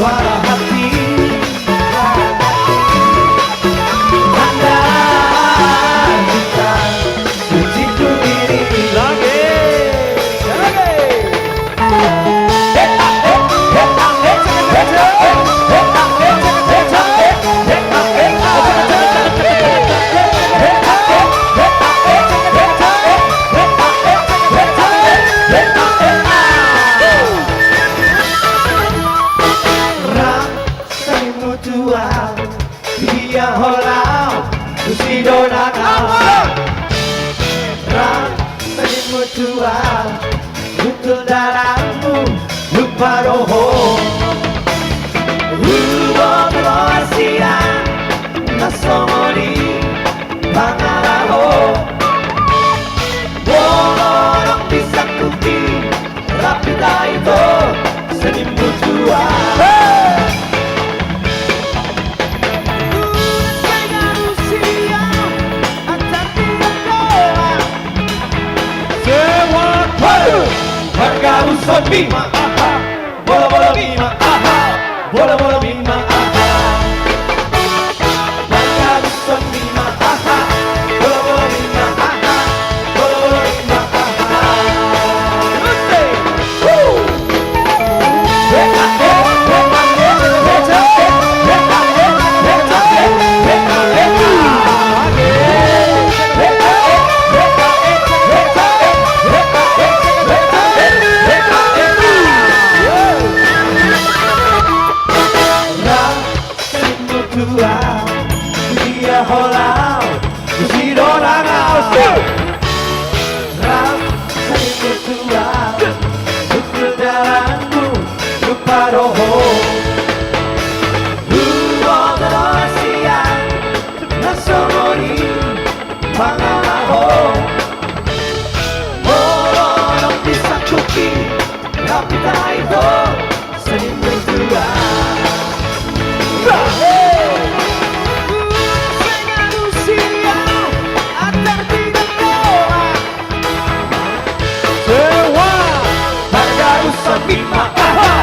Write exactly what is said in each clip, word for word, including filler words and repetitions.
Suara hati, tanda cinta, suci ku diri. Lagi, lagi. Rap seni mutual, dia holau, tusi dona kau. Rap seni mutual, butul dalanmu, lupa roho. Huboto roha sian na songon i pangalaho. Molo dong bisa kupi, rap hita ito, seni mutual. Sewa. Waduh. Marga Ruson Bima, aha. Bola-bola Bima, aha. Bola-bola Bima, aha. Marga Ruson Bima, aha. Bola-bola Bima, aha. Bola-bola Bima, aha. Ruson. Woo. Rap seni mutual, dia holau, tusi dona kau. Rap seni mutual, butul dalanmu, lupa roho. Huboto roha sian na songon i pangalaho. Molo dong bisa kupi, rap hita ito, seni mutual. Sewa. Marga Ruson Bima, aha.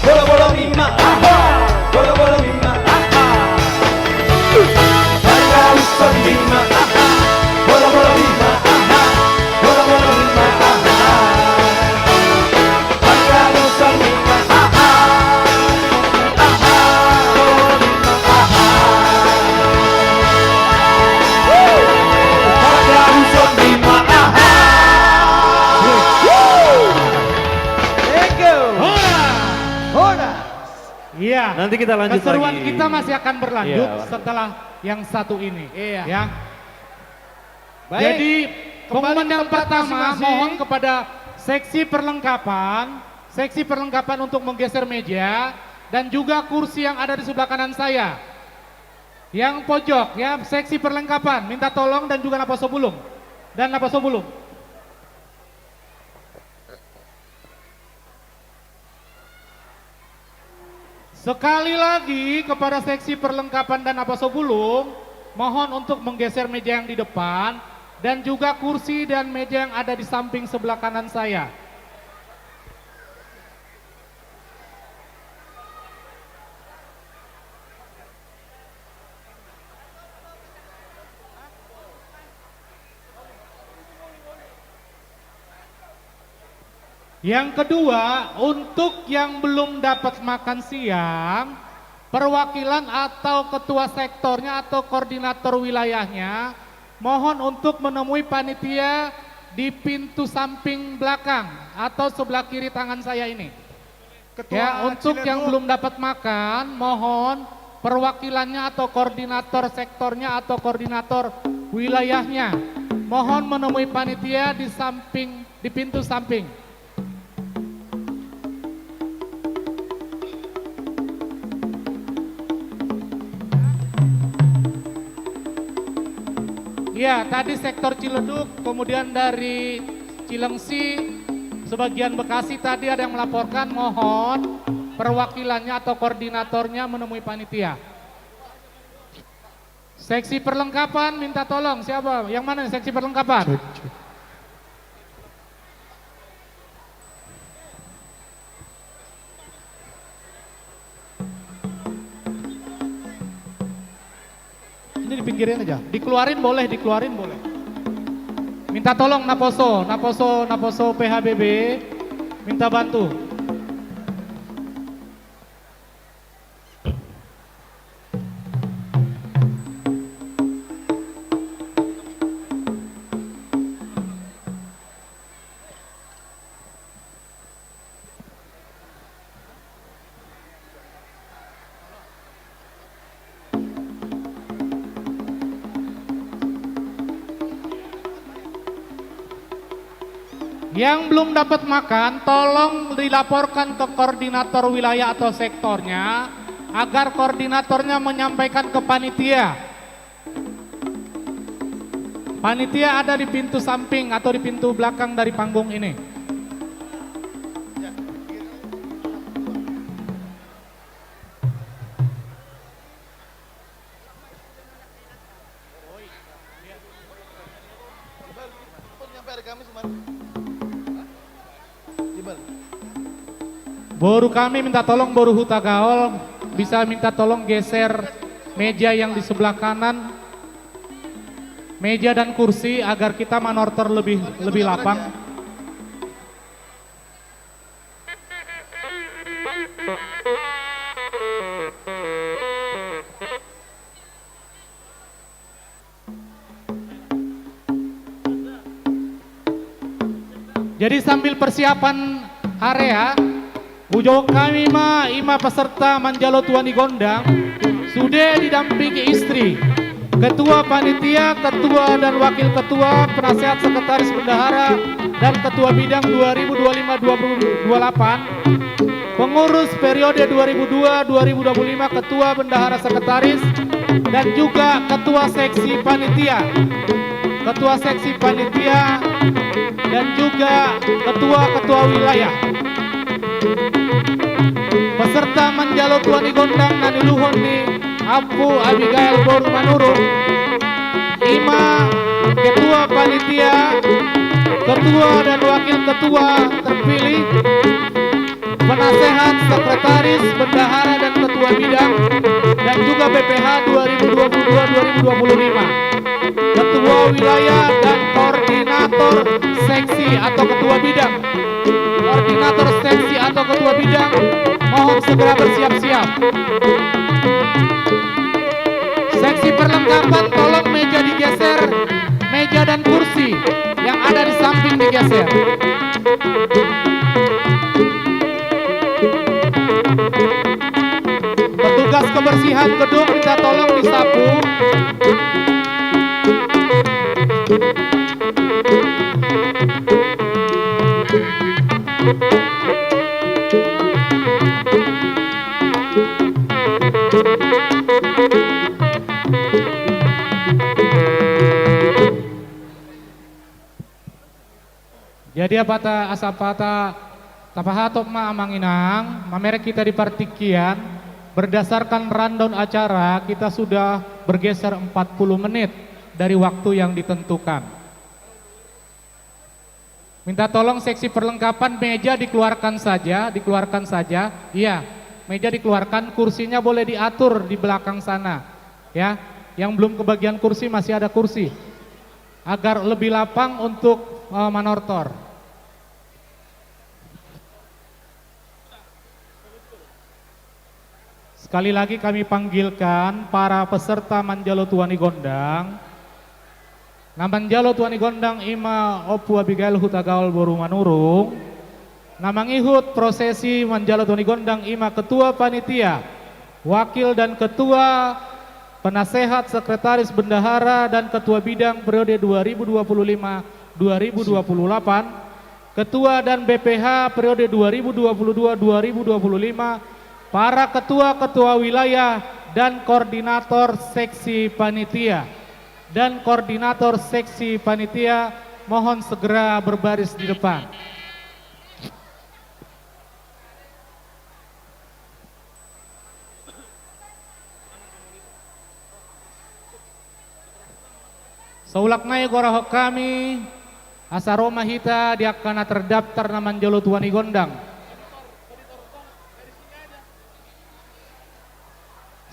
Bola-bola Bima, aha. Bola-bola Bima, aha. Marga Ruson Bima, aha. Bola-bola Bima, aha. Bola-bola Bima, aha. Thank you. Horas. Horas. Iya. Nanti kita lanjut lagi. Keseruan kita masih akan berlanjut setelah yang satu ini. Iya. Ya. Baik. Jadi, pengumuman yang pertama, mohon kepada seksi perlengkapan, seksi perlengkapan untuk menggeser meja dan juga kursi yang ada di sebelah kanan saya. Yang pojok, ya, seksi perlengkapan, minta tolong dan juga naposobulung. Dan naposobulung. Sekali lagi, kepada seksi perlengkapan dan naposobulung, mohon untuk menggeser meja yang di depan dan juga kursi dan meja yang ada di samping sebelah kanan saya. Yang kedua, untuk yang belum dapat makan siang, perwakilan atau ketua sektornya atau koordinator wilayahnya mohon untuk menemui panitia di pintu samping belakang atau sebelah kiri tangan saya ini. Ya, untuk yang belum dapat makan, mohon perwakilannya atau koordinator sektornya atau koordinator wilayahnya, mohon menemui panitia di samping, di pintu samping. Ya, tadi sektor Ciledug, kemudian dari Cilengsi, sebagian Bekasi tadi ada yang melaporkan, mohon perwakilannya atau koordinatornya menemui panitia. Seksi perlengkapan minta tolong, siapa? Yang mana seksi perlengkapan? Cek, cek. Ini di pinggirin aja. Dikeluarin boleh, dikeluarin boleh. Minta tolong Naposo, Naposo, Naposo P H B B, minta bantu. Yang belum dapat makan, tolong dilaporkan ke koordinator wilayah atau sektornya, agar koordinatornya menyampaikan ke panitia. Panitia ada di pintu samping atau di pintu belakang dari panggung ini. Boru kami minta tolong, boru Hutagaol, bisa minta tolong geser meja yang di sebelah kanan, meja dan kursi, agar kita manortor lebih, lebih lapang. Jadi, sambil persiapan area, hujou hami ma, i ma peserta manjalo tua ni gondang, sude didampingi istri, ketua panitia, ketua dan wakil ketua, penasehat, sekretaris, bendahara, dan ketua bidang dua ribu dua puluh lima dua ribu dua puluh delapan, pengurus periode dua ribu dua dua ribu dua puluh lima, ketua, bendahara, sekretaris, dan juga ketua seksi panitia, ketua seksi panitia, dan juga ketua-ketua wilayah. Peserta manjalo tua ni gondang na niuluhon ni Ompu Abigail boru Manurung, i ma ketua panitia, ketua dan wakil ketua terpilih, penasehat, sekretaris, bendahara, dan ketua bidang, dan juga B P H dua ribu dua puluh dua dua ribu dua puluh lima. Ketua wilayah dan koordinator seksi atau ketua bidang. Koordinator seksi atau ketua bidang, mohon segera bersiap-siap. Seksi perlengkapan, tolong meja digeser, meja dan kursi yang ada di samping digeser. Petugas kebersihan gedung minta tolong disapu. Jadi, apa ta, asa apa ta, tapahatop ma, Amang Inang, mamereng hita di partingkian, berdasarkan rundown acara, kita sudah bergeser empat puluh menit dari waktu yang ditentukan. Minta tolong seksi perlengkapan, meja dikeluarkan saja, dikeluarkan saja. Iya, meja dikeluarkan, kursinya boleh diatur di belakang sana. Ya, yang belum kebagian kursi, masih ada kursi. Agar lebih lapang untuk, eh, manortor. Sekali lagi kami panggilkan para peserta manjalo tua ni gondang. Na manjalo tua ni gondang i ma Ompu Abigail Hutagaol boru Manurung. Na mangihut prosesi manjalo tua ni gondang i ma ketua panitia, wakil dan ketua, penasehat, sekretaris, bendahara, dan ketua bidang periode dua ribu dua puluh lima dua ribu dua puluh delapan, ketua dan B P H periode dua ribu dua puluh dua dua ribu dua puluh lima, para ketua-ketua wilayah dan koordinator seksi panitia, dan koordinator seksi panitia, mohon segera berbaris di depan. Saulak nai gorahon hami, asa ro ma hita di angka na terdaftar na manjalo tua ni gondang.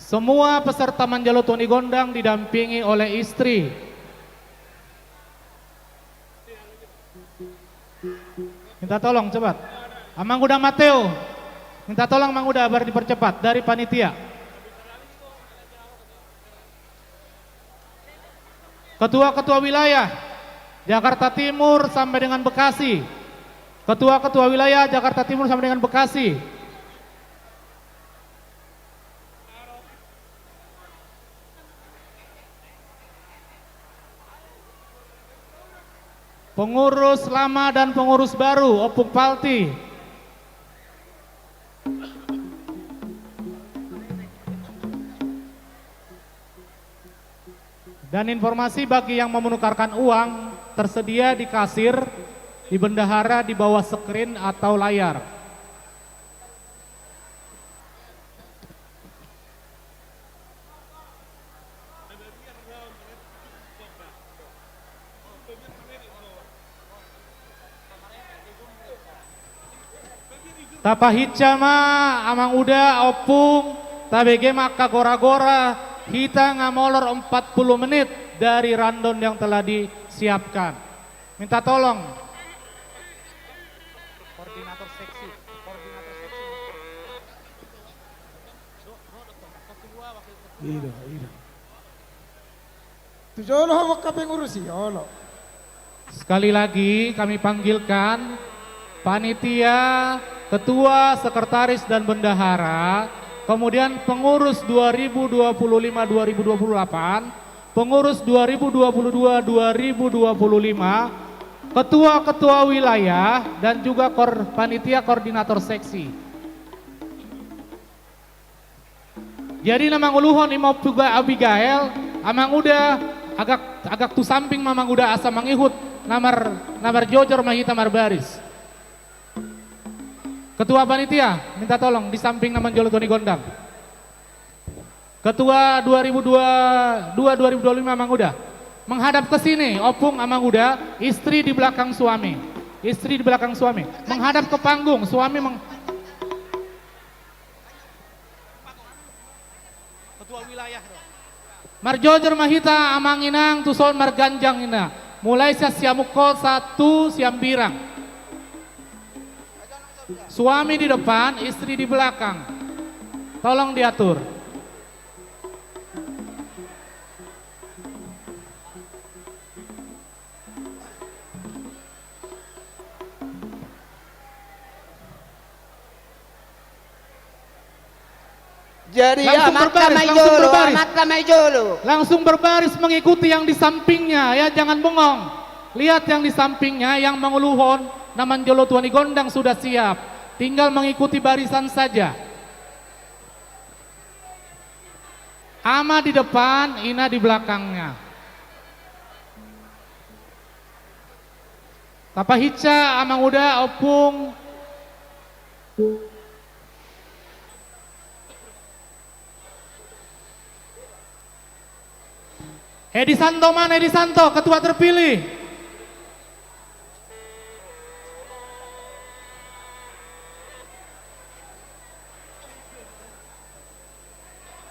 Semua peserta manjalo tua ni gondang didampingi oleh istri. Minta tolong cepat. Amang Uda Mateo. Minta tolong Amang Uda, biar dipercepat dari panitia. Ketua-ketua wilayah Jakarta Timur sampai dengan Bekasi. Ketua-ketua wilayah Jakarta Timur sampai dengan Bekasi. Pengurus lama dan pengurus baru, Ompung Palti. Dan informasi bagi yang mau menukarkan uang, tersedia di kasir, di bendahara, di bawah screen atau layar. Tapahinsa ma, Amang Uda, Ompung, tabege ma angka gora-gora, hita nga molor empat puluh menit dari rundown yang telah disiapkan. Minta tolong. Koordinator seksi, koordinator seksi. Ida, ida. Tu jolo ho angka pengurus i, olo. Sekali lagi kami panggilkan panitia, ketua, sekretaris, dan bendahara, kemudian pengurus dua ribu dua puluh lima dua ribu dua puluh delapan, pengurus dua ribu dua puluh dua dua ribu dua puluh lima, ketua-ketua wilayah, dan juga kor-, panitia koordinator seksi. Jadi na manguluhon i ma Ompung Abigael, Amang Uda, agak, agak tu samping ma Amang Uda asa mangihut na mar-, na marjojor ma hita marbaris. Ketua panitia, minta tolong di samping na manjalo tua ni gondang. Ketua dua ribu dua puluh dua dua ribu dua puluh lima Amang Uda. Menghadap ke sini, Ompung, Amang Uda, istri di belakang suami. Istri di belakang suami. Menghadap ke panggung, suami meng- Ketua wilayah. Marjojor ma hita Amang Inang, tu son marganjang ninna. Mulai sian siamukon sahat tu siambirang. Suami di depan, istri di belakang. Tolong diatur. Jadi, langsung amat berbaris, ma i langsung jolo, berbaris. Amat ma i jolo. Langsung berbaris mengikuti yang di sampingnya, ya, jangan bengong. Lihat yang di sampingnya, yang manguluhon, na manjalo tua ni gondang sudah siap. Tinggal mengikuti barisan saja. Ama di depan, ina di belakangnya. Tapahinsa, Amang Uda, Ompung. Edi Santo mana, Edi Santo, ketua terpilih?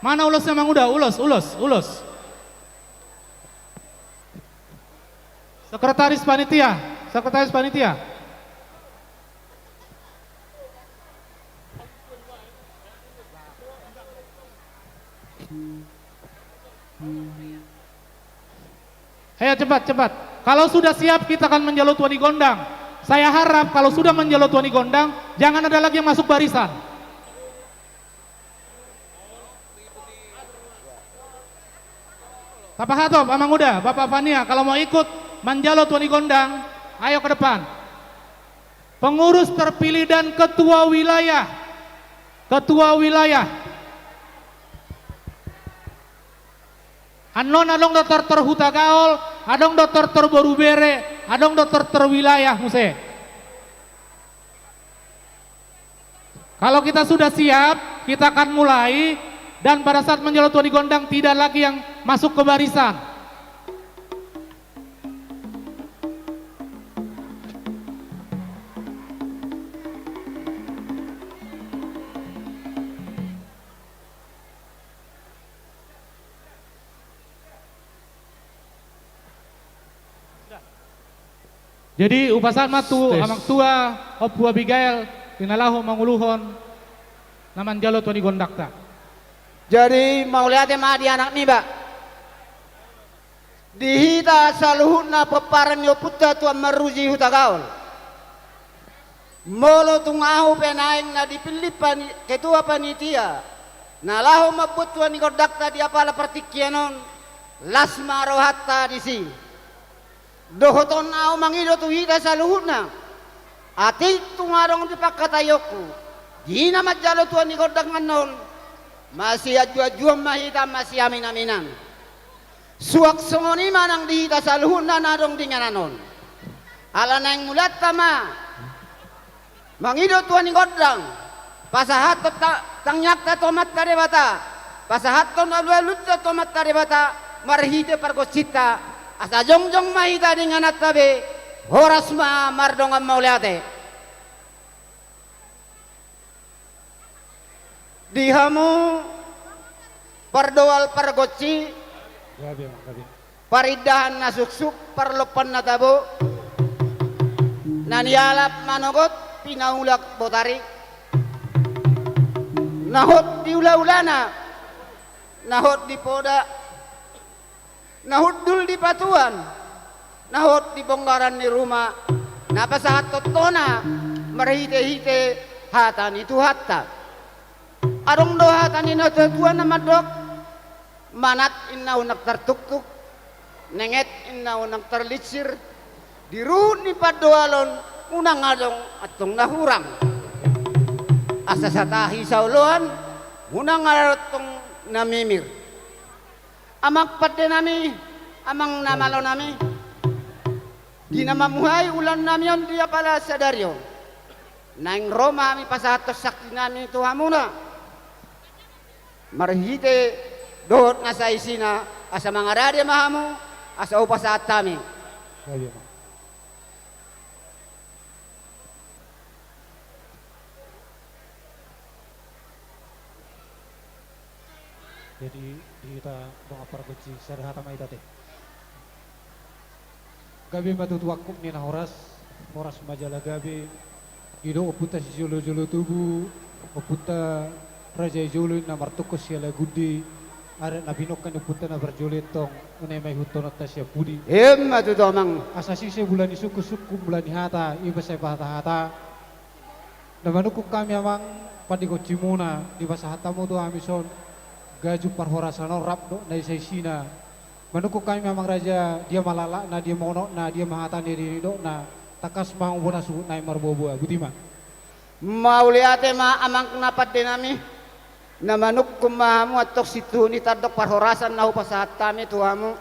Mana ulosnya, Amang Uda? Ulos, ulos, ulos. Sekretaris panitia, sekretaris panitia. Ayo, cepat, cepat. Kalau sudah siap, kita akan manjalo tua ni gondang. Saya harap kalau sudah manjalo tua ni gondang, jangan ada lagi yang masuk barisan. Tapahatop, Amang Uda, Bapak Pania, kalau mau ikut manjalo tua ni gondang, ayo ke depan. Pengurus terpilih dan ketua wilayah. Ketua wilayah. Annon adong do tor-, tor Hutagaol, Adong do tortor boru bere, adong do tortor wilayah muse. Kalau kita sudah siap, kita akan mulai. Dan pada saat manjalo tua ni gondang, tidak lagi yang masuk ke barisan. Jadi, hupasahat ma tu amang tua, Ompu Abigail, di na laho manguluhon na manjalo tua ni gondangta. Jadi, mauliate ma di anak niba. Di hita saluhutna pomparan ni ompunta Tuan Maruji Hutagaol. Molo tung ahu pe naeng na dipillit pani-, ketua panitia, na laho mambuat tua ni gondangta di apala partingkian on, las ma rohanta disi. Dohot on ahu mangido tu hita saluhutna. Atik tung adong di pangkataionku, di na manjalo tua ni gondang annon, masianjuanjuan ma hita, masiaminaminan. Suang songon i ma nang di hita saluhutna na adong di inganan on. Ala naeng mulaanta ma mangido tua ni gondang, pasahathon ta-, tangiangta tu Amanta Debata, pasahathon alualunta tu Amanta Debata, marhite pargonsinta, asa jongjong ma hita di ingananta be, horas ma mardongan mauliate. Di hamu pardoal pargonsi, gabe, gabe. Parindahan na suksuk, parlompan na tabo, na nialap manogot, pinaulak botari, na hot di ulaulana, na hot di poda, na hundul di patuan, na hot di bonggaran ni ruma, na pasahathon tona marhitehite hata ni Tuhanta. Adong do hata ni natuatua na mandok, manat inna unang tartuktuk, nenget inna unang tarlinsir, di ruhut ni pandoalon unang adong antong na hurang. Asa satahi saoloan, unang adong antong na mimir. Amang pandenami, amang na malonami, di na mamuhai ulaonnami on di apala sadari on, naeng ro ma hami pasahathon sangkinami tu hamuna, marhite dohot na saisina, asa mangarade ma hamu, asa hupasahat hami. Jadi, di hita dongan pargonsi, sada hata ma hita te. Gabe ma tutu angkup ni na horas, horas ma jala gabe, didok ompunta sijolojolo tubu, ompunta raja i jolo na martungkos sialagundi, adat na pinungka ni ompunta na parjolo i antong, unang ma ihuthononta sian pudi. Emma tutu amang. Asa sise mula ni sungkunsungkun, mula ni hata, i ma sai pahatahata. Na manungkun hami amang, pandigonsimuna, dipasahat hamu tu hami son, gajum parhorasan on rap dohot na isaisina. Manungkun hami amang raja, dia ma laklakna, dia ma unokna, dia ma hatana, dia ma nidokna, tangkas ma hamu bona suhut nami marboaboa, botima. Mauliate ma amang na pandenami, na manungkun ma hamu antong situtu ni tandok parhorasan na hupasahat hami tu hamu,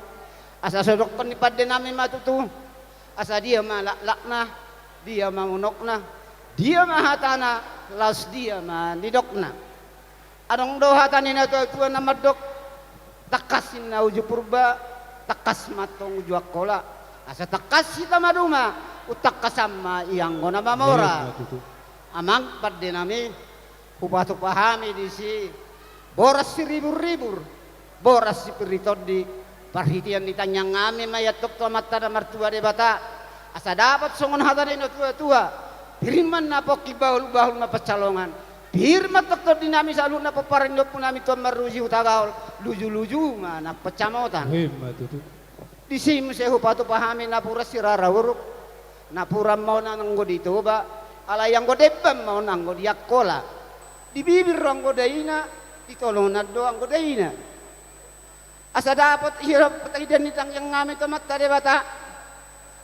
asa so dokkon ni pandenami ma tutu, asa dia ma laklakna, dia ma unokna, dia ma hatana, laos dia ma nidokna. Adong do hata ni natuatua na mandok, tangkas inna uju Purba, tangkas ma antong uju Angkola. Asa tangkas hita maduma, umtangkasan ma i anggo na mamora. Emma tutu. Amang pandenami, hupatupa hami disi, boras siriburribur, boras sipir ni tondi, parhitean ni tangiang nami ma i antong tu Amanta na martua Debata, asa dapot songon hata ni natuatua, pir ma na pongki, bahulbahul ma pansalongan, pir ma antong tondi nami saluhutna pomparan ni ompu nami Tuan Maruji Hutagaol, lujuluju ma nang pansamotan. Emma tutu. Disi muse hupatupa hami napuran sirara uruk, napuran ma on anggo di Toba, alai anggo demban ma on anggo di Angkola. Di bibir anggo daina, di tolonan do anggo daina. Asa dapot hira parhitean ni tangiang nami tu Amanta Debata.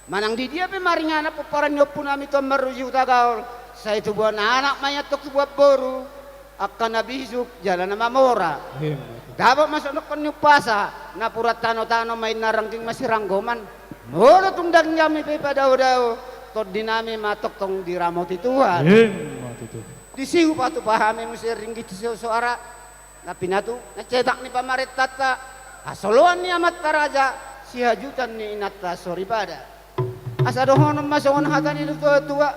Manang di dia pe maringanan pomparan ni ompu nami Tuan Maruji Hutagaol, sai tubuan anak ma i antong tubuan boru, angka na bisuk jala na mamora. Dapot ma songon ni umpasa, napuran tanotano ma inna rangging masiranggoman. Molo tung daging hami pe padaodao, tondinami ma tongtong diramoti Tuhan. Ima tutu. Disi hupatupa hami muse ringgit sisoara na pinatu na cetak ni pamarentanta, hasoloan ni amanta raja, sihajutan ni inanta soripada. Asa dohonon ma songon hata ni natuatua,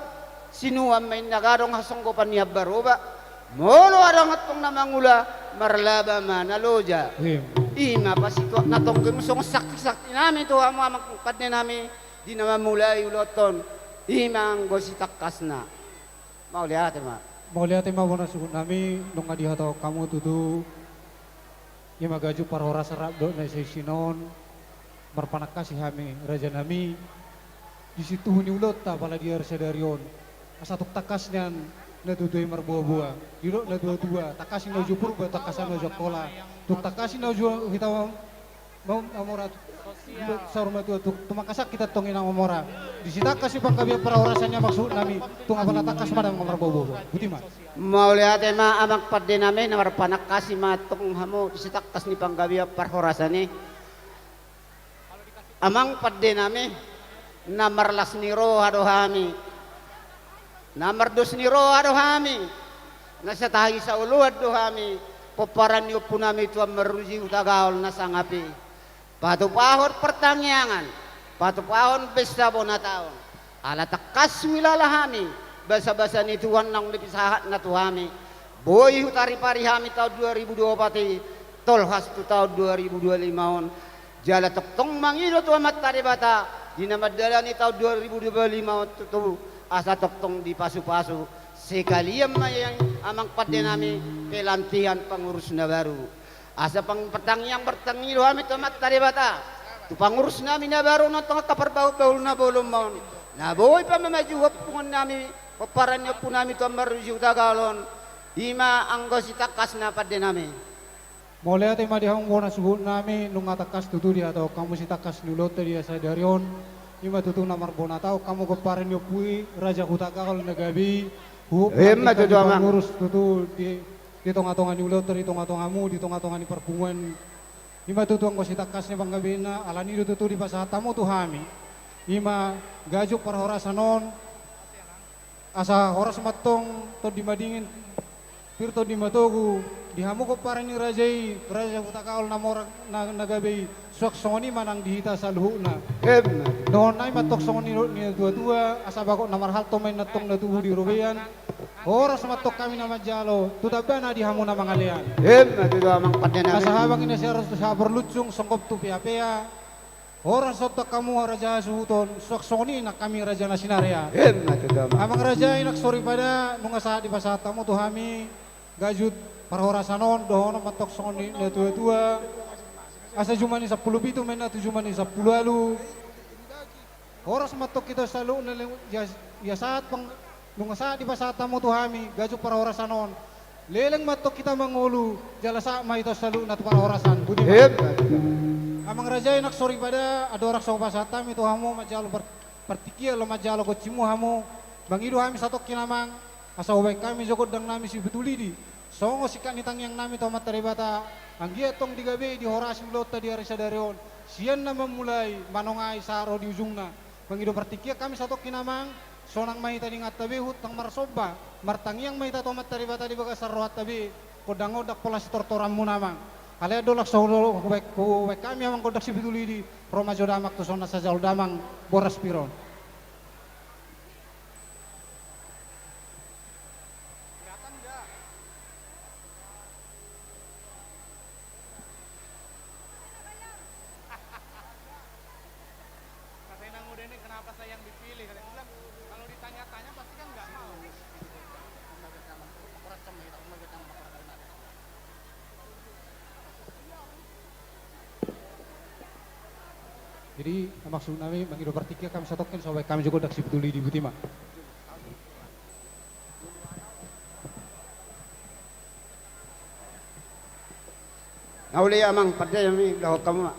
sinuan ma inna gadong hasonggopan ni ambaroba. Molo adong antong na mangula, marlaba ma na loja. Ima pasituak na tonggi songon saksisakti nami tu hamu amang pande nami, di na mamulai ulaonta on, ima anggo sitangkasna. Mauliate ma. Mauliate ma bona suhut nami, nunga dihatahon hamu tutu. Ima gajut parhorasan rap dohot na sisinton, marpanangkasi hami raja nami. Di situhu ni ulaonta pala di ari sadari on, asa tung tangkas nian natuatua i marboaboa. Didok natuatua, tangkasi na uju Purba, tangkasan na uju Angkola. Tung tangkasi na uju hita ma-, mamora, saur matua tu, tumangkasan hita tong i na mamora. Di sitangkas ni panggabean parhorasan i amang suhut nami, tung apala tangkas ma damang marboaboa. Botima. Mauliate ma amang pande nami, na marpanangkasi ma tong hamu di sitangkas ni panggabean parhorasan i. Amang pande nami, na marlas ni roha do hami, na mardos ni roha do hami, na satahi saoloan do hami, pomparan ni ompu nami Tuan Marruji Hutagaol na sangap i. Patupahon partangiangan, patupahon besa bona taon. Ala tangkas huhilala hami basabasa ni Tuhan naung dipasahatna tu hami. Boi huparipari hami taon dua ribu dua puluh opat i, tolhas tu taon dua ribu dua puluh lima on. Jala tongtong mangido tu Amanta Debata, di na mandalani taon dua ribu dua puluh lima on tutu, asa tongtong dipasupasu. Sekalian ma i amang pande nami, pelantikan pangurus na baru. Asa pang-, partangiang martangido hami tu Amanta Debata, tu pangurus nami na baru on, tong angka parbahulbahul na bolon ma on, na boi pamamajuhon punguan nami, pomparan ni ompu nami Tuan Marruji Hutagaol on. Ima anggo sitangkasna pande nami. Mauliate ma di hamu bona suhut nami, nunga tangkas tutu dihatahon hamu sitangkas ni ulaonta di ari sadari on. Ima tutu na marbona taon hamu pomparan ni ompu i, Raja Hutagaol na gabe i. Huhut ima ma tutu, amang. Pangurus tutu di di tongatonga ni ulaonta, di tongatongamu, di tongatonga ni parpunguan. Ima tutu anggo sitangkas ni panggabeanna, alani do tutu dipasahat hamu tu hami. Ima gajut parhorasan on, asa horas ma antong tondi madingin, pir tondi matogu, di hamu pomparan ni raja i, Raja Hutagaol na mora, na, na gabe i, suang songon i ma nang di hita saluhutna. Ima. Dohonon nami ma antong songon nidok ni natuatua, asa bagot na marhalto ma inna antong na tubu di robean. Horas ma antong hami na manjalo, tu tambana di hamu na mangalean. Ima tutu, amang pande nami. Asa habang i na siaros tu saporlunsung, songgop tu peapea. Horas ma antong hamu raja hasuhuton, suang songon i nang hami raja na sinarean. Ima tutu, amang. Amang raja i nang soripada, nunga sahat dipasahat hamu tu hami gajut parhorasan on, dohonon ma antong songon nidok ni natuatua. Asa jumadi sampulu pitu ma inna tu jumadi sampulu ualu. Horas ma antong hita saluhutna, leleng, ia, ia sahat pang, nunga sahat dipasahat hamu tu hami gajut parhorasan on. Leleng ma antong hita mangolu, jala sahat ma hita saluhutna tu parhorasan. Botima. Ima tutu. Amang raja i nang soripada, andorang so hupasahat hami tu hamu manjalo par-, partingkian laho manjalo gonsimu hamu, mangido hami satongkin, amang, asa hubaen hami jo gondang nami sipitulidi. Songon singkat ni tangiang nami tu Amanta Debata, anggiat tong digabei, dihorasi ulaonta di ari sadari on, sian na mamulai, manongai sahat ro di ujungna. Mangido partingkian hami satongkin, amang, sonang ma hita denggan tabe, huhut tang marsomba, martangiang ma hita tu Amanta Debata di bagasan rohanta be, gondang on ndang pola sitortoranmuna, amang. Alai andorang so hubaen, hubaen hami, amang, gondang sipitulidi, ro ma jo damang tu son na sajalo damang, boras pir on. Kata anak muda ini, "Kenapa saya yang dipilih?" Kata, dia bilang, "Kalau ditanya-tanya pasti kan nggak mau." Jadi, maksud nami, mangido partingkian hami satongkin, so hubaen hami jo gondang sipitulidi, botima. Na uli, amang pande nami, ulahon hamu ma.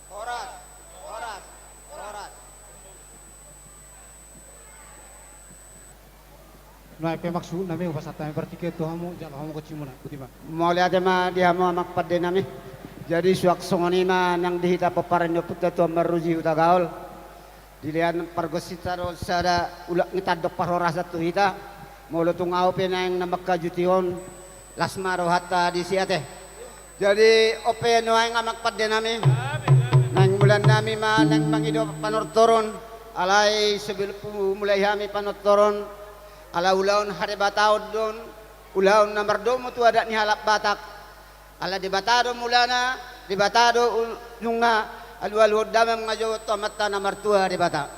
Horas, horas, horas. Nuaeng pe maksudnami hupasahat hami partingkian tu hamu, jalo hamu gonsimuna, botima. Mauliate ma di hamu amang pandenami. Jadi suang songon i ma nang di hita pomparan ni ompunta Tuan Marmuji Hutagaol. Dilehon pargonsinta do sada ulaon ni tandok parhorasan tu hita. Molo tung ahu pe naeng na mangkajuti on, las ma rohanta disi ate. Jadi on pe nuaeng amang pandenami, naeng mulanami ma naeng mangido panortoron. Alai sebelum mulai hami panortoron, ala ulaon hadebataon do on, ulaon na mardomu tu adat ni halak Batak. Ala Debata do mulana, Debata do ujungna. Alualuhon damang ma jo tu Amanta na martua Debata.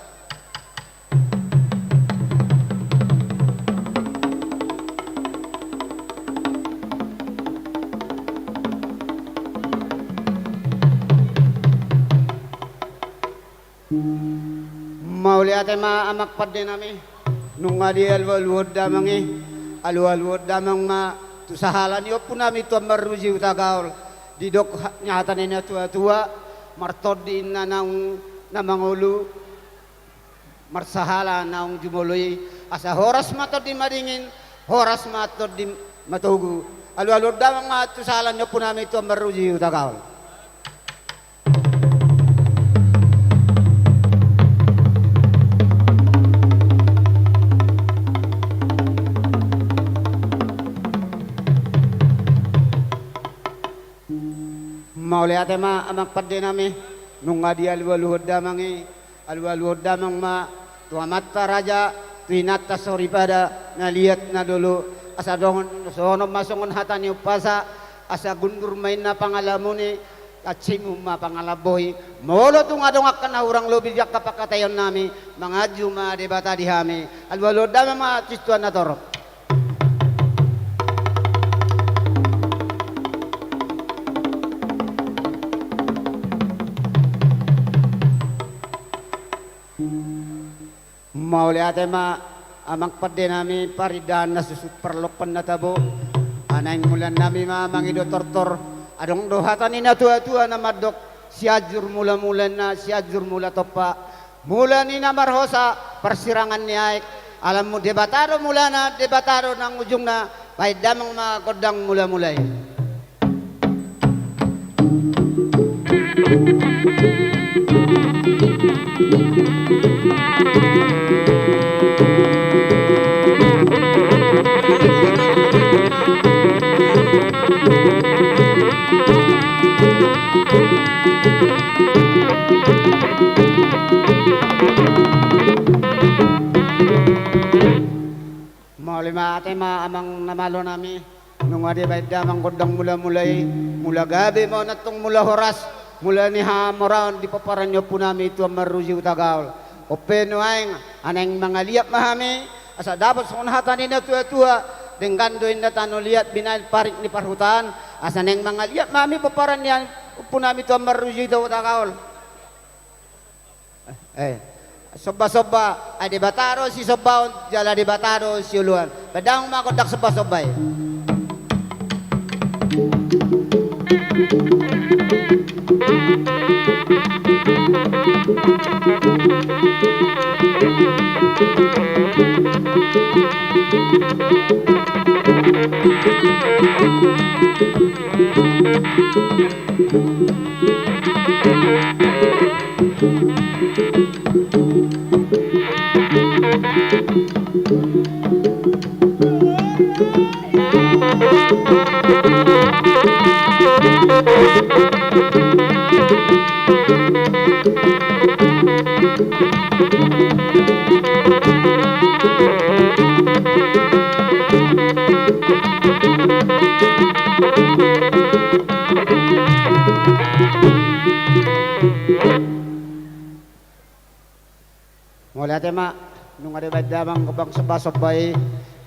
Mauliate ma amang pandenami. Nunga dialualuhon damang i. Alualuhon damang ma tu sahala ni ompunami Tuan Marmuji Hutagaol. Didok ha-, ni hata ni natuatua, martondi inna naung na mangolu, marsahala naung jumolo i. Asa horas ma tondi madingin, horas ma tondi matogu. Alualuhon damang ma tu sahala ni ompunami Tuan Marmuji Hutagaol. Mauliate ma amang pandenami, nunga dialualuhon damang i. Alualuhon damang ma tu amanta raja, tu inanta soripada, na liat na lolo. Asa dohon, dohonon ma songon hata ni umpasa, asa gundur ma inna pangalamuni, Acimu ma pangalambohi, molo tung adong angka na hurang lobi di angka pangkataionnami, manganju ma Debata di hami, alualuhon damang ma tu situan na torop. Mauliate ma amang pandenami, parindahan na suksuk, parlompan na tabo. Naeng mulaannami ma mangido tortor. Adong do hata ni natuatua na mandok: Sianjur mula mulaanna, Sianjur mula tompa. Mula ni na marhosa, parsirangan ni aek. Alai Debata do mulana, Debata do nang ujungna. Baen damang ma gondang mulamula i. Mauliate ma amang na malonami. Nunga dibaen damang gondang mulamula i, mula gabe ma on antong, mula horas, mula ni hamoraon di pomparan ni ompunami Tuan Marruji Hutagaol. On pe nuaeng, naeng mangaliat ma hami, asa dapot songon hata ni natuatua: Denggan do inna tano liat, binahen parik ni parhutaan. Asa naeng mangaliat ma hami pomparan ni ompunami Tuan Marruji Hutagaol. Eh, sombasomba, ai Debata do sisombaon, jala Debata do sioloan. Baen damang ma gondang sombasomba i. Mauliate ma, nunga dibaen damang gondang sombasomba i.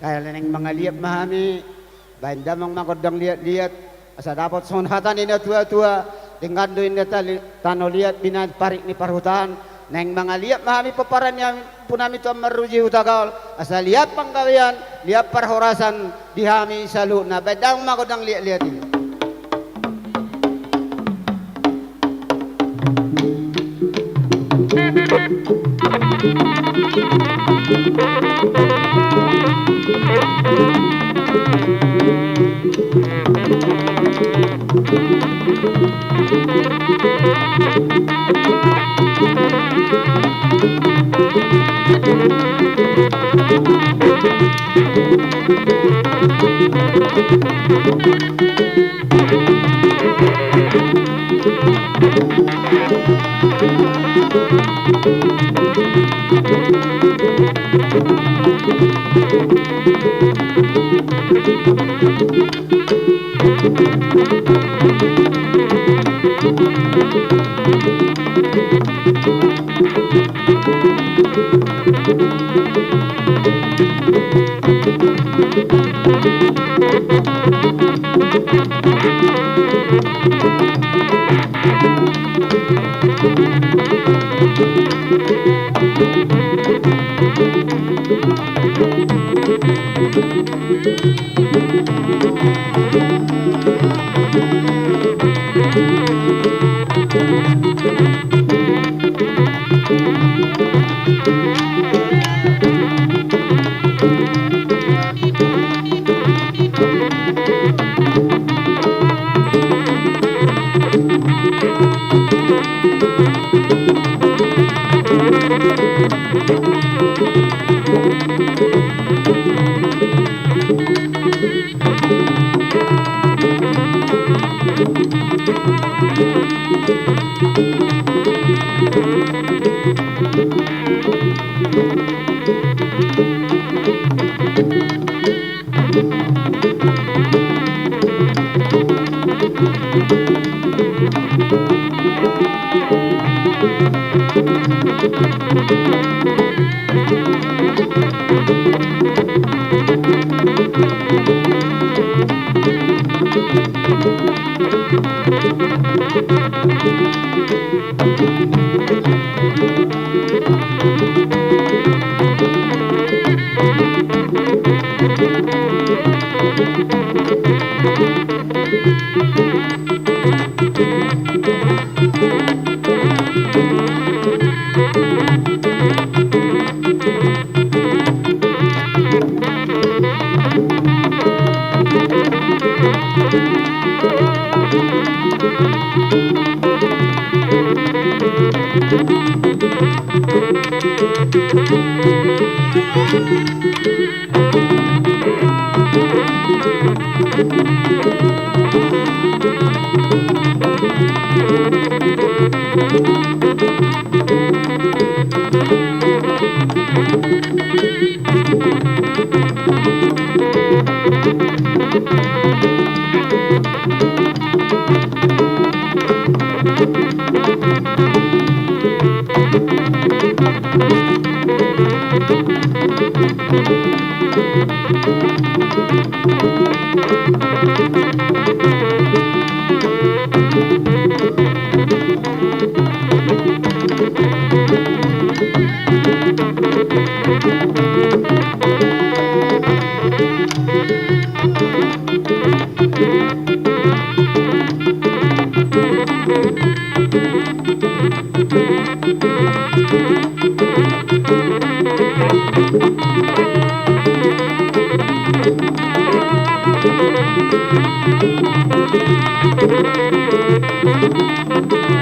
Ai naeng mangaliat ma hami, baen damang ma gondang liatliat, asa dapot songon hata ni natuatua: Denggan do inna tali-, tano liat, binahen parik ni parhutaan. Naeng mangaliat ma hami pomparan ni ompunami Tuan Marruji Hutagaol, asa liat panggabean, liat parhorasan di hami saluhutna. Baen damang ma gondang liatliat i.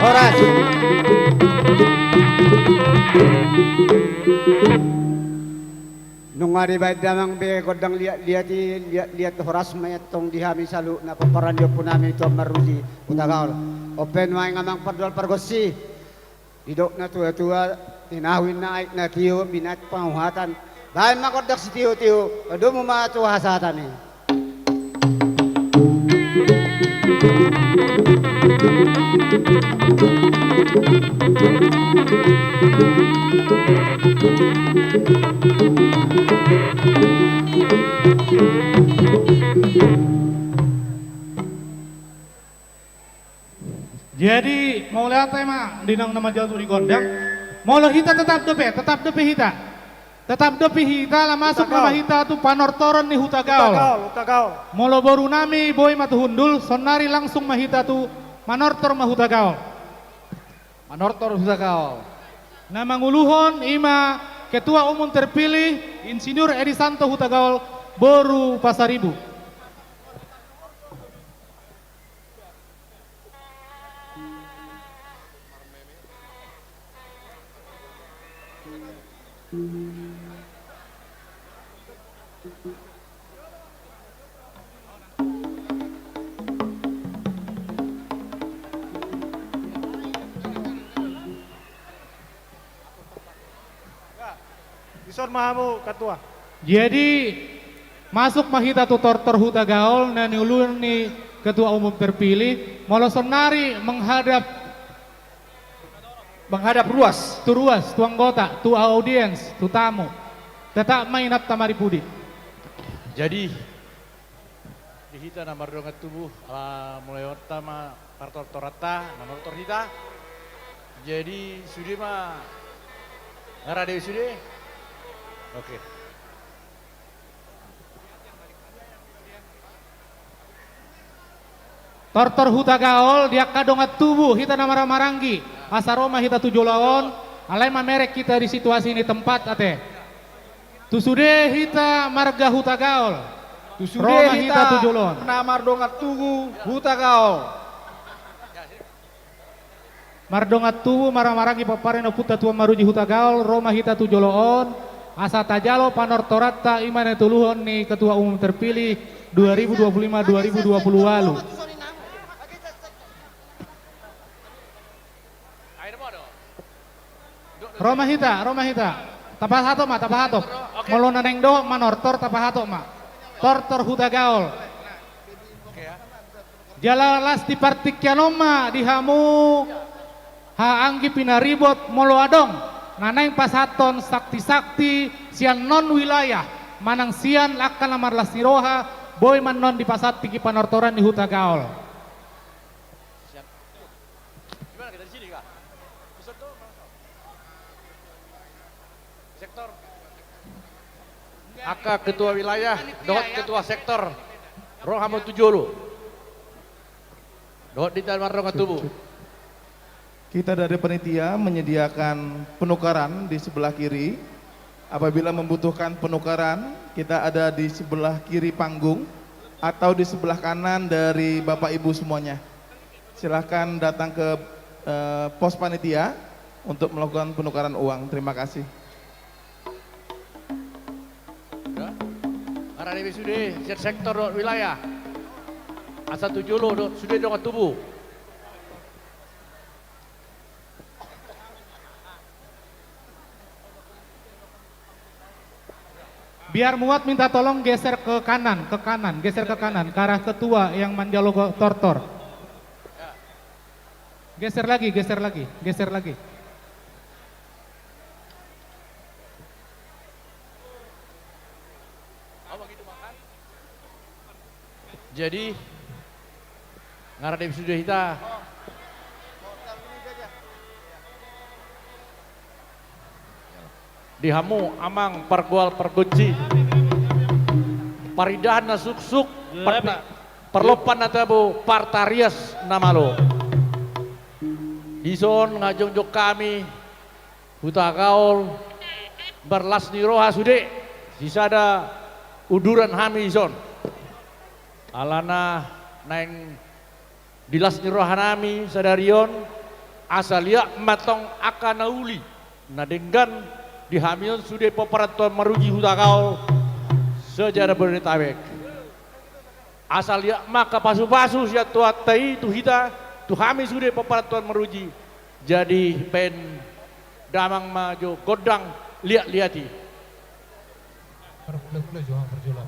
Horas. Nunga dibaen damang be gondang liat-liat i, liat-liat horas ma i antong di hami saluhutna pomparan ni ompunami Tuan Marruti Hutagaol. On pe nuaeng amang pardoal pargonsi. Didok na tua-tua, tinahu inna aek na tio, binaen panguhatan. Baen ma gondang sitio-tio, domu ma tu hasahatan i. Jadi, mauliate ma di naung na manjalo tu di gondang. Molo hita tetap dope, tetap dope hita. Tetap dope hita, laho masuk ma hita tu panortoron ni Hutagaol. Hutagaol, Hutagaol. Molo borunami boi ma tu hundul, saonnari langsung ma hita tu manortor ma Hutagaol. Manortor Hutagaol. Na manguluhon i ma Ketua Umum terpilih Insinyur Edi Santo Hutagaol boru Pasaribu. Dison ma hamu, Ketua. Jadi, masuk ma hita tu tortor Hutagaol na niuluhon ni Ketua Umum terpilih, molo saonnari menghadap, menghadap ruas. Tu ruas, tu anggota, tu audiens, tu tamu. Tetap ma inanta maripudi. Jadi, di hita na mardongan tubu, ala mulaionta ma partortoranta, manortor hita. Jadi, sude ma, nga rade sude? Oke. Tortor Hutagaol, di angka dongan tubu, hita na marhahamaranggi, asa ro ma hita tu joloan on, alai mamereng hita di situasi ni tempat, ate. Tu sude hita marga Hutagaol. Tu sude hita na mardongan tubu Hutagaol. Mardongan tubu, marhahamaranggi pomparan ni ompunta Tuan Marruti Hutagaol, ro ma hita tu joloan on, asa tajalo panortoranta i ma na niuluhon ni Ketua Umum terpilih dua ribu dua puluh lima dua ribu dua puluh ualu. Ro ma hita, ro ma hita. Tapasahat ma, tapasahat. Oke. Molo na naeng dohot manortor, tapasahat ma. Tortor Hutagaol. Oke, ya. Jala las di partingkian on ma di hamu haha anggi pinaribot, molo adong na naeng pasahathon sakti-sakti sian non wilayah manang sian angka na marlas ni roha, boi ma annon dipasahat tingki panortoran ni Hutagaol. Angka ketua wilayah dohot ketua sektor, ro hamu tu jolo. Dohot di hita mardongan tubu. Kita dari panitia menyediakan penukaran di sebelah kiri. Apabila membutuhkan penukaran, kita ada di sebelah kiri panggung atau di sebelah kanan dari Bapak Ibu semuanya. Silahkan datang ke, eh, pos panitia untuk melakukan penukaran uang. Terima kasih. Marhadap sude sian sektor dohot wilayah. Asa tu jolo dohot sude dongan tubu. Biar muat minta tolong geser ke kanan, ke kanan, geser ke kanan, ke arah ketua yang manjalo tortor. Geser lagi, geser lagi, geser lagi. Jadi, marhadap sude hita. Di hamu amang pargual pargonsi, parindahan na suksuk, parlompan na tabo, partarias na malo. Dison nga jongjong hami Hutagaol, marlas ni roha sude, sisada uduran hami dison. Alana naeng di las ni rohanami sadari on, asa liat ma tong angka na uli na denggan di hami on sude pomparan tuan maruji Hutagaol se-Jabodetabek. Asa liat ma angka pasupasu sian Tuhanta i tu hita, tu hami sude pomparan tuan maruji. Jadi baen damang ma jo gondang liatliat i. Parmulai-mulai jo hami parjolo.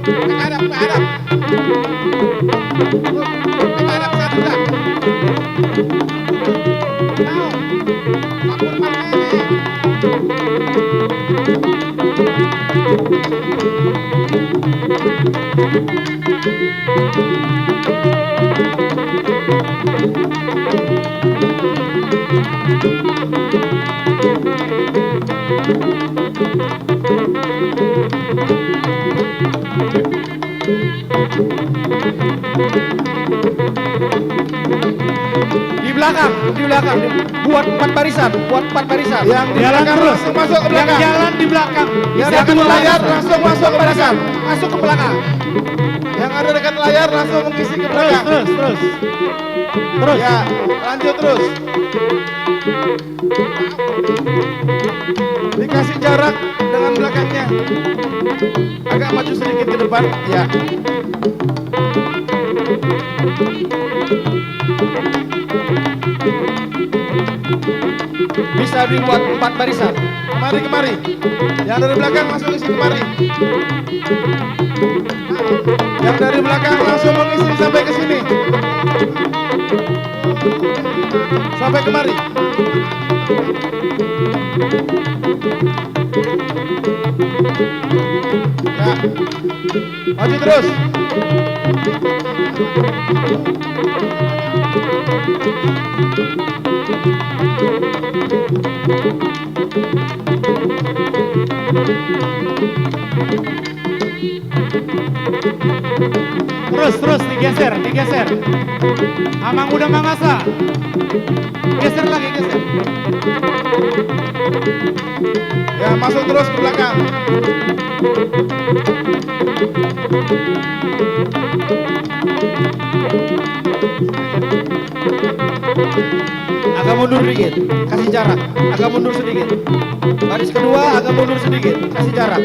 Menghadap, menghadap. Menghadap satu, dah. Tahu. Lapor partai. Di belakang, di belakang. Buat empat barisan, buat empat barisan. Yang di belakang langsung masuk ke belakang. Yang jalan di belakang. Yang dekat layar langsung masuk ke belakang. Masuk ke belakang. Yang ada dekat layar langsung mengisi ke belakang. Terus, terus, terus. Terus. Ya, lanjut terus. Dikasih jarak dengan belakangnya. Agak maju sedikit ke depan, ya. Bisa dibuat empat barisan. Kemari, kemari. Yang dari belakang masuk isi kemari. Yang dari belakang langsung mengisi sampai ke sini. Sampai kemari. Ya. Maju terus. Terus, terus, digeser, digeser. Amang uda Mangasa. Geser lagi, geser. Ya, masuk terus ke belakang. Agak mundur dikit, kasih jarak. Agak mundur sedikit. Baris kedua, agak mundur sedikit, kasih jarak.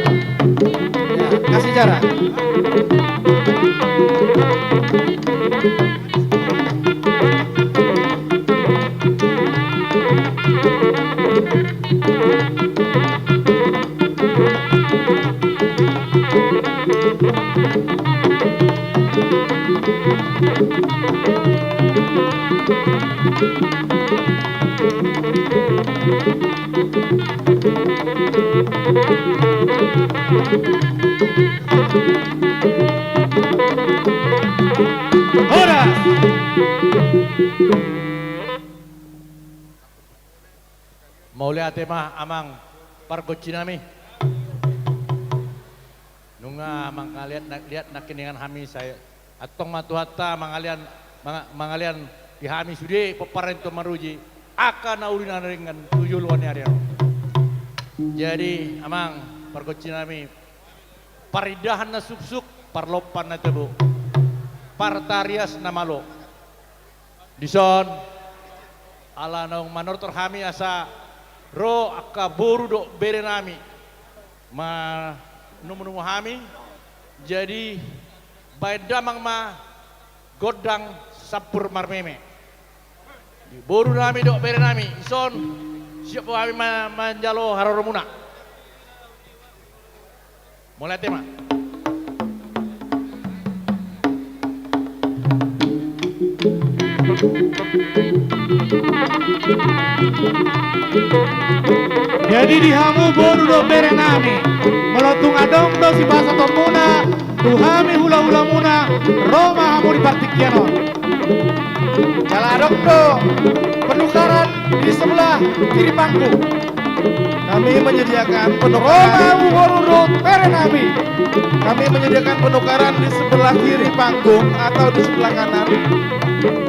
Ya, kasih jarak. Horas. Mauliate ma amang pargonsi nami. Nunga mangaliat na, liat nangkiningan hami sai. Antong ma Tuhanta mangalian, manga-, mangalian di hami sude pomparan tu maruji angka na uli na ringan tu joloan ni ari on. Jadi amang pargonsi nami, parindahan na suksuk, parlompan na tabo, partarias na malo. Dison ala naung manortor hami asa ro angka boru dohot bere nami manomunomu hami. Jadi baen damang ma gondang sampur marmeme. Boru nami dohot bere nami, dison siap hami ma-, manjalo haroromuna. Mauliate ma. Jadi di hamu boru dohot bere nami, molo tung adong do sipasahatonmuna tu hami hulahulamuna, ro ma hamu di partingkian on. Jala adong do penukaran di sebelah kiri panggung. Kami menyediakan penukaran. Ro ma hamu boru dohot bere nami. Kami menyediakan penukaran di sebelah kiri panggung atau di sebelah kanan.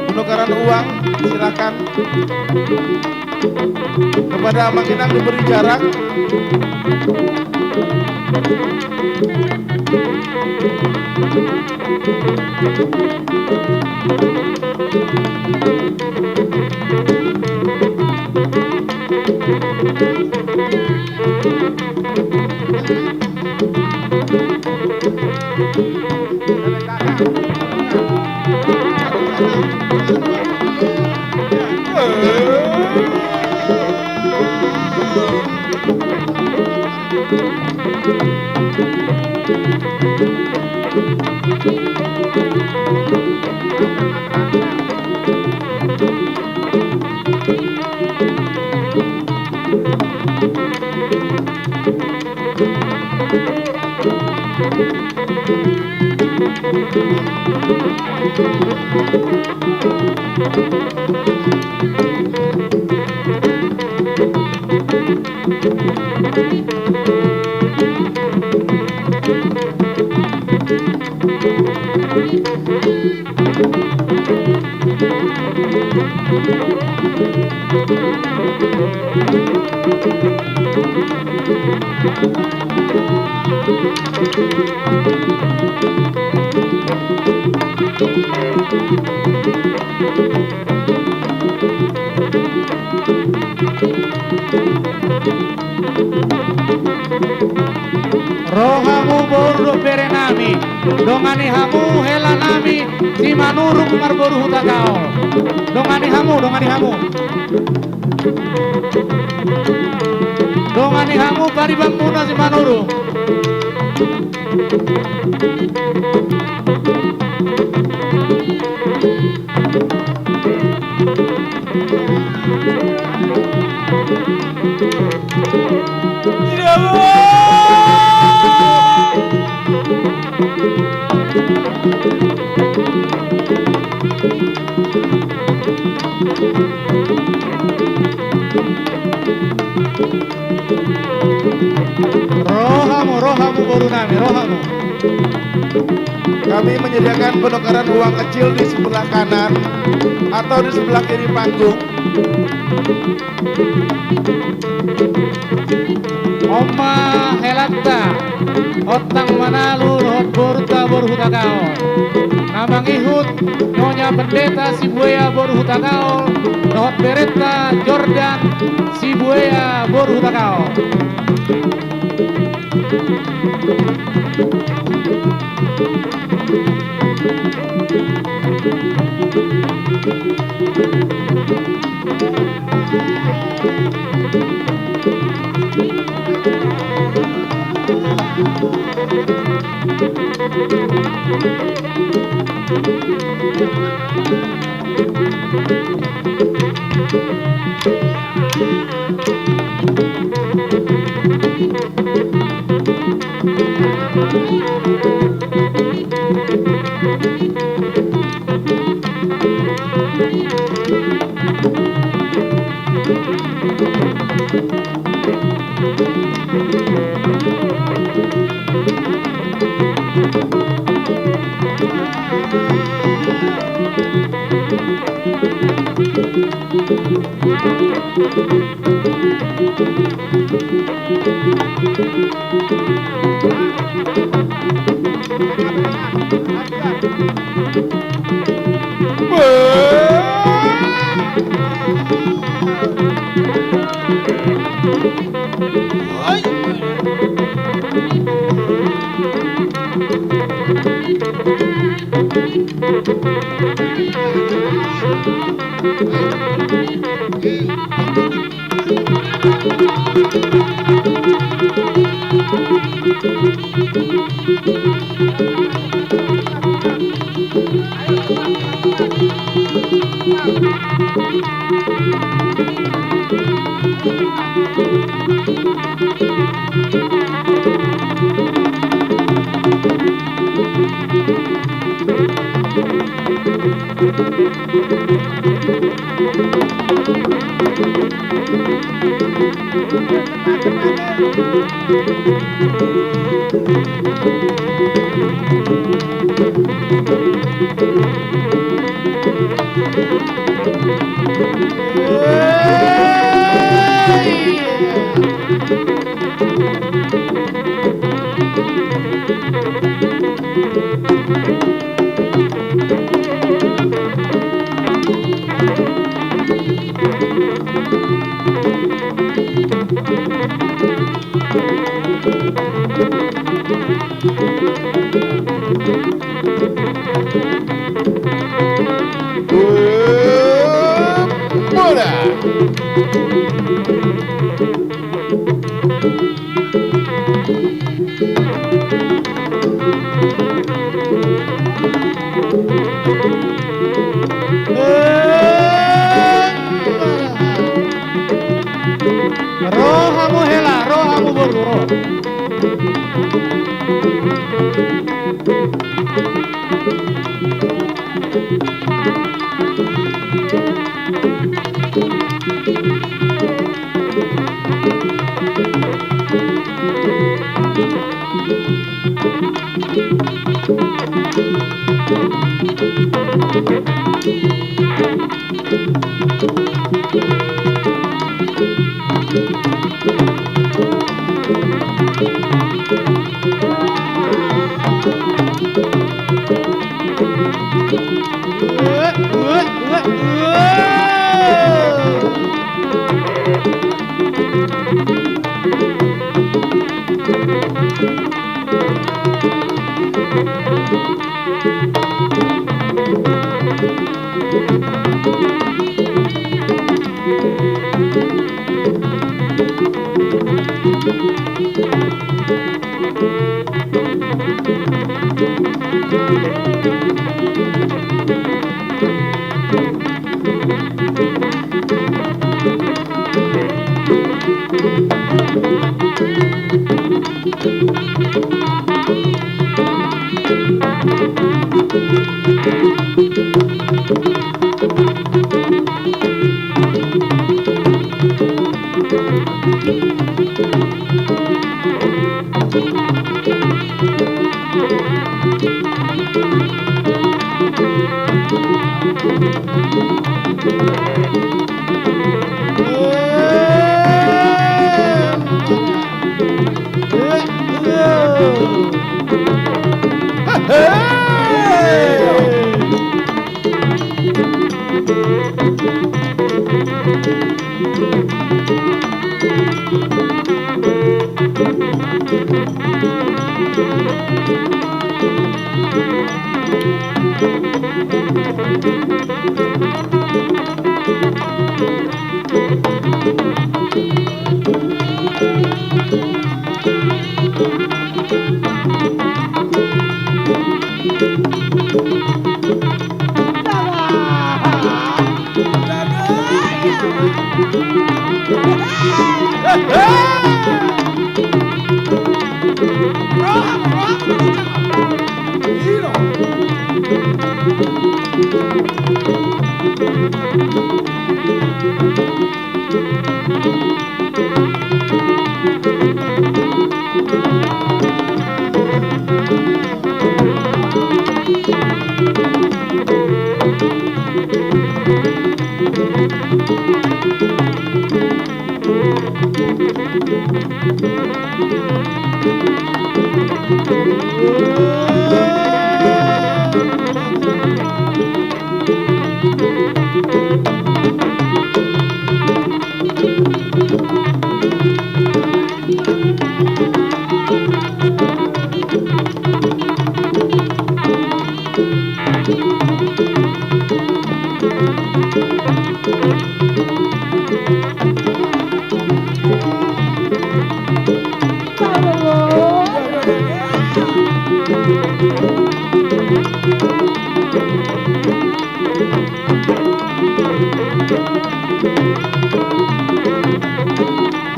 Penukaran uang, silakan. Kepada Amang Inang diberi jarak. Ro hamu boru dohot bere nami, dongani hamu hela nami Simanurung marboru Hutagaol. Dongani hamu, dongani hamu. Dongani hamu paribanmuna Simanurung. Ro hamu, ro hamu boru nami, ro hamu. Kami menyediakan penukaran uang kecil di sebelah kanan atau di sebelah kiri panggung. On ma helanta, Ontang Manalu dohot borunta boru Hutagaol. Na mangihut Nyonya Pendeta Sibuea boru Hutagaol dohot berenta Jordan Sibuea boru Hutagaol. Ro hamu hela, ro hamu boru, ro.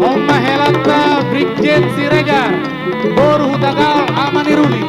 On ma helanta Brigjen Siregar, boru Hutagal, ama ni Ruli.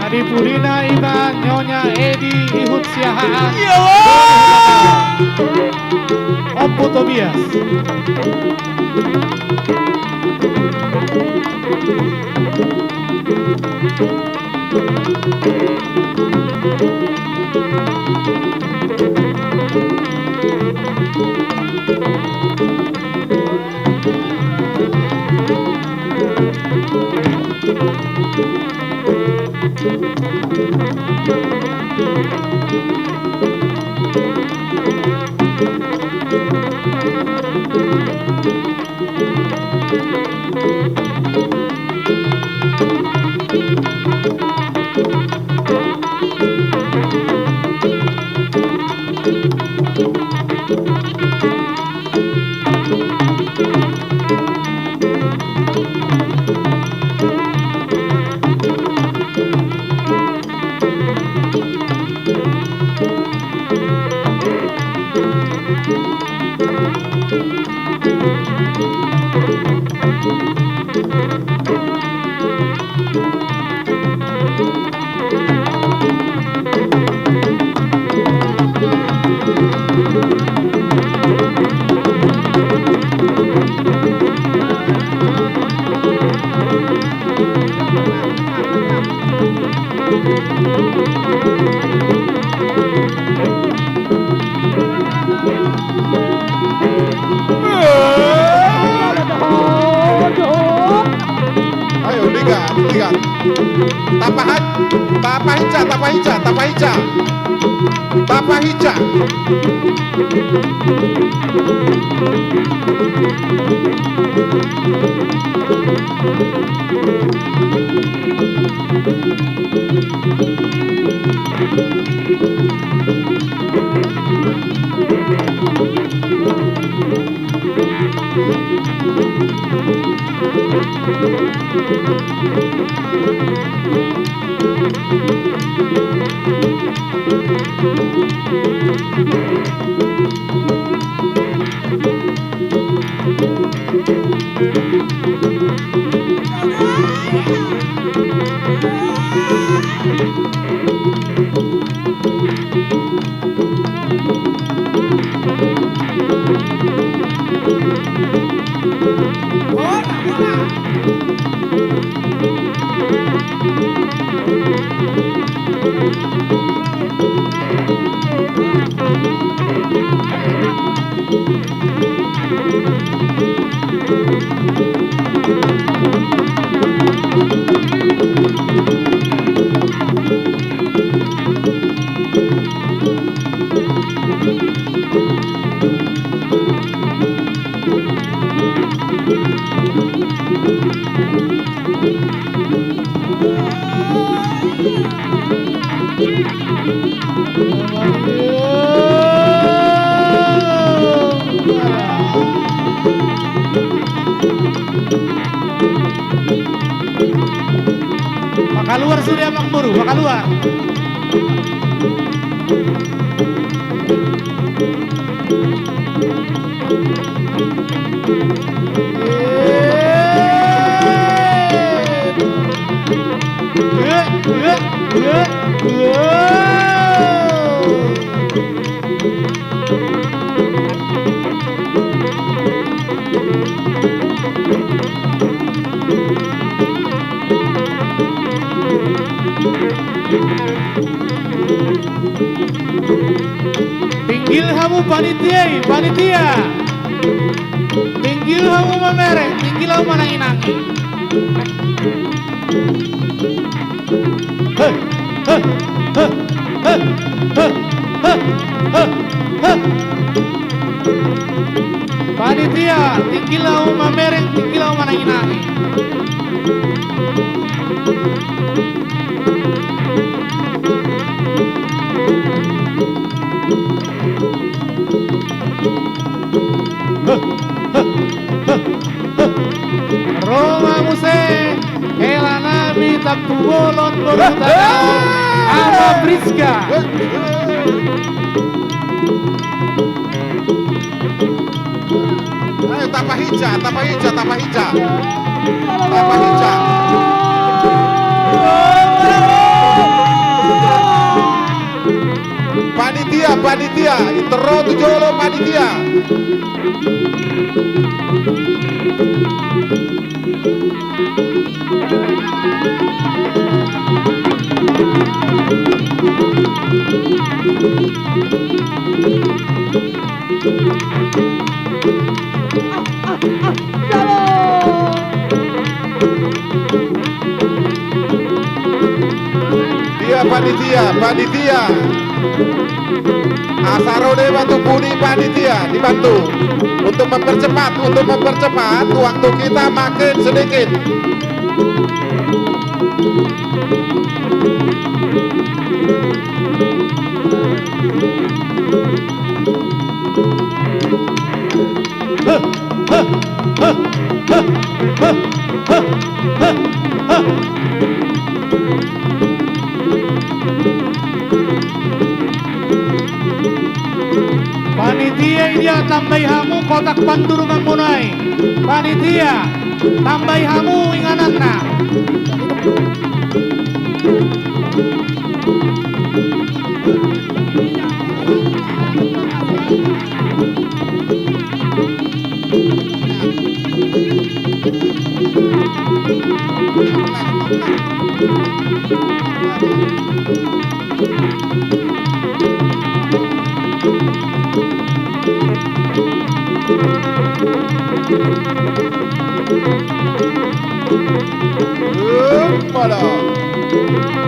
Na di pudina ima Nyonya Edi Ihut Siahaan. Iya. Ompu Tobias. Ayo, liga, liga. Tapahan, tapahinca, tapahinca, tapahinca. Tapahinca. Makaluar sude amangboru, makaluar. Tinggil hamu panitia i, panitia. Tinggil hamu mamereng, tinggil hamu manangi-nangi. Panitia, tinggil hamu mamereng, tinggil hamu manangi-nangi. Ro ma muse hela nami Tampubolon, boru Tadau, Ama Priska. Ayo, tapahinsa, tapahinsa, tapahinsa. Tapahinsa. Panitia, panitia, i ro tu jolo panitia. Dia panitia, panitia. Asa ro deba tubu ni panitia, dibantu untuk mempercepat, untuk mempercepat waktu kita makin sedikit. Panitia, i dia tambai hamu kotak pandurunganmuna i. Panitia, tambai hamu ingananna. Hola.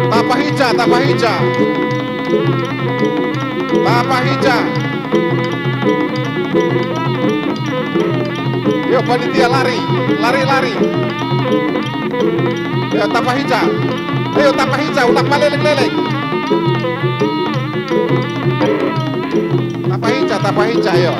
Tapahinsa, tapahinsa. Tapahinsa. Yo, panitia, lari, lari, lari. Yo, tapahinsa. Ayo, tapahinsa, unang maleleng-leleng. Tapahinsa, tapahinsa, ayo.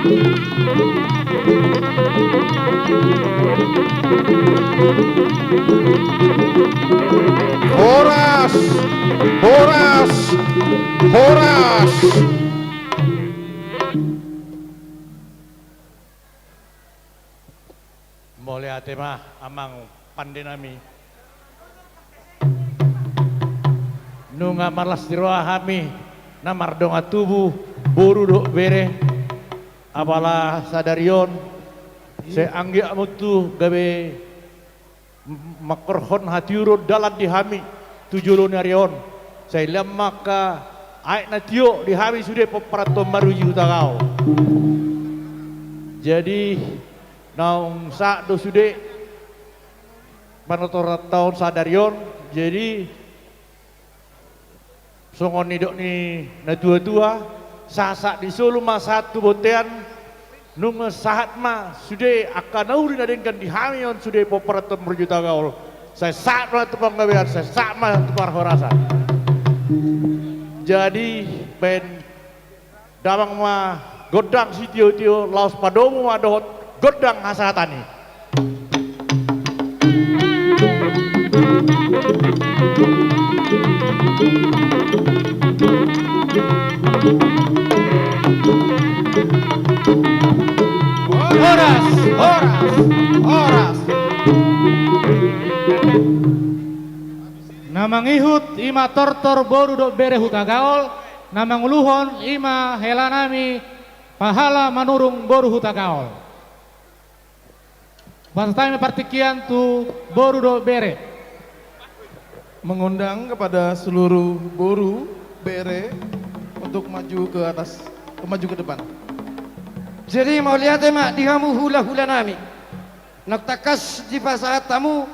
Horas, horas, horas. Mauliate ma amang pande nami. Nunga marlas ni roha hami na mardongan tubu, boru dohot bere, apala sadari on sai anggiat ma tutu gabe m-, mangkorhon hatiuron dalan di hami tu jolo ni ari on. Sai lean ma angka aek na tio di hami sude pomparanton marujung hutagaol. Jadi naung sahat do sude panortoranta on sadari on. Jadi songon nidok ni natuatua, sahat-sahat ni solu ma sahat tu bontean, nunga sahat ma sude angka na uli na denggan di hami on sude pomparanton marujung hutagaol. Sai sahat ma tu panggabean, sai sahat ma tu parhorasan. Jadi baen damang ma gondang sitiotio, laos padomu ma dohot gondang hasahatan i. Horas, horas, horas. Na mangihut i ma tortor boru dohot bere hutagaol, na manguluhon i ma hela nami pahala manurung boru hutagaol. Pasahat hami partingkian tu boru dohot bere. Mengundang kepada seluruh boru, bere untuk maju ke atas, maju ke depan. Jadi mauliate ma di hamu hulahula nami. Naung tangkas dipasahat hamu,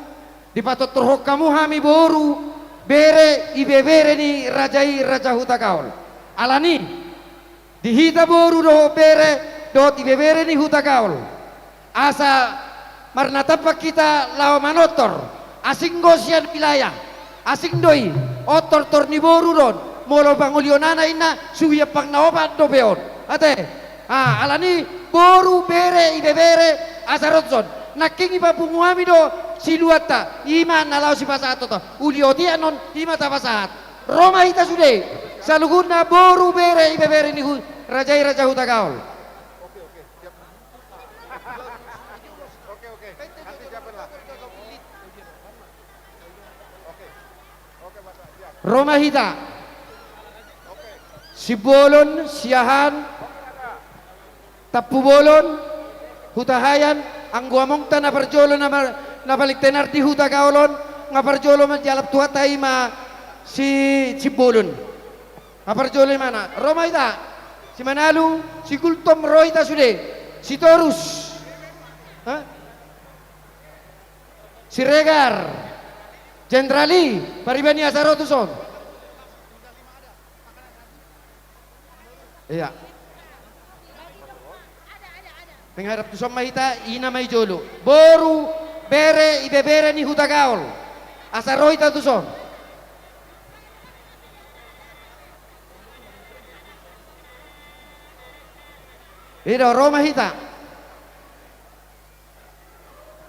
dipatortorhon hamu hami boru, bere, ibebere ni raja i, raja hutagaol. Alani, di hita boru dohot bere, dohot ibebere ni hutagaol, asa marnatampak hita laho manortor, asing do sian wilayah, asing do i, on tortor ni boru do on, molo pangolihonana inna suhi ampang na opat dope on. Ate, ah, alani boru, bere, ibebere, asa ro tuson. Nangkin ipapungu hami do siluanta, i ma na laho sipasahathonta. Uli otik annon i ma tapasahat. Ro ma hita sude, saluhutna boru, bere, ibebere ni hu-, raja i, raja hutagaol. Ro ma hita. Simbolon, Siahaan, Tampubolon, Hutahaean, anggo amongta na parjolo na mar-, na paling tenar di hutagaol on, na parjolo manjalap Tuhanta i ma si Simbolon. Na parjolo imana, ro ma hita. Simanalu, Sigultom, ro hita sude. Sitorus. Ha? Siregar. Jenderal i, pariban i asa ro tuson. Iya. Menghadap tuson ma hita, ina ma i jolo. Boru, bere, ibebere ni hutagaol. Asa ro hita tuson. I do, ro ma hita.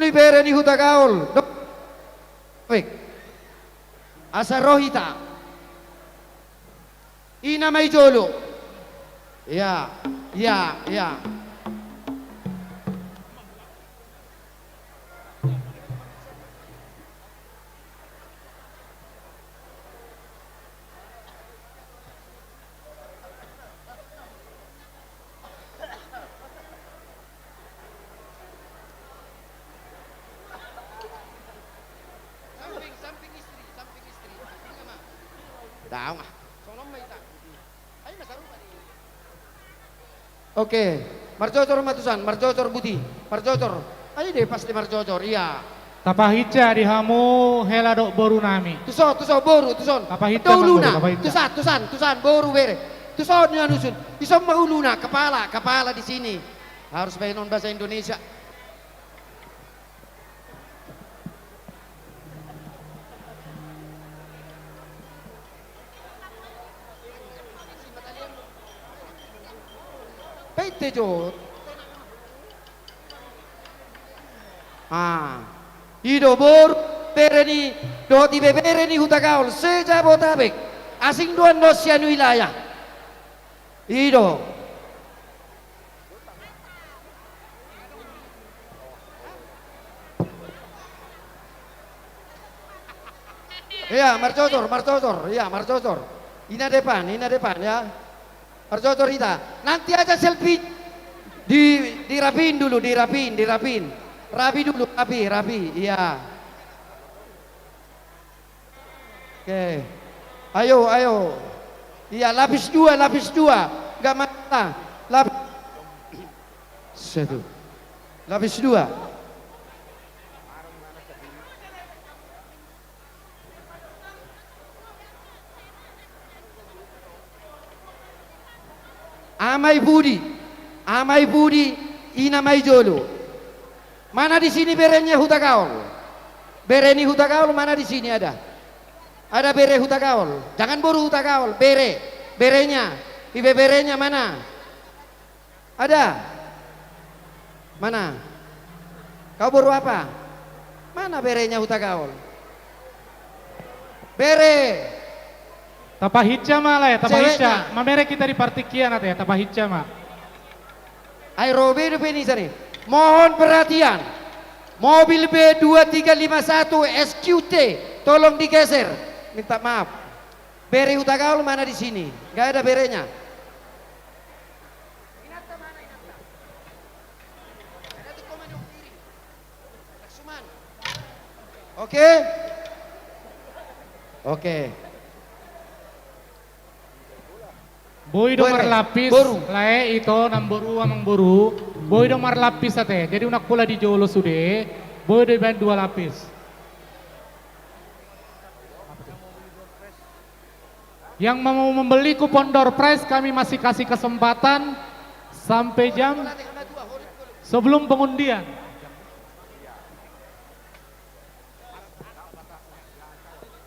Ni bere ni hutagaol. Dok. Wek. Asa ro hita. Ina ma i jolo. Iya, iya, iya. Daong ah. Oke, marjojor ma tusan, marjojor buti, marjojor. Ai de pasti marjojor, iya. Tapahinsa di hamu hela dohot boru nami. Tuson, tuson, boru, tuson. Tapahinsa ma boru, tapahinsa. Tusan, tusan, tusan, boru bere. Tuson, ni anusun. Ison ma uluna, kepala, kepala di sini. Harus bahenon bahasa Indonesia. Painte jo. Ah, i do boru, bere ni, dohot ibebere ni Hutagaol se-Jabodetabek. Asing do annon sian wilayah. I do. Iya, marjojor, marjojor. Iya, marjojor. Ina depan, ina depan, ya. Marjojor hita. Nanti aja selfie. Di, dirapiin dulu, dirapiin, dirapiin. Rapi dulu, rapi, rapi. Iya. Oke. Ayo, ayo. Iya, lapis dua, lapis dua. Nggak masalah. Lap-, satu. Lapis dua. Ama i pudi, ama i pudi, ina ma i jolo. Mana di sini berenya Hutagaol? Bere ni Hutagaol mana di sini ada? Ada bere Hutagaol? Jangan boru Hutagaol, bere, berenya, ibeberenya mana? Ada? Mana? Kau boru apa? Mana berenya Hutagaol? Bere. Tapahinsa ma, lae, tapahinsa. Ceweknya. Mamereng hita di partingkian ate, tapahinsa ma. Ai ro be dope ni sari. Mohon perhatian. Mobil B dua tiga lima satu S Q T, tolong digeser. Minta maaf. Bere Hutagaol mana di sini? Nggak ada berenya. Oke? Oke. Boi do marlapis, lae, ito, namboru, amangboru. Boi do marlapis ate. Jadi unang pola di jolo sude. Boi do dibaen dua lapis. Yang mau membeli kupon door prize, kami masih kasih kesempatan sampai jam, sebelum pengundian.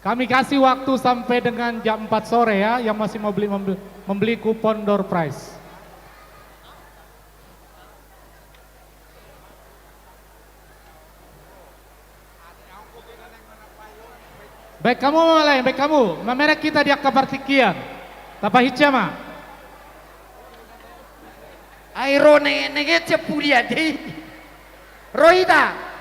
Kami kasih waktu sampai dengan jam empat sore ya, yang masih mau beli, membeli, membeli kupon door prize. Baen hamu ma, lae, baen hamu. Mamereng hita di angka partingkian. Tapahinsa ma. Ai ro ne, ne, ne, cepu dia dei. Ro hita.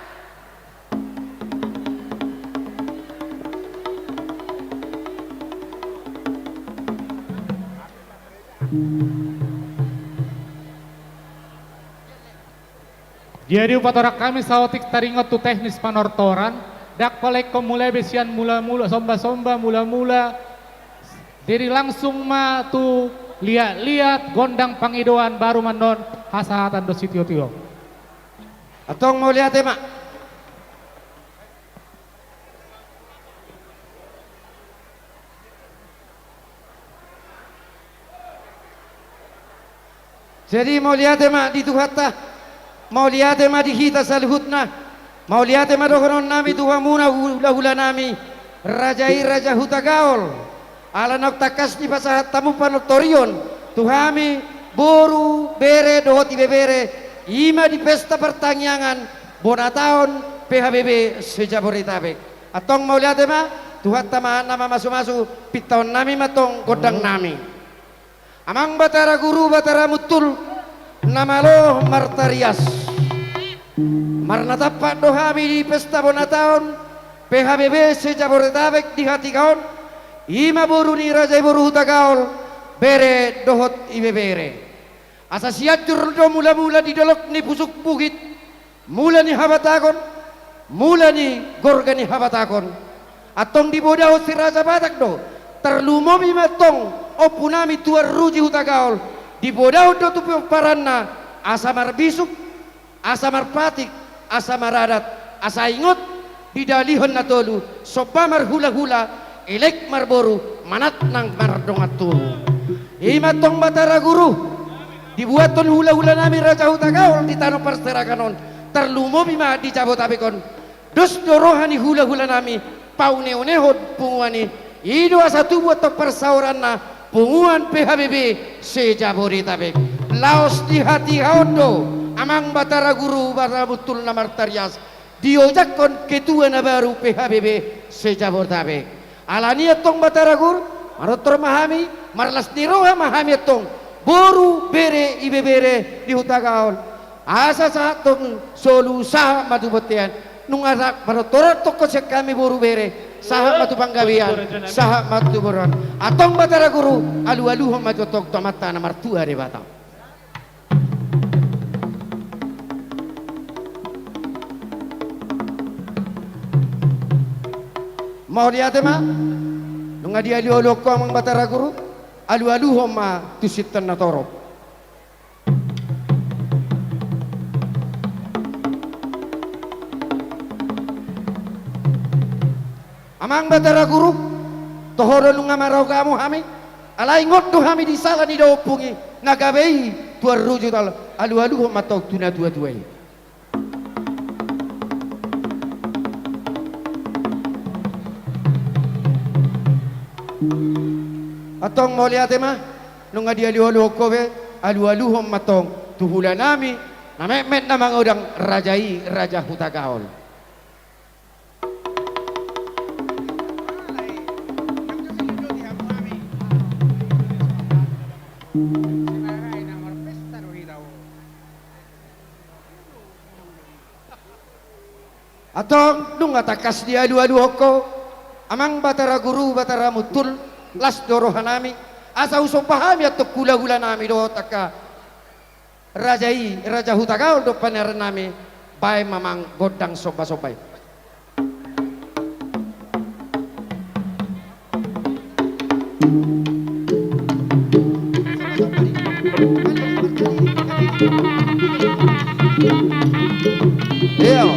Jadi hupatorang hami saotik taringot tu teknis panortoran, ndang palekhon mula be sian mula-mula, somba-somba, mula-mula. Jadi langsung ma tu liat-liat, gondang pangidoan, baru ma annon hasahatan dohot sitio-tio. Antong mauliate ma. Jadi mauliate ma di Tuhanta, mauliate ma di hita saluhutna, mauliate ma dohonon nami tu hamuna hula-hula nami, raja i Raja Hutagaol. Ala naung tangkas dipasahat hamu panortorion tu hami boru, bere dohot ibebere, i ma di pesta partangiangan bona taon P H B B se-Jabodetabek. Antong mauliate ma, Tuhanta ma na mamasu-masu, pintaon nami ma antong gondang nami. Amang Batara Guru, Batara Muntul, na malo martarias. Marnatampak do hami di pesta bona taon P H B B se-Jabodetabek di hatiha on, i ma boru ni raja i boru Hutagaol, bere dohot ibebere. Asa Sianjur do mula-mula di dolok ni Pusuk Bukit, mula ni habatagon, mula ni gorga ni habatagon. Antong dibodahon si Raja Batak do, tarlumobi ma antong ompu nami Tuan Ruji Hutagaol, dibodahon do tu pomparanna, asa marbisuk, asa marpatik, asa maradat, asa ingot di dalihon na tolu, somba marhula-hula, elek marboru, manat nang mardongan tubu. I ma antong Batara Guru, dibuathon hula-hula nami Raja Hutagaol di tano parserahan on, tarlumobi ma di Jabodetabek on. Dos do roha ni hula-hula nami paune-unehon punguan i, i do asa tubu antong parsaoranna punguan P H B B se-Jabodetabek. Laos di hatiha on do, Amang Batara Guru, Batara Muntul na martarias, diojakhon ketua na baru P H B B se-Jabodetabek. Alani i antong Batara Guru, manortor ma hami, marlas ni roha ma hami antong, boru, bere, ibebere di Hutagaol. Asa sahat antong solu, sahat ma tu bontean. Nunga ra-, manortor antong sian hami boru, bere, sahat ma tu panggabean, sahat ma tu borhan. Antong Batara Guru, alualuhon ma jo antong tu Amanta na martua Debata. Mauliate ma. Nunga dialualuhon ho amang Batara Guru, alualuhon ma tu sinta na torop. Amang Batara Guru, toho do nunga maragamo hami, alai ngot do hami di sala ni da ompung i, na gabe i tu arrujut, al-, alualuhon ma antong tu natuatua i. Antong mauliate ma, nunga dialualuhon ho be, alualuhon ma antong tu hulanami, na metmet na mangodang raja i, Raja Hutagaol. Antong nunga tangkas dialualuhon ho, amang Batara Guru, Batara Muntul, las do rohanami, asa husomba hami antong hulahulanami dohot angka raja i, Raja Hutagaol do panearannami, baen ma amang gondang sombasomba i. Iya.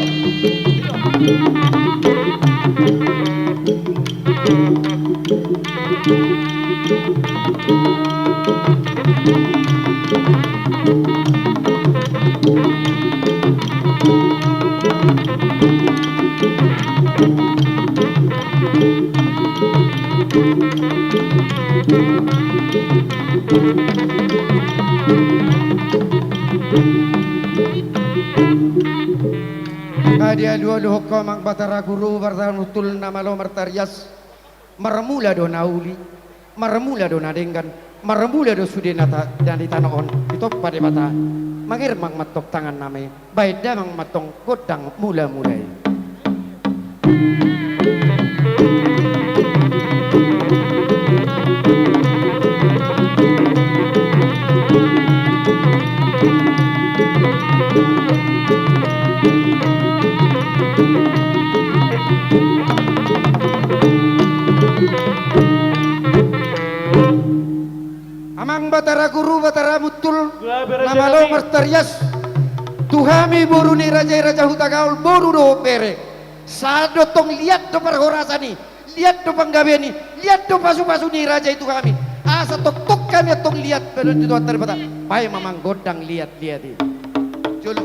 Nga dialualuhon ho amang Batara Guru, Batara Muntul na malo martarias. Marmula do na uli, marmula do na denggan, marmula do sude na ta-, na di tano on, ditompa Debata. Mangermang ma antong tangannami, baen damang ma antong gondang mulamula i. Amang Batara Guru, Batara Muntul, na malo martarias, tu hami boru ni raja i, Raja Hutagaol, boru dohot bere. Sahat do antong liat do parhorasan i, liat do panggabean i, liat do pasupasu ni raja i tu hami. Asa tongtong hami antong liat, baen tu Tuhanta Debata. Baen ma amang gondang liatliat i. Jolo.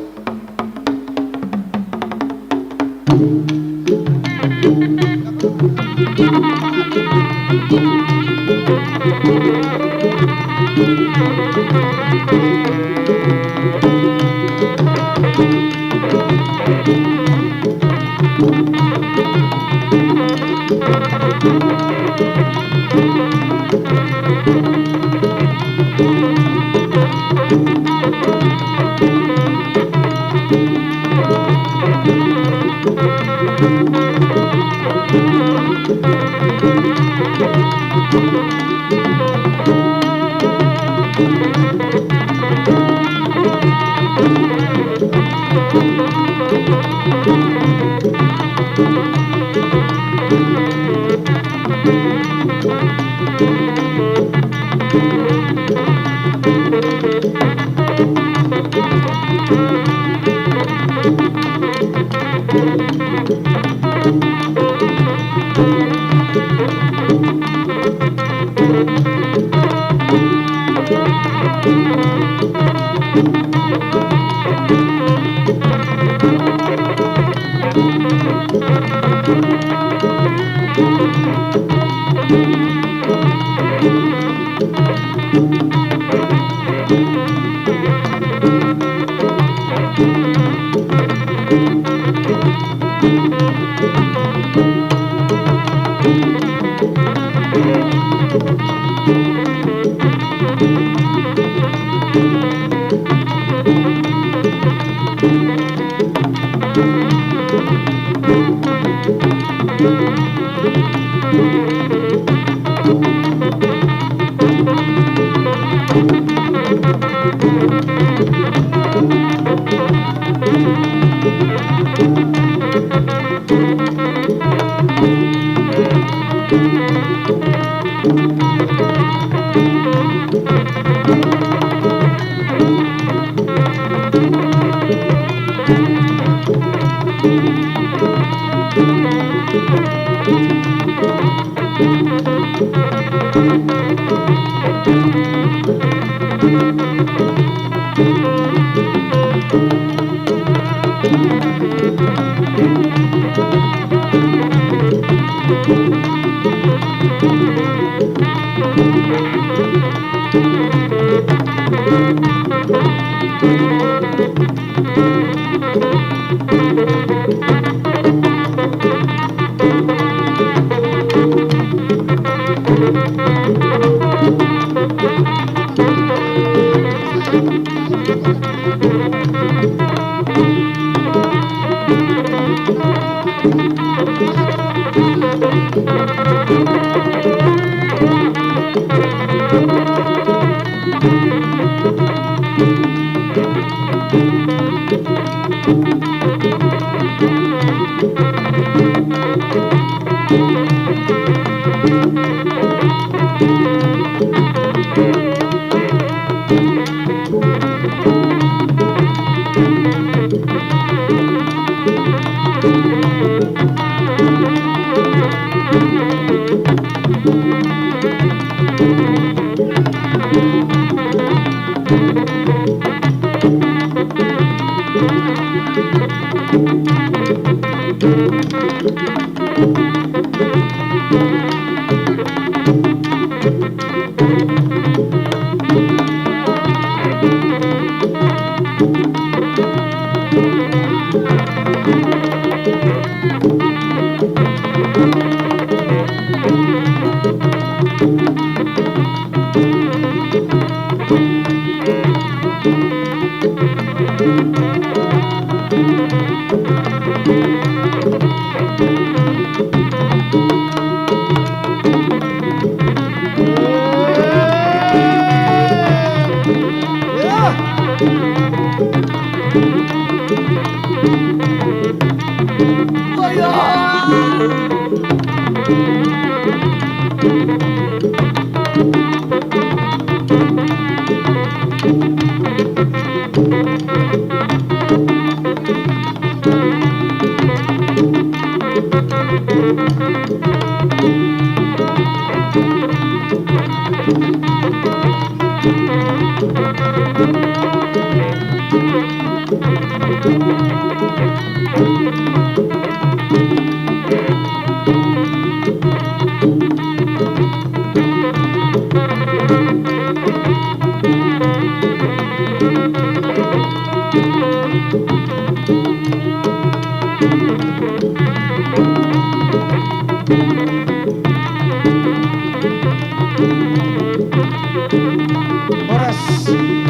Horas,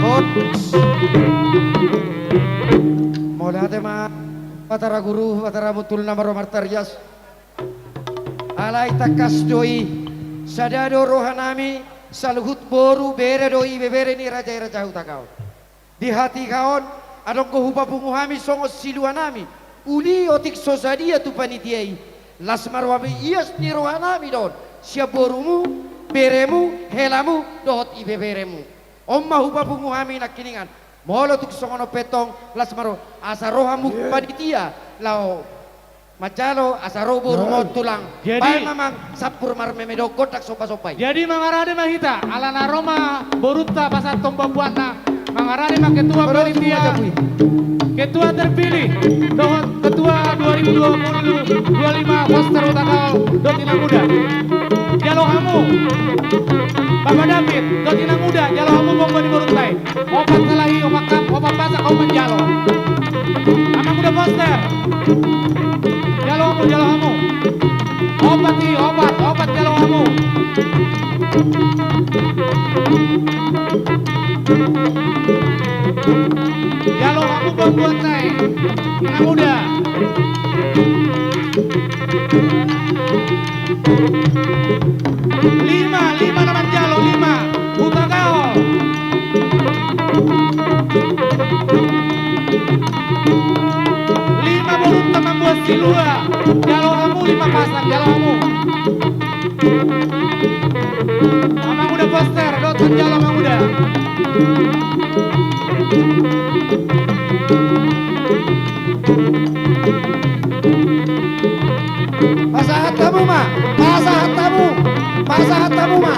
horas. Mauliate ma Batara Guru, Batara Muntulna Maromartarias. Alai tangkas do i, sada do rohanami, saluhut boru, bere do ibebere ni raja i, Raja Hutagalung. Di hatiha on, adong do hupapungu hami songon siluanami, uli otik so sadia tu panitia i, las ma roha, ias ni rohanami do on, sian borumu, beremu, helamu, dohot ibeberemu. On ma hupapungu hami nangkiningan, molo tung songon on pe tong, las ma roha, asa rohamu panitia, laho manjalo asa ro boru on tulang. Jadi, baen ma amang sampur marmeme dohot gondang somba-somba i. Jadi mangarade ma hita, ala na ro ma borunta pasahathon buat-buatna, mangarade ma ketua panitia, ketua terpilih dohot ketua dua ribu dua puluh dua lima Koster Hutagalung dohot Inang Muda. Jalo hamu Bapak David dohot Inang Muda, jalo hamu pomba ni borunta i. Opat sala i, opat kap, opat pasak, opat jalo. Amang Uda Koster. Jalo hamu. Opat i, opat, opat jalo hamu. Jalo hamu bantuan nai. Anak muda. Lima, lima na manjalo, lima. Hutagaol. Lima borunta mambuat silua. Jalo hamu lima pasang, jalo hamu. Amang Uda Poster, dohot jalo Amang Uda. Pasahat hamu ma, pasahat hamu, pasahat hamu ma.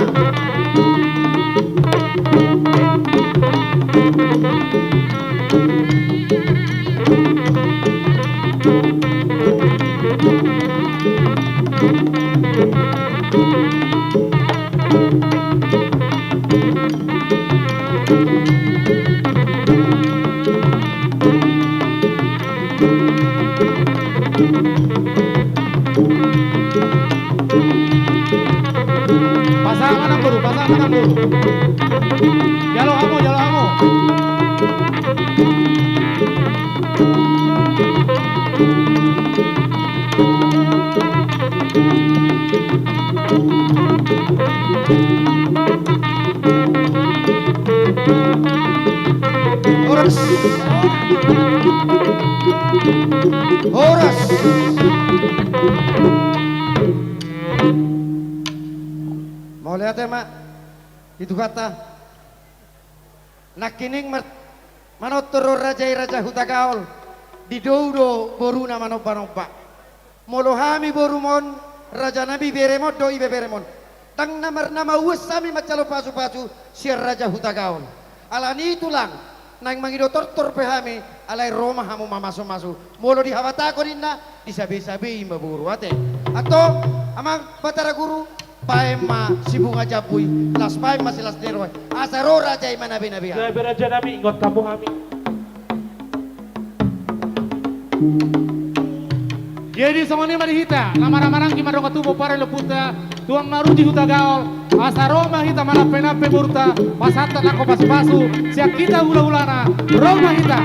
Pasahat ma nang boru, pasahat ma nang boru. Jalo hamu, jalo hamu. Horas. Horas. Mauliate ma di Tuhanta. Nangkining mar-, manortor do raja i, Raja Hutagaol, didou do boruna manomba-nomba. Molo hami borum on, rajanami, berem on do ibeberem on. Ndang na mar-, na mauas hami manjalo pasu-pasu sian Raja Hutagaol. Alani i tulang, naeng mangido tortor pe hami, alai ro ma hamu mamasu-masu. Molo dihabatahon ninna, disabe-sabei ma boru, ate. Antong, Amang Batara Guru, baen ma si bunga jambu i, las baen ma si las ni roha i, asa ro raja i manabe-nabe hami. Gabe rajanami, ingot hamu hami. Jadi songon i ma di hita, na marhaha-maranggi mardongan tubu pomparan ni ompunta Tuan Maruji Hutagaol, asa ro ma hita manampe-nampe borunta, pasahathon nangkin pasu-pasu sian hita hula-hulana, ro ma hita.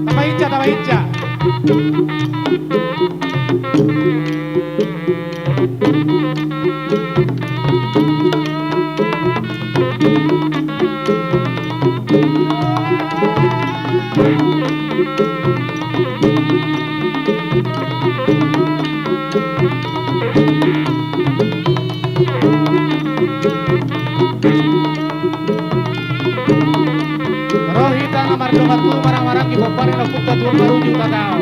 Tamba hinsa, tamba hinsa. Ro hita na mardongan tubu marhaha-maranggi pomparan ni ompunta Tuan Maruji Hutagaol.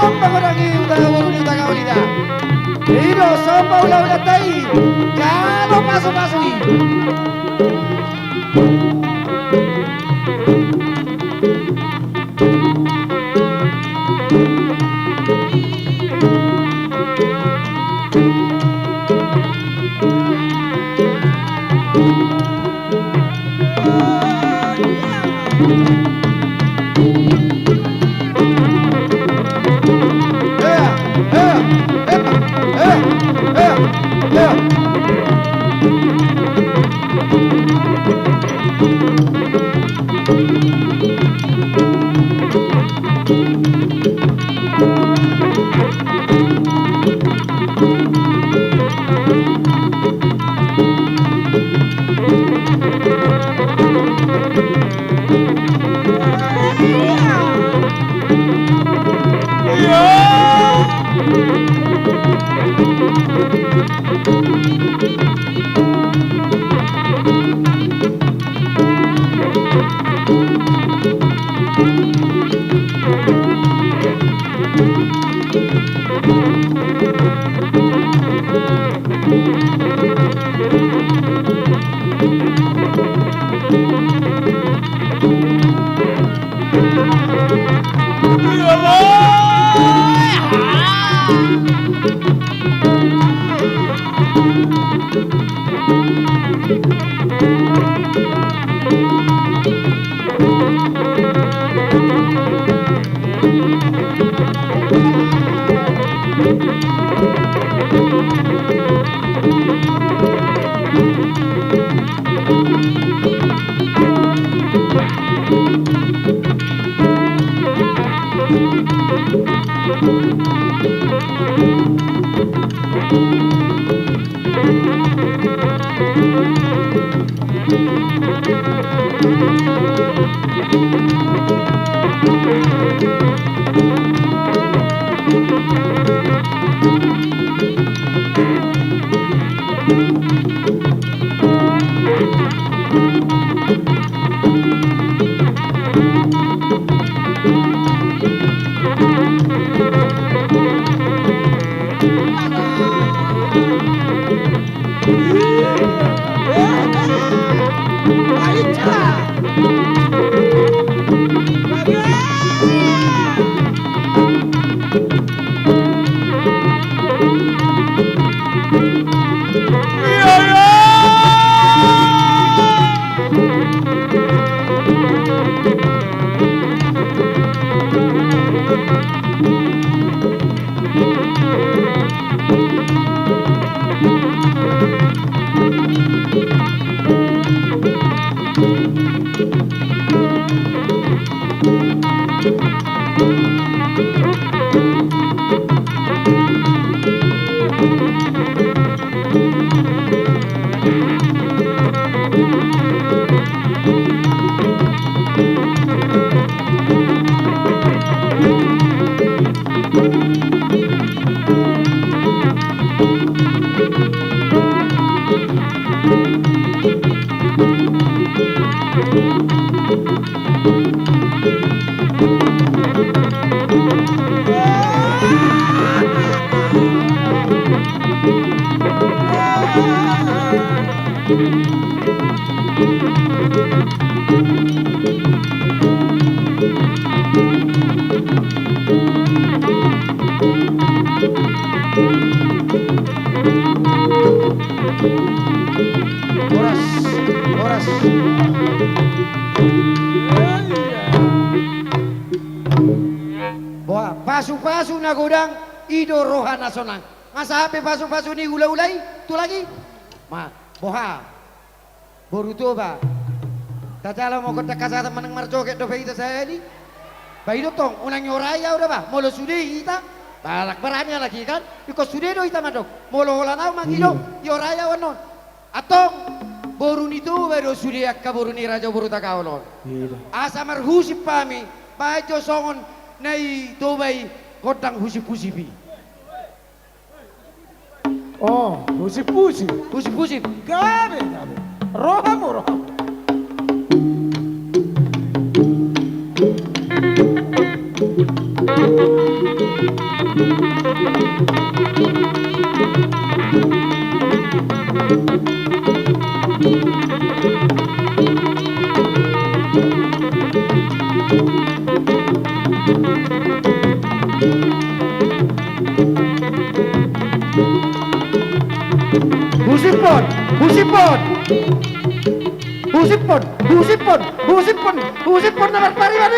Somba godang i, uda, uda, uda, uda. I do somba ulaulanta i. Jalo pasupasu i. Horas, horas. Boha, pasu-pasu na godang, i do roha na sonang. Nga sahat be pasu-pasu ni hula-hula i, tulang i? Ma, boha? Boru Toba. Tajalo ma gondang hasahatan manang marjoget dope hita sahali. Ba i do tong, unang niorai ahu da ba, molo sude hita. Ba ndang barani halak i kan, ingkon sude do hita mandok. Molo holan ahu mangido, niorai ahu annon. Antong, boru ni Toba do sude angka boru ni Raja Boru Tagaol on. Asa marhusip hami, baen jo songon na i Toba i gondang husip-husip i. O, husip-husip. Husip-husip. Gabe, gabe. Rohamu, rohamu. Husiphon, husiphon. Husiphon, husiphon, husiphon, husiphon na marpariban i.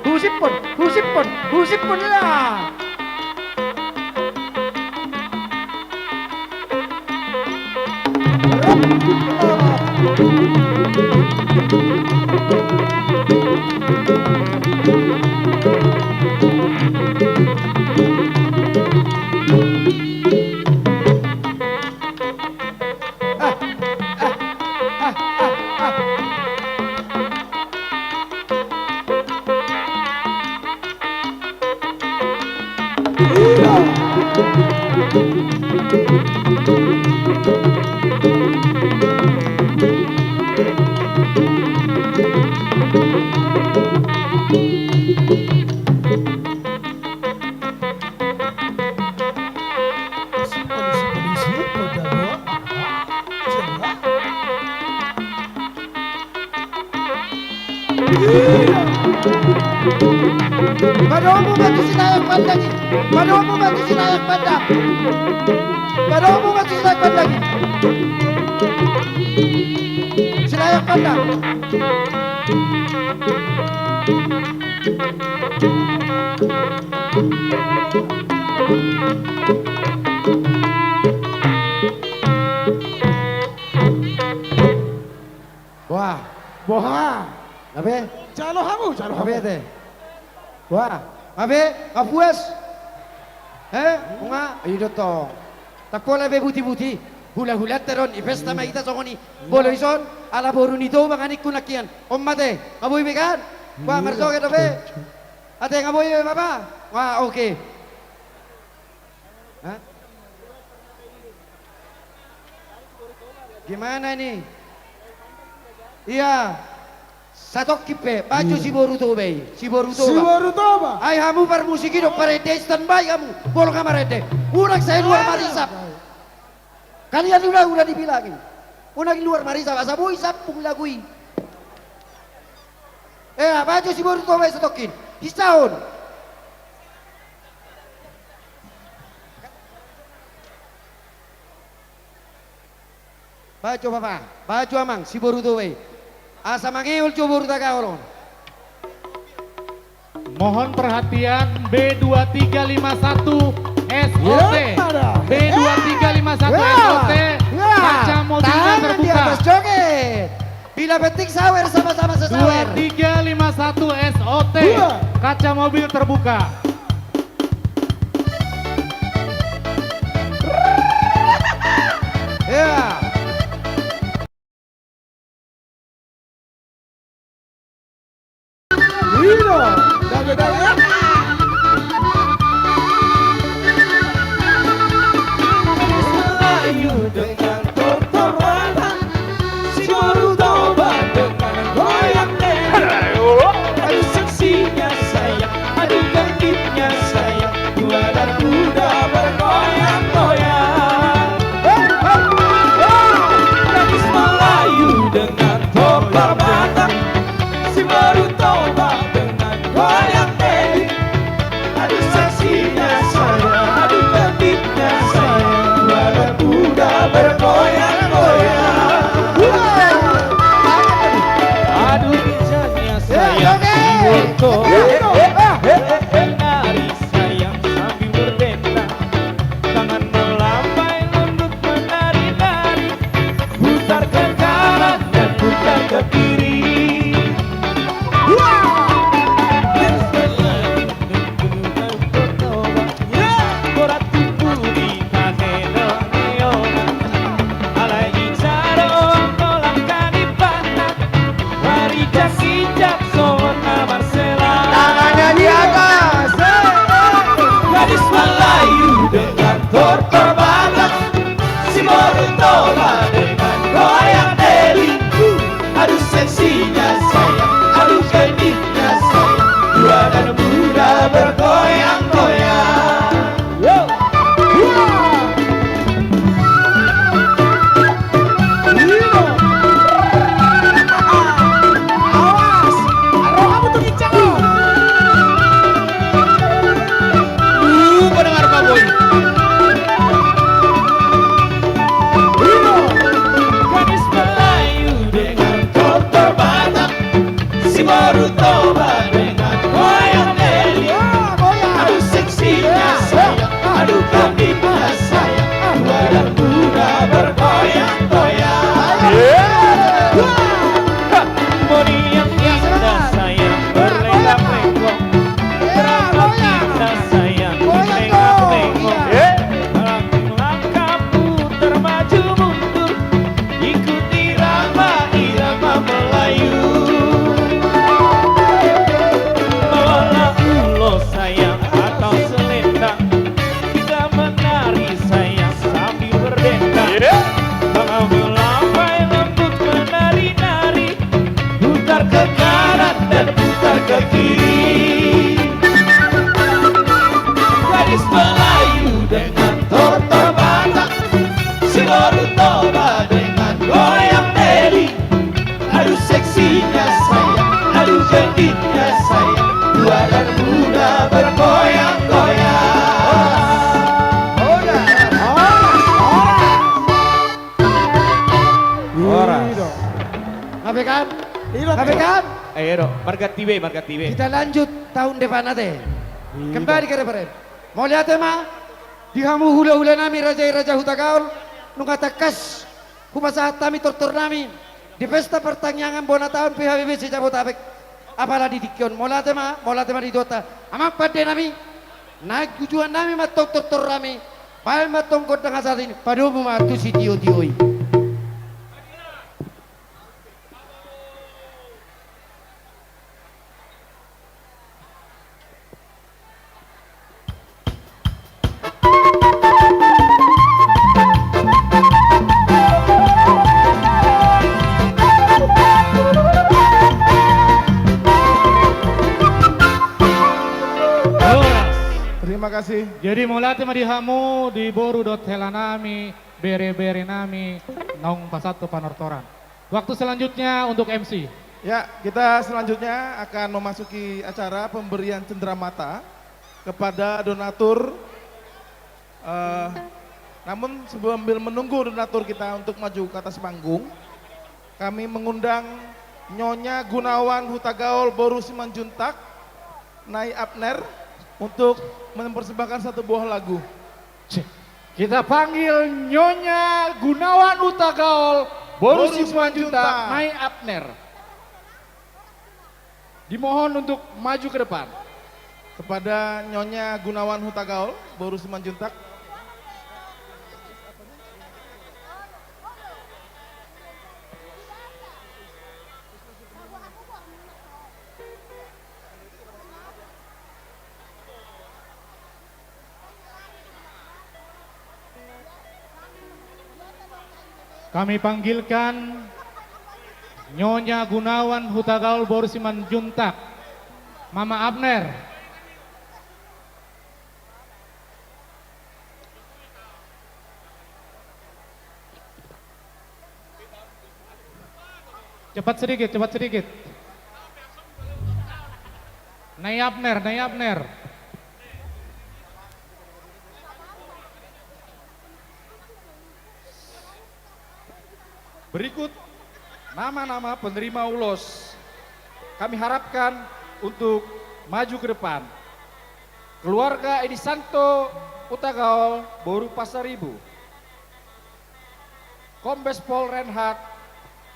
Husiphon, husiphon, husiphon na. Padomu ma tu Silayak Pandang i. Padomu ma tu Silayak Pandang. Padomu ma tu Silayak Pandang i. Silayak Pandang. Boha. Boha. Gabe? Jalo hamu, jalo hamu. Gabe te. Boha. Gabe, nga puas. He? Nga, i do tong. Ndang pola be buti-buti. Hula-hulanta do on, i pesta ma hita songon i. Molo ison, ala boru ni Toba nga ningku nangkinan. On ma te, nga boi be kan? Boha, marjoget dope. Ate, nga boi be bapa? Nga, oke. Hah? Gimana ini? Iya. Satongkin pe, baen jo si boru Toba i, si boru Toba. Si boru Toba. Ai hamu parmusik i dohot parende, standby hamu. Molo nga marende, unang sai luar marisap. Kalian udah, udah dibilangin. Unang luar marisap, asa boi sambung lagu i. Ea, baen jo si boru Toba i satongkin. Hisahon. Baen jo bapa, baen jo amang, si boru Toba i. Asa mangeol jo boru Tagaol on. Mohon perhatian, B dua tiga lima satu S O T. B dua tiga lima satu S O T, kaca mobilnya terbuka. Tangan di atas, joget. Bila penting sawer, sama-sama sesawer. Dua tiga lima satu S O T, kaca mobil terbuka. Iya. Iya, dage, dage. Melayu dengan tortor walang, si boru Toba dengan goyang tena. Aduh, seksinya sayang, aduh, ganti Horas. Ido. Ngabekan? Ido. Ngabekan? Eh, ido. Marganti be, marganti be. Kita lanjut tahun depan ate. Ido. Kembali ke referendum. Mauliate ma di hamu hulahula nami, raja i raja Hutagaol, nunga tangkas hupasahat hami tortor nami di pesta partangiangan bona taon P H B B se-Jabotabek. Apala di tingki on, mauliate ma, mauliate ma di Debata. Amang pande nami, naeng ujuan nami ma antong tortor nami, baen ma antong gondang hasahatan i, padomu ma tu sitiotio i. Terima kasih. Jadi mauliate ma di hamu, di boru dohot hela nami, bere-bere nami, naung pasahat tu panortoran. Waktu selanjutnya untuk M C. Ya, kita selanjutnya akan memasuki acara pemberian cenderamata kepada donatur. Eh, namun, sambil menunggu donatur kita untuk maju ke atas panggung, kami mengundang Nyonya Gunawan Hutagaol boru Simanjuntak, Nai Abner, untuk mempersembahkan satu buah lagu. Cek. Kita panggil Nyonya Gunawan Hutagaol, boru Simanjuntak, Nai Abner. Dimohon untuk maju ke depan. Kepada Nyonya Gunawan Hutagaol, boru Simanjuntak. Kami panggilkan Nyonya Gunawan Hutagaol boru Simanjuntak, Mama Abner. Cepat sedikit, cepat sedikit. Nai Abner, Nai Abner. Berikut nama-nama penerima ulos kami harapkan untuk maju ke depan. Keluarga Edi Santo Hutagaol boru Pasaribu. Kombes Pol Renhat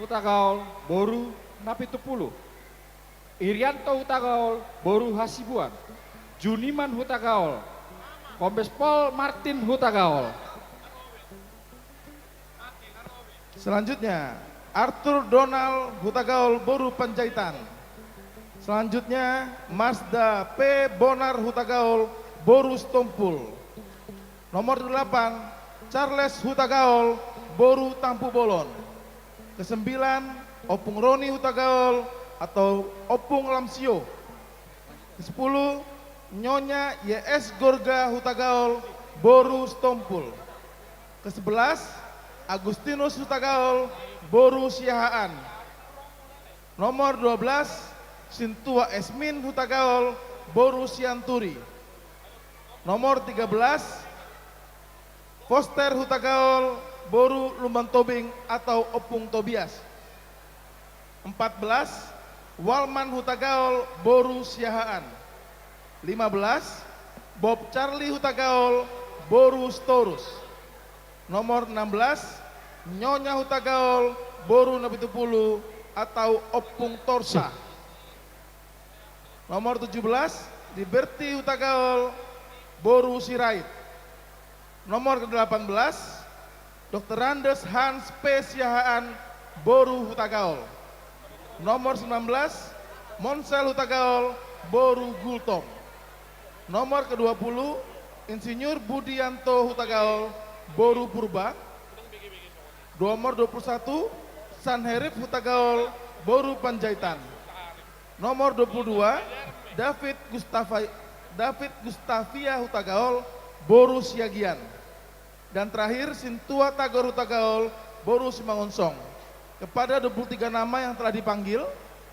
Hutagaol boru Napitupulu. Irianto Hutagaol boru Hasibuan. Juniman Hutagaol. Kombes Pol Martin Hutagaol. Selanjutnya, Arthur Donald Hutagaol boru Panjaitan. Selanjutnya, Marsda P Bonar Hutagaol boru Sitompul. Nomor delapan, Charles Hutagaol boru Tampubolon. Kesembilan, Ompung Roni Hutagaol atau Ompung Lamsio. Kesepuluh, Nyonya Y S Gorga Hutagaol boru Sitompul. Kesebelas, Agustinus Hutagaol boru Siahaan. Nomor dua belas, Sintua Esmin Hutagaol boru Sianturi. Nomor tiga belas, Foster Hutagaol boru Lumban Tobing atau Ompung Tobias. Empat belas, Walman Hutagaol boru Siahaan. Lima belas, Bob Charlie Hutagaol boru Sitorus. Nomor enam belas, Nyonya Hutagaol boru Napitupulu atau Ompung Torsa. Nomor tujuh belas, Liberty Hutagaol boru Sirait. Nomor kedelapan belas, Doktor Andes Hans P Siahaan boru Hutagaol. Nomor sembilan belas, Monsel Hutagaol boru Gultom. Nomor kedua puluh, Insinyur Budianto Hutagaol boru Purba. Nomor dua puluh satu, Sanherif Hutagaol boru Panjaitan. Nomor dua puluh dua, David Gustafa-, David Gustavia Hutagaol boru Siagian. Dan terakhir, Sintua Tagor Hutagaol boru Simangunsong. Kepada dua puluh tiga nama yang telah dipanggil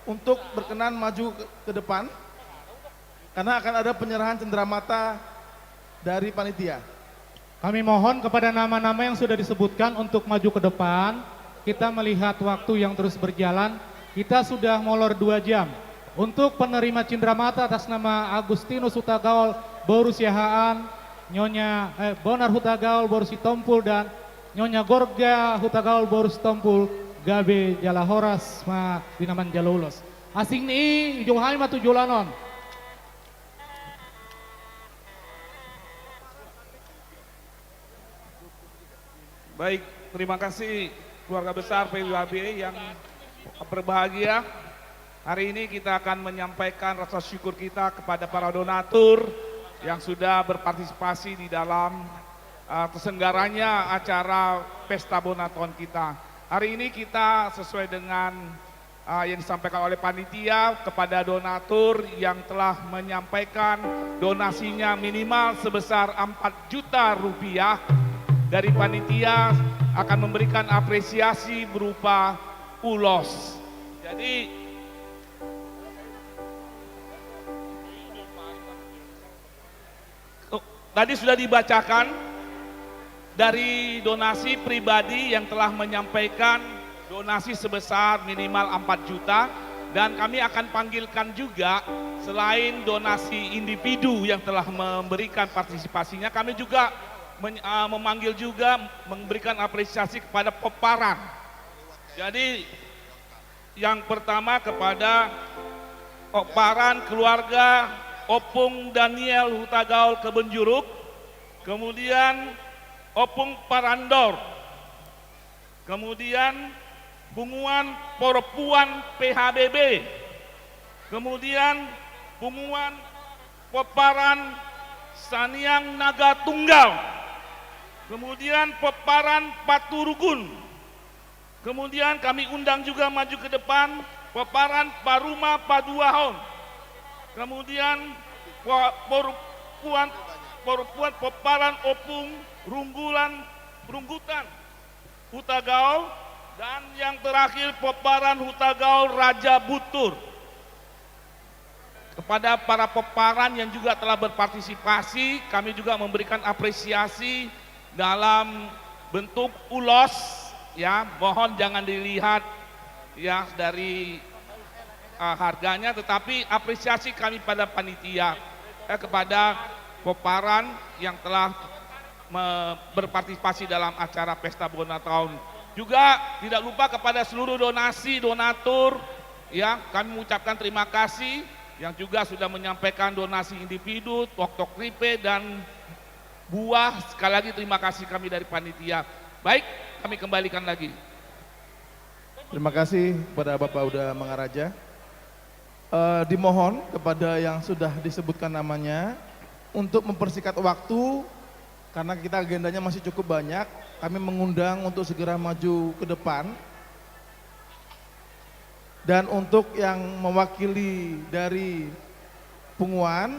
untuk berkenan maju ke, ke depan, karena akan ada penyerahan cenderamata dari panitia. Kami mohon kepada nama-nama yang sudah disebutkan untuk maju ke depan. Kita melihat waktu yang terus berjalan, kita sudah molor dua jam. Untuk penerima cindramata atas nama Agustinus Hutagaol boru Siahaan, Nyonya, eh, Bonar Hutagaol boru Sitompul, dan Nyonya Gorga Hutagaol boru Sitompul, gabe jala horas ma di na manjalo ulos. Asing ni i, ujung hami ma tu joloan on. Baik, terima kasih keluarga besar P W H B yang berbahagia. Hari ini kita akan menyampaikan rasa syukur kita kepada para donatur yang sudah berpartisipasi di dalam, eh, terselenggaranya acara Pesta Bona Taon kita. Hari ini kita sesuai dengan, eh, yang disampaikan oleh panitia kepada donatur yang telah menyampaikan donasinya minimal sebesar empat juta rupiah. Dari panitia akan memberikan apresiasi berupa ulos. Jadi, oh, tadi sudah dibacakan dari donasi pribadi yang telah menyampaikan donasi sebesar minimal empat juta, dan kami akan panggilkan juga, selain donasi individu yang telah memberikan partisipasinya, kami juga men-, eh, memanggil juga memberikan apresiasi kepada pomparan. Jadi, yang pertama kepada pomparan keluarga Ompung Daniel Hutagaol Kebonjuruk, kemudian Ompung Parandor, kemudian punguan Porompuan P H B B, kemudian punguan pomparan Saniang Naga Tunggal, kemudian pomparan Paturugun, kemudian kami undang juga maju ke depan pomparan Paruma Paduahon. Kemudian po-, porompuan, porompuan pomparan Ompung Runggulan, Runggutan Hutagaol. Dan yang terakhir pomparan Hutagaol Raja Butur. Kepada para pomparan yang juga telah berpartisipasi, kami juga memberikan apresiasi dalam bentuk ulos, ya, mohon jangan dilihat, ya, dari, eh, harganya, tetapi apresiasi kami pada panitia, eh, kepada pomparan yang telah me-, berpartisipasi dalam acara Pesta Bona Taon. Juga tidak lupa kepada seluruh donasi, donatur, ya, kami mengucapkan terima kasih yang juga sudah menyampaikan donasi individu, tok-tok ripe, dan buah. Sekali lagi terima kasih kami dari panitia. Baik, kami kembalikan lagi. Terima kasih kepada Bapak Uda Mangaraja. Eh, dimohon kepada yang sudah disebutkan namanya untuk mempersingkat waktu, karena kita agendanya masih cukup banyak, kami mengundang untuk segera maju ke depan. Dan untuk yang mewakili dari punguan,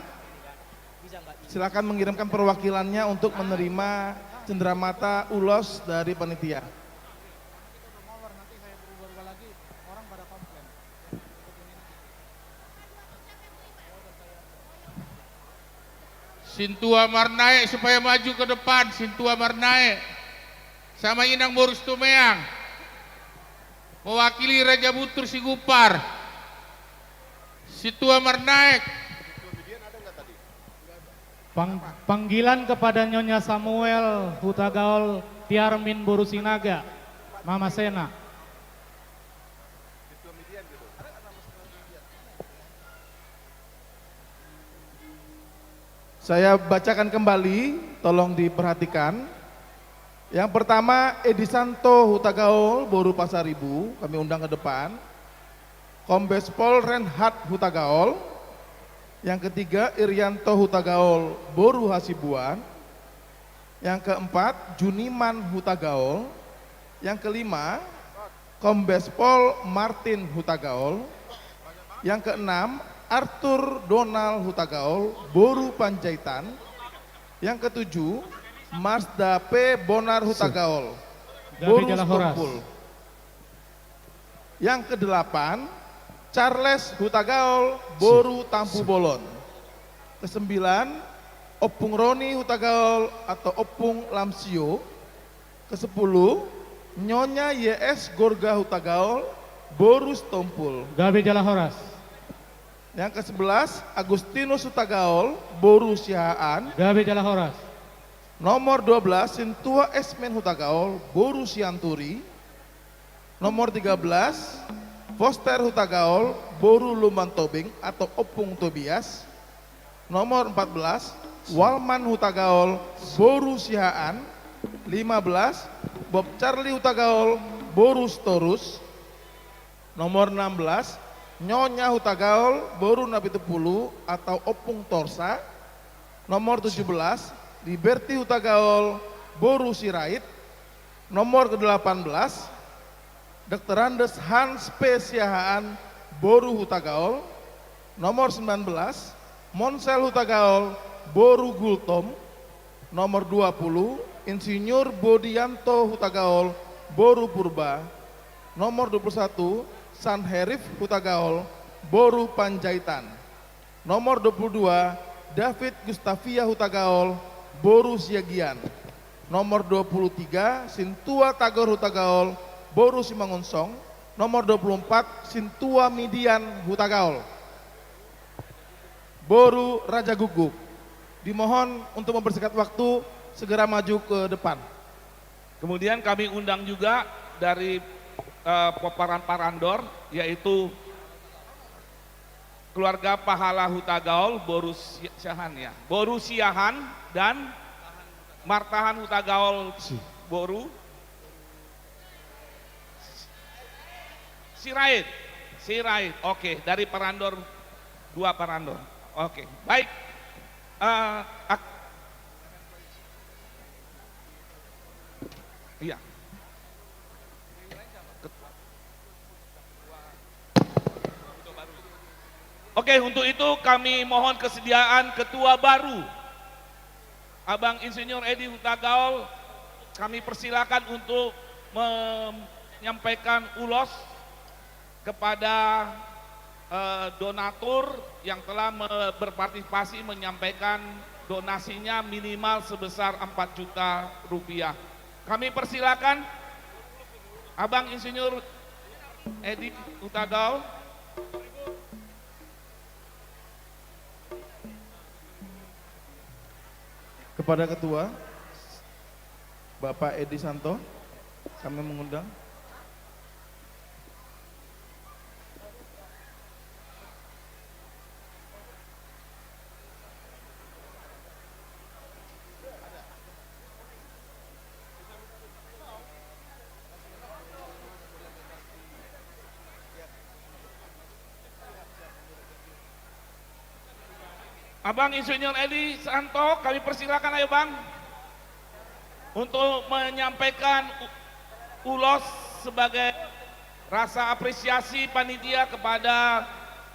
silakan mengirimkan perwakilannya untuk menerima cendramata ulos dari panitia. Sintua Marnaek supaya maju ke depan, Sintua Marnaek. Sama Inang boru Situmeang. Mewakili Raja Butur Sigumpar. Sintua Marnaek. Pang-, panggilan kepada Nyonya Samuel Hutagaol Tiarmin boru Sinaga, Mama Sena. Saya bacakan kembali, tolong diperhatikan. Yang pertama, Edi Santo Hutagaol, boru Pasaribu, kami undang ke depan. Kombes Pol Renhat Hutagaol. Yang ketiga, Irianto Hutagaol, boru Hasibuan. Yang keempat, Juniman Hutagaol. Yang kelima, Kombes Pol Martin Hutagaol. Yang keenam, Arthur Donald Hutagaol, boru Panjaitan. Yang ketujuh, Marsda P Bonar Hutagaol, boru Sitompul. Yang kedelapan, Charles Hutagaol, boru Tampubolon. Kesembilan, Ompung Roni Hutagaol atau Ompung Lamsio. Kesepuluh, Nyonya Y S Gorga Hutagaol, boru Sitompul. Gabe jala horas. Yang kesebelas, Agustinus Hutagaol, boru Siahaan. Gabe jala horas. Nomor dua belas, Sintua Esmen Hutagaol, boru Sianturi. Nomor tiga belas, Foster Hutagaol, boru Lumban Tobing atau Ompung Tobias. Nomor empat belas, Walman Hutagaol, boru Siahaan. Lima belas, Bob Charlie Hutagaol, boru Sitorus. Nomor enam belas, Nyonya Hutagaol, boru Napitupulu atau Ompung Torsa. Nomor tujuh belas, Liberty Hutagaol, boru Sirait. Nomor kedelapan belas, Doktorandes Hans P Siahaan, boru Hutagaol. Nomor sembilan belas, Monsel Hutagaol, boru Gultom. Nomor dua puluh, Insinyur Bodianto Hutagaol, boru Purba. Nomor dua puluh satu, Sanherif Hutagaol, boru Panjaitan. Nomor dua puluh dua, David Gustavia Hutagaol, boru Siagian. Nomor dua puluh tiga, Sintua Tagor Hutagaol, boru Simangunsong. Nomor dua puluh empat, Sintua Midian Hutagaol, boru Raja Guguk. Dimohon untuk mempersingkat waktu, segera maju ke depan. Kemudian kami undang juga dari, eh, pomparan parandor, yaitu keluarga Pahala Hutagaol, boru Si-, Siahaan, ya. Boru Siahaan dan Martahan Hutagaol, boru Sirait. Sirait. Oke, dari parandor, dua parandor. Oke, baik. Eh, ak-, iya. Oke, untuk itu kami mohon kesediaan ketua baru, Abang Insinyur Edi Hutagaol, kami persilakan untuk menyampaikan ulos kepada, eh, donatur yang telah me-, berpartisipasi menyampaikan donasinya minimal sebesar empat juta rupiah. Kami persilakan Abang Insinyur Edi Hutagaol. Kepada Ketua, Bapak Edi Santo, kami mengundang. Abang Insinyur Edi Santo, kami persilakan, ayo, Bang, untuk menyampaikan u-, ulos sebagai rasa apresiasi panitia kepada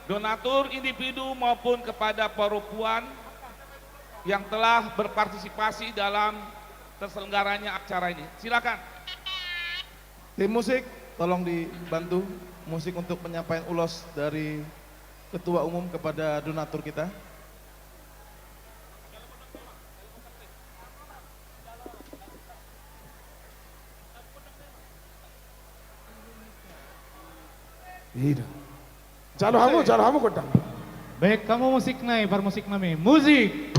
donatur individu maupun kepada perempuan yang telah berpartisipasi dalam terselenggaranya acara ini. Silakan. Tim musik, tolong dibantu musik untuk penyampaian ulos dari Ketua Umum kepada donatur kita. Ida. Jalo hamu, jalo hamu gondang. Baen hamu musik nai, parmusik nami. Musik.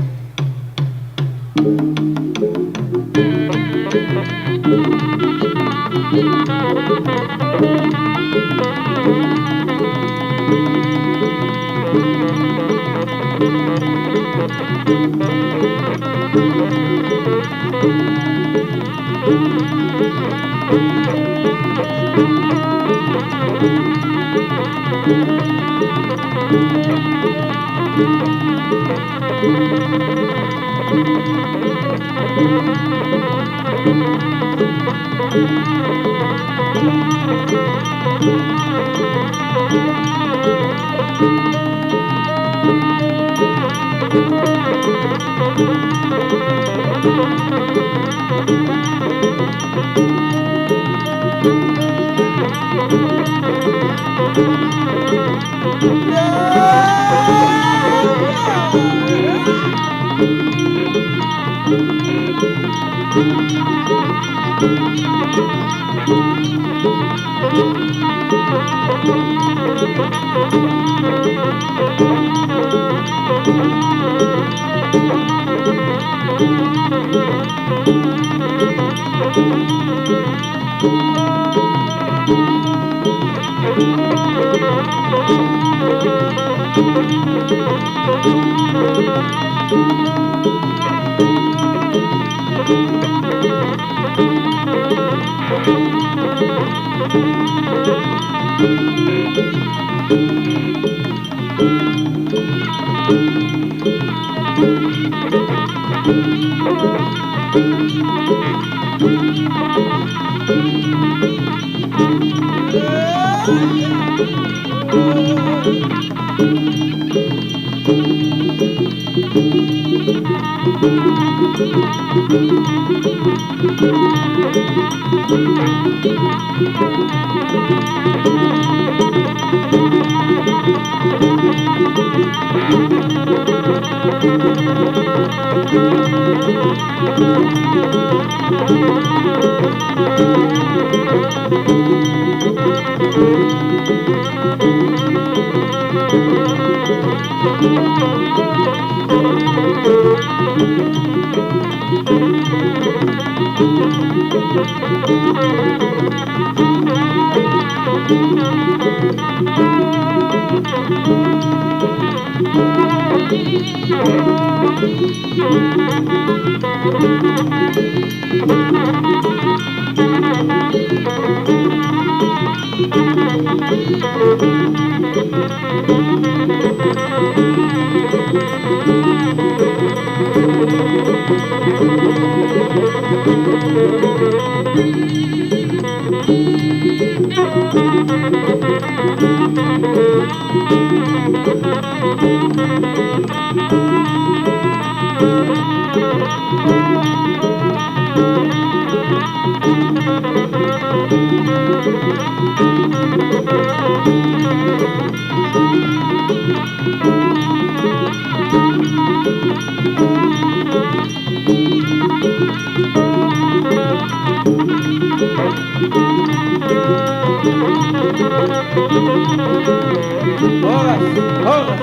Horas, horas.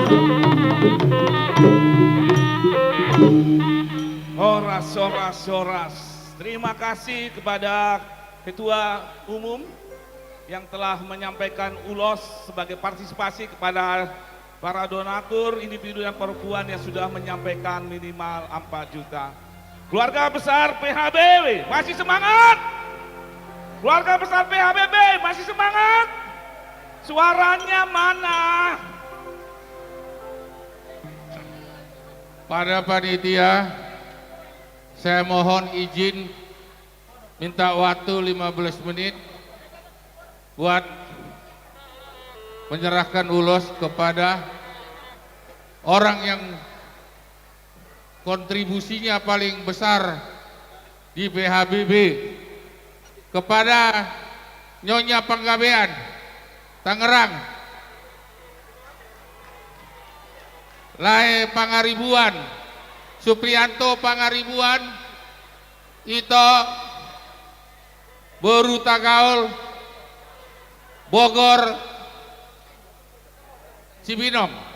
Horas, horas, horas. Terima kasih kepada Ketua Umum yang telah menyampaikan ulos sebagai partisipasi kepada para donatur individu dan perempuan yang sudah menyampaikan minimal empat juta. Keluarga besar P H B B, masih semangat? Keluarga besar P H B B, masih semangat? Suaranya mana? Pada panitia, saya mohon izin minta waktu lima belas menit buat menyerahkan ulos kepada orang yang kontribusinya paling besar di P H B B, kepada Nyonya Panggabean, Tangerang, lae Pangaribuan, Suprianto Pangaribuan, Ito, boru Tagaol, Bogor, Cibinong.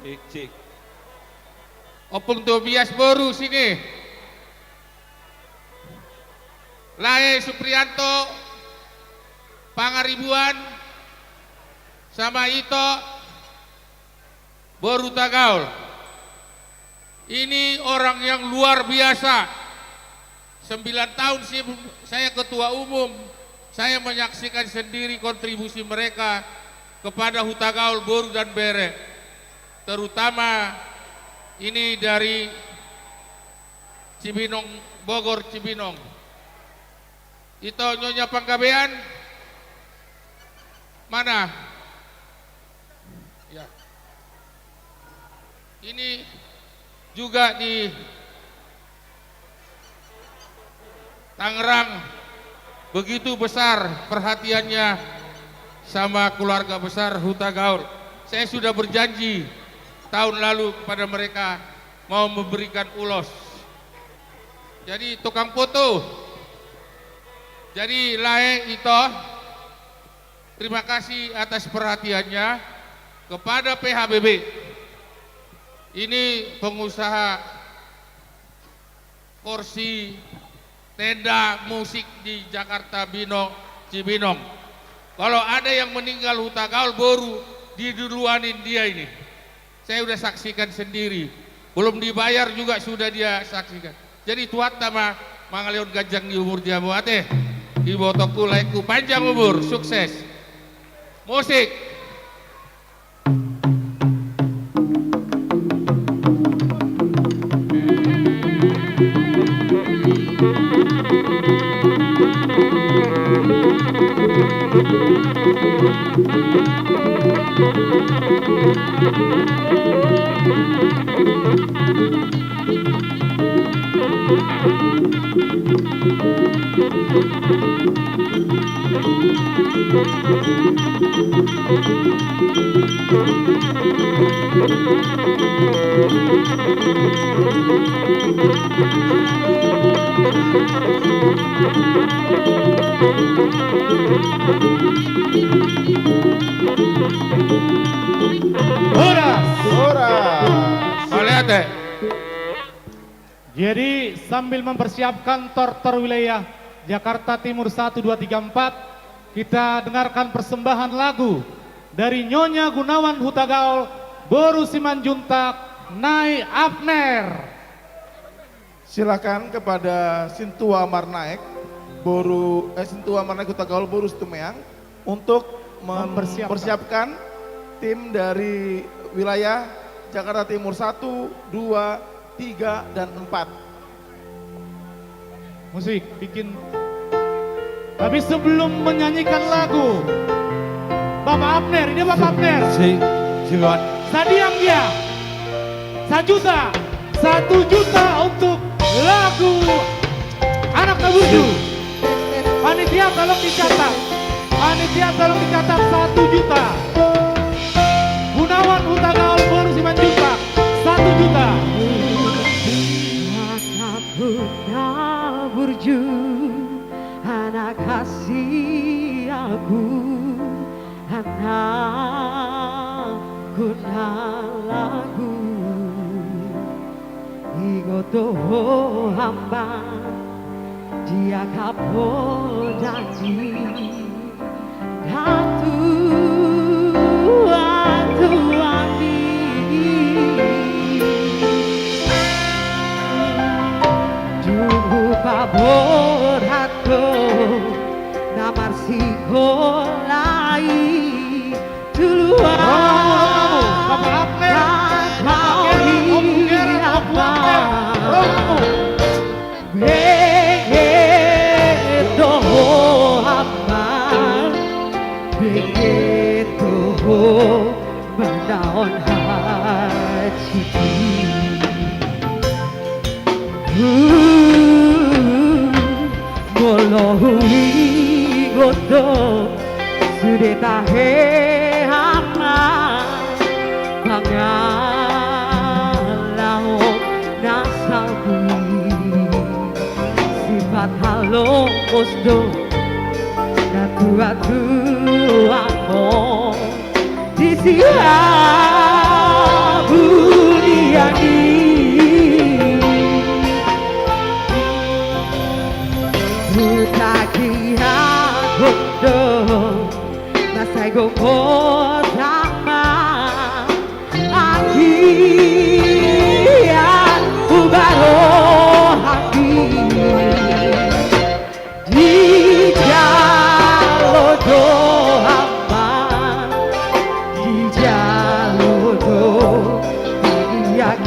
Cik, cik. Ompung Tobias boru sini. Lae Suprianto Pangaribuan sama Ito boru Tagaol. Ini orang yang luar biasa. Sembilan tahun si-, saya ketua umum, saya menyaksikan sendiri kontribusi mereka kepada Hutagaol boru dan bere. Terutama ini dari Cibinong, Bogor Cibinong. Ito Nyonya Panggabean. Mana? Ya. Ini juga di Tangerang begitu besar perhatiannya sama keluarga besar Hutagaol. Saya sudah berjanji tahun lalu kepada mereka mau memberikan ulos. Jadi tukang foto. Jadi lae, ito, terima kasih atas perhatiannya kepada P H B B. Ini pengusaha kursi, tenda musik di Jakarta Bino-, Cibinong. Kalau ada yang meninggal Hutagaol boru diduluanin dia ini. Saya udah saksikan sendiri. Belum dibayar juga sudah dia saksikan. Jadi Tuhanta ma mangalehon ganjang ni umur dia, boate. Ibotongku, laengku, panjang umur, sukses. Musik. Horas. Horas. Mauliate. Jadi, sambil mempersiapkan tor-tor wilayah Jakarta Timur satu, dua, tiga, empat, kita dengarkan persembahan lagu dari Nyonya Gunawan Hutagaol, boru Simanjuntak, Nai Abner. Silakan kepada Sintua Marnaek, boru, eh, Sintua Marnaek Hutagaol, boru Situmeang, untuk mem-, mempersiapkan, mempersiapkan tim dari wilayah Jakarta Timur satu, dua, tiga, dan empat. Musik, bikin. Tapi sebelum menyanyikan lagu, Bapak Abner, ini Bapak Abner. Si, si, silakan. Sadiang dia. Sajuta. Satu juta untuk lagu Anak Na Burju. Panitia tolong dicatat. Panitia tolong dicatat satu juta. Gunawan Hutagaol, boru Simanjuntak, satu juta. Anakku na burju, anak hasiaku, anakku na lagu. Ingot do ho, Amang, dia angka porjanjian na tuatua i. Dung hupaborat do na marsikola i. Romo, Romo, Bapak Abner, Bapak Abner, Om Buger, Om Buger, Romo. Benget do ho, Amang, benget do ho, manaon hajut i. Molo huingot do sude tahe, Amang, pangalaho na salpu i. Sifat halongos do natuatuamon di siabulian i. Hutagiahon do na sai gomos, Amang, anggiat hubarohami. Dijalo do, Amang, dijalo do, diagiahon.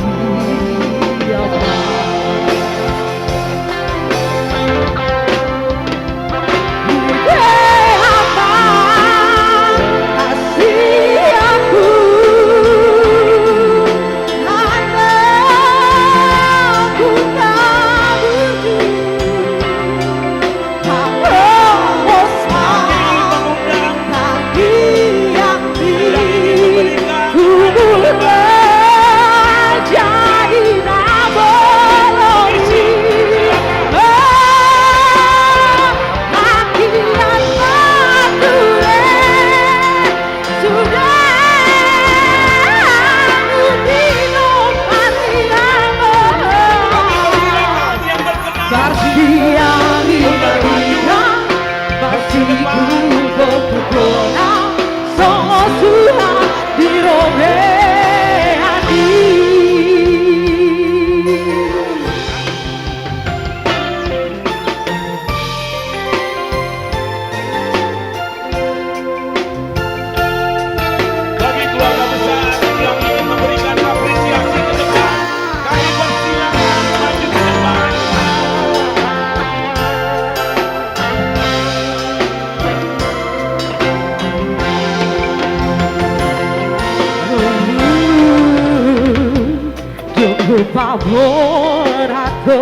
Paborathon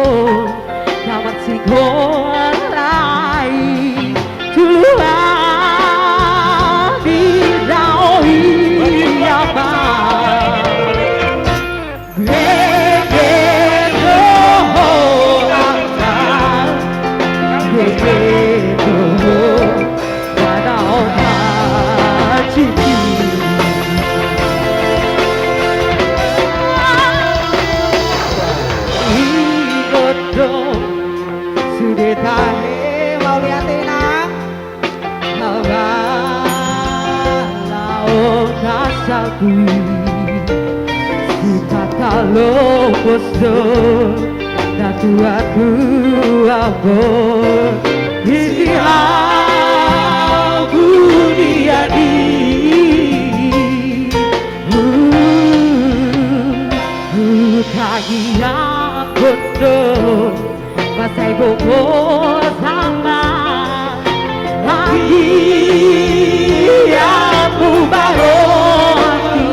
na mansikola i, tu luat ni dao i ama. Bege do ho angka, bege do ho. Ingot do sude tahe, mauliate inang. Halaon na sapu sipata lopos do. Na tua-tua boi di hau buniani. Hutagiahon do masa i bongo sama. Agia mubaroki.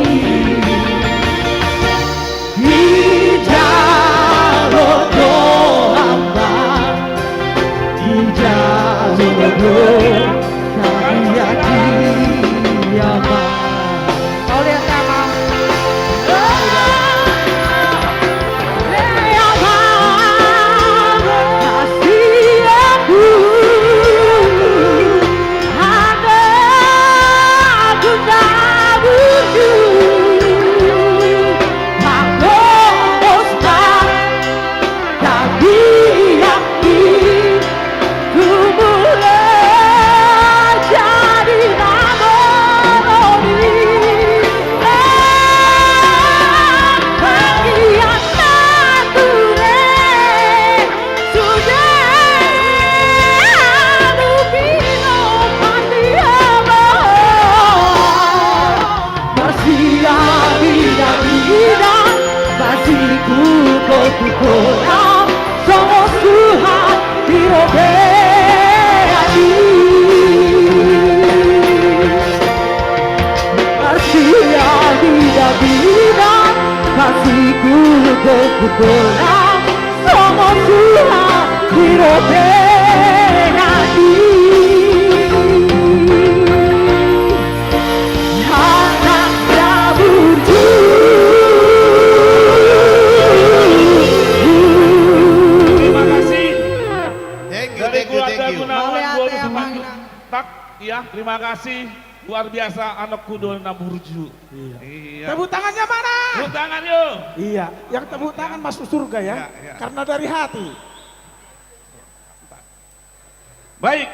Dijalo do ama, dijalo do, hadiah di ama. Oleh ama. Oleh ama. Kasih aku. Sude anu pinompar ni ama. Marsiaminaminan, marsikutokutona, songon suhat di robe ati. Marsiaminaminan, marsikutokutona, songon suhat di robe ati. Anak na burju. Terima kasih. Thank you, dari thank you, keluarga thank you. Gunawan. Mauliate, dua puluh sembilan Bang Inang. Tak, ya, terima kasih. Luar biasa, anakku do na burju. Iya. Iya. Tepuk tangannya mana? Tepuk tangan, yo. Iya, yang tepuk tangan masuk surga, ya. Iya, iya. Karena dari hati. Baik,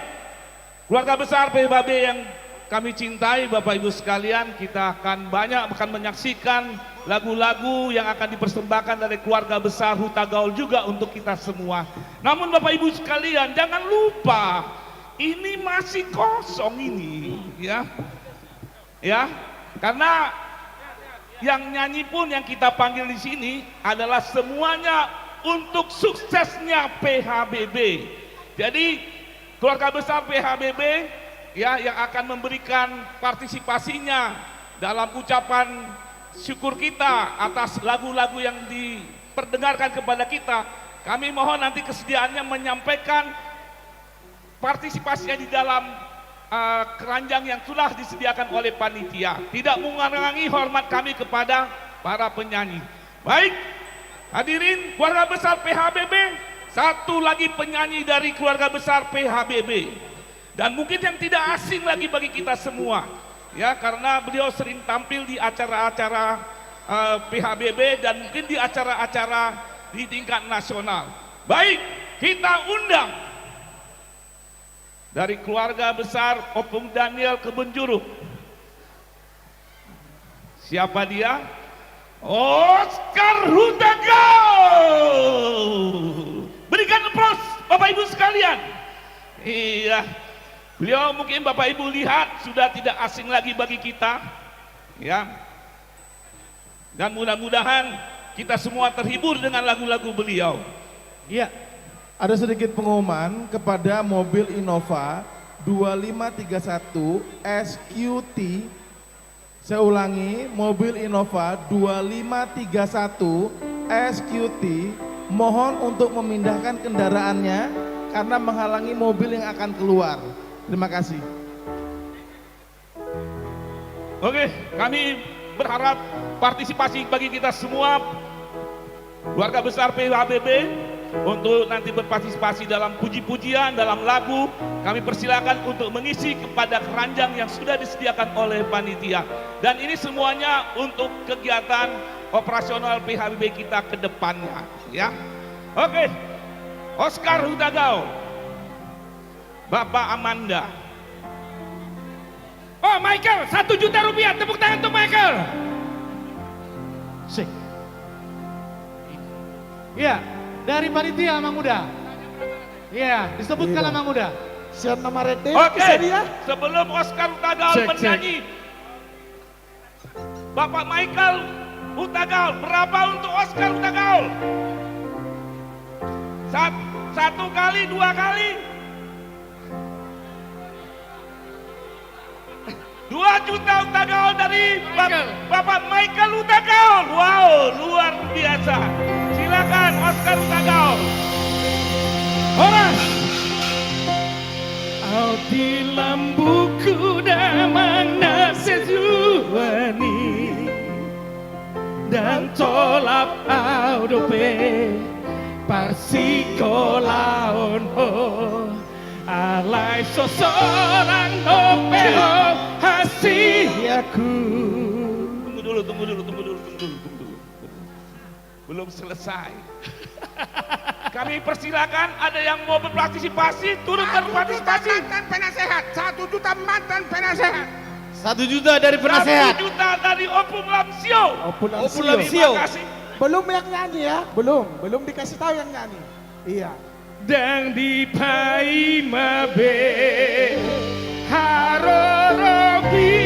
keluarga besar P H B B yang kami cintai, Bapak Ibu sekalian, kita akan banyak akan menyaksikan lagu-lagu yang akan dipersembahkan dari keluarga besar Hutagaol juga untuk kita semua. Namun Bapak Ibu sekalian, jangan lupa, ini masih kosong ini, ya. Ya, karena yang nyanyi pun yang kita panggil di sini adalah semuanya untuk suksesnya P H B B. Jadi, keluarga besar P H B B, ya, yang akan memberikan partisipasinya dalam ucapan syukur kita atas lagu-lagu yang diperdengarkan kepada kita. Kami mohon nanti kesediaannya menyampaikan partisipasinya di dalam, eh, keranjang yang sudah disediakan oleh panitia. Tidak mengurangi hormat kami kepada para penyanyi. Baik, hadirin keluarga besar P H B B, satu lagi penyanyi dari keluarga besar P H B B. Dan mungkin yang tidak asing lagi bagi kita semua. Ya, karena beliau sering tampil di acara-acara, eh, P H B B dan mungkin di acara-acara di tingkat nasional. Baik, kita undang dari keluarga besar Ompung Daniel Kebonjeruk. Siapa dia? Oscar Hutagalung. Berikan aplaus, Bapak Ibu sekalian. Iya. Beliau mungkin Bapak Ibu lihat sudah tidak asing lagi bagi kita. Ya. Dan mudah-mudahan kita semua terhibur dengan lagu-lagu beliau. Iya. Ada sedikit pengumuman kepada mobil Innova dua lima tiga satu S Q T. Saya ulangi, mobil Innova dua lima tiga satu S Q T mohon untuk memindahkan kendaraannya karena menghalangi mobil yang akan keluar. Terima kasih. Oke, kami berharap partisipasi bagi kita semua keluarga besar P H B B untuk nanti berpartisipasi dalam puji-pujian, dalam lagu. Kami persilakan untuk mengisi kepada keranjang yang sudah disediakan oleh panitia. Dan ini semuanya untuk kegiatan operasional P H B B kita ke depannya, ya. Oke. Oscar Hutagaol. Bapak Amanda. Oh, Michael, satu juta rupiah, tepuk tangan untuk Michael. Sik. Iya, dari panitia, Amang Uda. Iya, disebutkan, iya, Amang Uda. Sian nomor rete, oke, bisa dia? Sebelum Oscar Hutagaol, cek, cek, menyanyi, Bapak Michael Hutagaol, berapa untuk Oscar Hutagaol? Sat-, satu kali, dua kali? Dua juta Hutagaol dari Bap-, Michael. Bapak Michael Hutagaol. Wow, luar biasa. Silakan, Oscar Hutagaol. Horas. Aut di lambungku damang na seduani, ndang tolap au dope parsikolahon ho, alai so sorang dope ho hasitiaonku. Tunggu dulu, tunggu dulu, tunggu dulu, tunggu dulu, tunggu dulu. Belum selesai. Kami persilakan, ada yang mau berpartisipasi, turut berpartisipasi. Satu juta mantan penasehat. Satu juta mantan penasehat. Satu juta dari penasehat. Satu juta dari Ompung Lamsio. Ompung Lamsio. Ompung Lamsio. Terima kasih. Belum yang nyanyi ya, belum, belum dikasih tahu yang nyanyi. Iya. Ndang dipaima be haroromi.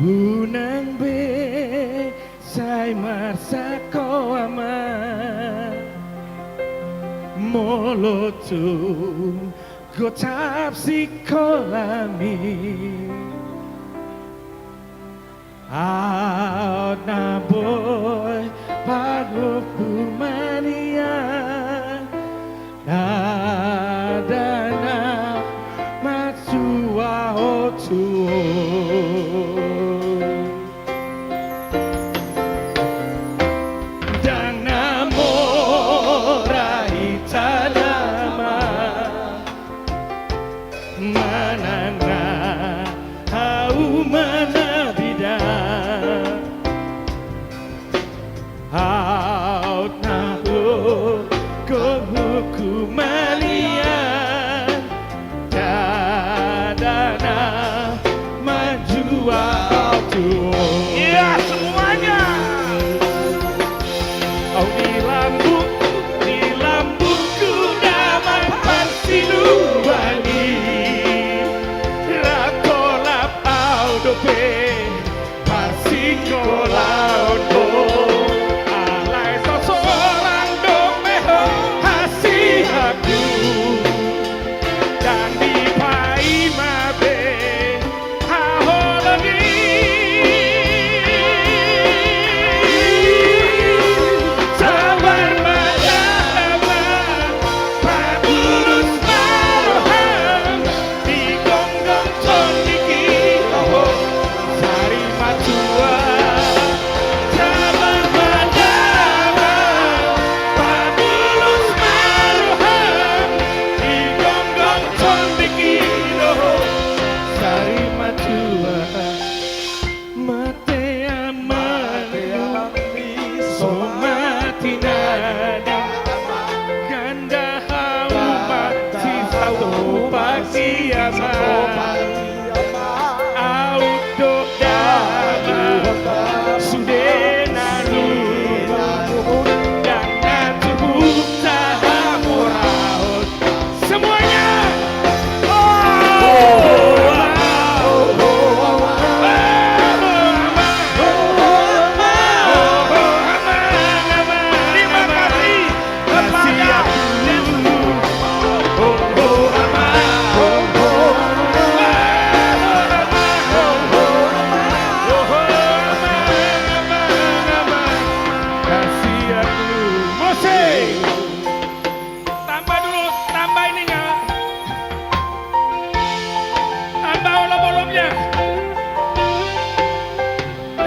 Unang be sai marsak ho, Amang, molo tung gotap sikolami. Aut na boi panghukuman i, ndada na manjua ho tutu. Ndang na mora hita, Amang, manang na hauma na bida. Aut na gogo hukuman i, ndada na manjua ho tutu. Iya, semuanya. Aut di lambungku, di lambungku damang parsiduani, ndang tolap au dope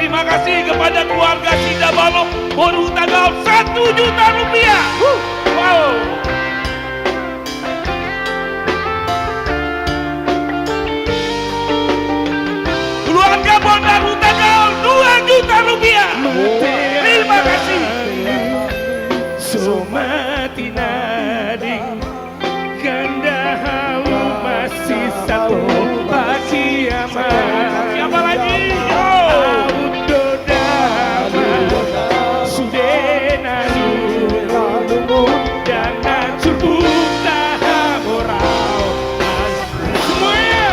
Terima kasih kepada keluarga Sidabolong Boru Hutagaol, satu juta rupiah. Wow. Keluarga Bonar Hutagaol, dua juta rupiah. Terima kasih. So mati nading, ganda hau masih satu bagi ama. Siapa lagi? Yo. Au do damang sude na lungun dan na cukup taha morau. Semuanya.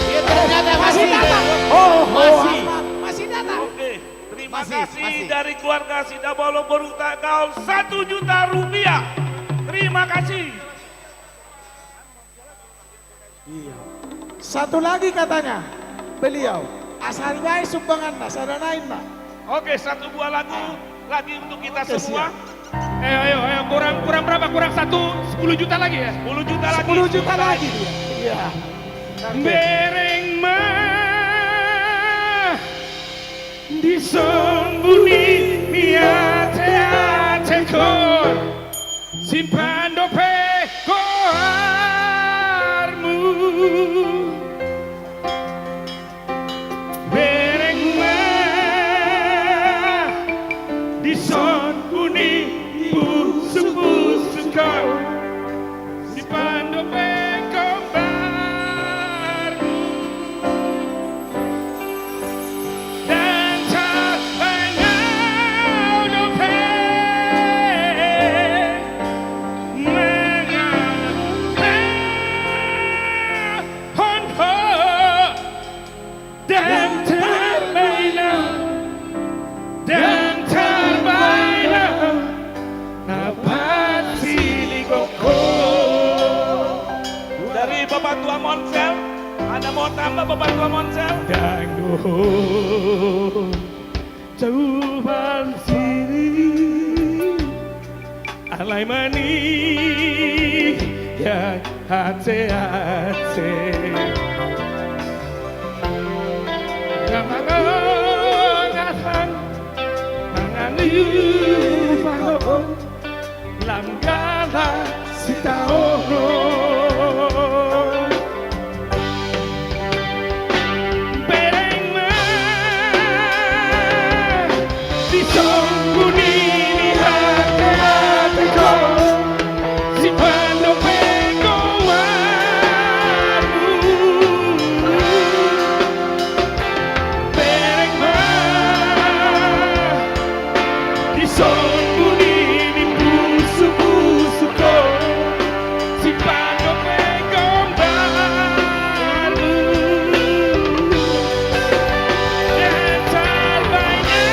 Iya, ternyata masih datang. Oh, oh, masih. Masih datang. Oke, terima kasih dari keluarga Sidabolong Boru Hutagaol, satu juta rupiah. Terima kasih. Iya. Satu lagi katanya beliau. Asa dibaen sumbanganna, sada nai ma. Oke, satu buah lagu lagi untuk kita semua. Ayo, ayo, ayo, kurang, kurang berapa? Kurang satu, sepuluh juta lagi ya? Sepuluh juta lagi. Sepuluh juta lagi. Iya. Bereng ma dison buni ni ateatengkon. Simpan dope goarmu. Bereng ma dison buni ni pusuk-pusukon. Simpan dope goarmu. Ndang tarbahen au dope mangan na hon ho. Ndang tarbahen au, ndang tarbahen au na pasilihon ho. Dari Bapak Tua Monsel, ada mau tambah Bapak Tua Monsel? Ndang dohot jauhan siri, alai maniak ateate. Nga mangongasang mangan iu pangohon lam gala sitaonon. Bereng ma dison buni ni ateatengkon. Simpan dope goarmu. Bereng ma dison buni ni pusuk-pusukon. Simpan dope goarmu. Ndang tarbahen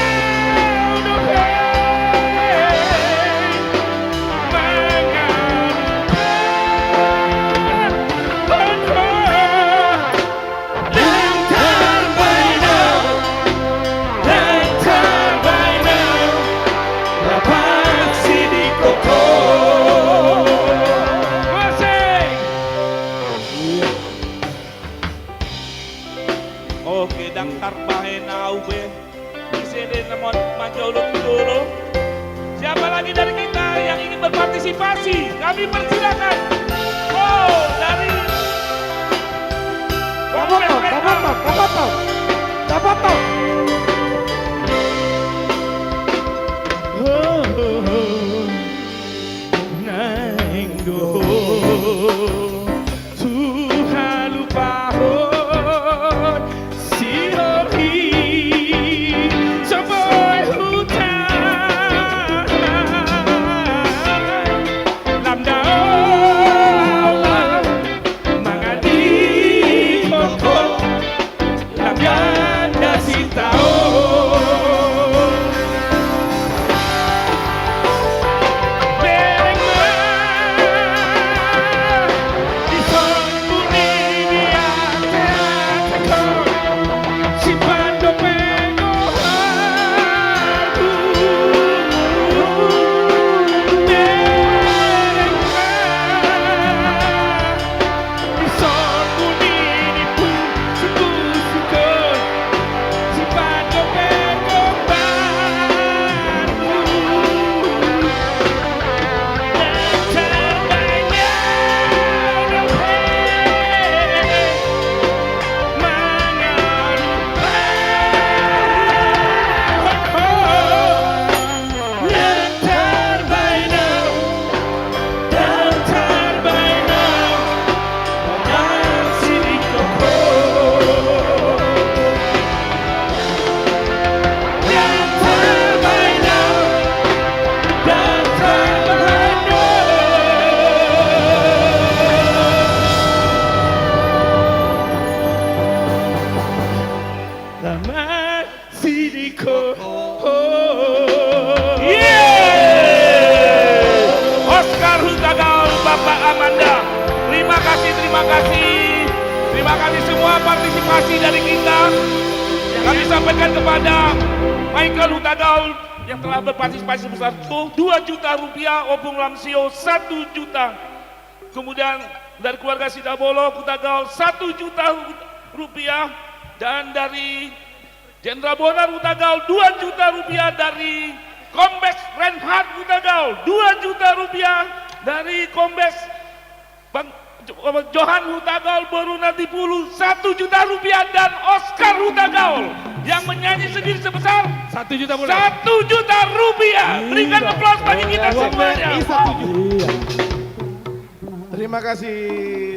au dope mangan na hon ho. Ndang tarbahen au, ndang tarbahen au na pasilihon ho. Asik. Oke, ndang tarbahen au be. Ise do na manjalo tu jolo? Siapa lagi dari kita yang ingin berpartisipasi? Kami persilakan. Oh, dari... Dapat, dapat, dapat, dapat. Naeng do tu halupahon sihol i so boi hutahan. Lam daola Kali semua partisipasi dari kita, kami sampaikan kepada Michael Hutagaol yang telah berpartisipasi sebesar dua juta rupiah, Opung Lamsio satu juta. Kemudian dari keluarga Sidabolo Hutagaol satu juta rupiah, dan dari Jenderal Bonar Hutagaol dua juta rupiah, dari Kombes Reinhard Hutagaol dua juta rupiah, dari Kombes Bang Jo-, Johan Hutagaol boru Natipulu satu juta rupiah, dan Oscar Hutagaol yang menyanyi sendiri sebesar satu juta pula. Satu juta rupiah. Berikan aplaus bagi kita semuanya. Terima kasih,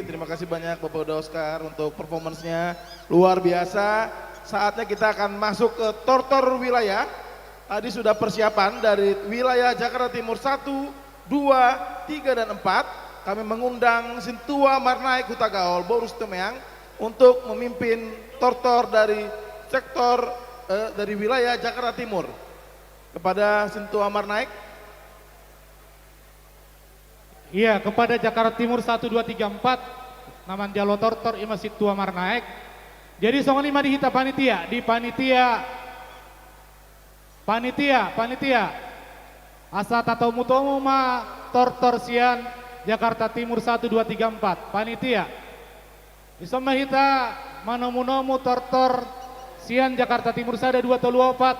terima kasih banyak Bapak Uda Oscar untuk performance-nya. Luar biasa. Saatnya kita akan masuk ke tortor wilayah. Tadi sudah persiapan dari wilayah Jakarta Timur satu, dua, tiga, dan empat. Kami mengundang Sintua Marnaek Hutagaol boru Situmeang untuk memimpin tortor dari sektor, eh, dari wilayah Jakarta Timur. Kepada Sintua Marnaek. Iya, kepada Jakarta Timur satu, dua, tiga, empat, na manjalo tortor i ma Sintua Marnaek. Jadi songon i ma di hita panitia, di panitia, panitia, panitia. Asa tatomu-tomu ma tortor sian Jakarta Timur satu, dua, tiga, empat. Panitia. Dison ma hita manomu-nomu tortor sian Jakarta Timur sada, dua, tolu, opat.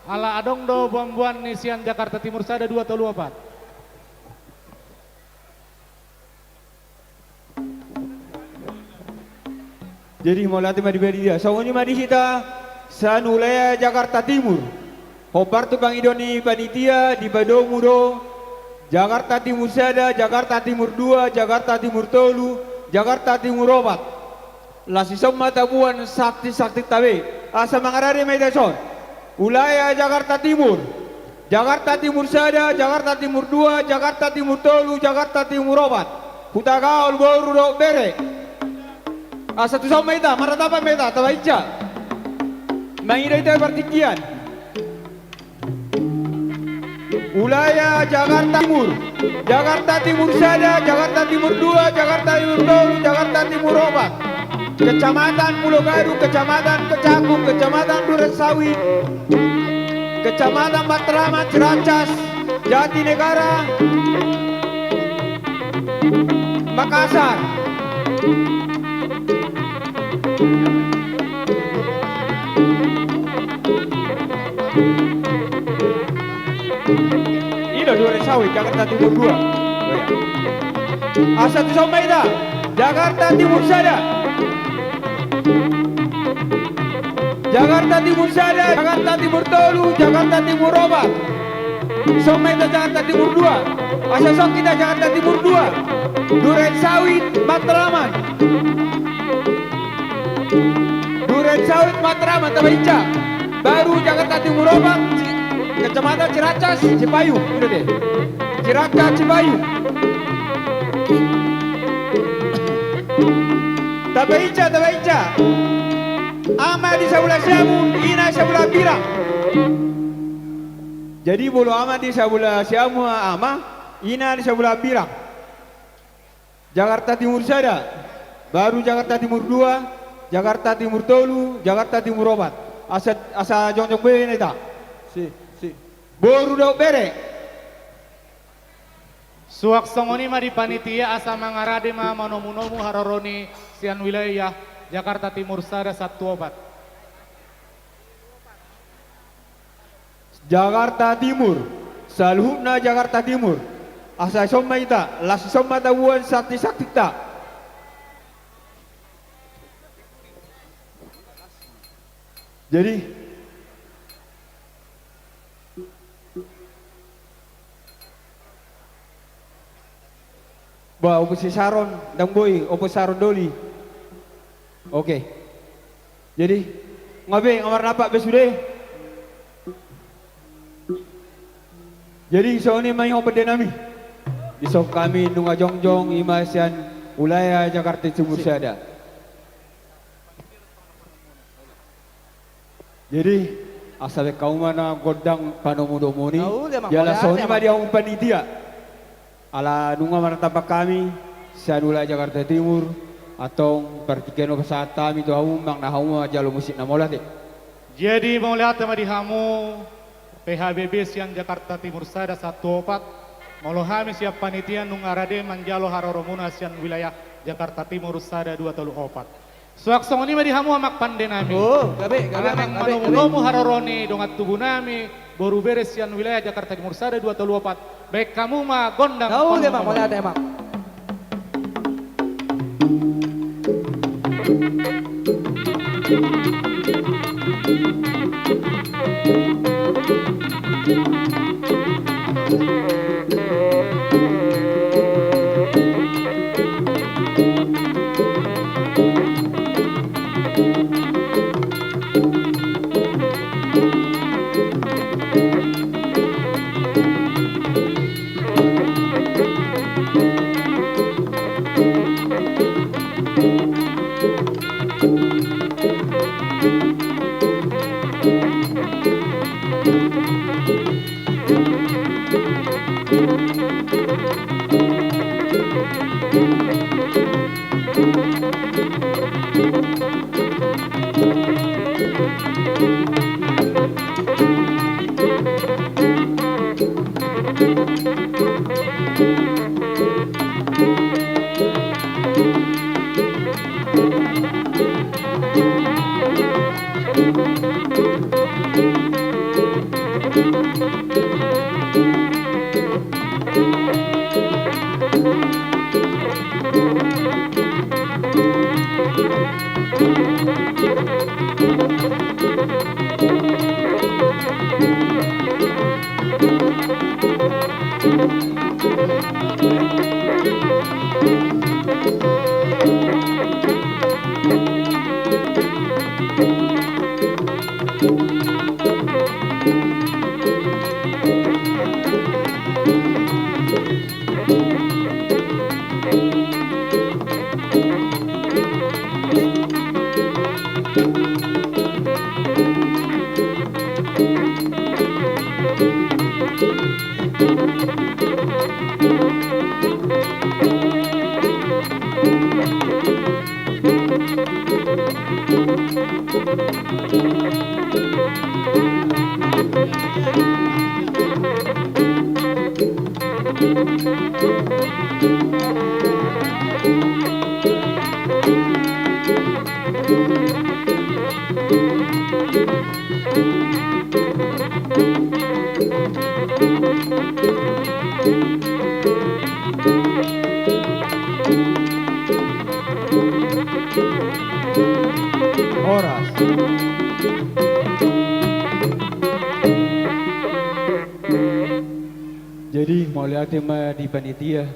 Ala adong do boan-boan ni sian Jakarta Timur sada, dua, tolu, opat. Jadi mauliate ma di panitia. Songon i ma di hita sian wilayah Jakarta Timur. Hombar tu pangidoan ni panitia, dipadomu do Jakarta Timur sada, Jakarta Timur dua, Jakarta Timur tolu, Jakarta Timur opat. Laos dison ma taboan santi-santinta be. Asa mangarade ma hita dison. Wilayah Jakarta Timur. Jakarta Timur sada, Jakarta Timur dua, Jakarta Timur tolu, Jakarta Timur opat. Hutagaol boru dohot bere. Asa tuson ma hita, maratapan ma hita, tabainsa. Mangida hita partingkian. Wilayah Jakarta Timur, Jakarta Timur sada, Jakarta Timur dua, Jakarta Timur tolu, Jakarta Timur opat. Kecamatan Pulo Gadung, Kecamatan Cakung, Kecamatan Duren Sawit, Kecamatan Matraman, Ciracas, Jatinegara, Makassar. I do Duren Sawit, Jakarta Timur dua. Oh, iya. Asa tuson ma hita, Jakarta Timur sada. Jakarta Timur sada, Jakarta Timur tolu, Jakarta Timur opat. Tuson ma hita Jakarta Timur dua. Asa tuson hita Jakarta Timur dua. Duren Sawit, Matraman. Duren Sawit, Matraman, tabainsa. Baru Jakarta Timur opat, Kecamatan Ciracas, Cipayung, i do deh. Ciracas, Cipayung. Tabainsa, tabainsa. Ama di sabola siamun, ina di sabola birang. Jadi molo ama di sabola siamun, ama, ina di sabola birang. Jakarta Timur sada, baru Jakarta Timur dua, Jakarta Timur tolu, Jakarta Timur opat. Asa, asa jongjong be na hita. Si, si. Boru dohot bere. Suang songon i ma di panitia, asa mangarade ma manomu-nomu haroro ni sian wilayah Jakarta Timur sada, satu, opat. Jakarta Timur, saluhutna Jakarta Timur. Asa dison ma hita, laos dison ma taboan santi-santinta. Jadi, bah, ompung si Saron, ndang boi, ompung Saron Doli. Oke. Jadi, nga be, nga marnampak be sude. Jadi, songon i ma i, ho pande nami. Dison hami nunga jongjong, i ma sian wilayah Jakarta Timur sada. Jadi, asa baen hamu ma na gondang panomu-nomuna i. Jala songon i ma di hamu panitia. Ala nunga marnampak hami sian wilayah Jakarta Timur, Antong partingkian on pasahat hami tu hamu, manang na hamu manjalo musik na mauliate. Jadi mauliate ma di hamu, P H B B sian Jakarta Timur sada sahat tu opat. Molo hami sian panitia nunga rade manjalo haroromuna sian wilayah Jakarta Timur sada dua tolu opat. Suang songon i ma di hamu amang pande nami. Oh, gabe, gabe, amang, gabe, gabe. Manomunomu haroro ni dongan tubu nami, boru bere sian wilayah Jakarta Timur sada dua tolu opat. Baen hamu ma gondang. Tahu dia, Mang, mauliate, Mang. Horas. Jadi mauliate ma di panitia,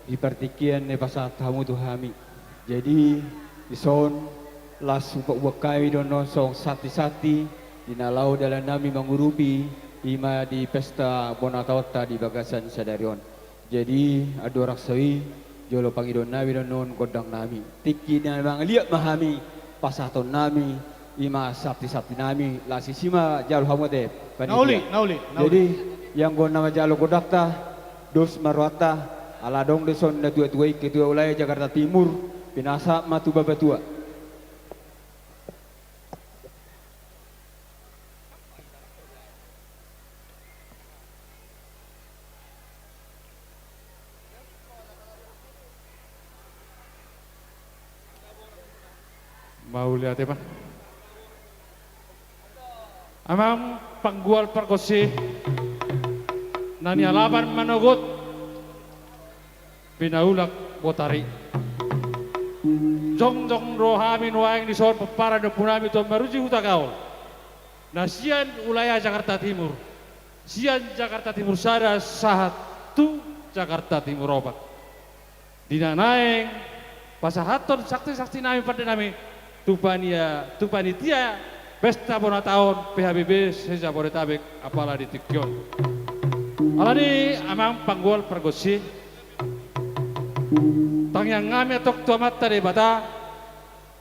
di partingkian na pasahat hamu tu hami. Jadi dison laos hupaboan hami do annon songon santisanti di na laho dalan nami mangurupi, i ma di pesta bona taonta di bagasan sadari on. Jadi andorang so i, jolo pangidoan nami do annon gondang nami. Tingki na mangaliat ma hami pasahaton nami, i ma santisanti nami, laos disi ma jalo hamu ate panitia. Na uli, na uli, na uli. Jadi anggo na manjalo gondangta, dos ma rohanta, ala adong do dison natuatua i, ketua wilayah Jakarta Timur, pinasahat ma tu bapatua. Mauliate ma. Amang panggual pargonsi na nialaman manogot pinaulak botari. Jongjong do hami nuaeng dison pomparan ni ompunami Tuan Maruji Hutagaol, na sian wilayah Jakarta Timur, sian Jakarta Timur sada sahat tu Jakarta Timur opat. Di na naeng pasahathon santisanti nami pande nami tu pania, tu panitia pesta bona taon P H B B se-Jabodetabek apala di tingki on. Alani amang panggual pargonsi, tangiang nami antong tu Amanta Debata,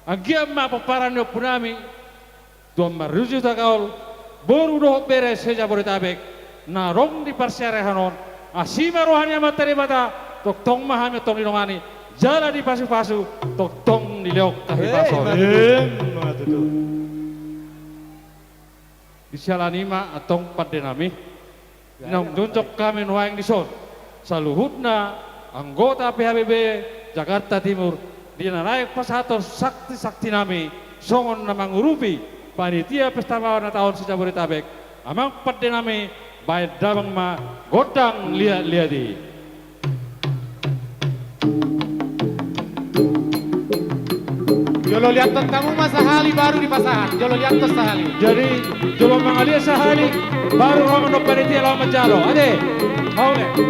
anggiat ma pomparan ni ompunami Tuan Maruji Hutagaol, boru dohot bere se-Jabodetabek na adong di parsiarean on, asi ma roha ni Amanta Debata, tongtong ma hami antong didongani, jala dipasupasu, tongtong dilehon hahipason. Eh, ima tutu. Di siala ni i ma antong pandenami, naung jongjong hami nuaeng dison, saluhutna anggota P H B B Jakarta Timur, di na naeng pasahathon sakti-saktinami songon na mangurupi panitia Pesta Baoa na Taon se-Jabodetabek, amang pandenami, baen damang ma gondang liat-liat i. Jolo liathon hamu ma sahali baru dipasahat. Jolo liathon sahali. Jadi, jolo mangaliat sahali, baru ro ma panitia laho manjalo. Ate, mauliate.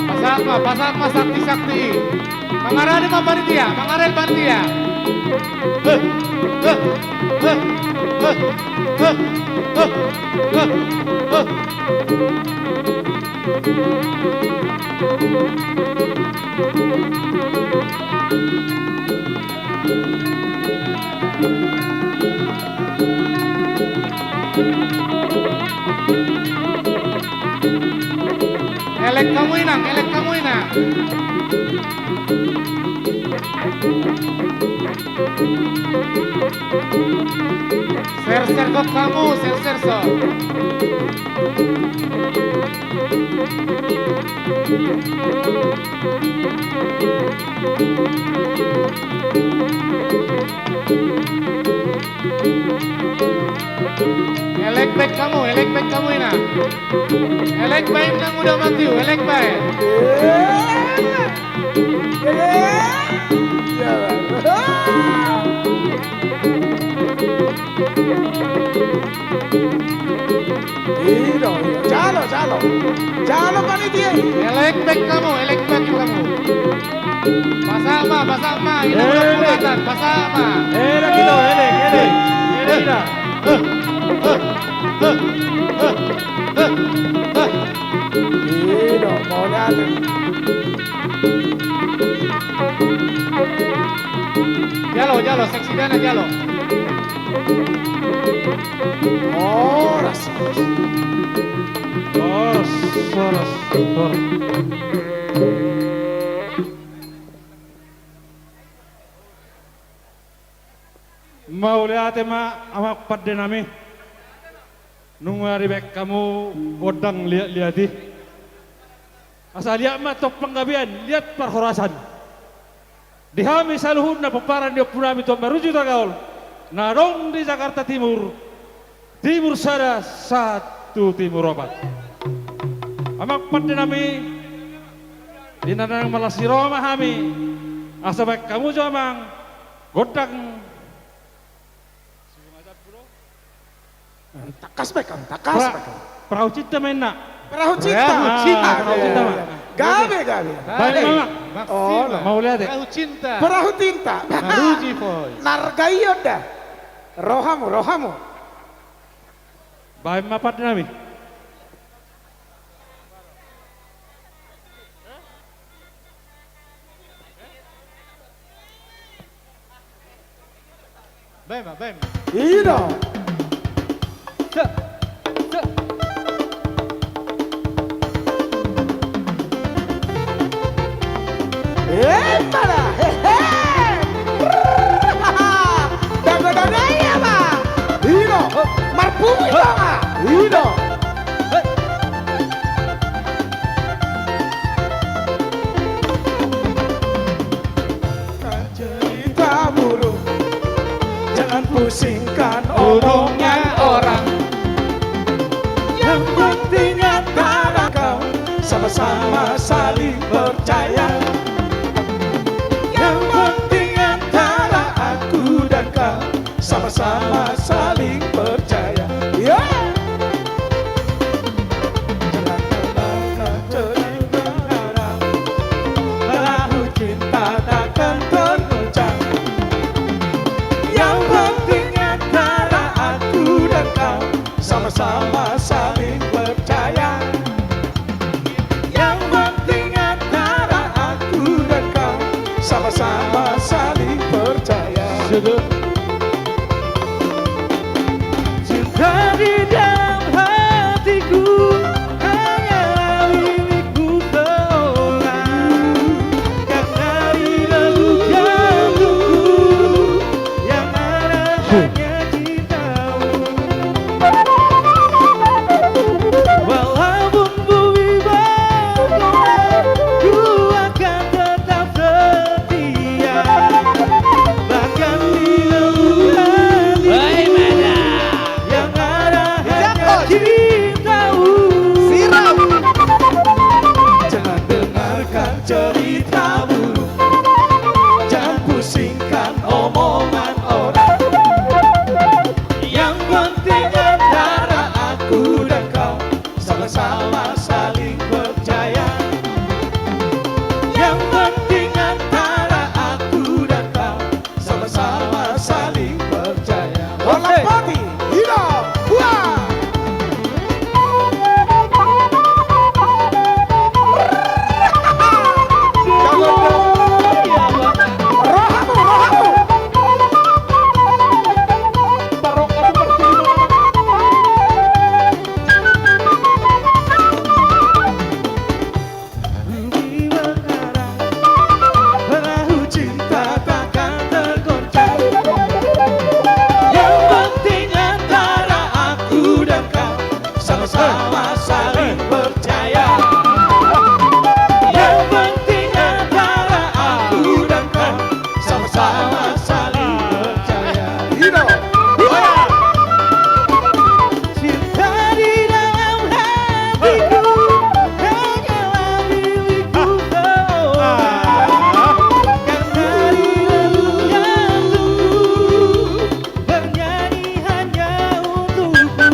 Pasahat ma, pasahat ma sakti-sakti. Mangarade ma panitia, mangarade panitia. Elek hamu inang, elek hamu inang. Serser gok hamu, serser so. Elek baen hamu, elek baen hamu inang. Elek baen nang uda matiu, elek baen. Ido, ido. Jalo, jalo. Jalo panitia i. Elek baen hamu, elek baen hamu. Pasahat ma, pasahat ma. Inang uda pulatan, pasahat ma. Elek, ido, elek, elek. Elek, ina. Ido, mauliate. Jalo, jalo, seksi dana, jalo. Horas. Horas. Mauliate ma amang pande nami. Nunga dibaen hamu gondang liat-liat i. Asa liat ma tong panggabean, liat parhorasan. Di hami saluhutna pomparan ni ompu nami Tuan Maruji Hutagalung, na adong di Jakarta Timur, Timur Sada sahat tu Timur Opat. Amang pande nami, di na naeng marlas ni roha ma hami, asa baen hamu jo amang gondang. Tangkas baen, tangkas baen. Perahu cinta ma inna. Perahu cinta. Perahu cinta. Ah, perahu cinta ma. Gabe, gabe. Baen ma. Mauliate. Perahu cinta. Perahu cinta. Maruji, boy. Nargaion da. Rohamu, rohamu. Baen ma pande nami. Baen ma, baen ma. I do. Sa, sa. Emma da, hehe. Dago-dago ia ma. I do. Marpungu ma. I do. Cerita burung, jangan pusingkan omongan orang. Yang penting antara kau sama-sama saling percaya. Yang penting antara aku dan kau sama-sama saling percaya. Ya. Jangan dengarkan cerita orang. Perahu cinta takkan tergoncang. Yang penting antara aku dan kau sama-sama saling percaya. Yang penting antara aku dan kau sama-sama saling percaya. Cinta di dalam hatiku hanyalah milikmu seorang. Karena di dalam jantungku yang ada hanya cintamu. Walaupun bumi bergoyang, ku akan tetap setia. Bahkan di dalam hatiku yang ada hanya cintamu. Jangan dengarkan cerita burung, jangan pusingkan omongan orang. Yang penting antara aku dan kau sama-sama saling percaya. Yang penting antara aku dan kau sama-sama saling percaya. Bola pati, hidup, buah. Rohamu, rohamu. Perahu cinta takkan tergoncang. Yang penting antara aku dan kau sama-sama saling percaya. Yang penting antara aku dan kau sama-sama saling percaya. Hidup. Cinta di dalam hatiku hanyalah milikmu seorang. Karena di dalam jantungku bernyanyi hanya untukmu.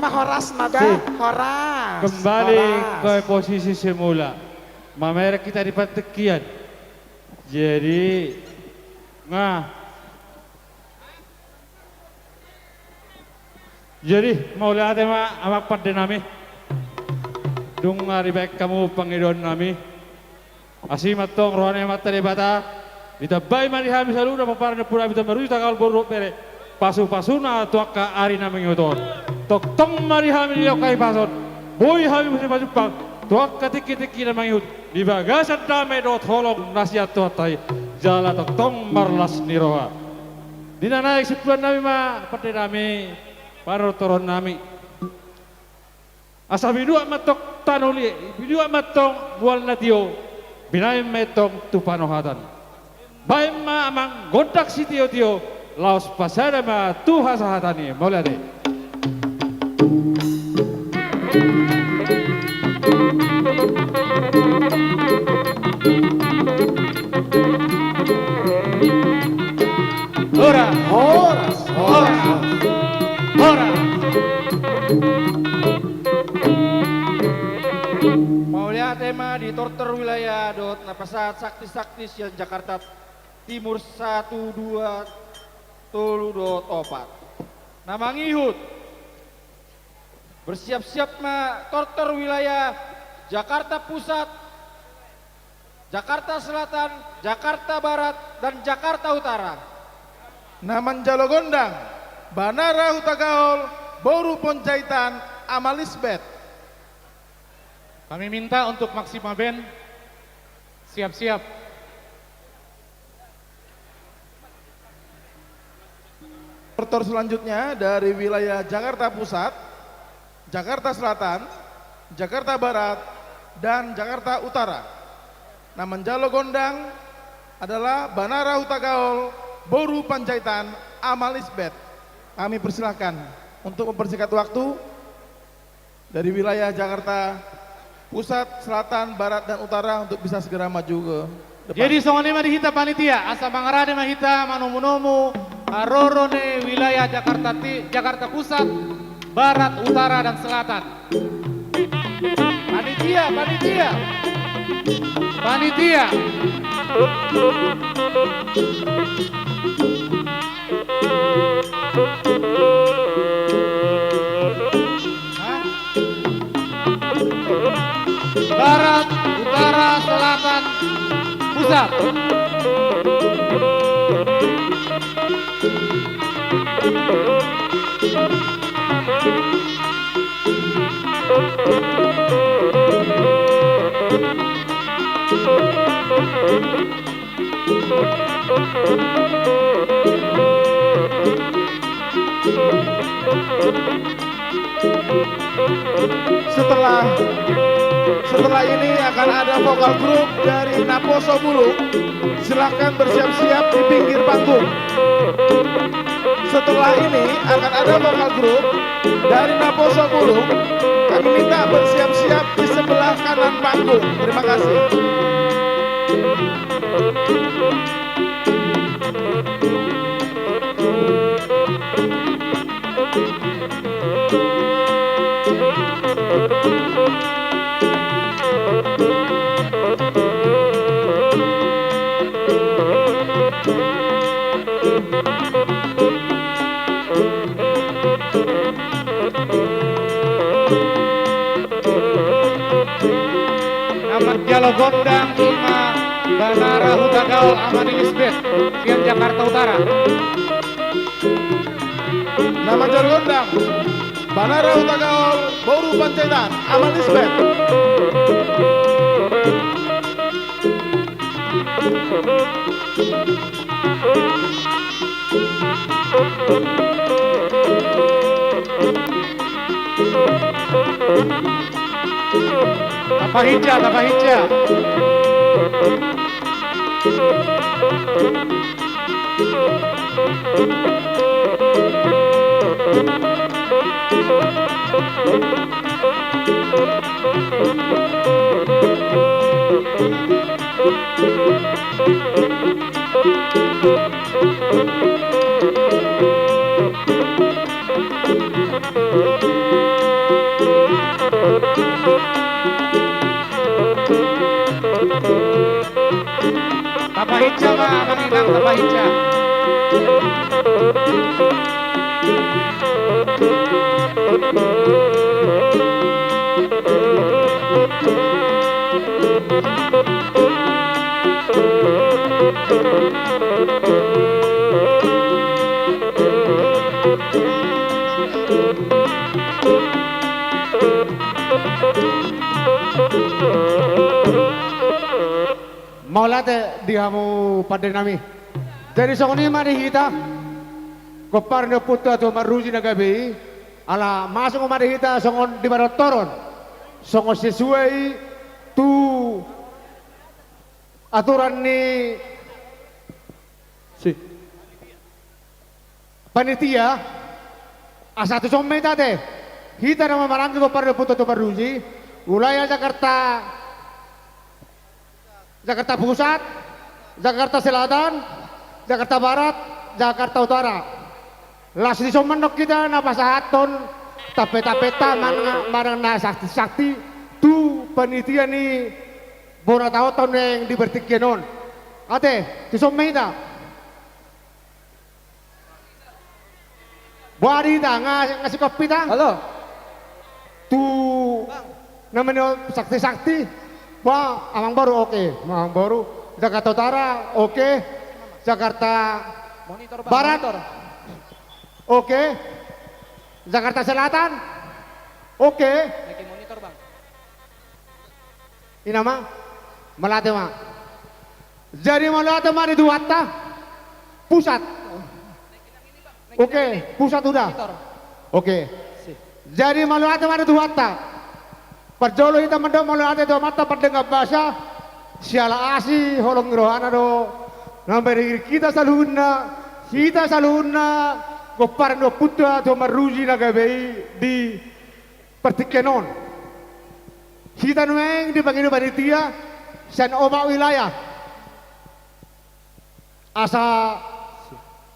Horas ma da, si. Horas. Kembali horas. Ke posisi semula. Mamereng hita di partingkian. Jadi, nga. Jadi, mauliate ma amang pande nami. Dung dibaen hamu pangidoan nami. Asi ma antong roha ni Amanta Debata, ditambai ma di hami saluhutna pomparan ni ompunami Tondi Marhusip Hutagalung boru dohot bere, pasupasuna tu angka ari na mangihut on. Tongtong ma di hami dilehon hahipason, boi hami muse pajumpang tu angka tingkitingki na mangihut di bagasan dame dohot holong na sian Tuhanta i, jala tongtong marlas ni roha. Di na naeng simpulannami ma pande nami, panortoronnami. Asa binuat ma antong tano liat, binuat ma antong mual na tio, binahen ma antong tu panohatan. Baen ma amang gondang sitiotio, laos pasada ma tu hasahatan i. Mauliate. Horas. Horas. Horas. Horas. Mauliate ma di tortor wilayah dohot na pasahat sakti-sakti sian Jakarta Timur satu, dua, tolu dohot opat. Na mangihut. Bersiap-siap ma tortor wilayah Jakarta Pusat, Jakarta Selatan, Jakarta Barat, dan Jakarta Utara. Na manjalo gondang, Banara Hutagaol, boru Panjaitan, Ama Lisbet. Kami minta untuk Maxima Band siap-siap. Tortor selanjutnya dari wilayah Jakarta Pusat, Jakarta Selatan, Jakarta Barat, dan Jakarta Utara. Na manjalo gondang adalah Banara Hutagaol, boru Panjaitan, Ama Lisbet. Kami persilahkan untuk mempersingkat waktu. Dari wilayah Jakarta Pusat, Selatan, Barat, dan Utara untuk bisa segera maju ke depan. Jadi songon i ma di hita panitia, asa mangarade ma hita manomunomu haroro ni wilayah Jakarta Ti-, Jakarta Pusat, Barat, Utara, dan Selatan. Panitia, panitia. Panitia. Hah? Barat, utara, selatan, pusat. Setelah, setelah ini akan ada vokal grup dari Naposo Bulung. Silahkan bersiap-siap di pinggir panggung. Setelah ini akan ada vokal grup dari Naposo Bulung. Kami minta bersiap-siap di sebelah kanan panggung. Terima kasih. Na manjalo gondang ima Banara Hutagaol Ama ni Lisbet sian Jakarta Utara. Na manjalo gondang Banara Hutagaol boru Panjaitan Ama Lisbet. Tapahinsa, tapahinsa. Tapahinsa ma, Amang Inang, tapahinsa. Mauliate di hamu pande nami. Jadi songon i ma di hita, gompar ni ompunta tuan marruji na gabe i, ala masuk ma di hita songon di partontoron, songon sesuai tu aturan ni si panitia, asa tuson ma hita ate. Hita na mamaranggi gompar ni ompunta tuan marruji, wilayah Jakarta, Jakarta Pusat, Jakarta Selatan, Jakarta Barat, Jakarta Utara. Laos dison mandok hita na pasahathon tampe-tampeta manang, manang na sakti-sakti tu panitia ni bona taon naeng di partingkian on. Ate, tuson ma hita. Boha di hita, nga, nga singkop hita? Halo. Tu namanya sakti-sakti. Boha, Amangboru, oke. Amangboru. Jakarta Utara, oke. Jakarta Monitor, Bang, Barat, monitor. Oke. Jakarta Selatan, oke. Naikin monitor, Bang. Ina ma, mauliate ma. Jadi mauliate ma di Tuhanta. Pusat. Oke, pusat udah. Oke. Jadi mauliate ma di Tuhanta. Parjolo hita mandok mauliate tu Amanta Pardenggan Basa. Siala asi holong ni rohana do na maringiring hita saluhutna, hita saluhutna, gompar ni ompunta tuan marruji na gabe i di partingkian on. Hita nuaeng dipangido panitia sian opat wilayah. Asa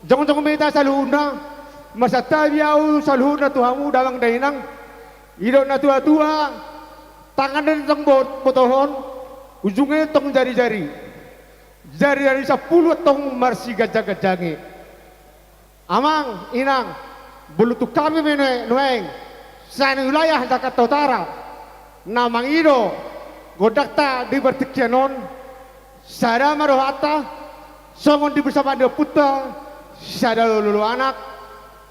jongjong ma hita saluhutna, marsantabi ahu saluhutna tu hamu damang dainang, didok natuatua, tangan ni tong bot-, botohon, ujungna tong jarijari. Jarijari sampulu tong marsiganjangganjangi. Amang, Inang, bulu tung hami ma nuaeng, nuaeng, sian wilayah Jakarta Utara, na mangido gondangta di partingkian on, sada ma rohanta, songon di bersama ni ompunta, sada lolo anak,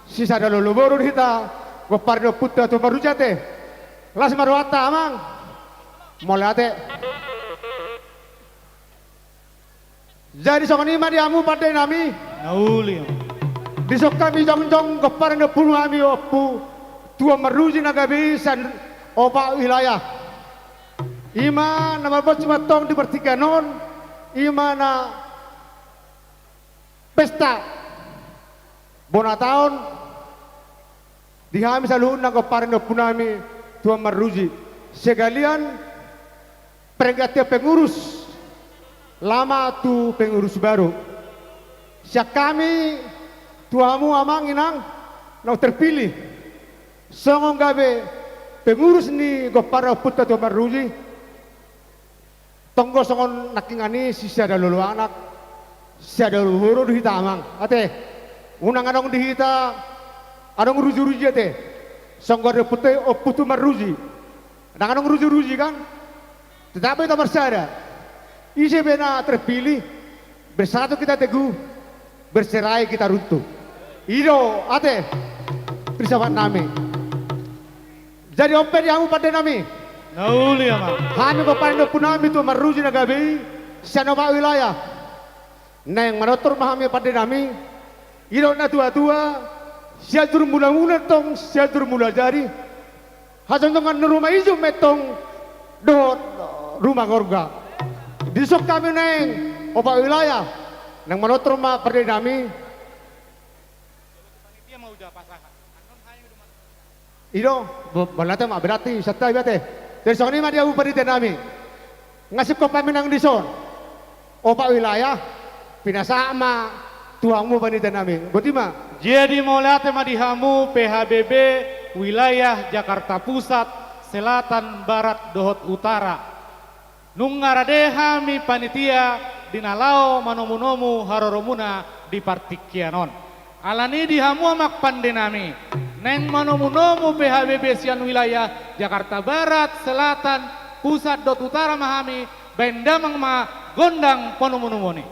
sisada lolo boru do hita, gompar ni ompunta tuan marruji ate. Las ma rohanta, Amang. Mauliate. Jadi songon i ma di hamu pande nami. Na uli, Amang. Dison hami jongjong gompar ni ompu nami, ompu tuan marruji na gabe i sian opat wilayah. I ma na marbonsi ma tong di partingkian on, i ma na pesta bona taon di hami saluhutna gompar ni ompu nami tuan marruji. Sekalian pergantian pengurus lama tu pengurus baru. Sian hami tu hamu Amang Inang naung terpilih songon gabe pengurus ni gompar ni ompunta tuan marruji. Tong do songon nangkiningan i sisada lolo anak, sisada lolo boru do hita, Amang. Ate, unang adong di hita adong rujiruji ate. Songon di ompunta i, ompu tuan marruji, ndang adong rujiruji kan? Tetap hita marsada. Ise pe na terpilih, bersatu kita teguh, bercerai kita runtuh. I do ate, filsafat nami. Jadi on pe di hamu pande nami. Na uli, Amang. Hami gompar ni ompu nami tuan marruji na gabe i sian opat wilayah. Naeng manortor ma hami pande nami. Didok natuatua, Sianjur Mulamula tong Sianjur Mulajadi. Hajongjongan ni ruma ijuk ma i tong dohot ruma gorga. Dison hami naeng opat wilayah, naeng manortor ma pande nami. I do, bo-, mauliate ma berarti santabi ate. Jadi songon i ma di hamu panitia nami. Nga singkop hami nang dison. Opat wilayah, pinasahat ma tu hamu panitia nami. Boti ma. Jadi mauliate ma di hamu P H B B Wilayah Jakarta Pusat, Selatan, Barat dohot Utara. Nunga rade hami panitia di na laho manomunomu haroromuna di partingkian on. Alani i di hamu amang pande nami, naeng manomunomu P H B B sian wilayah Jakarta Barat, Selatan, Pusat dohot Utara ma hami, baen damang ma gondang panomunomuon i.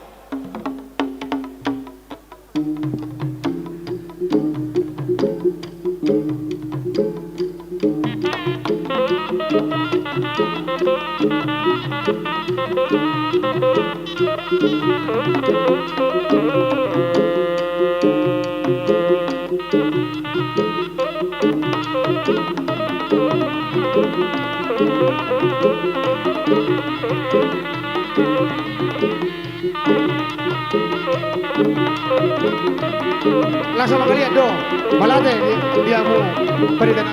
Langsung mangaliat do, mauliate di, di hamu panitia.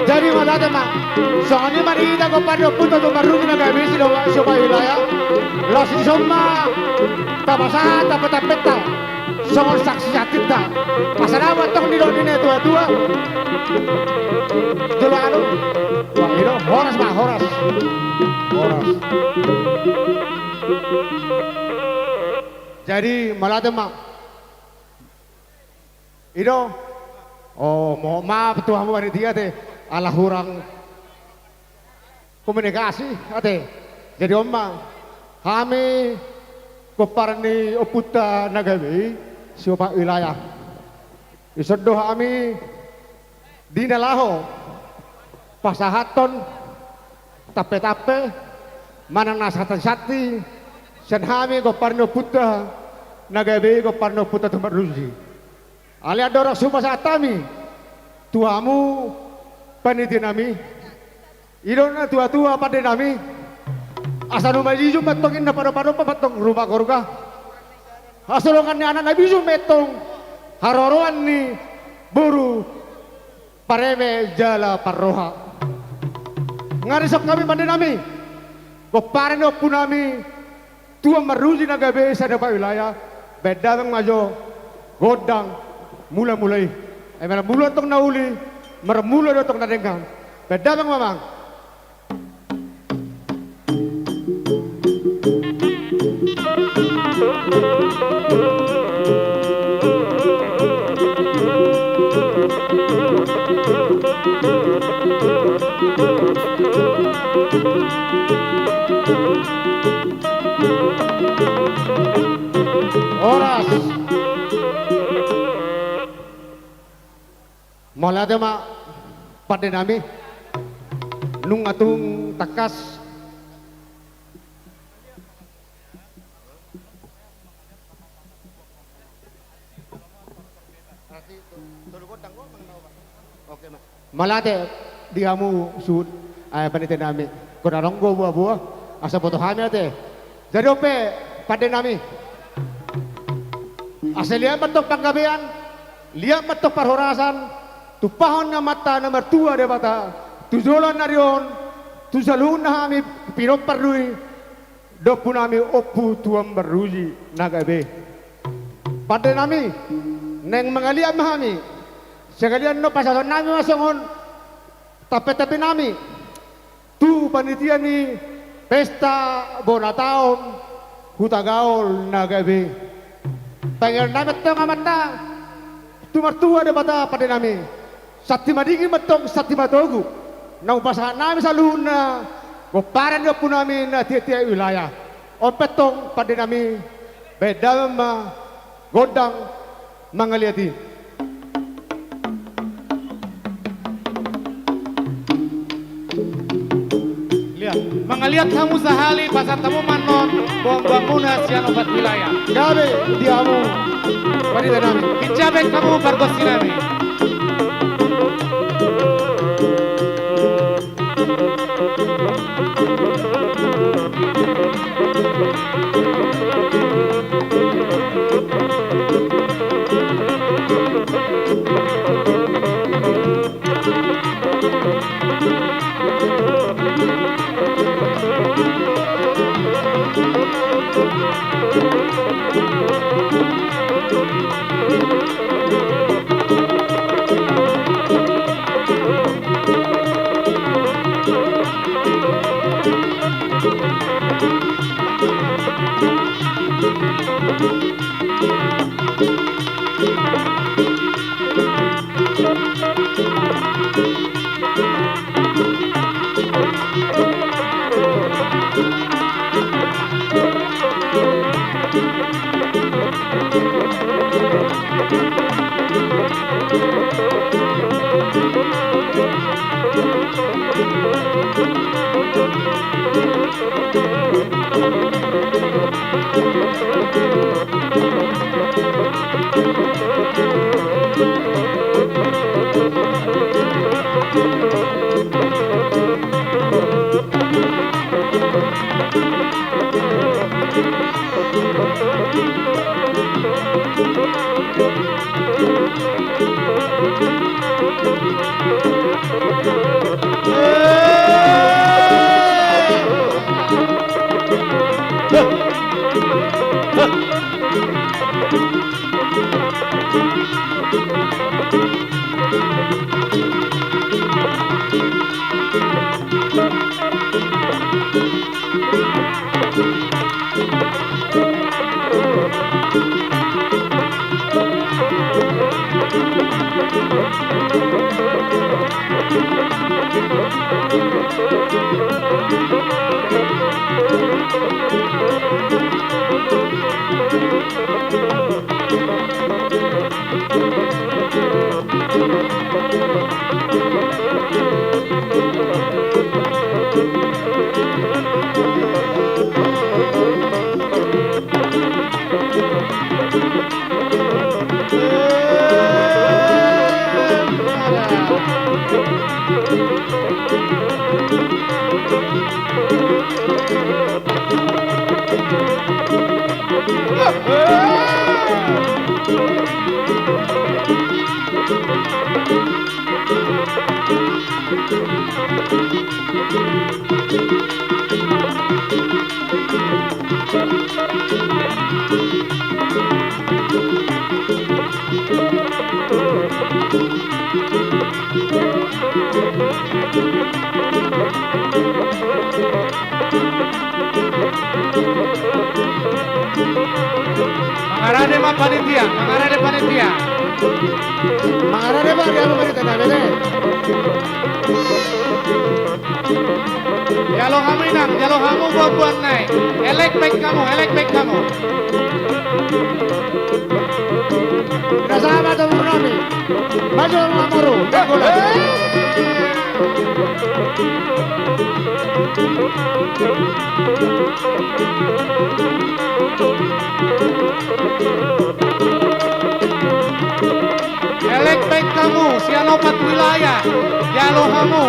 Jadi mauliate ma. Songon i ma di hita gompar ni ompunta tu marhunung na gabe isi do siompa wilayah. Laos dison ma tapasahat tape-tapenta songon saksi-saksi Pasanama tong ni do ni na tua-tua. Jolo anu. Wah, i do, horas ma, horas. Horas. Jadi, mauliate ma. I do. Oh, mohon maaf tu hamu panitia te. Ala hurang komunikasi, ate. Jadi on ma, hami pomparan ni ompunta na gabe i, siopat wilayah. Dison do hami di na laho pasahathon tampe-tampe manang na santi-santi sian hami pomparan ni ompunta na gabe i, pomparan ni ompunta Tuan Marmuji. Alai andorang so hupasahat hami tu hamu panitianami, i do na tua-tua pandenami, asa na umajijum ma antong inna padompadompa ma antong ruma gorga. Hasolongan ni anak na bijum ma antong haroroan ni boru pareme jala parroha. Nga dison hami pandenami, pomparan ni ompunami Tuan Marmuji na gabe i, sada pa wilayah, baen damang ma jo gondang mula-mula i. Ai marmula antong na uli, marmula do antong na denggan. Baen damang ma amang. Horas. Mauliate ma pandenami. Nunga tung tangkas. Oke, ma. Mauliate di hamu suhut, eh, panitianami. Hona adong do boa-boa, asa boto hami ate. Jadi on pe pandenami, asa liat ma antong panggabean, liat ma antong parhorasan, tumpahon ni Amanta na martua Debata tu joloan ni ari on, tu saluhutna hami pinompar ni ompunami Ompu Tuan Marmuji na gabe. Pandenami, naeng mangaliat ma hami. Sahalian on pasahatonnami ma songon tampe-tampenami tu panitia ni pesta bona taon Hutagaol na gabe. Pangidoannami antong Amanta tu martua Debata pandenami, santi madingin ma antong, santi matogu na hupasahat hami saluhutna pomparan ni ompunami na tiap-tiap wilayah. On pe antong pandenami, baen damang ma gondang mangaliat i. Liat. Mangaliat hamu sahali, pasahat hamu ma annon boanboanmuna sian opat wilayah. Gabe di hamu pandenami. Hinjabek hamu pargonsinami. Mangarade ma panitia, mangarade panitia. Mangarade ma, dia mau panitia, nah, bede. Jalo hamu inang, jalo hamu buan-buan nai. Elek baen hamu, elek baen hamu. Ina sama tu murnami. Maju ma boru, dagola. Elek baen hamu, sian opat wilayah, jalo hamu.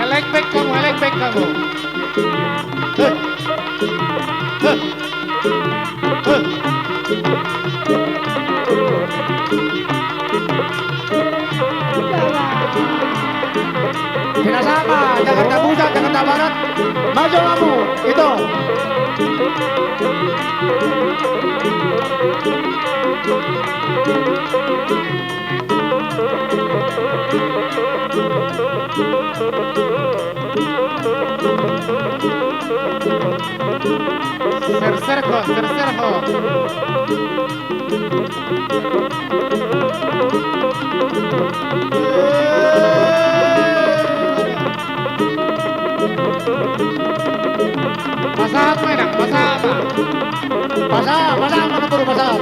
Elek baen hamu, elek baen hamu. Heh. Heh. Heh. Ina sama, Jakarta Pusat, Jakarta Barat, maju hamu, ito. Serser ho, serser ho. Pasahat ma, inang, pasahat ma. Pasahat, pasahat ma, boru, pasahat.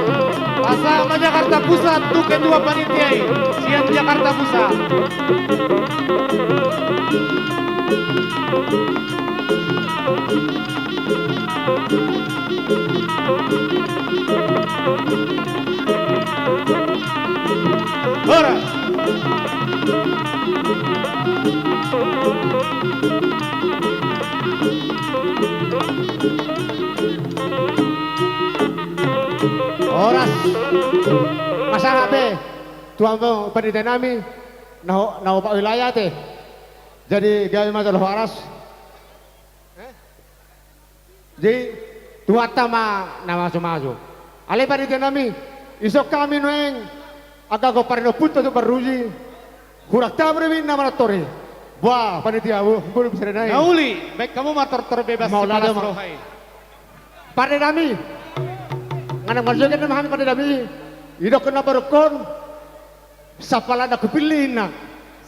Pasahat ma Jakarta Pusat tu ketua panitia i, sian Jakarta Pusat. Horas. Horas. Pasahat be tu hamu panitia nami, na ho-, na opat wilayah ate. Jadi gabe ma jolo horas. Jadi Tuhanta ma na mamasu-masu. Ale panitia nami, dison hami nuaeng angka gompar ni ompunta tu parruji. Hurang tabo do i na manontor i. Boha panitia, boha, boha bisa nai. Na uli, baen hamu ma tortor bebas sipalas roha i. Pande nami. Nga na marjoget nama hami pande nami. Didok na padokkon. Sampalana hupillit inna.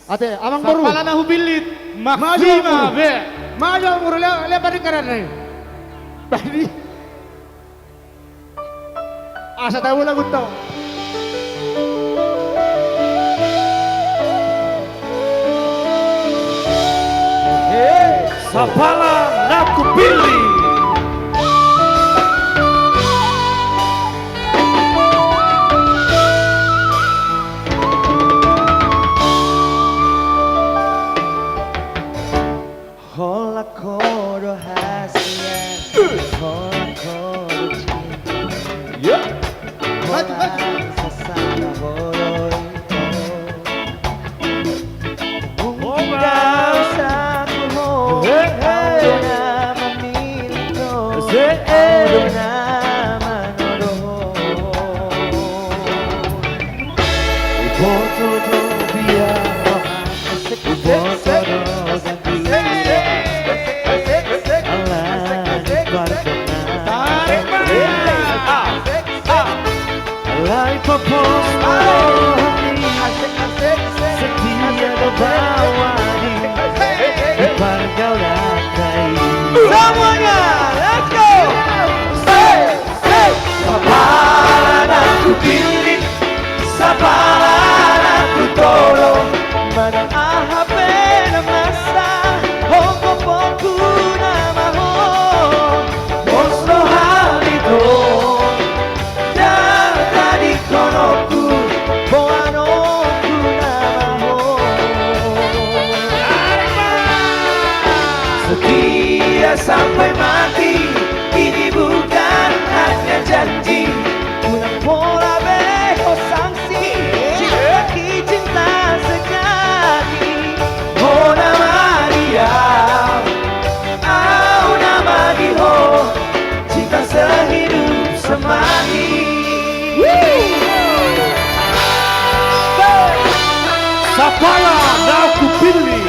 Ate, amang boru. Sampalana hupillit. Maju, maksima boru. Be. Maju, amang boru, lea, lea paringkaran nai. Bani. Asa tahu lagu tau. Sampalana hupillit. Holan ho do hasian, holan ho do cinta. Holan sasada ho do ito. Mungkin dosaku ho, au do na maminta. Ai papos ma roha ni, setia do baoa ni, di pargaulan ta i. Semuanya, let's go! Sapala na hupillit, sapala na hutolong, manang aha pe na masa, hongkopongku nama ho. Pos roha ni do, ndang tadingkononku, boanonku nama ho. Setia sampai mati, ini bukan hanya janji. Unang pola be ho sangsi, cinta ki cinta sejati. Ho nama dia, au nama di ho, cinta sehidup semati. Sapala na hupillit.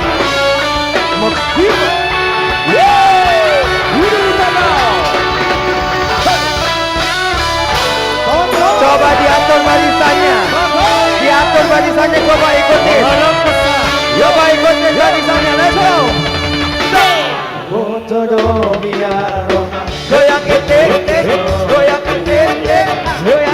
Coba diatur barisannya. Diatur barisannya, coba ikutin. Coba ikutin barisannya, let's go. Goyang, goyang, goyang.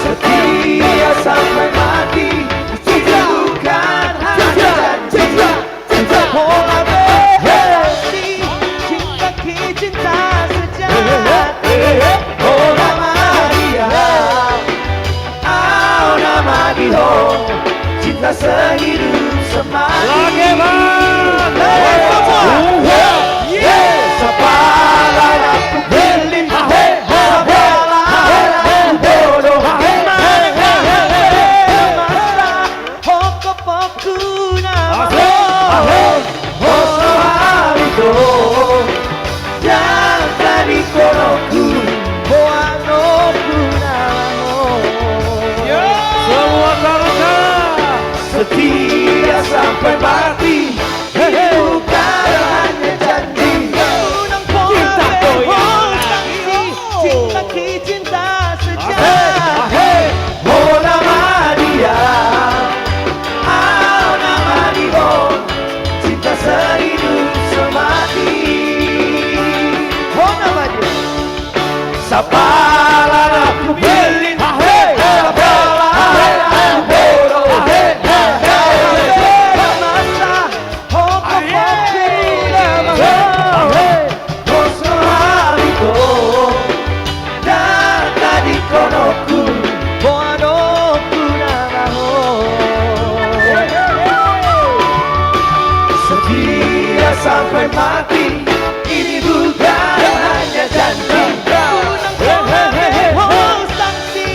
Setia sampai mati, cinta bukan hanya janji. Cinta ki cinta sejati. Ho nama dia, au nama di ho, cinta sehidup semati. Lagi, Bang. Sapala na hupillit, sapala na hudodo. Hongkopongku nama ho. Pos roha ni do, ndang tadingkononku, boanonku nama ho. Semua kawan. Setia sampai mati, bukan hanya janji. Cinta goyang. Cinta ki cinta sejati. Ho nama dia, au nama di ho, cinta sehidup semati. Ho nama dia. Sapala na hupillit, sapala na hudodo. Pos roha ni do, ndang tadingkononku, boanonku nama ho. Setia sampai mati, ini bukan hanya janji. Unang pola be ho sangsi,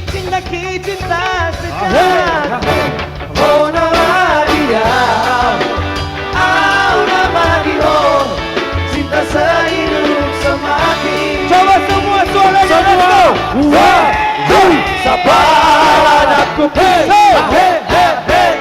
cinta ki cinta sejati. Ho nama dia, au nama di ho, cinta sehidup semati. Coba semua suaranya, let's go. Semua. Sapala na hupillit. Hey, hey, hey.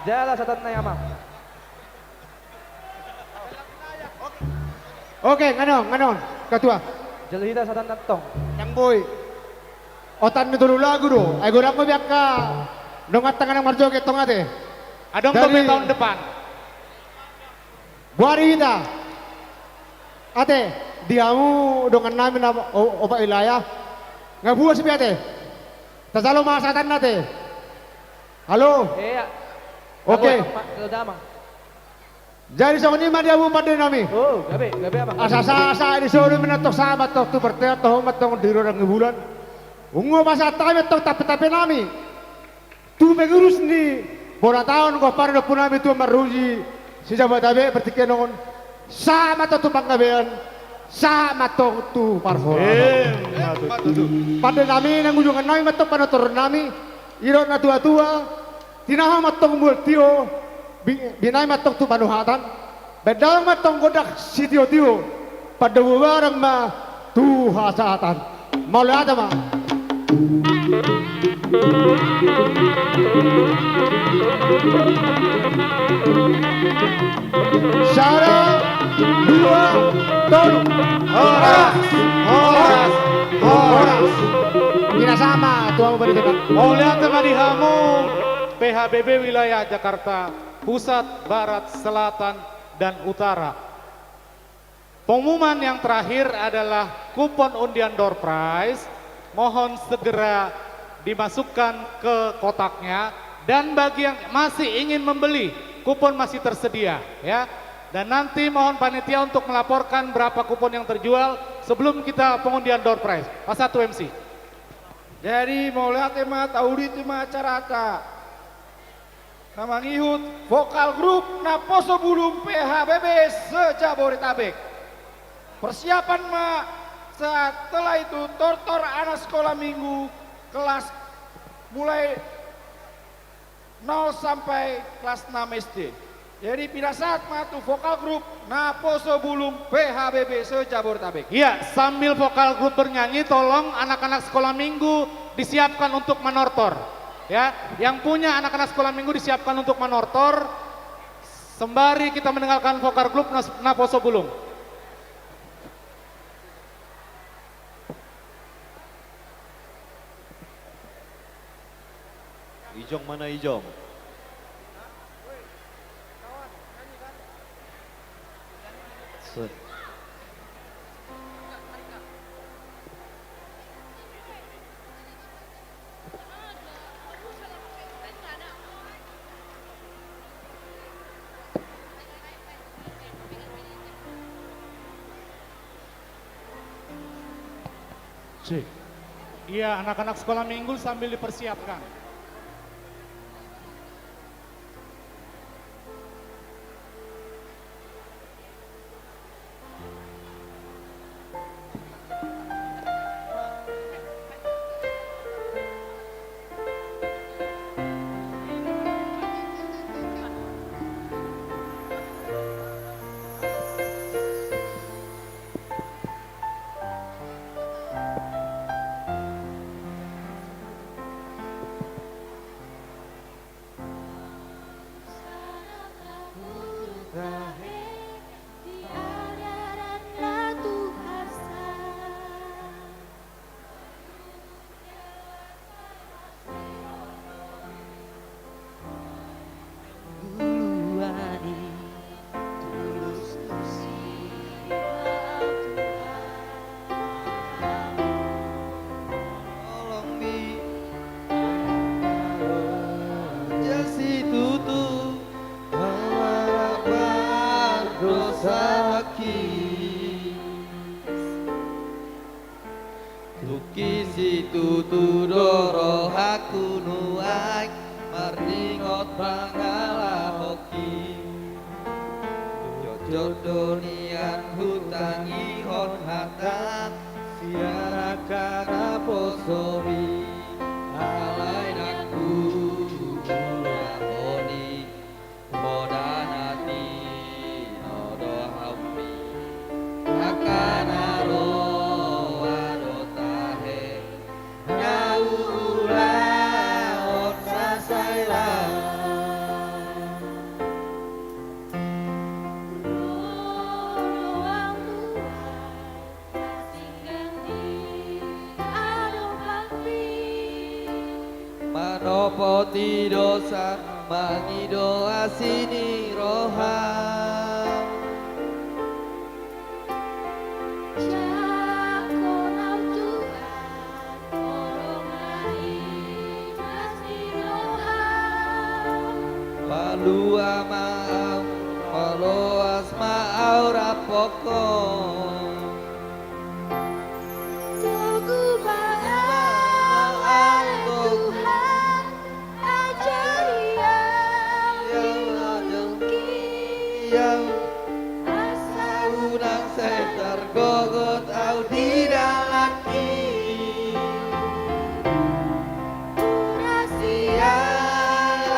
Jala satanna i, Amang. Oke, ngannon, ngannon, Ketua. Jala hita satanna tong. Ndang boi. Otan ni tolu lagu do. Ai godang ma be angka donganta nang marjoget tong ate. Adong do be tahun depan. Boari hita. Ate, di hamu dongan nami na o-, opat wilayah. Nga buas be ate. Tajalo ma satanna ate. Halo. Iya. Oke. Halo, Amang. Jadi songon i ma di hamu pande nami. Oh, gabe, gabe, Amang. Asa sa, sa, di solu ma antong, sa ma antong tu partean, toho ma antong di rorang ni bulan. Ungo pasahat hami antong tampe-tampe nami tu pengurus ni bona taon, gompar ni ompu nami Tuan Marmuji Sijabur Tabe partingkian on. Sa ma antong tu panggabean, sa ma antong tu parhorasan. Eh, ma tutu. Pande nami, nang ujungan nami ma antong panortoron nami, didok na tua-tua, tinaho ma antong mual tio, bi-, binahen ma antong tu panuhatan, baen dalan ma antong gondang sitio-tio, pandomu barang ma tu hasahatan. Mauliate ma. Sada, dua, tolu. Horas, horas, horas. Ina sama, tuamu bari tengah. Mauliate ma di hamu P H B B wilayah Jakarta Pusat, Barat, Selatan, dan Utara. Pengumuman yang terakhir adalah kupon undian door prize. Mohon segera dimasukkan ke kotaknya. Dan bagi yang masih ingin membeli, kupon masih tersedia, ya. Dan nanti mohon panitia untuk melaporkan berapa kupon yang terjual sebelum kita pengundian door prize. Pasahat tu M C. Jadi, mauliate ma, tauliti ma acaranta. Na mangihut vokal grup Naposo Bulung P H B B se-Jabodetabek. Persiapan ma setelah itu tortor anak sekolah minggu kelas mulai nol sampai kelas enam S D. Jadi, pinasahat ma tu vokal grup Naposo Bulung P H B B se-Jabodetabek. Iya, sambil vokal grup bernyanyi, tolong anak-anak sekolah minggu disiapkan untuk manortor. Ya, yang punya anak-anak sekolah minggu disiapkan untuk manortor. Sembari kita mendengarkan vokal grup Nas-, Naposo Bulung. Ijong, mana Ijong? Set. Cek. Iya, anak-anak sekolah minggu sambil dipersiapkan. Tolong mi, Raja Situtu, harapan dosa hakim. Tungki situtu do rohangku nuaeng, marningot pangalahonki. Jotjot do nian hutangihon hata sian angka naposomi, alai nang huulahon i. Poda na tinodo haummi, angka na roa do tahe, na huulahon sasailan. Poti dosa, mangido asi ni roha. Jangkon au Tuhan, holong ma i, asi ni roha. Palua ma au, paloas ma au rap ho. Togu ma au ale Tuhan, ajari au di ngolungki. Asa unang sai targogot au di dalanki. Unang sia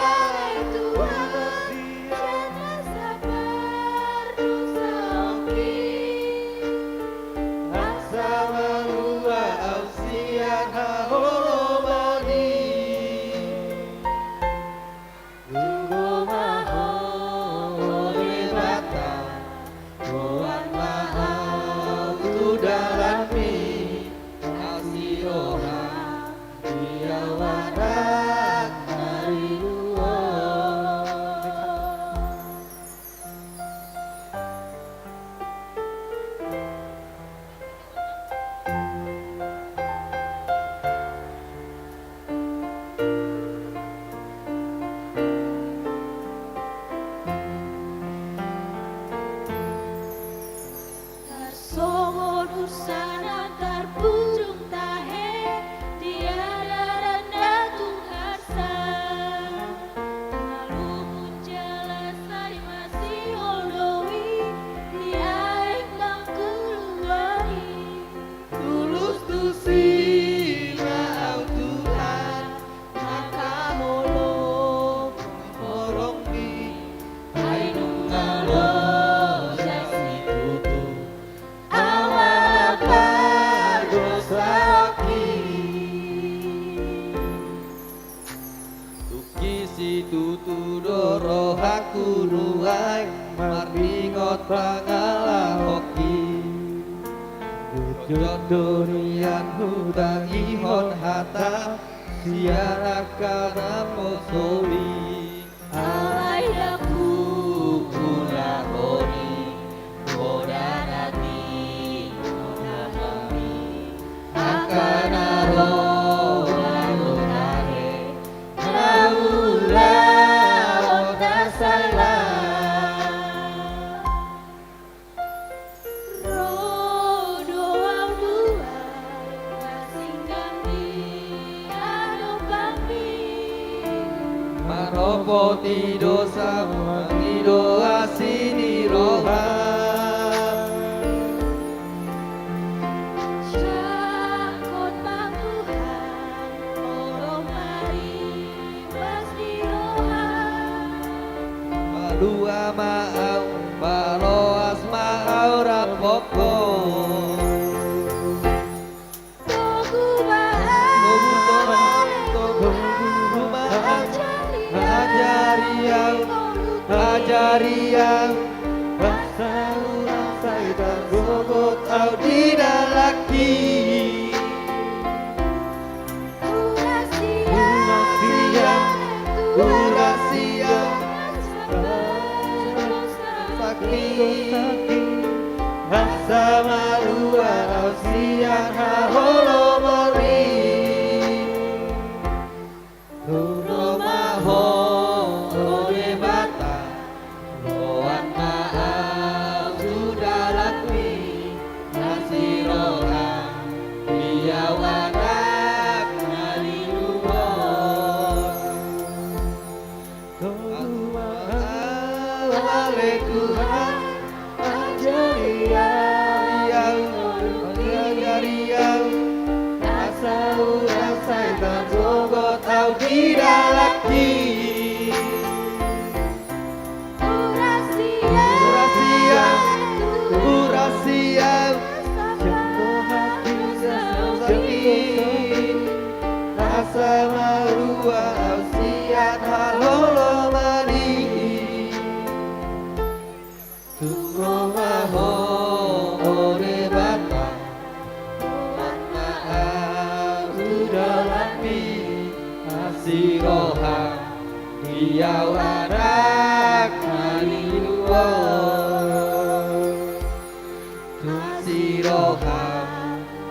ale Tuhan, sian nasa pardosaonki. Asa malua au sian haholomon i. Huroha ma ho, o Debata, boan ma au tu dalanmi, asi roham, di au anak na ringot. Tarsongon ursa na tarpujung tahe di adaran na tung arsa. Malum jala sai masihol do i di aek nang gulua i. Tulus tusi ma au Tuhan, mangkaholongi holongmi, ai nunga loja situtu. Au ala pardosaonki. Tungki situtu do rohangku nuaeng mardingot pangalahonki. Jotjot do nian hutangihon hata sian angka naposo i. Alai ndang huulahon i, poda na tinonahonmi, angka na ro baru tahe, na huulahon na sai laos. Ro do au nuaeng marsinggang di adopanmi. Manopoti dosa, mangido asi ni roha. Jangkon ma Tuhan, holong ma i. Pas di roha. Palua ma au, paloas ma au rap ho. Togu ma au, togu, togu ma au. Ajari au, ajari au. Asa unang sai targogot au di dalanki. Huras ia, huras ia, huras ia. Sakit, asa malua au sian haholomon i. Huroha ma ho, o Debata, boan ma au tu dalanmi, asi roham, di au anak na ringot. Togu ma au ale Tuhan, ajari au, ajari au, asa unang sai targogot au di dalanki. Huras ia, huras ia, huras ia. Asa malua au sian haholomon i. Tung ro ma ho, o Debata, boan ma au tu dalanmi, asa Siroha di au anak na niulu on. Tung siroha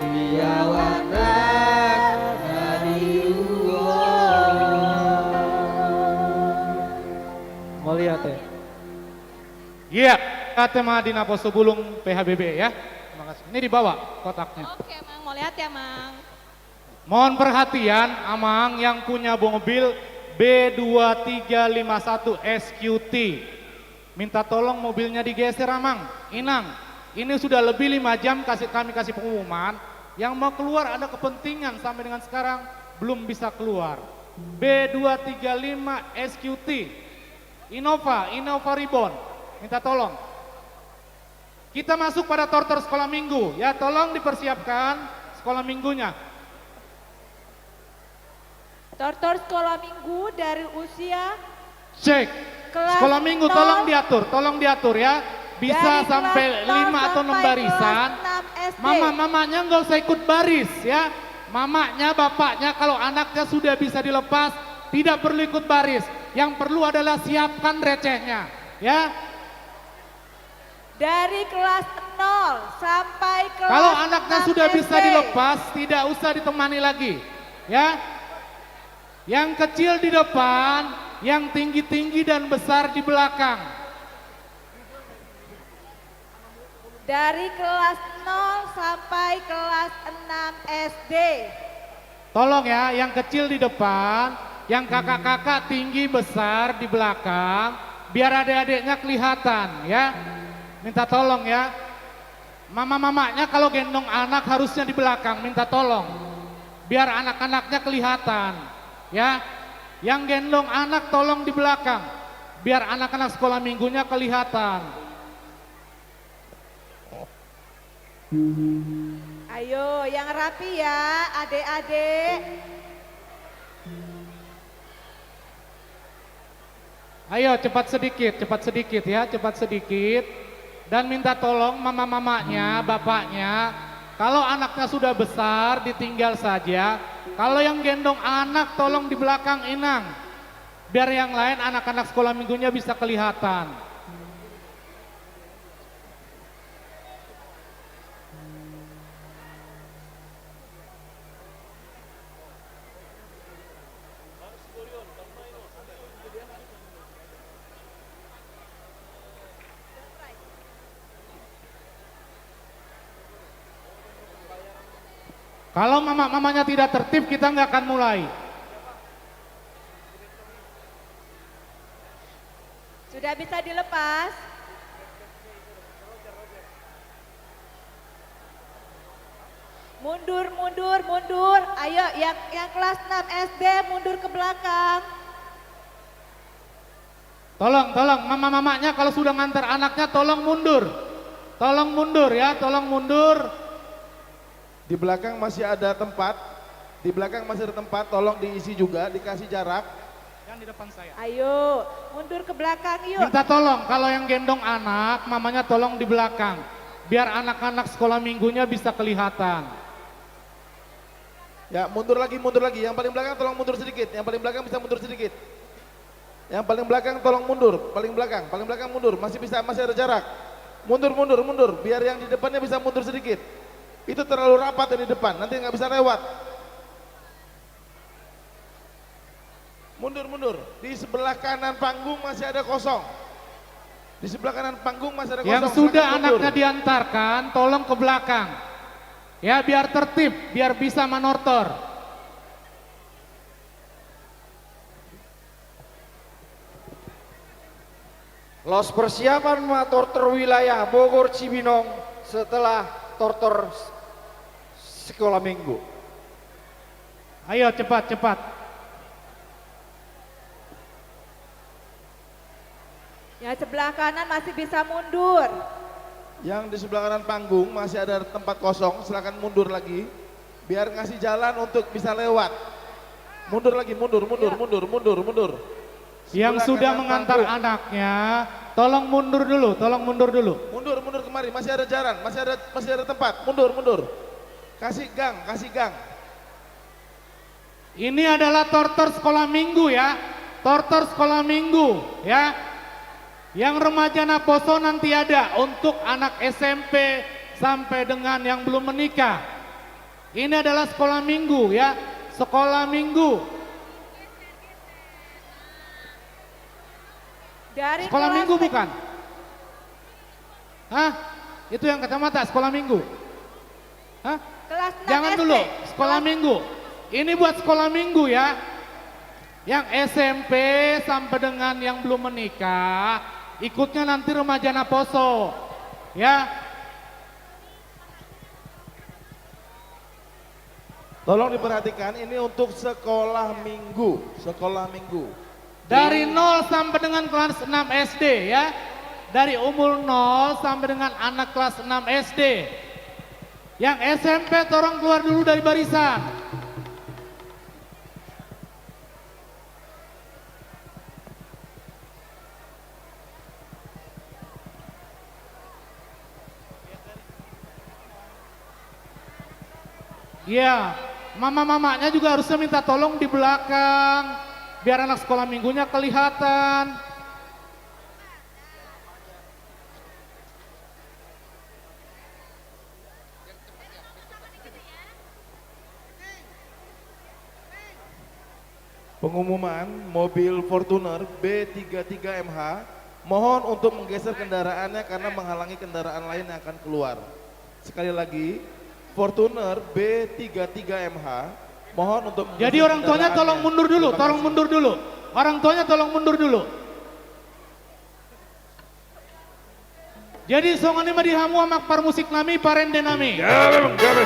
di au anak na niulu on. Mauliate. Iya, ate ma di naposobulung P H B B ya. Terima kasih. Ini dibawa kotaknya. Oke, Mang. Mauliate, Mang. Mohon perhatian, Amang yang punya mobil B dua tiga lima satu S Q T. Minta tolong mobilnya digeser, Amang. Inang, ini sudah lebih lima jam kasih, kami kasih pengumuman. Yang mau keluar ada kepentingan sampai dengan sekarang belum bisa keluar. B dua tiga lima S Q T. Innova, Innova Reborn. Minta tolong. Kita masuk pada tortor sekolah minggu. Ya, tolong dipersiapkan sekolah minggunya. Tortor sekolah minggu dari usia Cek. Kelas Sekolah minggu nol. Tolong diatur, tolong diatur ya. Bisa Dari sampai kelas nol lima atau enam sampai kelas barisan. enam S D. Mama, mamanya nggak usah ikut baris ya. Mamanya, bapaknya, kalau anaknya sudah bisa dilepas, tidak perlu ikut baris. Yang perlu adalah siapkan recehnya, ya. Dari kelas nol sampai kelas Kalau anaknya enam sudah bisa S D. dilepas, tidak usah ditemani lagi, ya. Yang kecil di depan, yang tinggi-tinggi dan besar di belakang. Dari kelas nol sampai kelas enam S D. Tolong ya, yang kecil di depan, yang kakak-kakak tinggi besar di belakang, biar adik-adiknya kelihatan ya. Minta tolong ya. Mama-mamanya kalau gendong anak harusnya di belakang, minta tolong. Biar anak-anaknya kelihatan ya. Yang gendong anak tolong di belakang. Biar anak-anak sekolah minggunya kelihatan. Ayo, yang rapi ya, adek-adek. Ayo, cepat sedikit, cepat sedikit ya, cepat sedikit. Dan minta tolong mama-mamanya, bapaknya, kalau anaknya sudah besar, ditinggal saja. Kalau yang gendong anak, tolong di belakang, Inang. Biar yang lain, anak-anak sekolah minggunya bisa kelihatan. Kalau mama-mamanya tidak tertib, kita nggak akan mulai. Sudah bisa dilepas? Mundur, mundur, mundur. Ayo, yang, yang kelas enam S D mundur ke belakang. Tolong, tolong, mama-mamanya kalau sudah ngantar anaknya, tolong mundur. Tolong mundur ya, tolong mundur. Di belakang masih ada tempat. Di belakang masih ada tempat, tolong diisi juga, dikasih jarak. Yang di depan saya. Ayo, mundur ke belakang yuk. Minta tolong, kalau yang gendong anak, mamanya tolong di belakang. Biar anak-anak sekolah minggunya bisa kelihatan. Ya, mundur lagi, mundur lagi. Yang paling belakang tolong mundur sedikit. Yang paling belakang bisa mundur sedikit. Yang paling belakang tolong mundur, paling belakang, paling belakang mundur, masih bisa, masih ada jarak. Mundur, mundur, mundur, biar yang di depannya bisa mundur sedikit. Itu terlalu rapat yang di depan, nanti nggak bisa lewat. Mundur, mundur. Di sebelah kanan panggung masih ada kosong. Di sebelah kanan panggung masih ada kosong. Yang sudah anaknya diantarkan, tolong ke belakang. Ya, biar tertib, biar bisa manortor. Laos persiapan ma tortor wilayah Bogor Cibinong setelah tortor s-, sekolah minggu. Ayo, cepat, cepat. Yang sebelah kanan masih bisa mundur. Yang di sebelah kanan panggung masih ada tempat kosong, silakan mundur lagi. Biar ngasih jalan untuk bisa lewat. Mundur lagi, mundur, mundur, mundur, mundur, mundur. Yang sudah mengantar anaknya, tolong mundur dulu, tolong mundur dulu. Mundur, mundur kemari, masih ada jalan, masih ada, masih ada tempat. Mundur, mundur. Kasih gang, kasih gang. Ini adalah tortor sekolah minggu ya. Tortor sekolah minggu ya. Yang remaja naposo nanti ada untuk anak S M P sampai dengan yang belum menikah. Ini adalah sekolah minggu ya. Sekolah minggu. Dari sekolah kelas minggu T K. Bukan? Hah? Itu yang kacamata sekolah minggu? Hah? Kelas enam. Jangan S D. Dulu, sekolah minggu. Ini buat sekolah minggu ya. Yang S M P sampai dengan yang belum menikah, ikutnya nanti remaja naposo. Ya. Tolong diperhatikan, ini untuk sekolah minggu, sekolah minggu. Dari nol sampai dengan kelas enam S D ya. Dari umur nol sampai dengan anak kelas enam S D. Yang S M P tolong keluar dulu dari barisan. Iya, mama-mamanya juga harusnya minta tolong di belakang, biar anak sekolah minggunya kelihatan. Pengumuman, mobil Fortuner B tiga tiga M H mohon untuk menggeser kendaraannya karena menghalangi kendaraan lain yang akan keluar. Sekali lagi, Fortuner B tiga tiga M H mohon untuk menggeser kendaraannya. Jadi orang tuanya tolong mundur dulu, tolong mundur dulu. Orang tuanya tolong mundur dulu. Jadi songon i ma di hamu amang parmusik nami, parende nami. Gabe, gabe.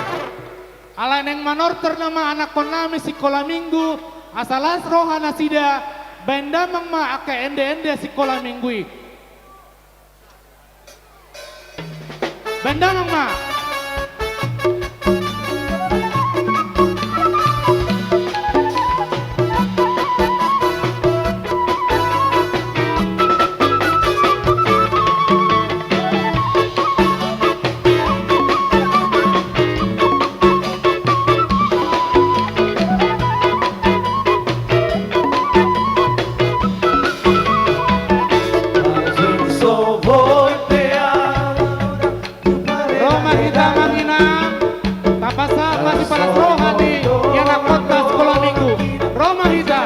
Alai naeng manortor nama anakkon nami sikola minggu, asa las roha nasida, baen damang ma angka ende-ende sikola minggu i. Baen damang ma. Ro ma hita amang inang, tapasahat ma sipalas roha di ianakhonta sikola minggu. Ro ma hita.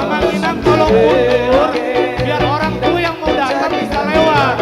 Amang inang tolong mundur, biar orang tua yang mau datang bisa lewat.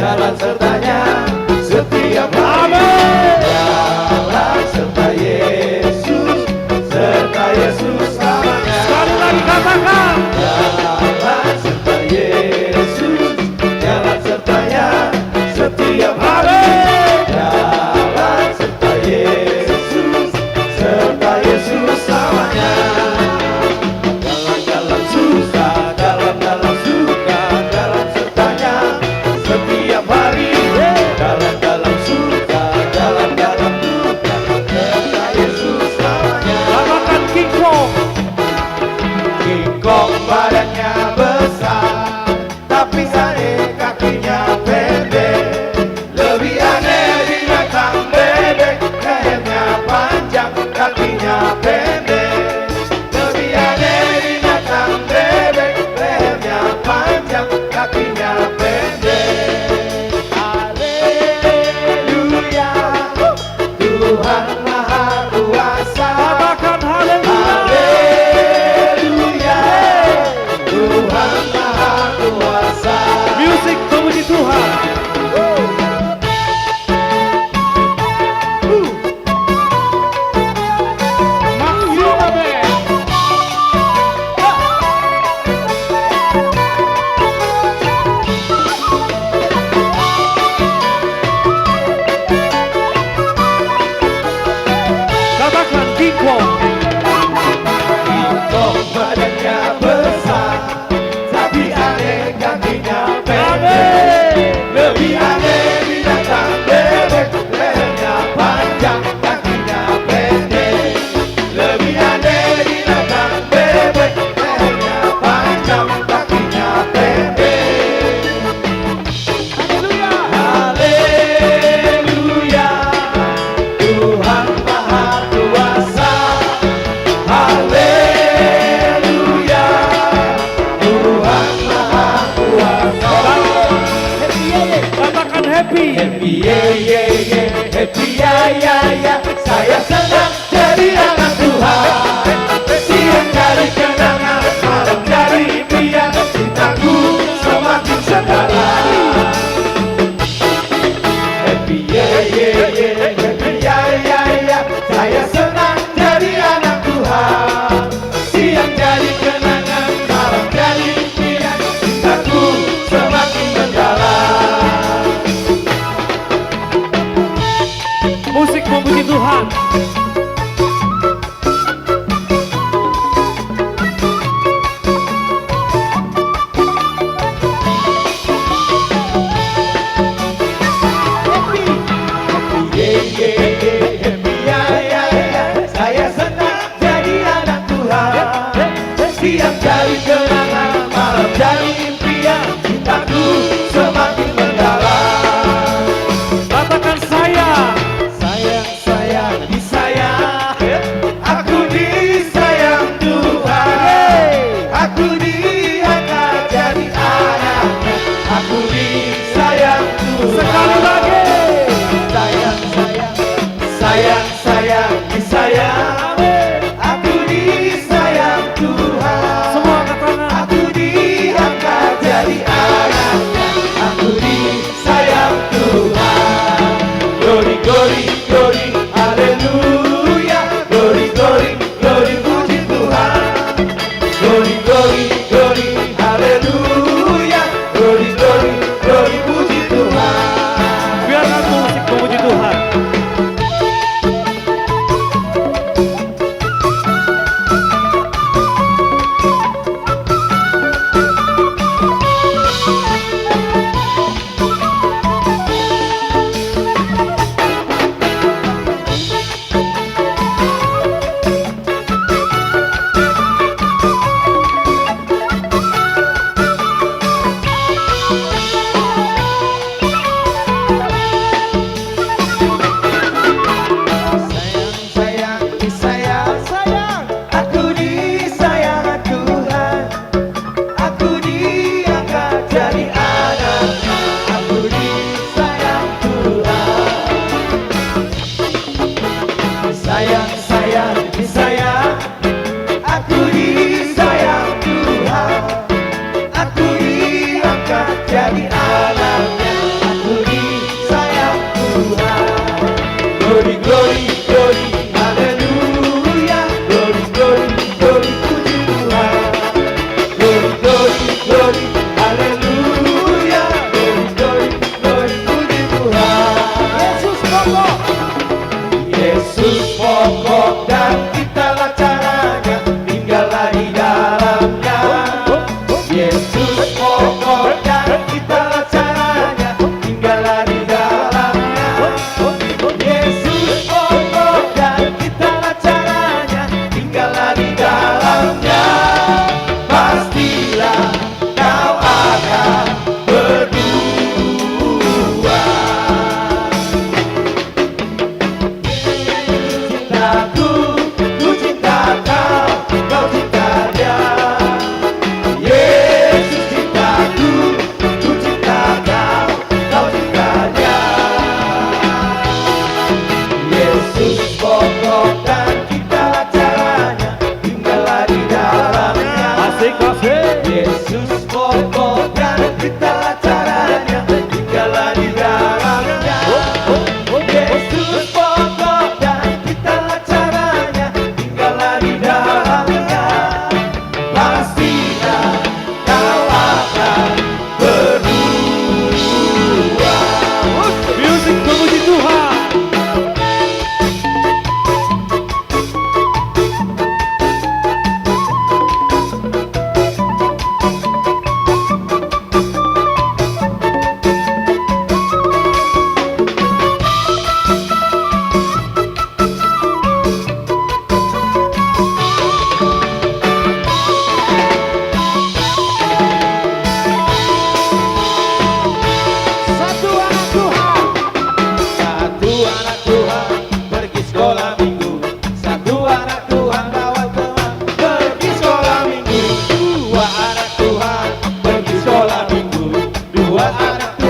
Jalan sertanya setiap hari. Amin. Jalan serta Yesus, serta Yesus selamanya. Sekali lagi katakan. Jalan serta Yesus, jalan sertanya setiap hari. Amin. Jalan serta Yesus, serta Yesus selamanya. Dalam-dalam susah, dalam-dalam suka, jalan sertanya setiap hari. Dalam-dalam susah, dalam-dalam duka, serta Yesus selamanya. Katakan King Kong. King Kong badannya besar, tapi aneh kakinya pendek. Lebih aneh binatang bebek, lehernya panjang, kakinya pendek. Lebih aneh binatang bebek, lehernya panjang, kakinya pendek. Haleluya. Tuhan Maha Kuasa. Katakan haleluya. Haleluya. Tuhan Maha Kuasa. Musik, memuji Tuhan. Uh. Maksimal, be. Katakan King Kong. King Kong badannya besar, tapi aneh kakinya pendek. Amin. Lebih aneh binatang bebek, lehernya panjang, kakinya pendek. Lebih aneh binatang bebek, lehernya panjang, kakinya pendek. Haleluya. Haleluya. Tuhan Maha Kuasa. Haleluya. Tuhan Maha Kuasa. Happy, ye, ye. Katakan happy. Happy, ye, ye, ye. Happy, ya, ya, ya. Saya senang jadi anak Tuhan. Siang jadi kenangan, malam jadi impian, cintaku semakin mendalam. Happy, ye, ye, ye, happy, ya, ya, ya. Saya senang jadi anak Tuhan. Siang jadi kenangan, malam jadi impian, cintaku semakin mendalam. Musik memuji Tuhan. Happy, happy, ye, ye, ye, happy, ya, ya, ya. Saya senang jadi anak Tuhan. Siang jadi kenangan, malam jadi impian, cintaku semakin mendalam. Katakan saya. Sayang, sayang, disayang. Aku disayang Tuhan. Aku diangkat jadi anaknya. Aku disayang Tuhan. Sekali lagi. Sayang, sayang, sayang, sayang, disayang. Amin. Aku disayang Tuhan. Semua angkat tangan. Aku diangkat jadi anaknya. Aku disayang Tuhan. Glory, glory, glory, haleluya. Glory, glory, glory, puji Tuhan. Glory, glory, glory, haleluya. Glory, glory, glory, puji Tuhan.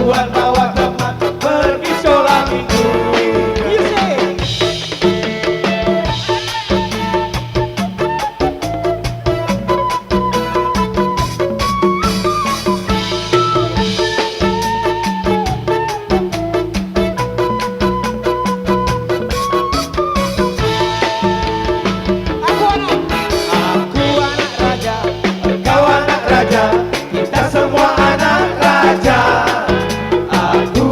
Tuan bawa teman pergi sholat minggu. Aku anak raja, kau anak raja, kita semua anak raja. Aku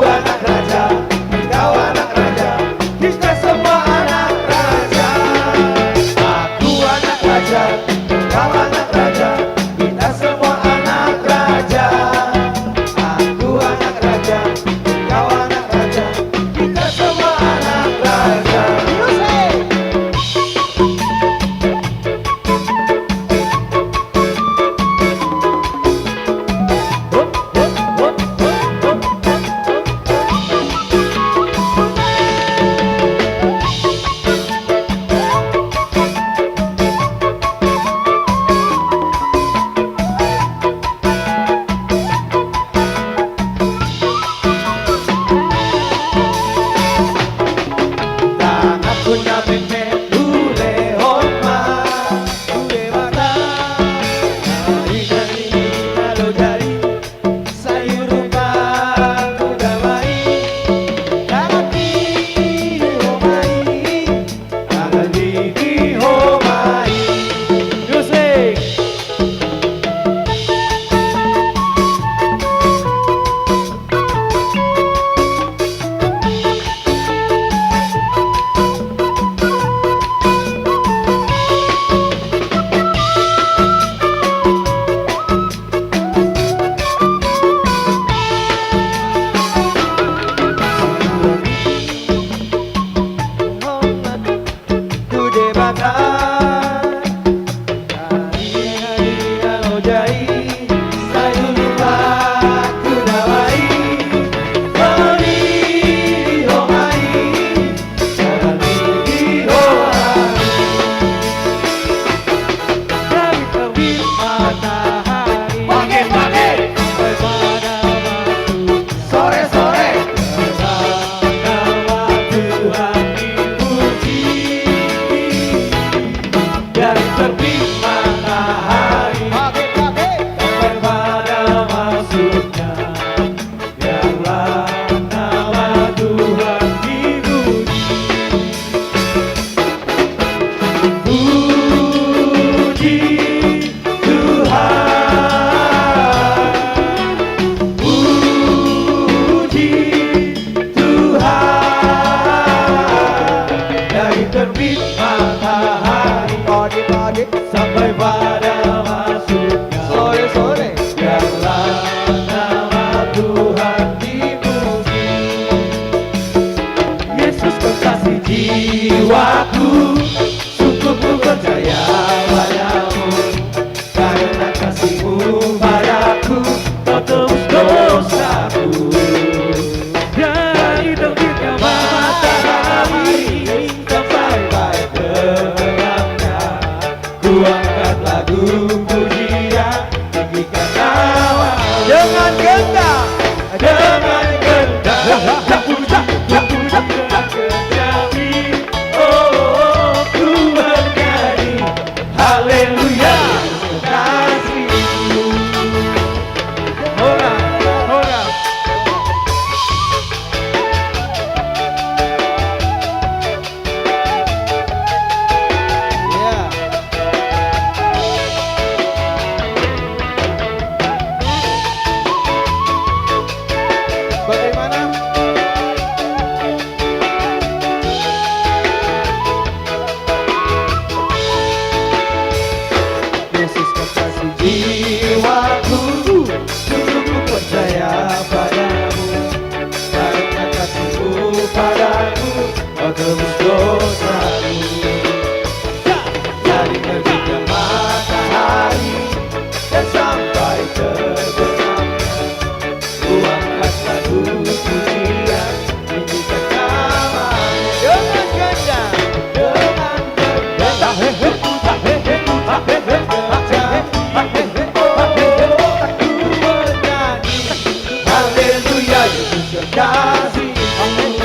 Kasih-Mu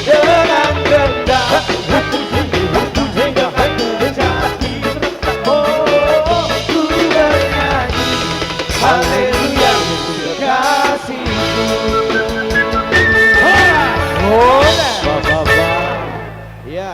dengan gentar, ku puji, ku puji dengan puji. Oh, ku bernyanyi, haleluya, kasih-Mu. Horas. Horas. Iya.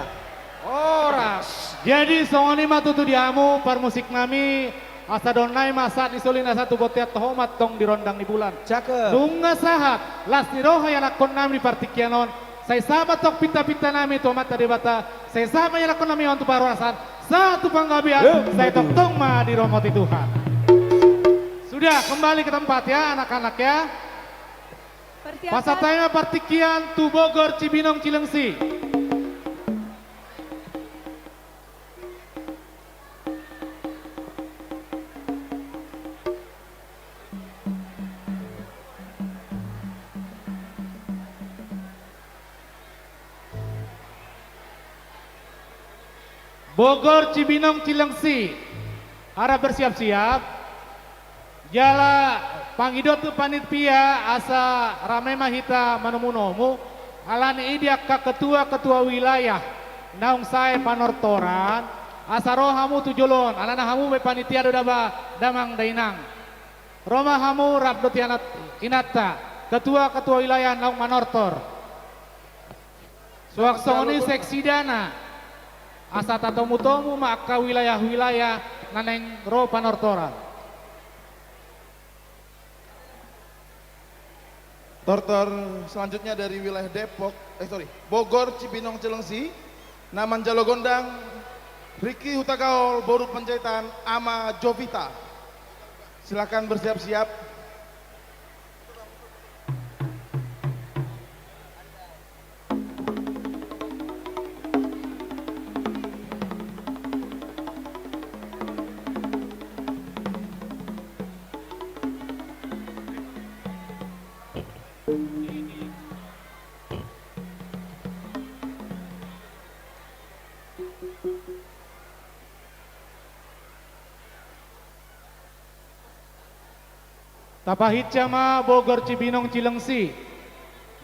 Horas. Jadi songon i ma tutu di hamu parmusik nami. Asa dohot nai ma sahat ni soli na sahat tu bontean, toho ma antong di rondang ni bulan. Cakep. Nunga sahat las ni roha ianakhon nami di partingkian on. Sai sahat ma antong pinta-pinta nami tu Amanta Debata. Sai sahat ma ianakhon nami on tu parhorasan, sahat tu panggabean. Eh, sai tongtong ma dirahmati Tuhan. Sudah, kembali ke tempat ya anak-anak ya. Persiapkan. Pasahat hami ma partingkian tu Bogor Cibinong Cilengsi. Bogor Cibinong Cilengsi, harap bersiap-siap. Jala pangidoan tu panitia asa rame ma hita manomu-nomu, alani i di angka ketua-ketua wilayah naung sae panortoran, asa ro hamu tu jolo on, alana hamu pe panitia do da ba damang dainang. Ro ma hamu rap dohot ianat-, inanta, ketua-ketua wilayah naung manortor. Suang songon i seksi dana, asa tatomu-tomu ma angka wilayah-wilayah na naeng ro panortoran. Tortor selanjutnya dari wilayah Depok, eh, sorry, Bogor, Cibinong, Cilengsi, na manjalo gondang, Riki Hutagaol, boru Panjaitan, Ama Jovita. Silakan bersiap-siap. Tapahinsa ma Bogor Cibinong Cilengsi.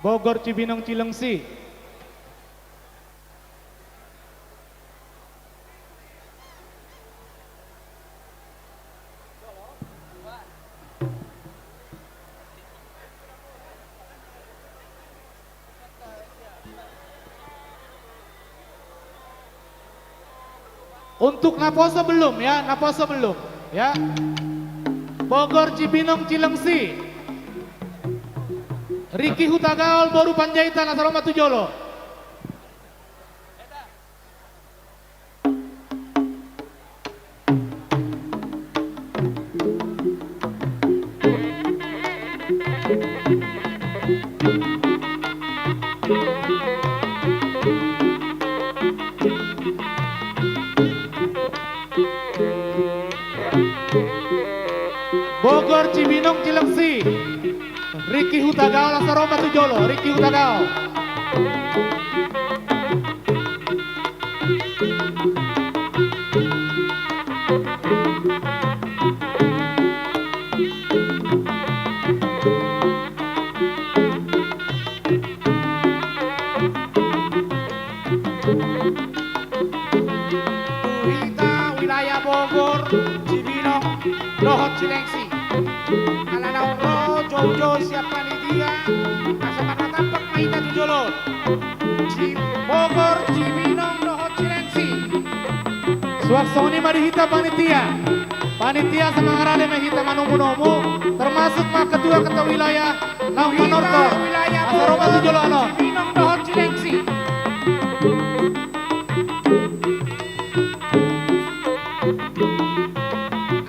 Bogor Cibinong Cilengsi. Untuk naposo belum ya, naposo belum ya. Bogor Cibinong Cilengsi. Riki Hutagaol boru Panjaitan, asa ro ma tu jolo. Bogor Cibinong Cilengsi. Riki Hutagaol, asa ro ma tu jolo, Riki Hutagaol. Tu hita wilayah Bogor, Cibinong dohot Cilengsi. Ala naung ro joujou sian panitia, asa marnatampak ma hita tu jolo. Ci-, Bogor, Cibinong dohot Cilengsi. Suang songon i ma di hita panitia. Panitia asa mangarade ma hita manomu-nomu, termasuk ma ketua-ketua wilayah naung manortor. Asa ro ma tu jolo annon. Cibinong dohot Cilengsi.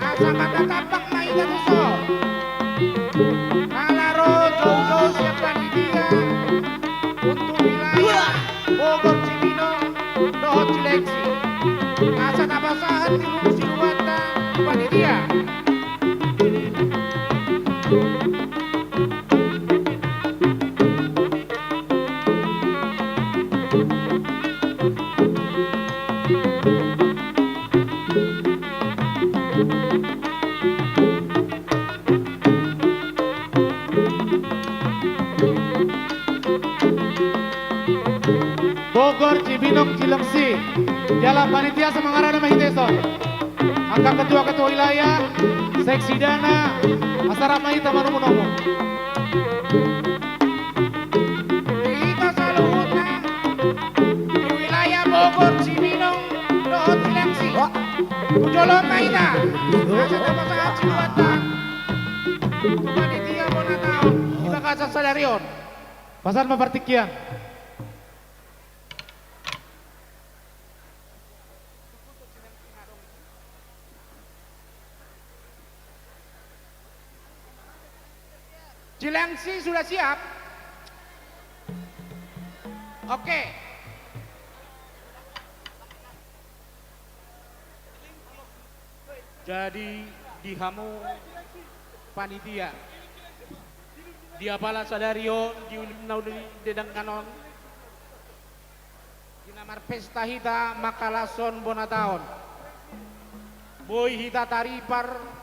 Asa marnatampak ma hita tu son. Ala ro joujou sian panitia untuk wilayah Bogor, Cibinong dohot Cilengsi. Asa tapasahat di luhut siluhuta panitia. Bogor, Cibinong, Cilengsi. Jala panitia, semangat ada mah hita dison. Angka ketua-ketua wilayah, seksidana, asa rap ma hita manomu-nomu. Di hita saluhutna, di wilayah Bogor, Cibinong dohot Cilengsi. Tu jolo ma hita. Asa tama sahat sibuat ta. Tu panitia bona taon di bagasan sadari on. Pasahat ma partingkian. Cilengsi sudah siap? Oke. Jadi di hamu panitia, di apala sadari on, di uli na uli di denggan on, di na marpesta hita mangkalashon bona taon. Boi hita taripar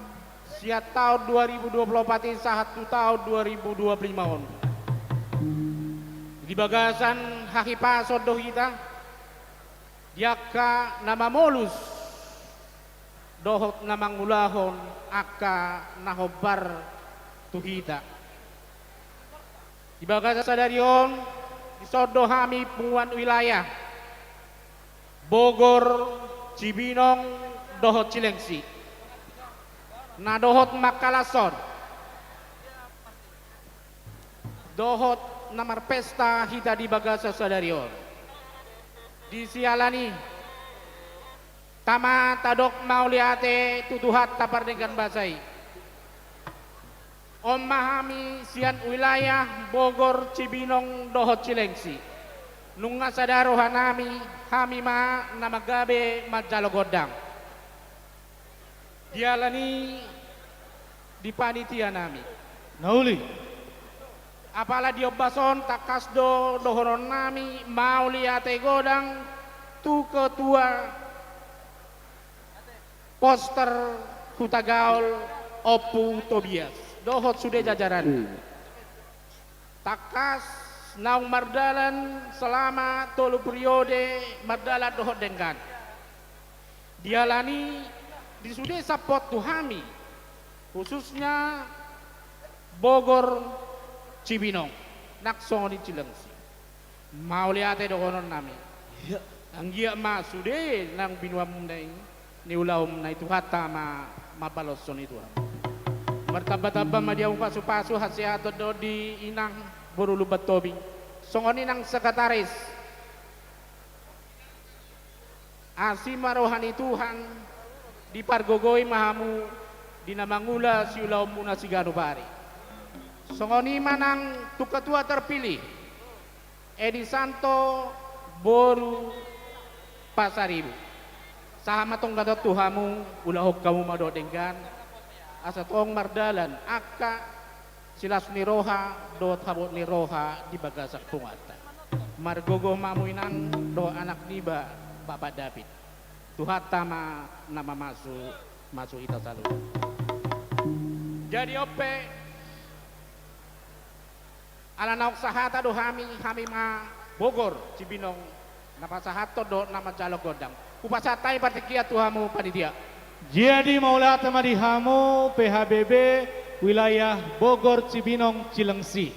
sian taon dua ribu dua puluh opat i sahat tu taon dua ribu dua puluh lima on. Di bagasan hahipason do hita, di angka na mamolus dohot na mangulahon angka na hombar tu hita. Di bagasan sadari on, dison do hami punguan wilayah Bogor, Cibinong dohot Cilengsi, na dohot mangkalashon dohot na marpesta hita di bagasan sadari on. Di siala ni i, tama tadok mauliate tu Tuhanta pardenggan basa i. On ma hami sian wilayah Bogor, Cibinong dohot Cilengsi. Nunga sada rohanami, hami ma na manggabe manjalo gondang. Di ala ni i, di panitia nami, na uli, apala di ombas on tangkas do dohonon nami mauliate godang tu ketua Poster Hutagaol, Ompu Tobias, dohot sude jajaranna. Hmm. Tangkas naung mardalan selama tolu periode mardalan dohot denggan. Di ala ni i, di sude sampot tu hami, khususnya Bogor, Cibinong, nang songon i Cilengsi. Mauliate dohonon nami. Iya. Anggiat ma sude naung binuamuna i, niulahonmuna i, Tuhanta ma mambaloshon i tu hamu. Martamba-tamba ma di hamu pasu-pasu, hasehaton dohot di inang boru Lumban Tobing. Songon i nang sekretaris. Asi ma roha ni Tuhan, dipargogoi ma hamu di na mangula siulahonmuna siganup ari. Songon i ma nang tu ketua terpilih, Edi Santo boru Pasaribu. Sahat ma tongtong tu hamu, ulahon hamu ma dohot denggan, asa tong mardalan angka silas ni roha dohot habot ni roha di bagasan punguanta. Margogo ma hamu inang dohot anak niba Bapak David. Tuhanta ma na mamasu-masu hita saluhut. Jadi on pe, ala naung sahata do hami, hami ma Bogor, Cibinong, na pasahathon dohot na manjalo gondang. Hupasahat hami partingkian tu hamu panitia. Jadi mauliate ma di hamu P H B B wilayah Bogor, Cibinong, Cilengsi.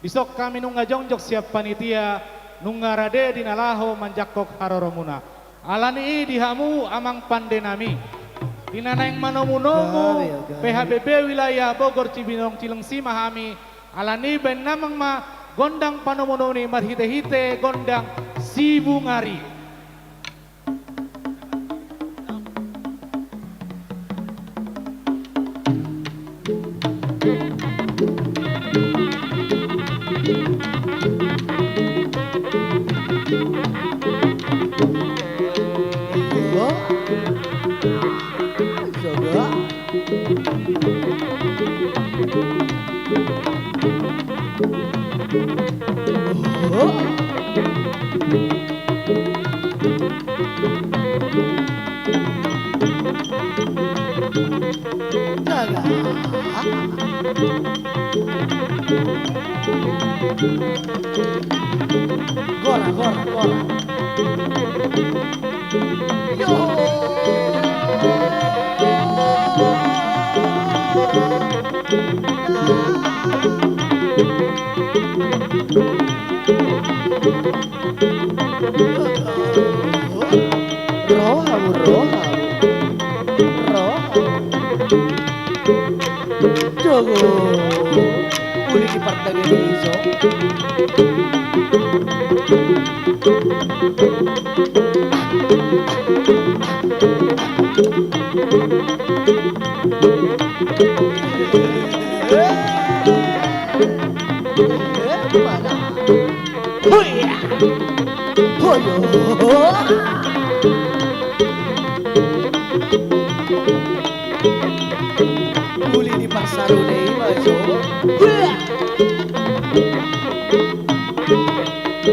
Dison hami nunga jongjong sian panitia, nunga rade di na laho manjangkon haroromuna. Ala ni i di hamu amang pande nami, di na naeng manomu-nomu P H B B wilayah Bogor, Cibinong, Cilengsi ma hami. Ala ni i baen damang ma gondang panomu-nomu i marhite-hite gondang sibung ari. Gora, gora, gora. Yo. Ro hamu, ro hamu. Ro hamu. Jogo. Uli di partangin i, so. Hoya! Hoyo! Uli ni parsarune i ma jo.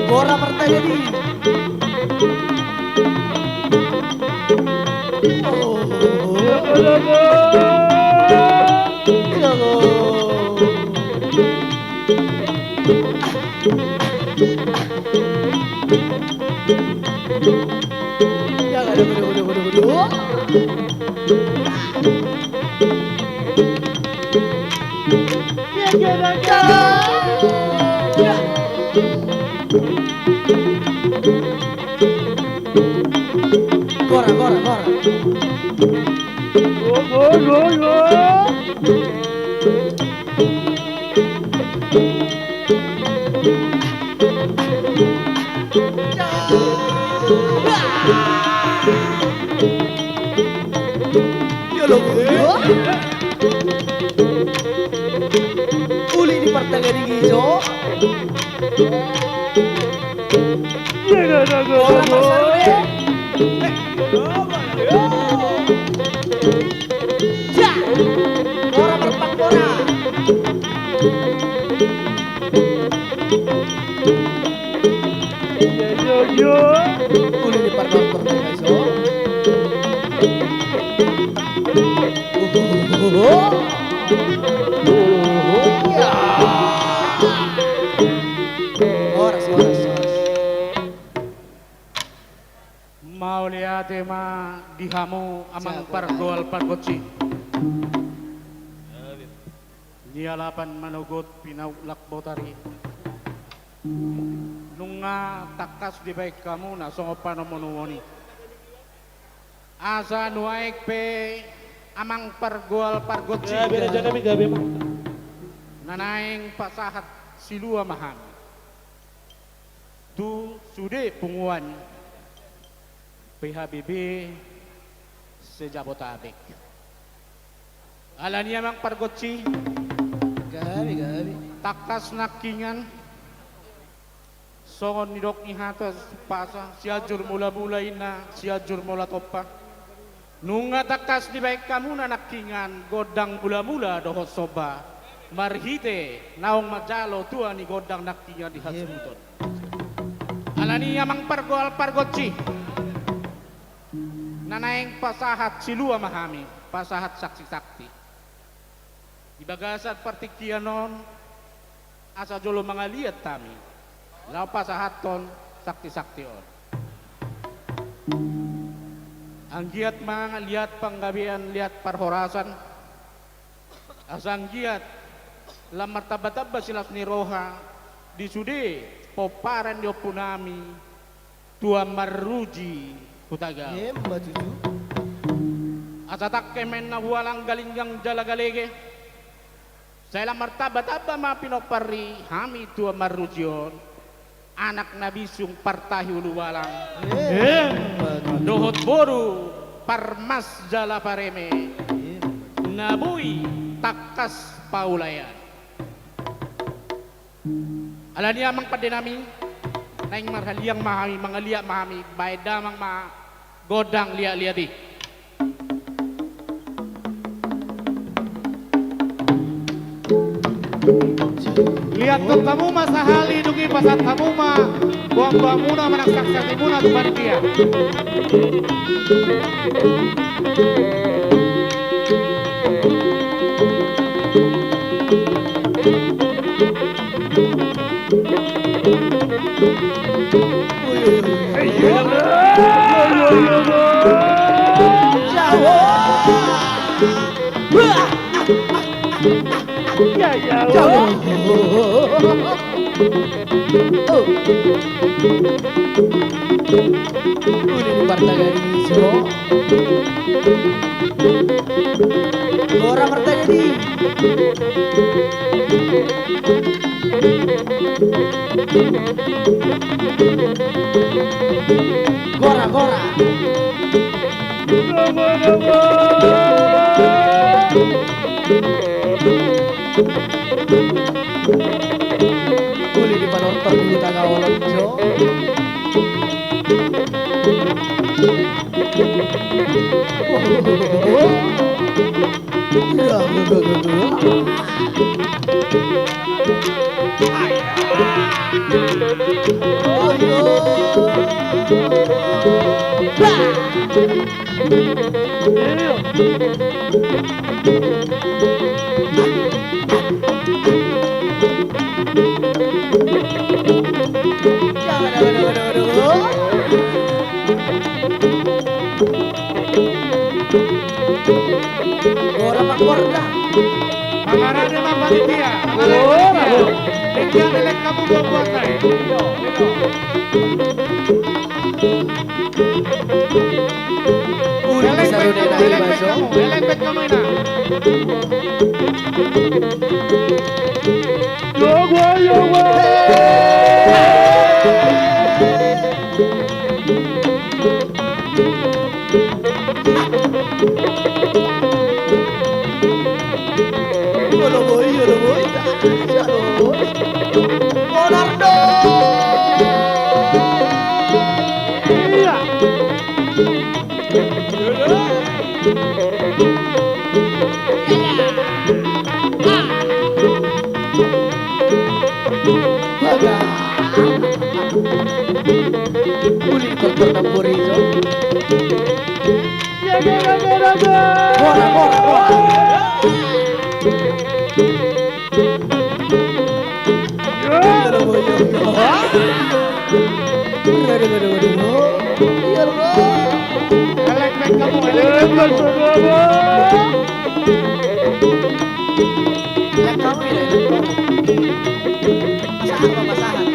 Gora partangin i. Oh. Gora, gora, gora. Uli ni partangin i jo. Uli ni parnortor na so. Horas, horas, horas. Mauliate ma di hamu amang pargoal pargonsi. Nialapan manogot pinaulak botari. Nunga tangkas dibaen hamu na songon panomunomuon i. Asa nuaeng pe amang pargoal pargonsi. Gabe raja nami, gabe ma. Na naeng pasahat silua ma hami tu sude punguan P H B B se-Jabotabek. Alani i amang pargonsi. Gabe, gabe. Tangkas nangkiningan. Songon nidok ni hata umpasa, Sianjur Mulamula inna Sianjur Molatompa. Nunga tangkas dibaen hamuna nangkiningan gondang mulamula dohot somba marhite naung manjalo tua ni gondang nangkiningan di hasuhuton. Alani i amang pargoal pargonsi, na naeng pasahat silua ma hami, pasahat saksisakti. Di bagasan partingkian on, asa jolo mangaliat hami laho pasahathon saksisakti on. Anggiat ma liat panggabean, liat parhorasan, asa anggiat lam martambatamba silas ni roha di sude pomparan ni ompunami Tuan Maruji Hutagalung. Emma tutu. Asa tangke ma inna hualang galinggang jala galege. Sai lam martambatamba ma pinompar ni hami Tuan Maruji on, anak na bisung partahi ulubalang. Emma tutu. Dohot boru parmas jala pareme. Emma tutu. Na boi tangkas paulaean. Alani i amang pandenami, naeng marhaliang ma hami, mangaliat ma hami, baen damang ma gondang liatliat i. Liathon hamu ma sahali, dung i pasahat hamu ma boanboanmuna manang saksisaktimuna tu panitia. Uli ni partagadi so. Gora partagadi. Gora, gora. Uli ni panortor di huta Gaolon jo. Gora, Pak Gora. Pangarahna ma panitia, pangarahna ma panitia. Tinggal elek hamu buat-buat lain. Uli, elek baik hamu, elek baik hamu, elek baik hamu, ina. Olo boi, olo boi. Olo boi. Olo boi. Iya. Uli tortor na pori jo. Bora, bora, bora. Elek baik hamu, elek baik hamu. Elek hamu, elek hamu. Pasahat ma, pasahat.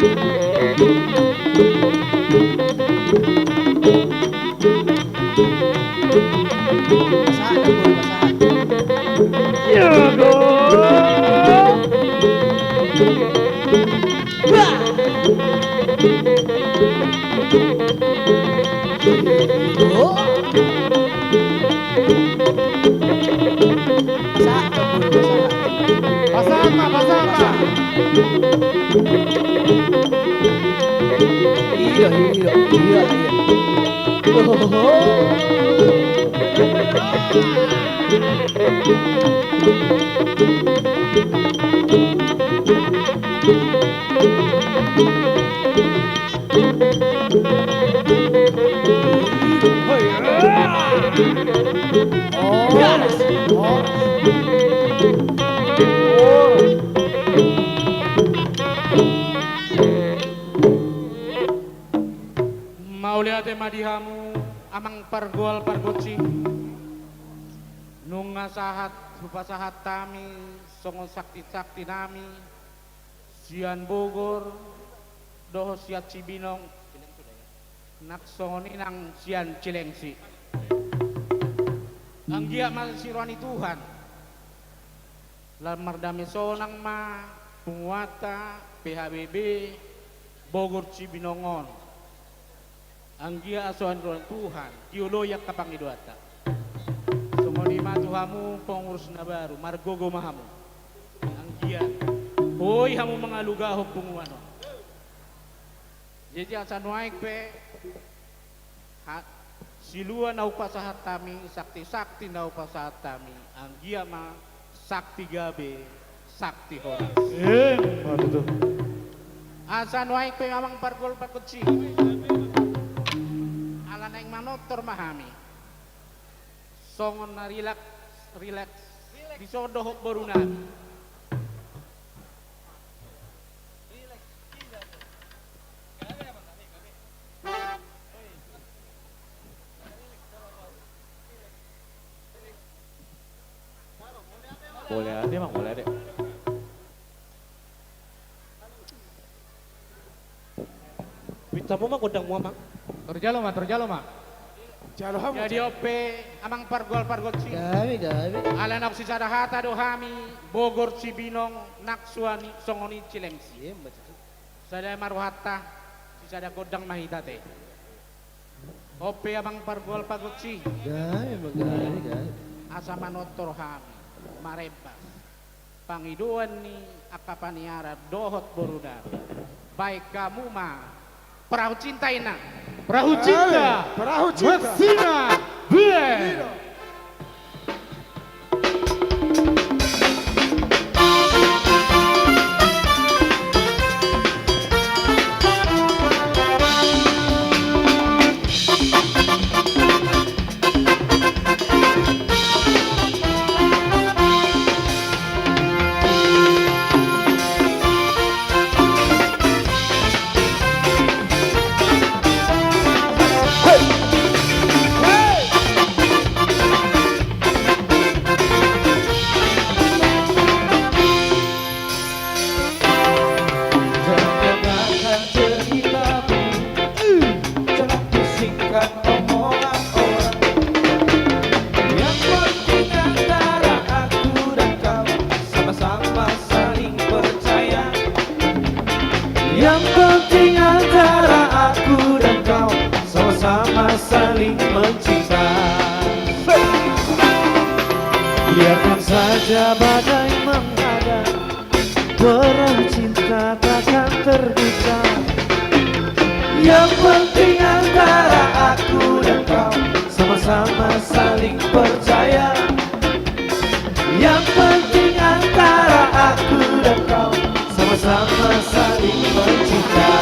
Pasahat ma, pasahat ma. Iya, iya, iya, iya. Mauliate ma di hamu, amang pargual pargonsi. Nunga sahat hupasahat hami songon sakti-sakti nami sian Bogor dohot sian Cibinong, nang songon i nang sian Cilengsi. Anggiat ma siroha ni Tuhan. Lam mardame sonang ma punguanta P H B B Bogor Cibinong on. Anggiat asa roha ni Tuhan dioloi angka pangidoanta. Songon i ma tu hamu pengurus na baru, margogo ma hamu. Anggiat boi hamu mangalugahon punguan on. Jadi asa nuaeng pe, ha, silua na hupasahat hami, sakti-sakti na hupasahat hami, anggiat ma sakti gabe, sakti horas. Emma tutu. Asa nuaeng pe amang pargual pargonsi. Ala naeng manortor ma hami. Songon na rilaks, rilaks. Dison dohot boru nami. Rileks, gila tuh. Mauliate, Amang, mauliate. Pinta muna ma gondangmu, Amang. Tor jalo ma, tor jalo ma. Jalo hamu. Jadi on pe, Amang pargual pargonsi. Gabe, gabe. Ala naung sisada hata do hami, Bogor Cibinong, nang suan i songon i Cilengsi. Iya, Mbak Cucu. Sada ma rohanta, sisada gondang ma hita ate. On pe, Amang pargual pargonsi. Gabe, Amang, gabe, gabe. Asa manortor hami, marembas pangidoan ni angka paniaran dohot boru nami. Baen hamu ma Perahu Cinta, ninna. Perahu Cinta. Ale, Perahu Cinta. Messina Band. Iya. Dengarkan ceritaku, jangan pusingkan omongan orang. Yang penting antara aku dan kau sama-sama saling percaya. Yang penting antara aku dan kau sama-sama saling mencinta. Biarkan saja badai menghadang, perahu cinta takkan terguncang. Yang penting antara aku dan kau sama-sama saling percaya. Yang penting antara aku dan kau sama-sama saling mencinta.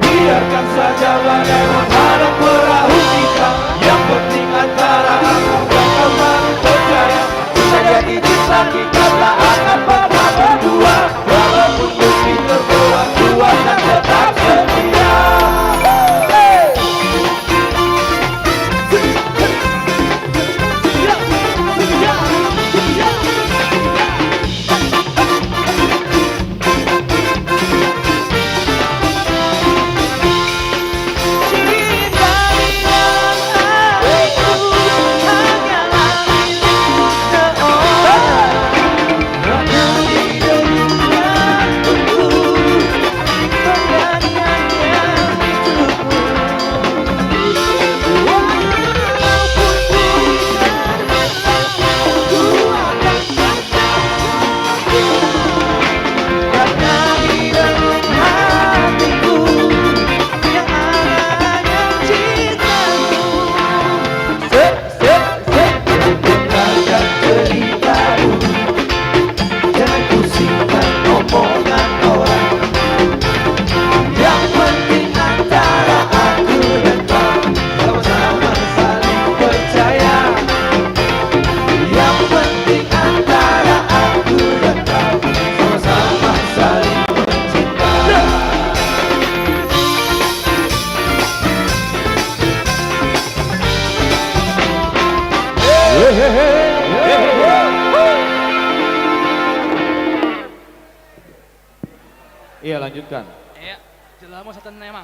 Biarkan saja badai menghadang perahu kita, yang penting antara aku dan kau saling percaya. Bisa jadi cinta kita tak akan pernah berdua, walaupun mungkin terbelah, ku akan tetap setia. Jangan pusingkan omongan orang. Yang penting antara aku dan kau sama-sama saling percaya. Yang penting antara aku dan kau sama-sama saling mencinta. Iya, lanjutkan. Iya, jelamu satan emang.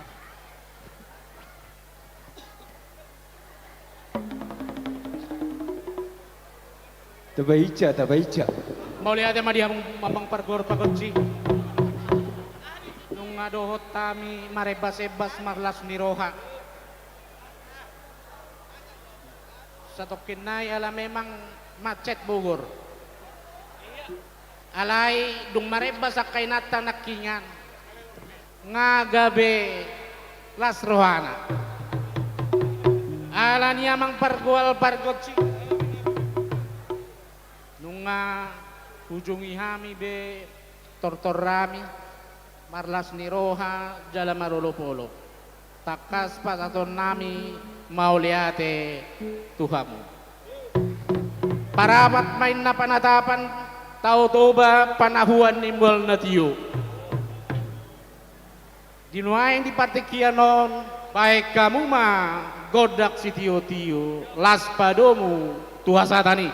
Tabaica, tabaica. Mauliate ma di hamu amang pargual pargonsi. Nunga dohot hami marebbas-ebbas marlas ni roha. Satongkin nai ala memang macet Bogor. Alai dung marembas angka inanta nangkiningan, nga gabe las rohana. Ala ni amang pargual pargonsi, nunga hujungi hami be tortor nami, marlas ni roha jala marolopolop. Tangkas pasahaton nami mauliate tu hamu. Parapat ma inna panatapan, Tao Toba panahuan ni mual na tio. Di nuaeng di partingkian on, bahen hamu ma gondang sitiotio, las padomu tu hasahatan i.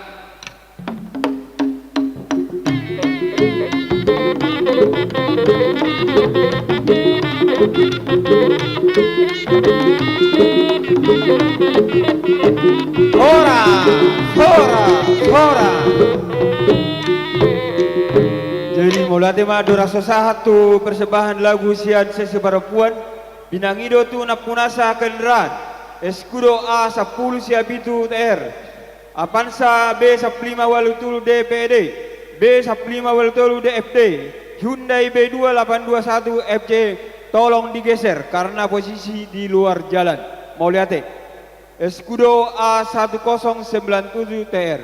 Horas, horas, horas. Jadi mauliate ma andorang so sahat tu persembahan lagu sian seksi parompuan. Binangi do tu nampunasa kendaraan, Scudo A sampulu sia pitu T R, Avanza B sampulu lima ualu tolu D P D, B sampulu lima ualu tolu D F D, Hyundai B dua lapan dua satu F C, tolong digeser karena posisi di luar jalan. Mauliate. Scudo A satu kosong sembilan tujuh T R.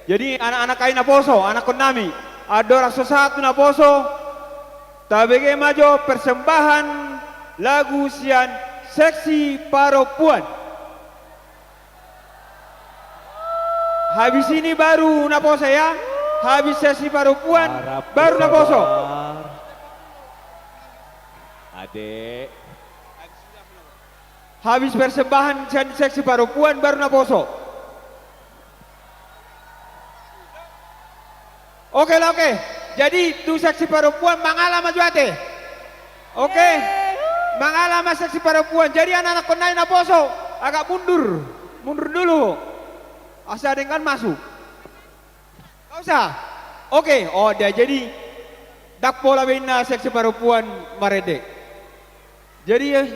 Jadi anak-anak nami naposo, anakkon nami, andorang so sahat tu naposo, tabege ma jo persembahan lagu sian seksi parompuan. Habis ini baru naposo ya. Habis seksi parompuan, baru naposo. Adek. Habis persembahan sian seksi parompuan baru naposo. Oke lah, oke. Jadi tu seksi parompuan mangala ma jo ate. Oke. Mangala ma seksi parompuan. Jadi anak-anakkon nai naposo, agak mundur. Mundur dulu. Asa denggan masuk. Gak usah. Oke, oh dia jadi. Ndang pola be inna seksi parompuan marende. Jadi, eh,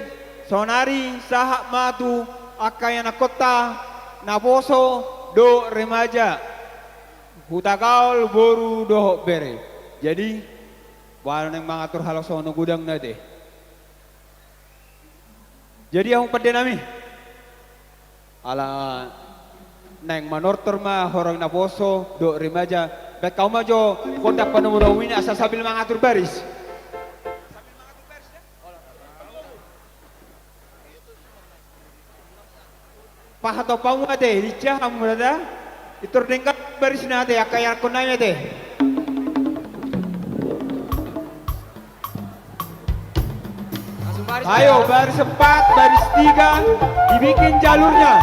saonari sahat ma tu angka ianakkonta naposo dohot remaja, hutagaol boru dohot bere. Jadi, boha naeng mangatur haloso on godang na ate. Jadi, hamu pande nami. Ala naeng manortor ma horong naposo dohot remaja, bahen hamu ma jo gondang panomunomu i asa sambil mangatur baris. Pahatop hamu ate, lincah hamu da. Pintor denggan barisna ate, angka ianakkon nami ate. Ayo, baris empat, baris tiga, dibikin jalurnya.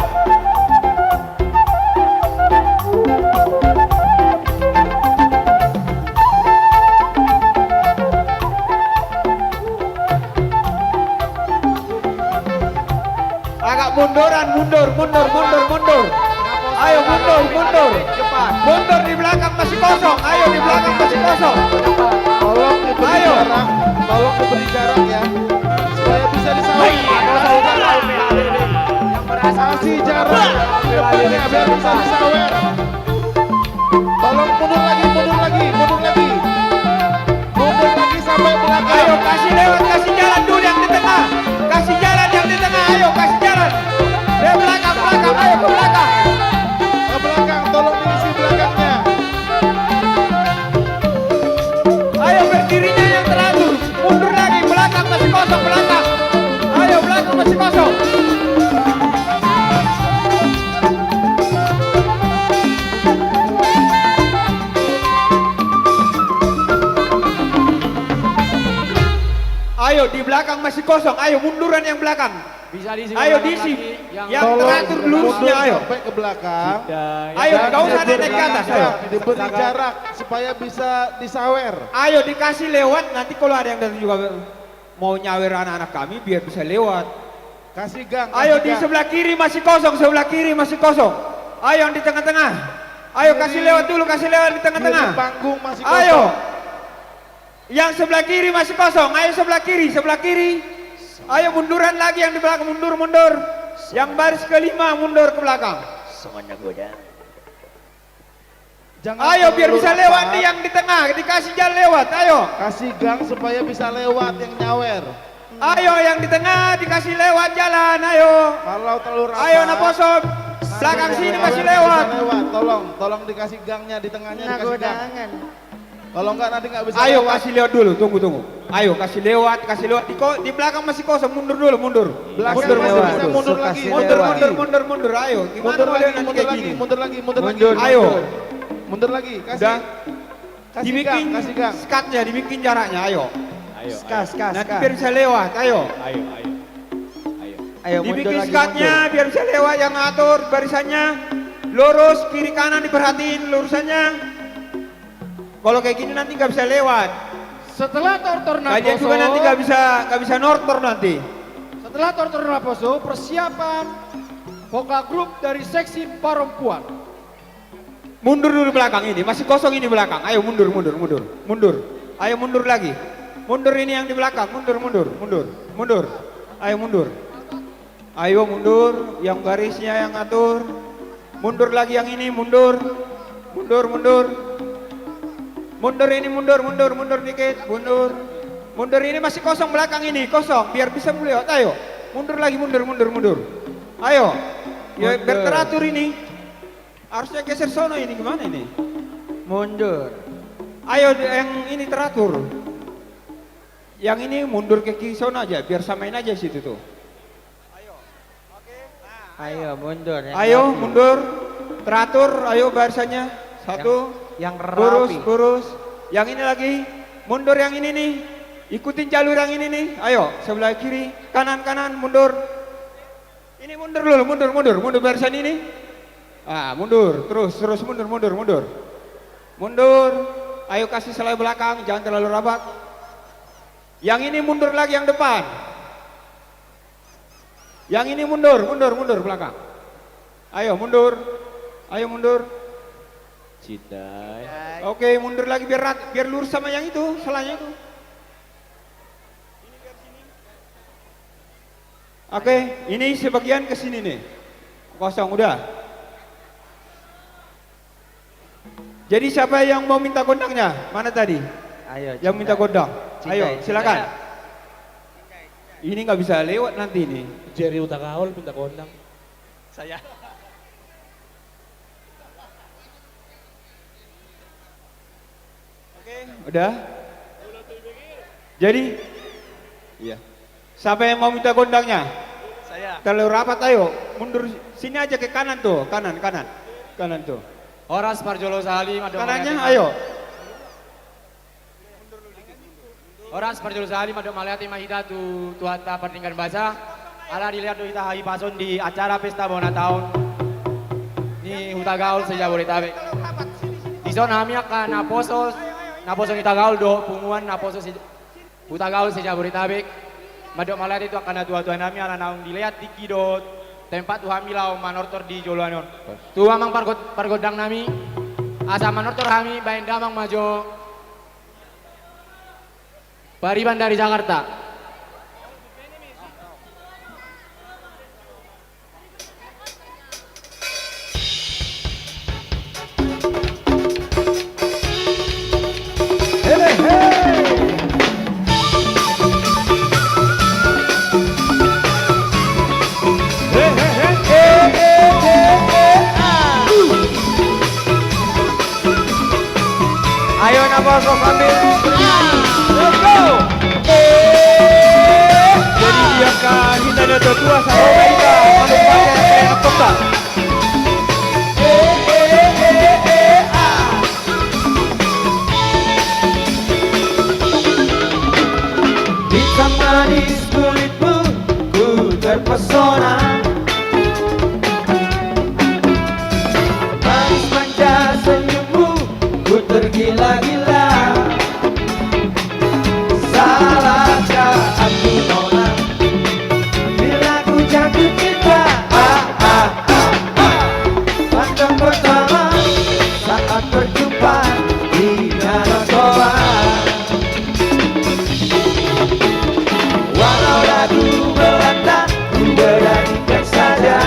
Agak munduran, mundur, mundur, mundur, mundur. Ayo, mundur, mundur. Mundur, di belakang masih kosong. Ayo, di belakang masih kosong. Tolong diberi jarak, tolong diberi jarak ya. Supaya bisa disawer. Kasih jarak ke depannya biar bisa disawer. Tolong mundur lagi, mundur lagi, mundur lagi. Mundur lagi sampai belakang. Ayo, kasih lewat, kasih jalan dulu yang di tengah. Kasih jalan yang di tengah, ayo, kasih jalan. Dia belakang, belakang, ayo ke belakang. Ke belakang, tolong diisi belakangnya. Ayo, berdirinya yang teratur. Mundur lagi, belakang masih kosong, belakang. Ayo, belakang masih kosong. Ayo, di belakang masih kosong. Ayo, munduran yang belakang. Bisa diisi. Ayo, diisi. Yang teratur lurusnya, ayo. Sampai ke belakang. Ayo, nggak usah naik ke atas, ayo. Diberi jarak supaya bisa disawer. Ayo, dikasih lewat, nanti kalau ada yang datang juga mau nyawer anak-anak kami, biar bisa lewat. Kasih gang, ayo, kasih gang. Di sebelah kiri masih kosong, sebelah kiri masih kosong. Ayo, yang di tengah-tengah. Ayo, kasih lewat dulu, kasih lewat di tengah-tengah. Kiri panggung masih kosong. Ayo. Yang sebelah kiri masih kosong. Ayo, sebelah kiri, sebelah kiri. Ayo, munduran lagi yang di belakang, mundur, mundur. Yang baris kelima mundur ke belakang. Semuanya goda. Jangan terlalu rapat. Ayo, biar bisa lewat nih yang di tengah, dikasih jalan lewat, ayo. Kasih gang supaya bisa lewat yang nyawer. Ayo, yang di tengah dikasih lewat jalan, ayo. Kalau terlalu rapat, ayo, naposo, nanti belakang sini masih lewat. Tolong, tolong dikasih gangnya, di tengahnya dikasih gang. Kalau enggak, nanti nggak bisa lewat. Ayo, kasih lewat dulu, tunggu, tunggu. Ayo, kasih lewat, kasih lewat. Di ko-, di belakang masih kosong, mundur dulu, mundur. Belakang masih bisa mundur lagi. Mundur, mundur, mundur, mundur, ayo. Gimana mau lewat nanti kayak gini? Mundur lagi, mundur lagi, mundur lagi. Ayo. Mundur lagi, kasih. Udah. Kasih gang, kasih gang. Dibikin skatnya, dibikin jaraknya, ayo. Ayo, ayo. Skat, skat, skat. Nanti biar bisa lewat, ayo. Ayo, ayo. Ayo. Ayo, mundur lagi, mundur. Dibikin skatnya, biar bisa lewat yang ngatur barisannya. Lurus, kiri kanan diperhatiin lurusannya. Kalau kayak gini nanti nggak bisa lewat. Setelah tortor naposo. Kalian juga nanti nggak bisa, nggak bisa nortor nanti. Setelah tortor naposo, persiapan vokal grup dari seksi perempuan. Mundur dulu belakang ini, masih kosong ini belakang. Ayo mundur, mundur, mundur, mundur. Ayo mundur lagi. Mundur ini yang di belakang, mundur, mundur, mundur, mundur. Ayo mundur. Ayo mundur, yang barisnya yang atur. Mundur lagi yang ini, mundur. Mundur, mundur. Mundur ini, mundur, mundur, mundur dikit, mundur. Mundur ini masih kosong belakang ini, kosong. Biar bisa lewat, ayo. Mundur lagi, mundur, mundur, mundur. Ayo. Ya, biar teratur ini. Harusnya geser sono ini, gimana ini? Mundur. Ayo, yang ini teratur. Yang ini mundur ke kiri sono aja, biar samain aja situ tuh. Ayo, mundur, yang rapi. Ayo, mundur. Teratur, ayo barisannya. Satu. Yang, yang rapi. Lurus, lurus. Yang ini lagi. Mundur yang ini nih. Ikutin jalur yang ini nih. Ayo, sebelah kiri, kanan, kanan, mundur. Ini mundur dulu, mundur, mundur, mundur barisan ini. Ah, mundur, terus, terus mundur, mundur, mundur. Mundur. Ayo kasih sela belakang, jangan terlalu rapat. Yang ini mundur lagi yang depan. Yang ini mundur, mundur, mundur belakang. Ayo mundur. Ayo mundur. Cindai. Oke, mundur lagi biar rat-, biar lurus sama yang itu, selanya itu. Oke, ini sebagian ke sini nih. Kosong, udah. Jadi siapa yang mau minta gondangnya? Mana tadi? Ayo, yang minta gondang. Cindai. Ayo, silakan. Ini nggak bisa lewat nanti ini. Jerry Hutagaol minta gondang. Saya. Oke, udah. Jadi, iya. Siapa yang mau minta gondangnya? Saya. Terlalu rapat, ayo. Mundur sini aja ke kanan tuh, kanan, kanan. Kanan tuh. Horas parjolo sahali, mandok. Kanannya, ayo. Horas parjolo sahali, mandok mauliate ma hita tu Tuhanta Pardenggan Basa. Ala dilehon do hita hahipason di acara pesta bona taon ni Hutagaol se-Jabodetabek. Dison hami angka naposo, naposo ni Hutagaol dohot punguan naposo se-, Hutagaol se-Jabodetabek. Mandok mauliate tu angka natuatua nami ala naung dilehon tingki dohot tempat tu hami laho manortor di joloan on. Tu amang pargo-, pargondang nami, asa manortor hami, baen damang ma jo. Pariban dari Jakarta. Ayo, naposo sambil. Let's go. Jadi, di angka hita na tua-tua, saroba hita, manuk pakai, pakai apa, Pak? Hitam manis kulitmu, ku terpesona. Manis manja senyummu, ku tergila-gila. Salahkah aku, Nona, bila ku jatuh cinta? Ah, ah, ah, ah. Pandang pertama saat berjumpa di Danau Toba. Walau lagu Belanda, ku beranikan saja.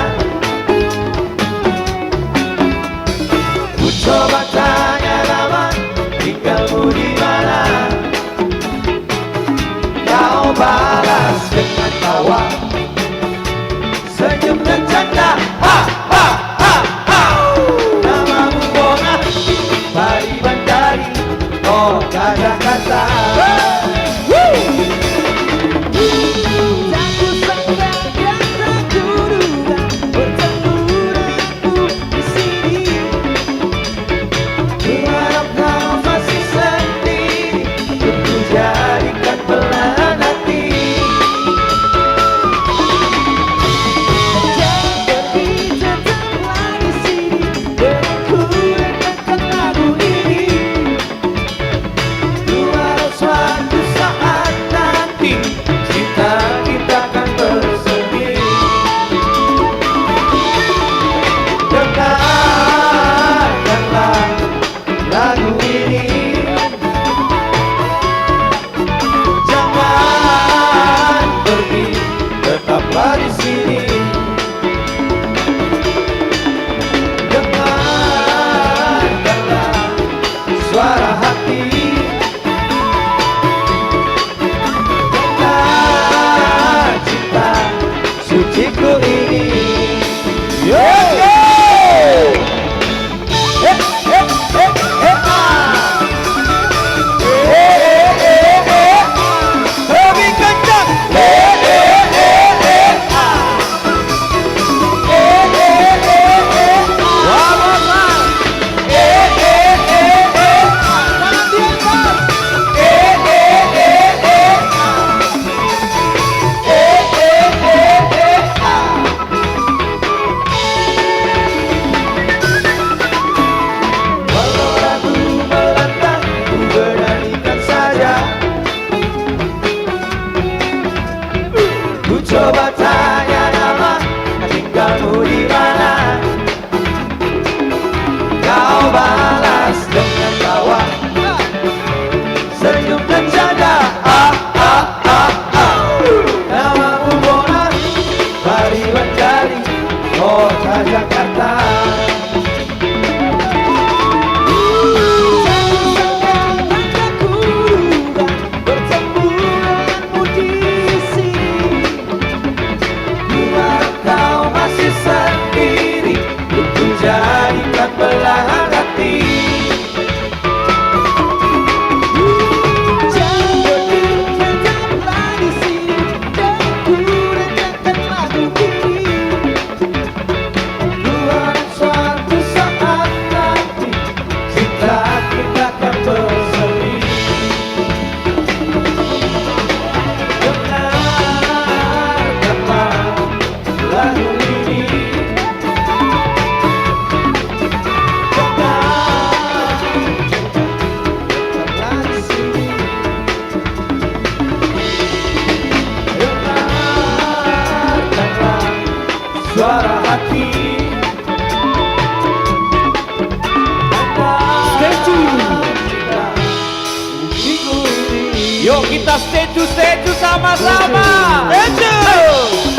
Yuk kita stay tune, stay tune sama-sama. Stay tune.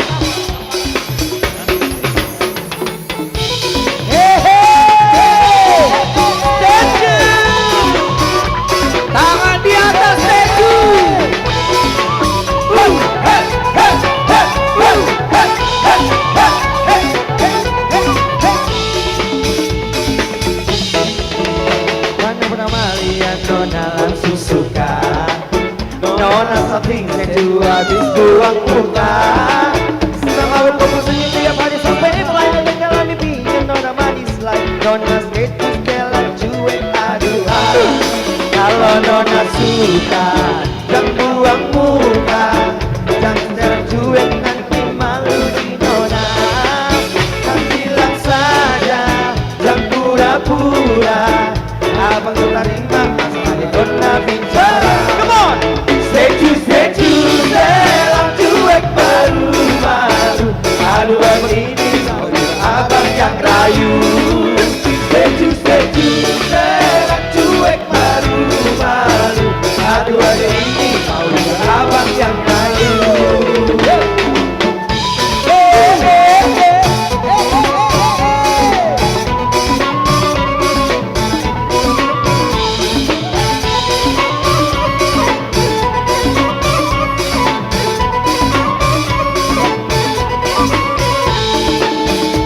Hehe. Stay tune. Tangan di atas, stay tune. Uh, he, he, he, uh, he, he, he, he, he, he. Mana pernah malihat nona langsung suka. Nona sering setuju habis buang muka. Sama rupa senyum tiap hari sampai mulai mengalami bikin nona manis lagi. Nona setuju jalan cuek, aduh, aduh. Kalau nona suka, jangan buang muka. Jangan jalan cuek, nanti malu di nona. Kan bilang saja, jangan pura-pura. Abang tu tarima, asal nona bicara. Come on. Setuju, setuju, jalan cuek, malu-malu. Aduh, aduh, ini kau juga abang yang rayu. Setuju, setuju, jalan cuek, malu-malu. Aduh, aduh, ini kau juga abang yang rayu.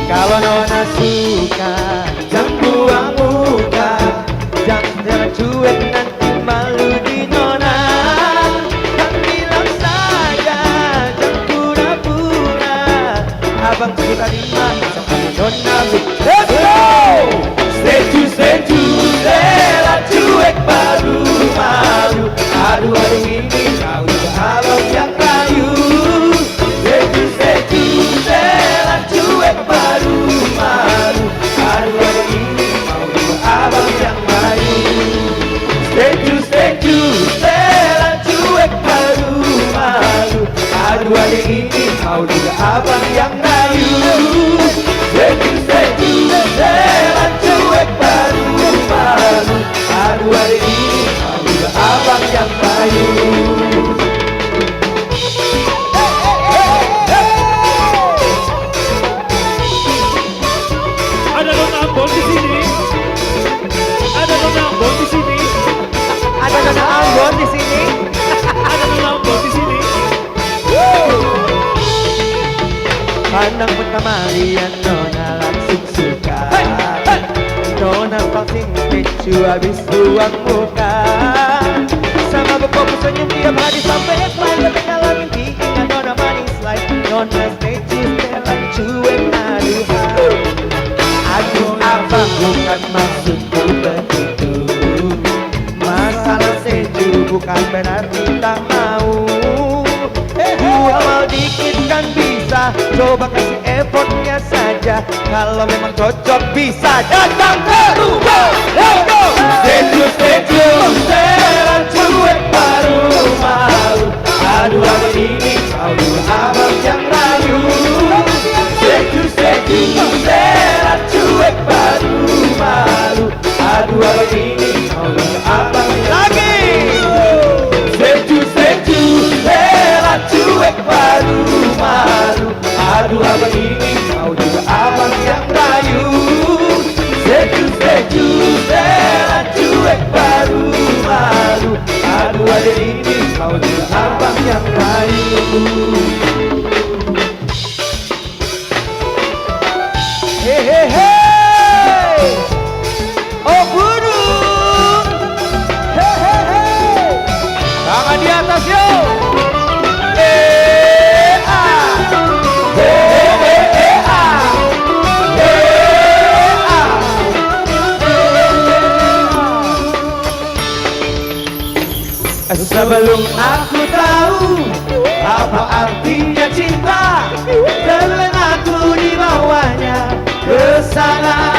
Kalau nona suka, jangan buang muka, jangan jalan cuek, nanti malu di nona. Kan bilang saja, jangan pura-pura. Abang sudah terima, sampai nona. Let's go! Setuju, setuju, jalan cuek, malu-malu. Aduh, aduh, ini kau juga abang yang rayu. Setuju, setuju, jalan cuek, malu-malu. Aduh, aduh, ini kau juga abang yang rayu. Setuju, setuju, jalan cuek, malu-malu. Aduh, aduh, ini kau juga abang yang rayu. Setuju, setuju, jalan cuek, malu-malu. Aduh, aduh, ini kau juga abang yang rayu. Ada nona Ambon di sini. Ada nona Ambon di sini. Ada nona Ambon di sini. Ada nona Ambon di sini. Pandang pertama lihat nona langsung suka. Nona paling setuju habis buang muka. Sama bapakku senyum tiap hari sampai selalu mengalami bikin nona manis lain. Nona setuju setelan cuek, aduh. Aduh, abang bukan maksudku begitu. Masalah setuju bukan berarti tak mau. Dua hal dikit kan bisa. Coba kasih effortnya saja. Kalau memang cocok bisa datang ke rumah. Let's go. Setuju, setuju, setelan cuek, malu-malu. Aduh, aduh, ini kau juga abang yang rayu. Setuju, setuju, setelan cuek, malu-malu. Aduh, aduh, ini kau juga abang yang rayu. Setuju, setuju, setelan cuek, malu-malu. Aduh, abang ini kau juga abang yang rayu. Setuju, setuju, setelan cuek, malu-malu. Aduh, aduh, ini kau juga abang yang rayu. Hehehe. Oh, burung. Hehehe. Tangan di atas, yo. Eh, ah. Eh, eh, eh, ah. Eh, ah. Sebelum aku tahu apa artinya cinta, dan aku dibawanya ke sana.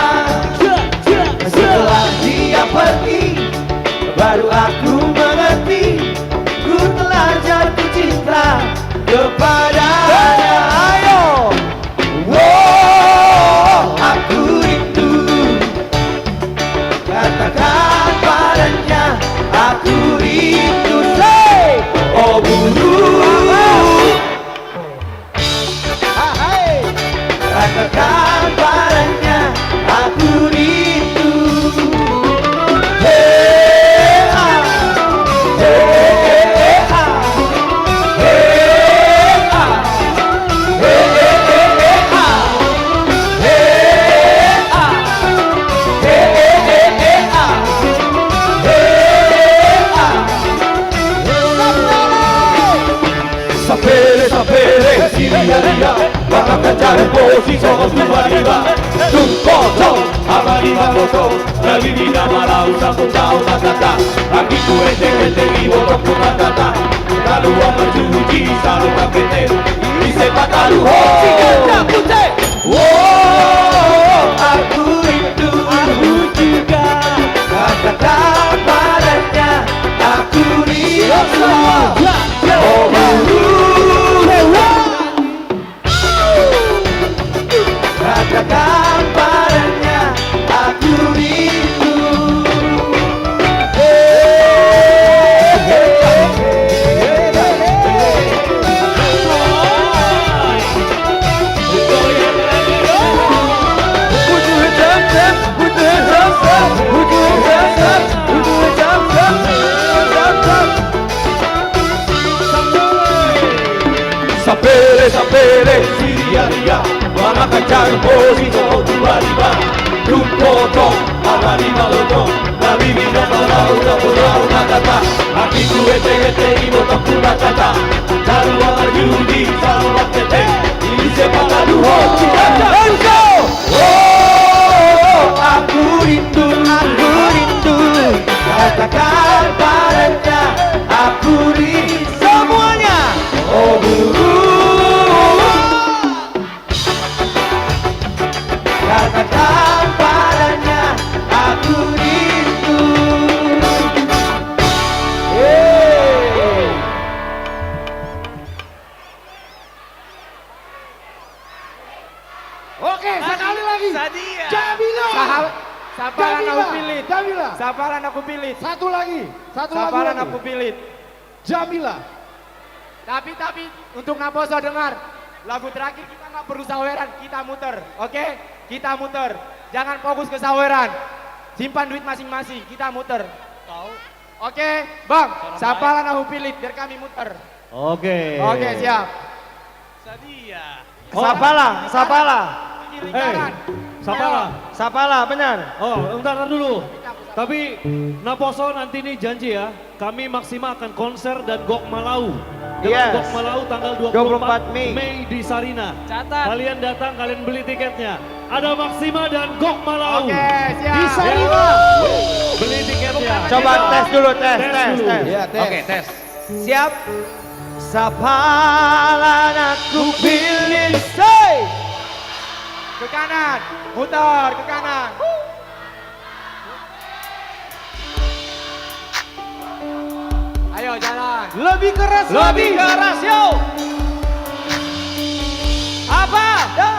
Setelah dia pergi, baru aku mengerti, ku telah jatuh cinta kepadanya. Ayo. Wow, aku rindu. Katakan padanya, aku rindu. Say, Posi songon tuba-riba, tung potong, abariba potong, na bibi na malau, sampung daun na tata, anggiku ente-ente, ibotongku na tata, talu amarjuji, salu kapete, ise patalu ho. Ciganda pute. Wo, aku rindu, aku juga, katakan padanya, aku rindu. Siap semua. Ya, ya. Oh, ya. Buru. Dewa. Katakan padanya, aku rindu. Put your hands up, put your hands up, put your hands up, put your hands up. Sapele, sapele, siria-ria, mangakan jarum posi songon tuba-riba, tung potong, abariba potong, na bibi na malau, na malau na tata, anggiku ente-ente, ibotongku na tata, talu amarjuji, salu kapete, ise patalu ho. Let's go! Oh, aku rindu, aku rindu, katakan padanya, aku rindu. Semuanya. Oh, buru. Katakan padanya, aku rindu. Hey. Oke, sekali lagi. Sadia. Jamila. Saha-, sampalan na hupilit. Jamila. Sampalan na hupilit. Satu lagi. Satu lagi. Sampalan na hupilit. Jamila. Tapi, tapi, untuk naposo, dengar. Lagu terakhir kita nggak perlu saweran, kita muter. Oke? Kita muter. Jangan fokus ke saweran. Simpan duit masing-masing, kita muter. Tahu. Oke, Bang, sampalan na hupilit, biar kami muter. Oke. Oke, siap. Sadia. Sapala, sapala. Kiri kanan. Sapala. Sapala, benar. Oh, bentar, bentar dulu. Tapi, naposo nanti nih janji ya, kami Maxima akan konser dan Gok Malau. Dengan Gok Malau tanggal dua puluh empat Mei di Sarinah. Catat. Kalian datang, kalian beli tiketnya. Ada Maxima dan Gok Malau. Oke, siap. Di Sarinah. Beli tiketnya. Coba tes dulu, tes, tes, tes. Iya, tes. Oke, tes. Siap. Sapala na hupilit, say. Ke kanan, mutar ke kanan. Ayo, jalan. Lebih keras lagi. Lebih keras, yo. Apa? Ya.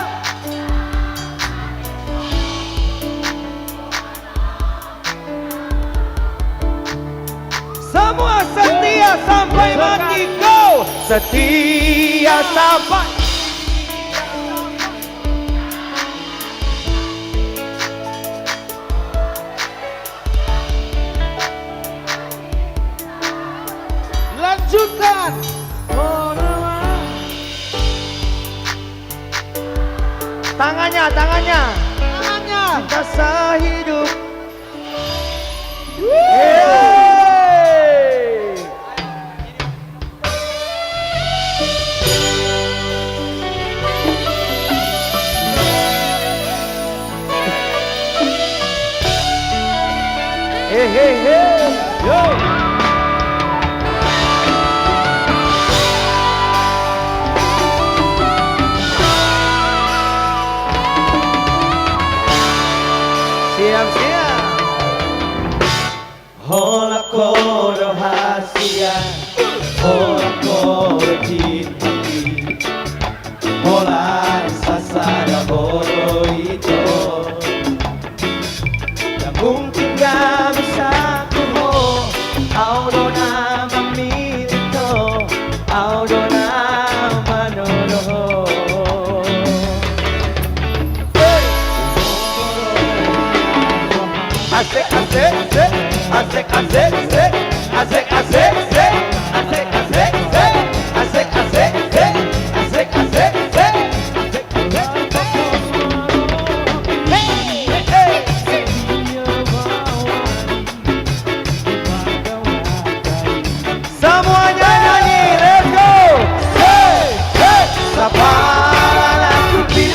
Semua setia sampai mati, go! Setia sampai. Lanjutkan. Tangannya, tangannya. Tangannya. Cinta sehidup. Yeay. He, he, he. Yo. Siap, siap. Holan ho do hasian, holan ho do cinta, holan sasada boru ito. Ndang mungkin gabe sangkut ho, au do na mamillit ho, au do na manodo ho. Asik, asik, asik. Asik, asik, asik. Asik, asik, asik. Asik, asik, asik. Asik, asik, asik. Asik, asik, asik. Asik, asik, asik. Hei, hei. Semuanya nyanyi, let's go. Hei, hei. Sapala na hupilit.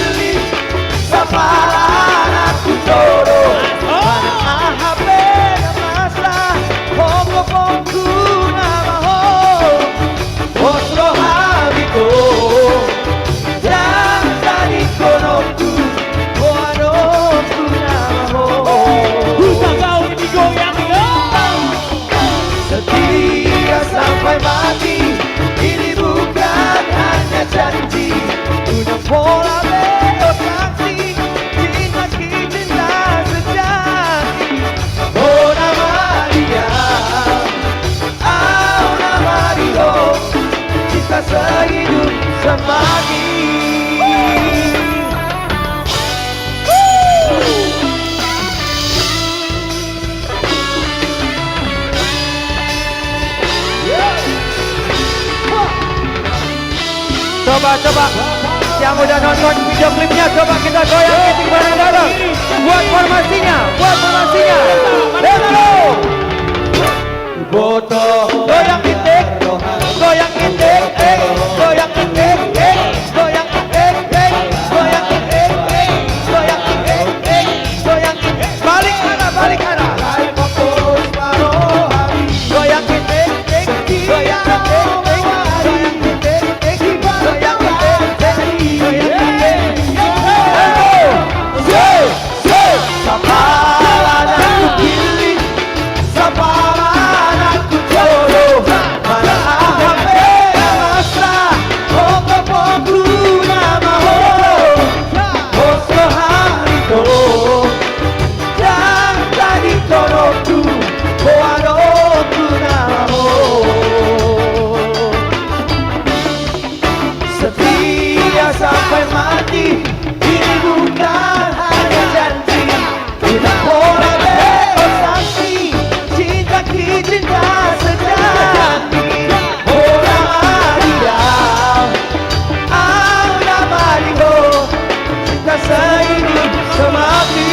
Ini bukan hanya janji, unang pola be, o saksi, cinta ki cinta sejati. Hona ma di au, au na ma di ho, cinta sehidup semati. Coba, coba. Yang udah nonton video klipnya, coba kita goyang kencang bareng-bareng. Buat formasinya, buat formasinya. Let's go. Boto. Goyang kencang, goyang kencang, eh, goyang kencang, eh, goyang kencang, eh, goyang kencang, eh, goyang kencang, eh, goyang kencang. Balik arah, balik arah. Goyang kencang, goyang kencang, goyang kencang, goyang kencang. Sapala na hupillit, sapala na hujolo, manang aha pe na masa, hongkop hongkop nama ho. Hoso hami do, dang tadingkon hongkop, ho adong tu nama ho. Setia sampai mati, ini bukan hanya janji. Unang pola be, o saksi, cinta ki cinta sejati. Hona ma di au, au na ma di ho, cinta sehidup semati.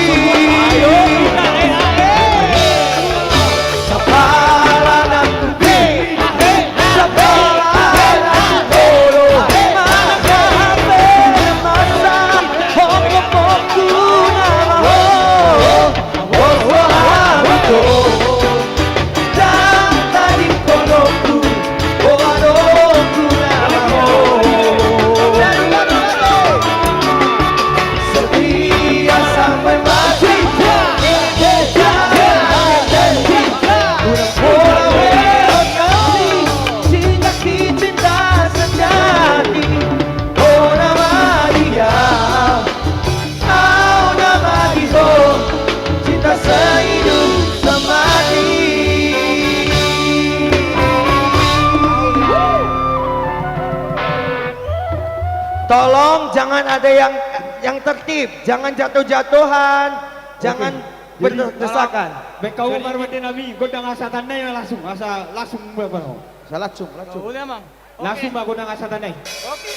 Sapala na hupillit, sapala na hujolo, manang aha pe na masa, hongkop hongkop nama ho. Hoso hami do, dang tadingkon hongkop, ho adong tu nama ho. Setia sampai mati. Cinta sejati. Hona ma di au, au na ma di ho, cinta sehidup semati. Tolong jangan ada yang, yang tertib, jangan jatuh-jatuhan, jangan berdesakan. Baen hamu marmande nami, gondang asa tanda i langsung, asa langsung. Asa langsung, langsung. Langsung ma gondang asa tanda i. Oke.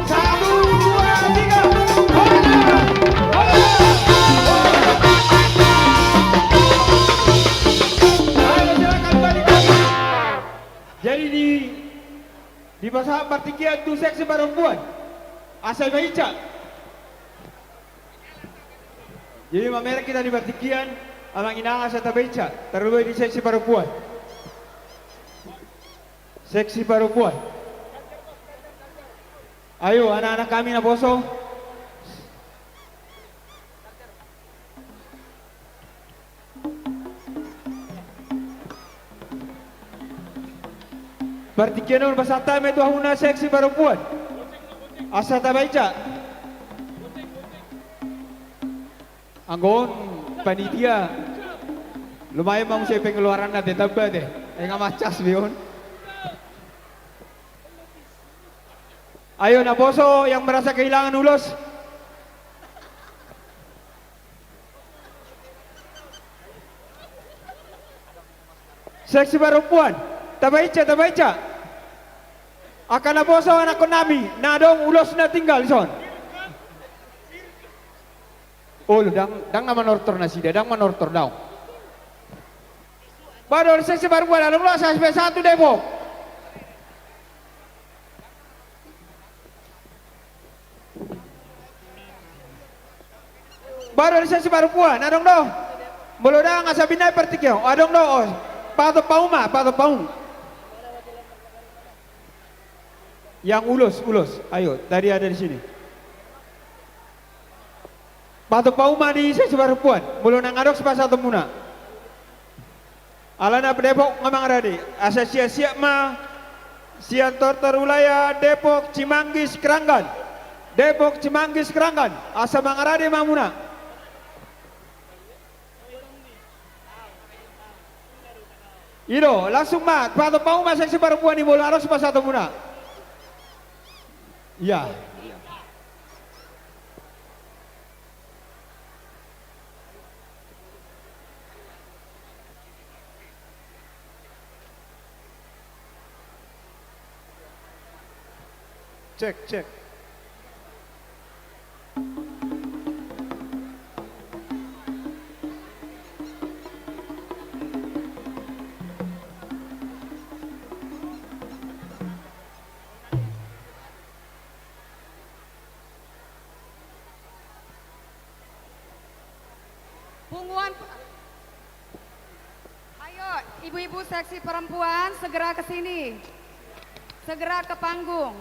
Satu, dua, tiga. Jadi di, dipasahat partingkian tu seksi parompuan. Asa dibaen. Jadi mamereng hita di partingkian, amang inang, asa tabaen, tarlumobi di seksi parompuan. Seksi parompuan. Ayo, anak-anak kami naposo. Partingkian on pasahat hami tu hamuna seksi parompuan. Asa tabaen. Anggo on panitia, lumayan ma muse pengeluaranna, tetap ate. Ai nga mancas be on. Ayo naposo yang merasa kehilangan ulos. Seksi parompuan, tabaen, tabaen. Angka naposo anakkonnami, na adong ulosna tinggal dison. Olo, ndang, ndang na manortor nasida, ndang manortor, daong. Baen do seksi parompuan, adong do, asa dipasahat tu Depok. Baen do seksi parompuan, adong do. Molo ndang, asa binaen partingkian on, adong do, os. Pasahat hamu ma, pasahat hamu. Yang ulos, ulos. Ayo, tadi ada di sini. Pasahat hamu ma di seksi parompuan. Molo ndang adong, pasahat hamuna. Alana pe Depok nga mangarade, asa siap-siap ma sian tortor wilayah Depok Cimanggis Keranggan. Depok Cimanggis Keranggan, asa mangarade ma hamuna. I do, langsung ma, pasahaton ma seksi parompuan i, molo alos pasahaton muna. Ia. Cek, cek. Punguan, ayo, ibu-ibu seksi perempuan segera ke sini. Segera ke panggung.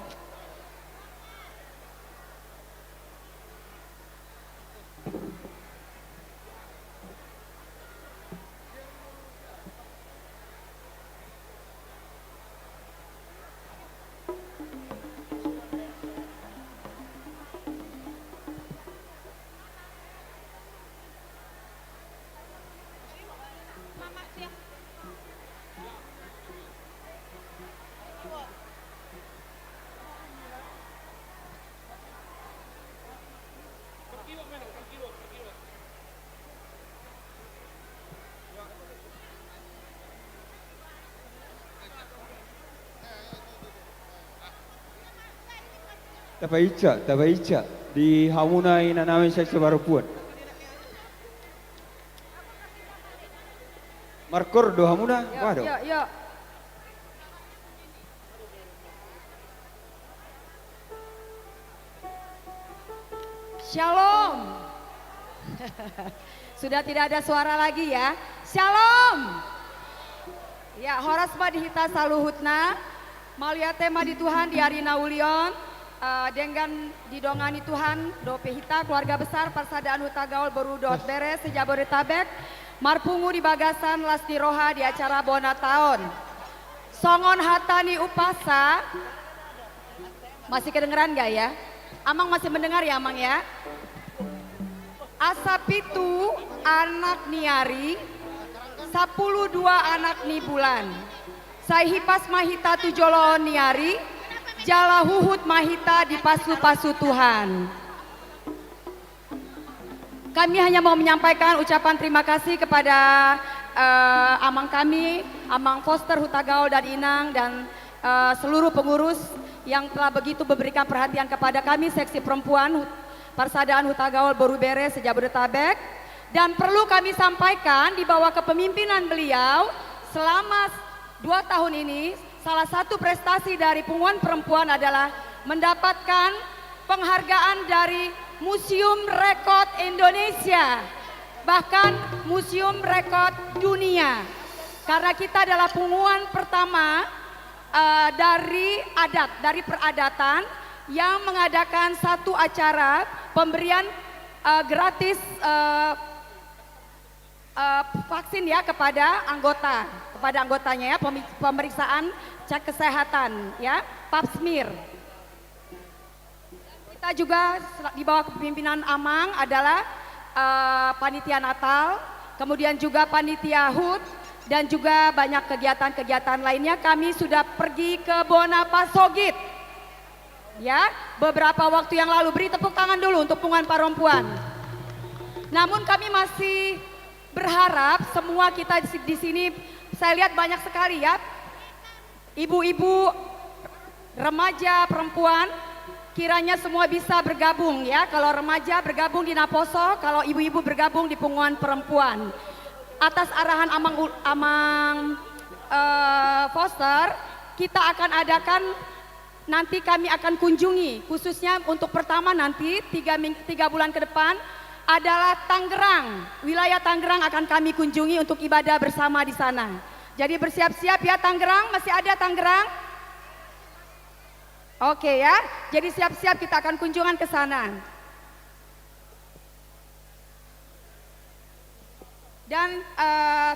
Tapainsa, tapainsa di hamuna inanami seksi parompuan. Markoor do hamuna? Yo, waduh. Yo, yo. Shalom. Sudah tidak ada suara lagi ya. Shalom. Ya, horas ma di hita saluhutna. Mauliate ma di Tuhan di ari na uli on. Eh, denggan didongani Tuhan dope hita keluarga besar Parsadaan Hutagaol Boru dohot Bere se-Jabodetabek marpungu di bagasan las ni roha di acara bona taon. Songon hata ni umpasa, masih kedengeran nggak ya? Amang masih mendengar ya, Amang ya? Asa pitu anak ni ari, sampulu dua anak ni bulan. Sai hipas ma hita tu joloan ni ari, jala huhut ma hita dipasupasu Tuhan. Kami hanya mau menyampaikan ucapan terima kasih kepada, eh, amang kami, Amang Foster Hutagaol dan Inang, dan, eh, seluruh pengurus yang telah begitu memberikan perhatian kepada kami, seksi perempuan Hut-, Parsadaan Hutagaol Boru Bere se-Jabodetabek. Dan perlu kami sampaikan, di bawah kepemimpinan beliau, selama dua tahun ini, salah satu prestasi dari Punguan Perempuan adalah mendapatkan penghargaan dari Museum Rekor Indonesia, bahkan Museum Rekor Dunia. Karena kita adalah punguan pertama, eh, dari adat, dari peradatan yang mengadakan satu acara pemberian, eh, gratis, eh, eh, vaksin ya kepada anggota, kepada anggotanya ya, pemi-, pemeriksaan cek kesehatan ya, pap smear. Kita juga sel-, di bawah kepemimpinan Amang adalah, eh, panitia Natal, kemudian juga panitia hut, dan juga banyak kegiatan-kegiatan lainnya. Kami sudah pergi ke Bona Pasogit. Ya, beberapa waktu yang lalu, beri tepuk tangan dulu untuk Punguan Perempuan. Namun kami masih berharap semua kita di si-, di sini, saya lihat banyak sekali ya, ibu-ibu, remaja, perempuan, kiranya semua bisa bergabung ya. Kalau remaja bergabung di Naposo, kalau ibu-ibu bergabung di Punguan Perempuan. Atas arahan Amang U-, Amang, eh, Foster, kita akan adakan Nanti kami akan kunjungi, khususnya untuk pertama nanti, tiga ming-, tiga bulan ke depan, adalah Tangerang. Wilayah Tangerang akan kami kunjungi untuk ibadah bersama di sana. Jadi bersiap-siap ya Tangerang, masih ada Tangerang? Oke ya, jadi siap-siap kita akan kunjungan ke sana. Dan, eh,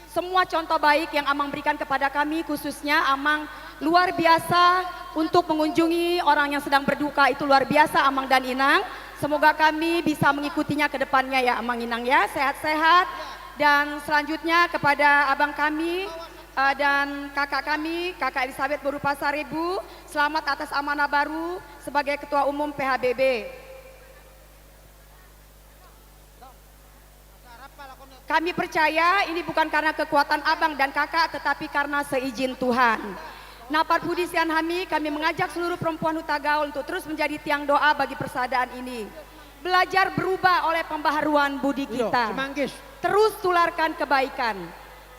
Semua contoh baik yang Amang berikan kepada kami, khususnya Amang luar biasa untuk mengunjungi orang yang sedang berduka, itu luar biasa Amang dan Inang. Semoga kami bisa mengikutinya ke depannya ya Amang Inang ya, sehat-sehat. Dan selanjutnya kepada abang kami, eh, dan kakak kami, Kakak Elizabeth Boru Pasaribu, selamat atas amanah baru sebagai Ketua Umum P H B B. Kami percaya ini bukan karena kekuatan abang dan kakak, tetapi karena seizin Tuhan. Na parpudi sian hami, kami mengajak seluruh perempuan Hutagaol untuk terus menjadi tiang doa bagi persaudaraan ini. Belajar berubah oleh pembaharuan budi kita. Terus tularkan kebaikan.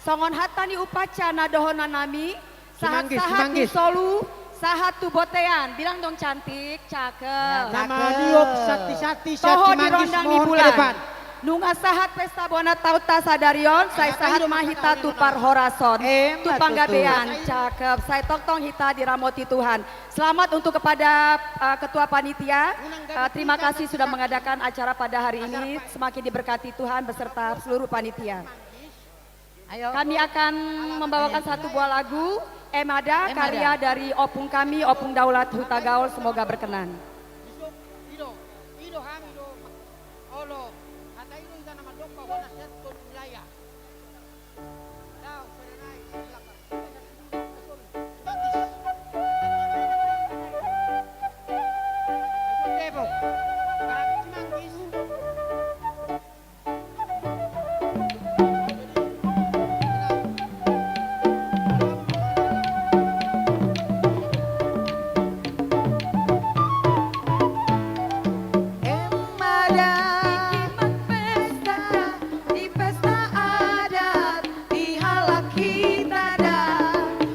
Songon hata ni umpaca na dohonon nami, sahat-sahat ni solu, sahat tu bontean. Bilang dong cantik, cakep. Na maniop santi-santi, toho di rondang ni bulan. Nunga sahat pesta bona taonta sadari on, sai sahat ma hita tu parhorason, tu panggabean, cakep. Sai tongtong hita diramoti Tuhan. Selamat untuk kepada, eh, ketua panitia. Eh, terima kasih sudah mengadakan acara pada hari ini. Semakin diberkati Tuhan beserta seluruh panitia. Kami akan membawakan satu buah lagu, Emada, karya dari opung kami, Opung Daulat Hutagaol, semoga berkenan. Emada, di pesta adat, di halak hita da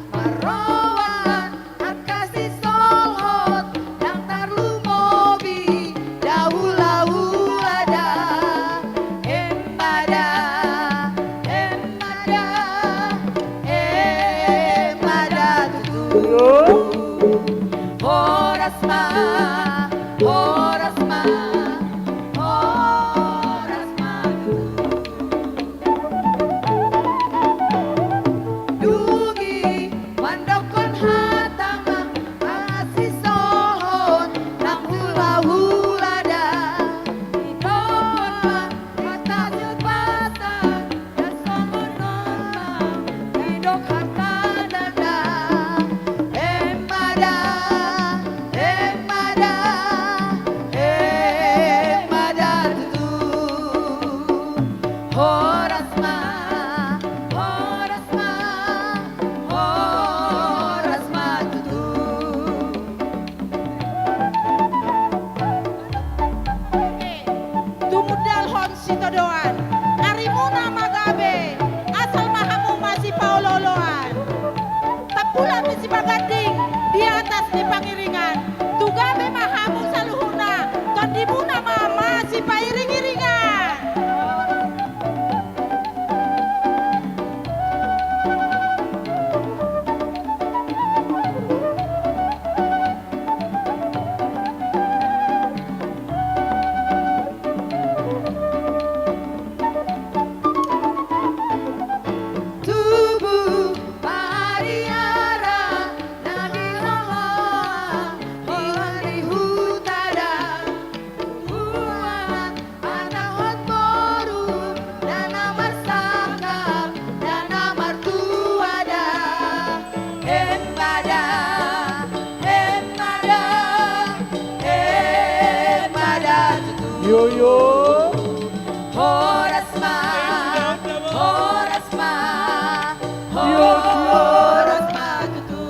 marroha, angka sisolhot, ndang tarlumobi, dahula-hula da. Emada, emada, emada tutu. Horas ma, horas ma, horas ma tutu. Dung i mandokkon hata ma, angka sisolhot, ndang hula-hula da. Didok ma hata sipasahat, ndang songon on ma didok hata tanda. Emada, emada, emada tutu. Horas ma, horas ma, horas ma tutu. Tumundalhon sitadoan, arimuna ma gabe, asal ma hamu masipaolo-oloan. Tampulan ni Sipaganding di atas ni pangiringan. Tu gabe ma hamu saluhutna, tondimuna ma masipairing-iringan. Tubu pariara na niloloan, holan di huta da. Tubuan anak dohot boru, ndang na marsangkap, ndang na martua da. Emada, emada, emada tutu. Yo, yo. Horas ma, horas ma, horas ma tutu.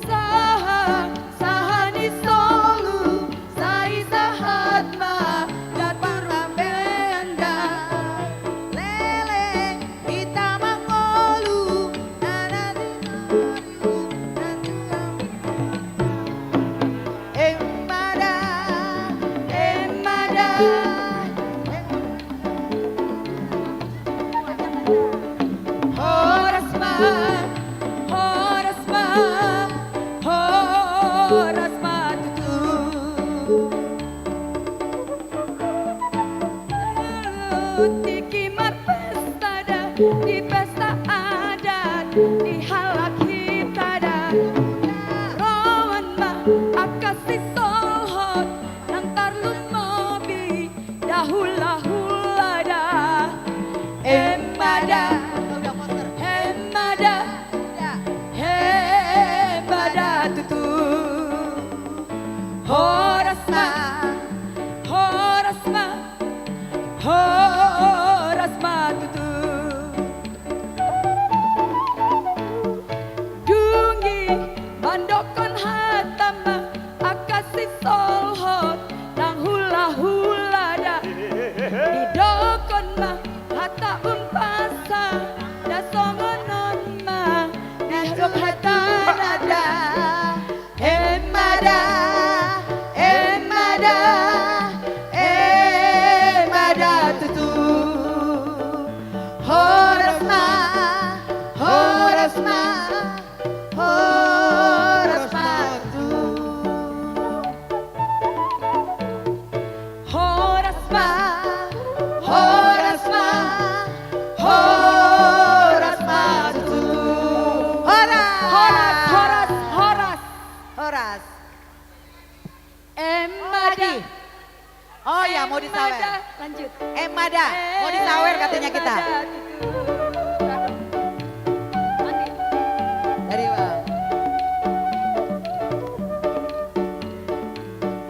Sahat, sahat ni solu, sai sahat ma, ndang parlambeion da. Leleng hita mangolu, na, na, na, na, na. Emada, emada, Di pesta adat, di halak hita da. Roan ma angka sisolhot, nang tarlumobi, da hulahula da. Ema da, ema da, ema da tutu. Horas ma, horas ma, horas ma tutu. Dung i mandokkon hata ma angka sisolhot, nang hulahula da. Didokkon ma hata umpasa, da songon on ma didok hatana da. Ema da, ema da, ema da tutu. Horas ma, horas ma, horas ma tutu. Horas ma, horas ma, horas ma tutu. Horas. Horas, horas, horas. Horas. Ema da. Oh ya, mau disawer. Ema da, lanjut. Ema da, mau disawer katanya kita. Ema da tutu. Mandi. Dari bawah.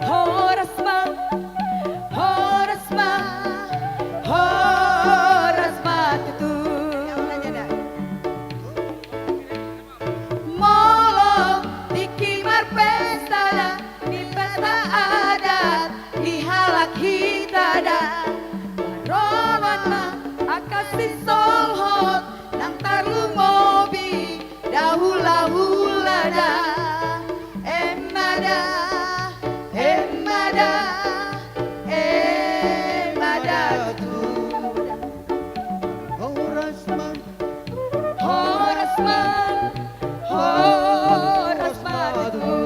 Horas ma, horas ma, horas ma tutu. Molo tingki marpesta da, di pesta adat, di halak hita da. Roan ma angka sisolhot, nang tarlumobi, da hulahula da. Ema da, ema da, ema da tutu. Horas ma, horas ma, horas ma tutu.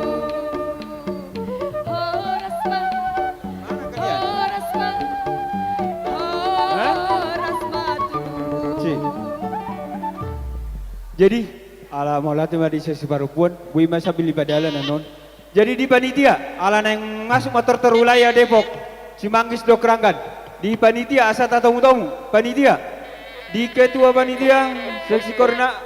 Horas ma, horas ma, horas ma tutu. Cik. Jadi, ala mauliate ma di sesi parompuan, boi ma sambil dipadalan annon. Jadi di panitia, ala naeng masuk ma tortor wilayah Depok, Cimanggis dohot Kranggan. Di panitia asa tatomutomu, panitia. Di ketua panitia, seksi koordina-,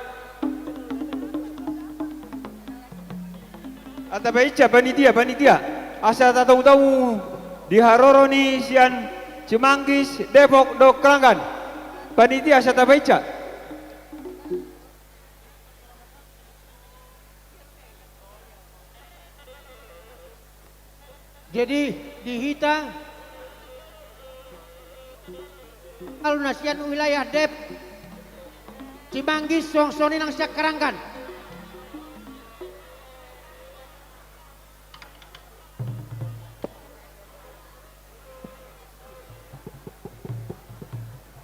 asa tapainsa panitia, panitia. Asa tatomutomu di haroro ni sian Cimanggis, Depok dohot Kranggan. Panitia asa tapainsa. Jadi di hita alu na sian wilayah Dep, Cimanggis, suang songon i nang sian Kranggan.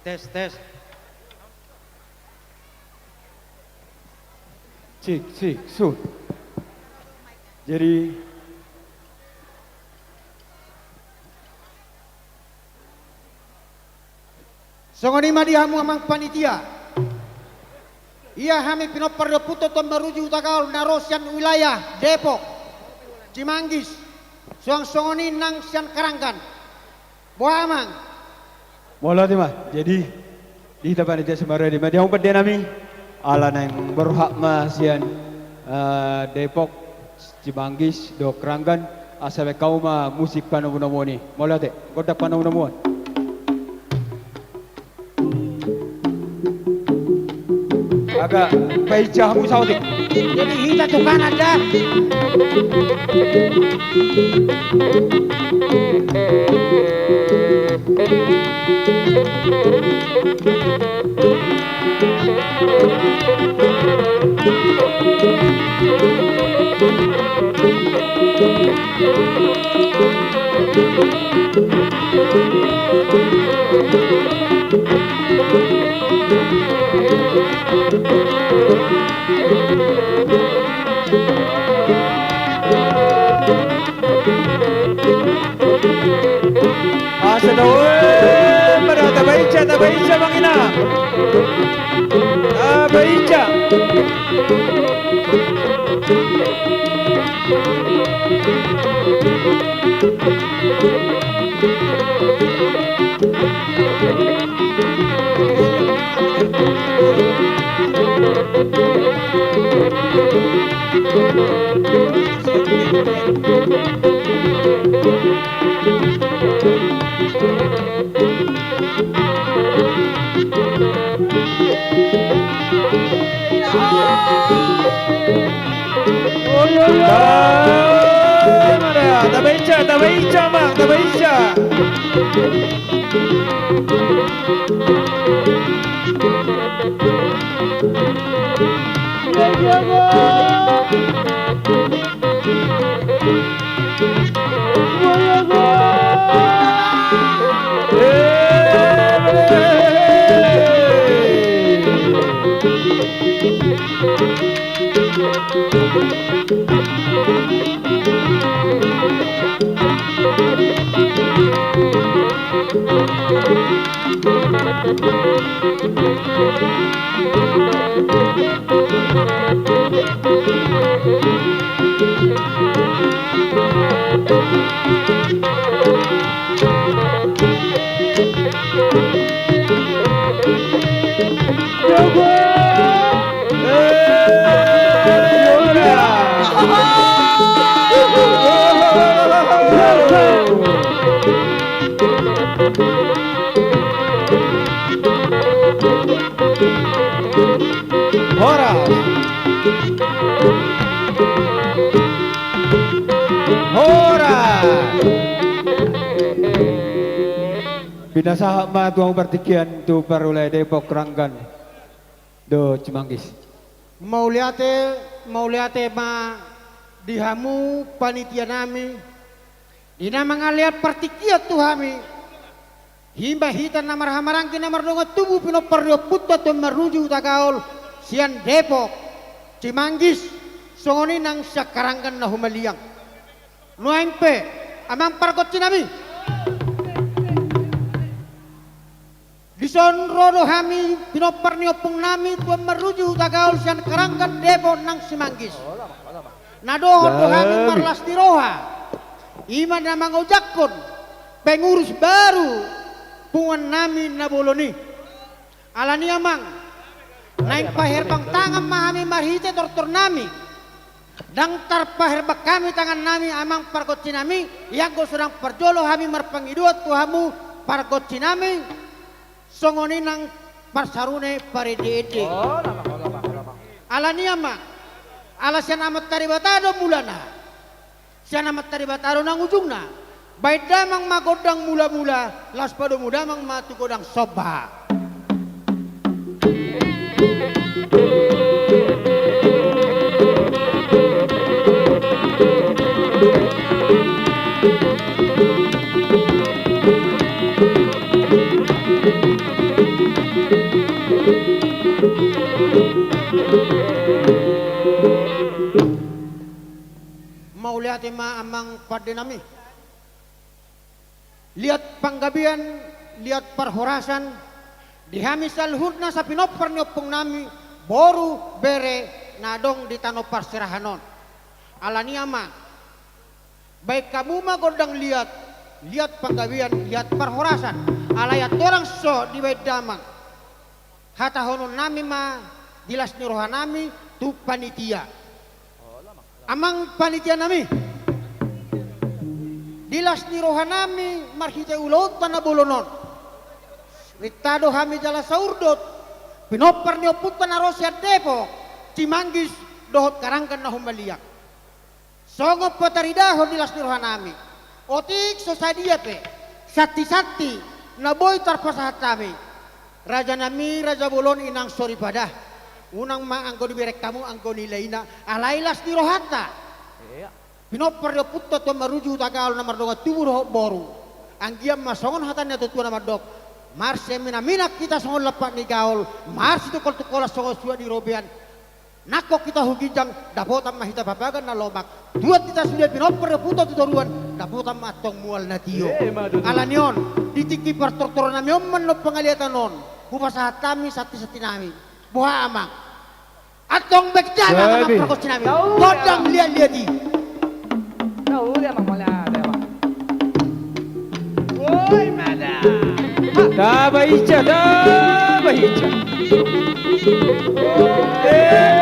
Tes, tes. Cik, cik, sun. Jadi, songon i ma di hamu amang panitia. Ia hami pinompar ni ompunta Tuan Maruji Hutagalung na ro sian wilayah Depok, Cimanggis, suang songon i nang sian Kranggan. Boha amang? Mauliate ma. Jadi di hita panitia Sumaradi ma di hamu pande nami, ala naeng borhat ma sian, eh, Depok, Cimanggis dohot Kranggan, asa baen hamu ma musik panomunomuon i. Mauliate, gondang panomunomuon. Agak painsa hamu saotik. Jadi hita tu kanan da. Tabainsa, tabainsa, Amang Inang. Tabainsa. Tabainsa, tabainsa, Amang, tabainsa. Horas. Horas. Pinasahat ma tu hamu partingkian tu parulai Depok, Ranggan dohot Cimanggis. Mauliate, mauliate ma di hamu panitia nami, di na mangalean partingkian tu hami. Ima hita na marhahamaranggi na mardongan tubu pinompar ni ompunta tu on marujung tagaol sian Depok, Cimanggis, songon i nang sian Karanggan na humaliang. Nuaeng pe, amang pargonsi nami, dison ro do hami pinompar ni ompung nami tu on marujung tagaol sian Karanggan, Depok nang Cimanggis. Na dohot do hami marlas ni roha, ima na mangojakhon pengurus baru punguan nami na bolon i. Alani i amang, naeng paherbang tangan ma hami marhite tortor nami. Ndang tarpaherbang hami tangan nami amang pargonsi nami, ianggo so ndang parjolo hami marpangidoan tu hamu pargonsi nami, songon i nang parsarune parendeende. Alani i amang, ala sian Amanta Debata do mulana. Sian Amanta Debata do nang ujungna. Baen damang ma gondang mulamula, laos padomu damang ma tu godang somba. Mauliate ma amang pande nami. Liat panggabean, liat parhorasan, di hami saluhutna sapinompar ni ompung nami, boru, bere, na adong di tano parserahan on. Alani i amang, baen hamu ma gondang liat, liat panggabean, liat parhorasan. Alai andorang so dibaen damang, hatahonon nami ma di las ni roha nami tu panitia. Amang panitia nami, di las ni roha nami marhite ulaonta na bolon on, rinta do hami jala saurdot pinompar ni ompunta na ro sian Depok, Cimanggis dohot Karanggan na humaliang. Songon pataridahon di las ni roha nami, otik so sadia pe santisanti na boi tarpasahat hami, raja nami raja bolon, inang soripada, unang ma anggo dibereng hamu anggo nilaina, alai las ni rohanta. Pinompar ni ompunta tu on marujung tagaol na mardongan tubu dohot boru. Anggiat ma songon hata ni natuatua na mandok, marsiaminaminan hita songon lampak ni gaol, marsitungkoltungkolan songon suhat ni robean. Nangkok hita hu ginjang, dapotan ma hita papagan na lomak. Tuat hita sude pinompar ni ompunta tu toruan, Dapotan ma antong mual na tio. Eh, ima tutu. Alani on, di tingki partortoronami on ma annon pangaliatan on, hupasahat hami santisantinami. Boha amang? Antong baen damang, gabe, amang pargonsinami. Tau, gondang, ya, liatliat i. Tau, ya, amang, mauliate, amang. Woi, mada. Taba hinsa, taba hinsa. Eh.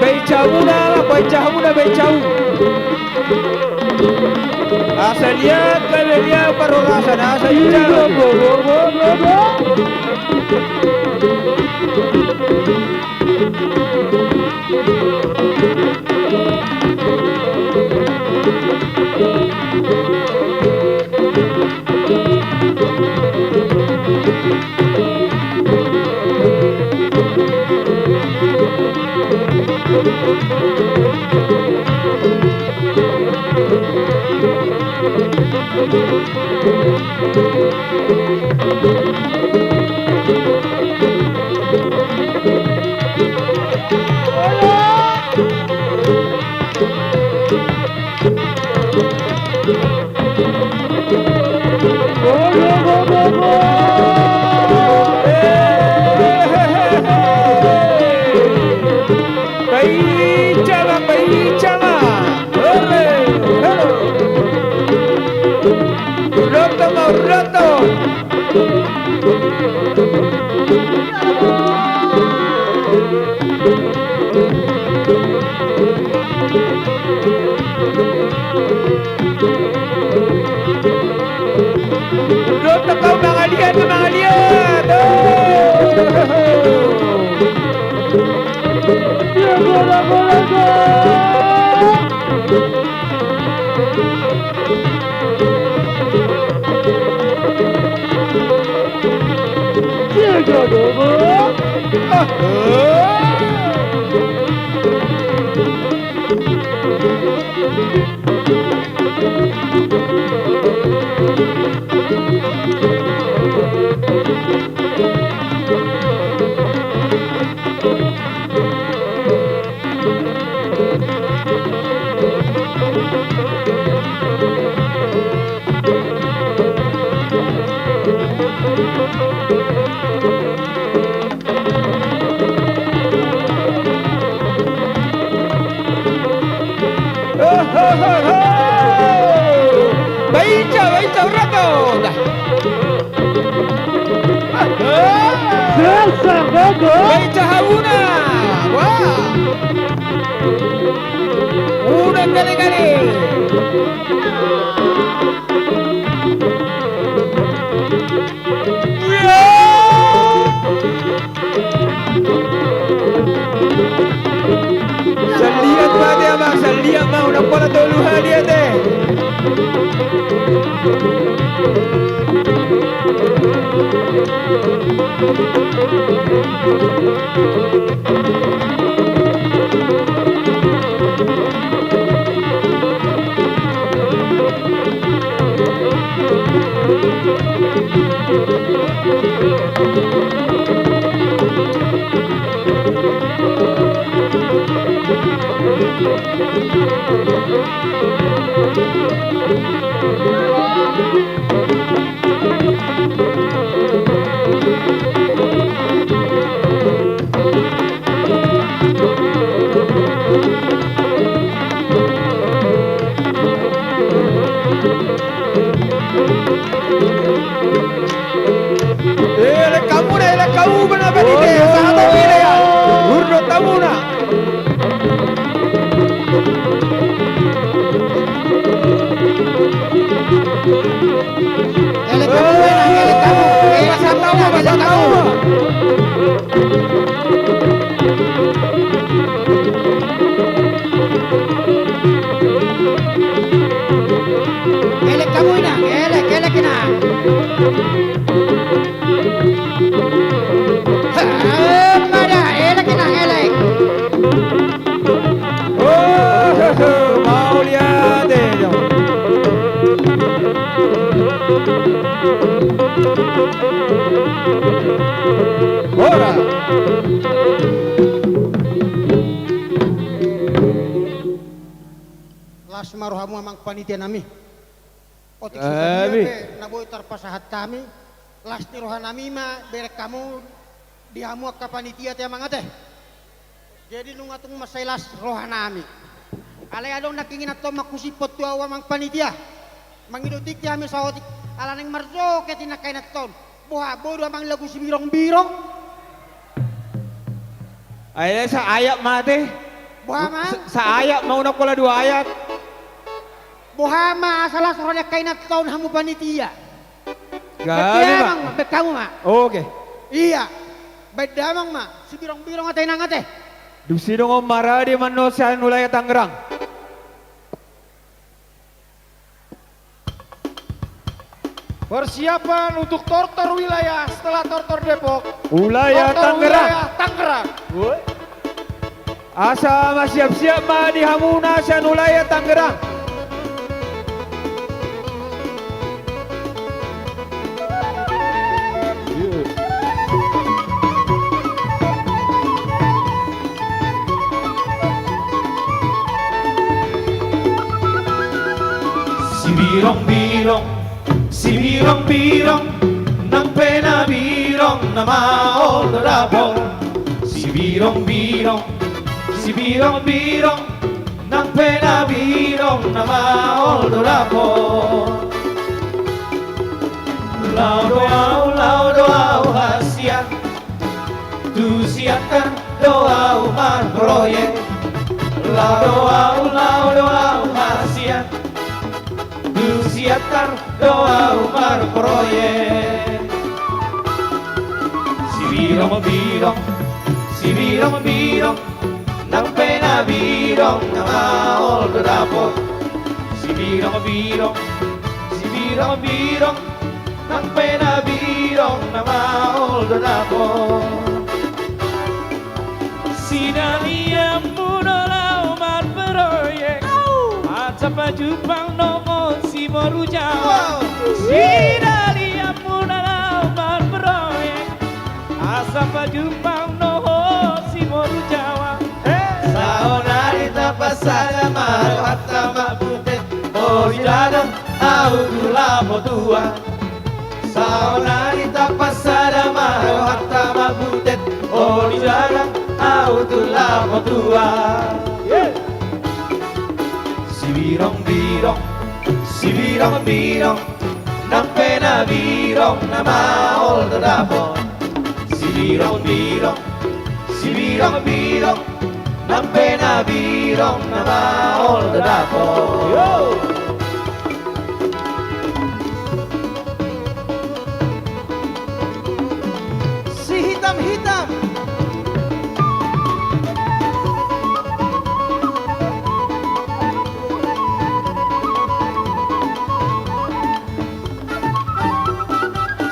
Baen jabu da, baen jabu da, baen jabu. Asa liat gabe liat parhorasan, asa hinsa. Baen damang, baen damang. Ore, ore. Uroto ma, uroto. Uroto, mangaliat, mangaliat. Baen, baen, uroto. Baen habuna. Wah. Uda kali-kali. Saliat ma ate, amang, saliat ma, unang pola tolu hali ate. Horas. Las ma rohamu amang panitia nami. Otik sian dia pe na boi tarpasahat hami. Las ni roha nami ma bereng hamu di hamu angka panitia ate amang ate. Jadi nunga tung mansai las roha nami. Alai adong na huingothon mangkusipon tu ahu amang panitia. Mangido tingki hami saotik ala naeng marjoget i na huingothon. Boha boi do amang lagu Sibirongbirong? Ai sa ayat ma ate. Boha ma? Sa, sa ayat ma, unang pola dua ayat. Boha ma asa las roha ni angka inanta on hamu panitia? Gabe ma. Baen hamu ma. Oke. Iya. Baen damang ma. Sibirongbirong ate inang ate. Dung sidung on maradi ma annon sian Wilayah Tangerang. Persiapan untuk Tortor Wilayah setelah Tortor Depok. Wilayah Tangerang. Tortor Wilayah Tangerang. Woi. Asa masiap-siap ma di hamuna sian Wilayah Tangerang. Sibirongbirong, sibirongbirong, nang pe na birong na maol do dapot. Sibirongbirong, sibirongbirong, nang pe na birong na maol do dapot. Laho do ahu, laho do ahu hasian, tu Siantar do ahu marproyek. Laho do ahu, laho do ahu hasian, tu Siantar do ahu marproyek. Sibirongbirong, sibirongbirong, nang pe na birong na maol do dapot. Sibirongbirong, sibirongbirong, nang pe na birong na maol do dapot. Sidalianmuna laho marproyek. Asa pajumpang nongon si boru Jawa. Wow. Sidalianmuna laho marproyek. Asa pajumpang nongon si boru Jawa. Hei. Saonari tapansada ma rohanta mambutet. O di dalan ahu tu lapo tua. Saonari tapansada ma rohanta mambutet. O di dalan ahu tu lapo tua. Sibirongbirong, sibirongbirong, nang pe na birong na maol do dapot. Sibirongbirong, sibirongbirong, nang pe na birong na maol do dapot. Yo. Si hitam-hitam.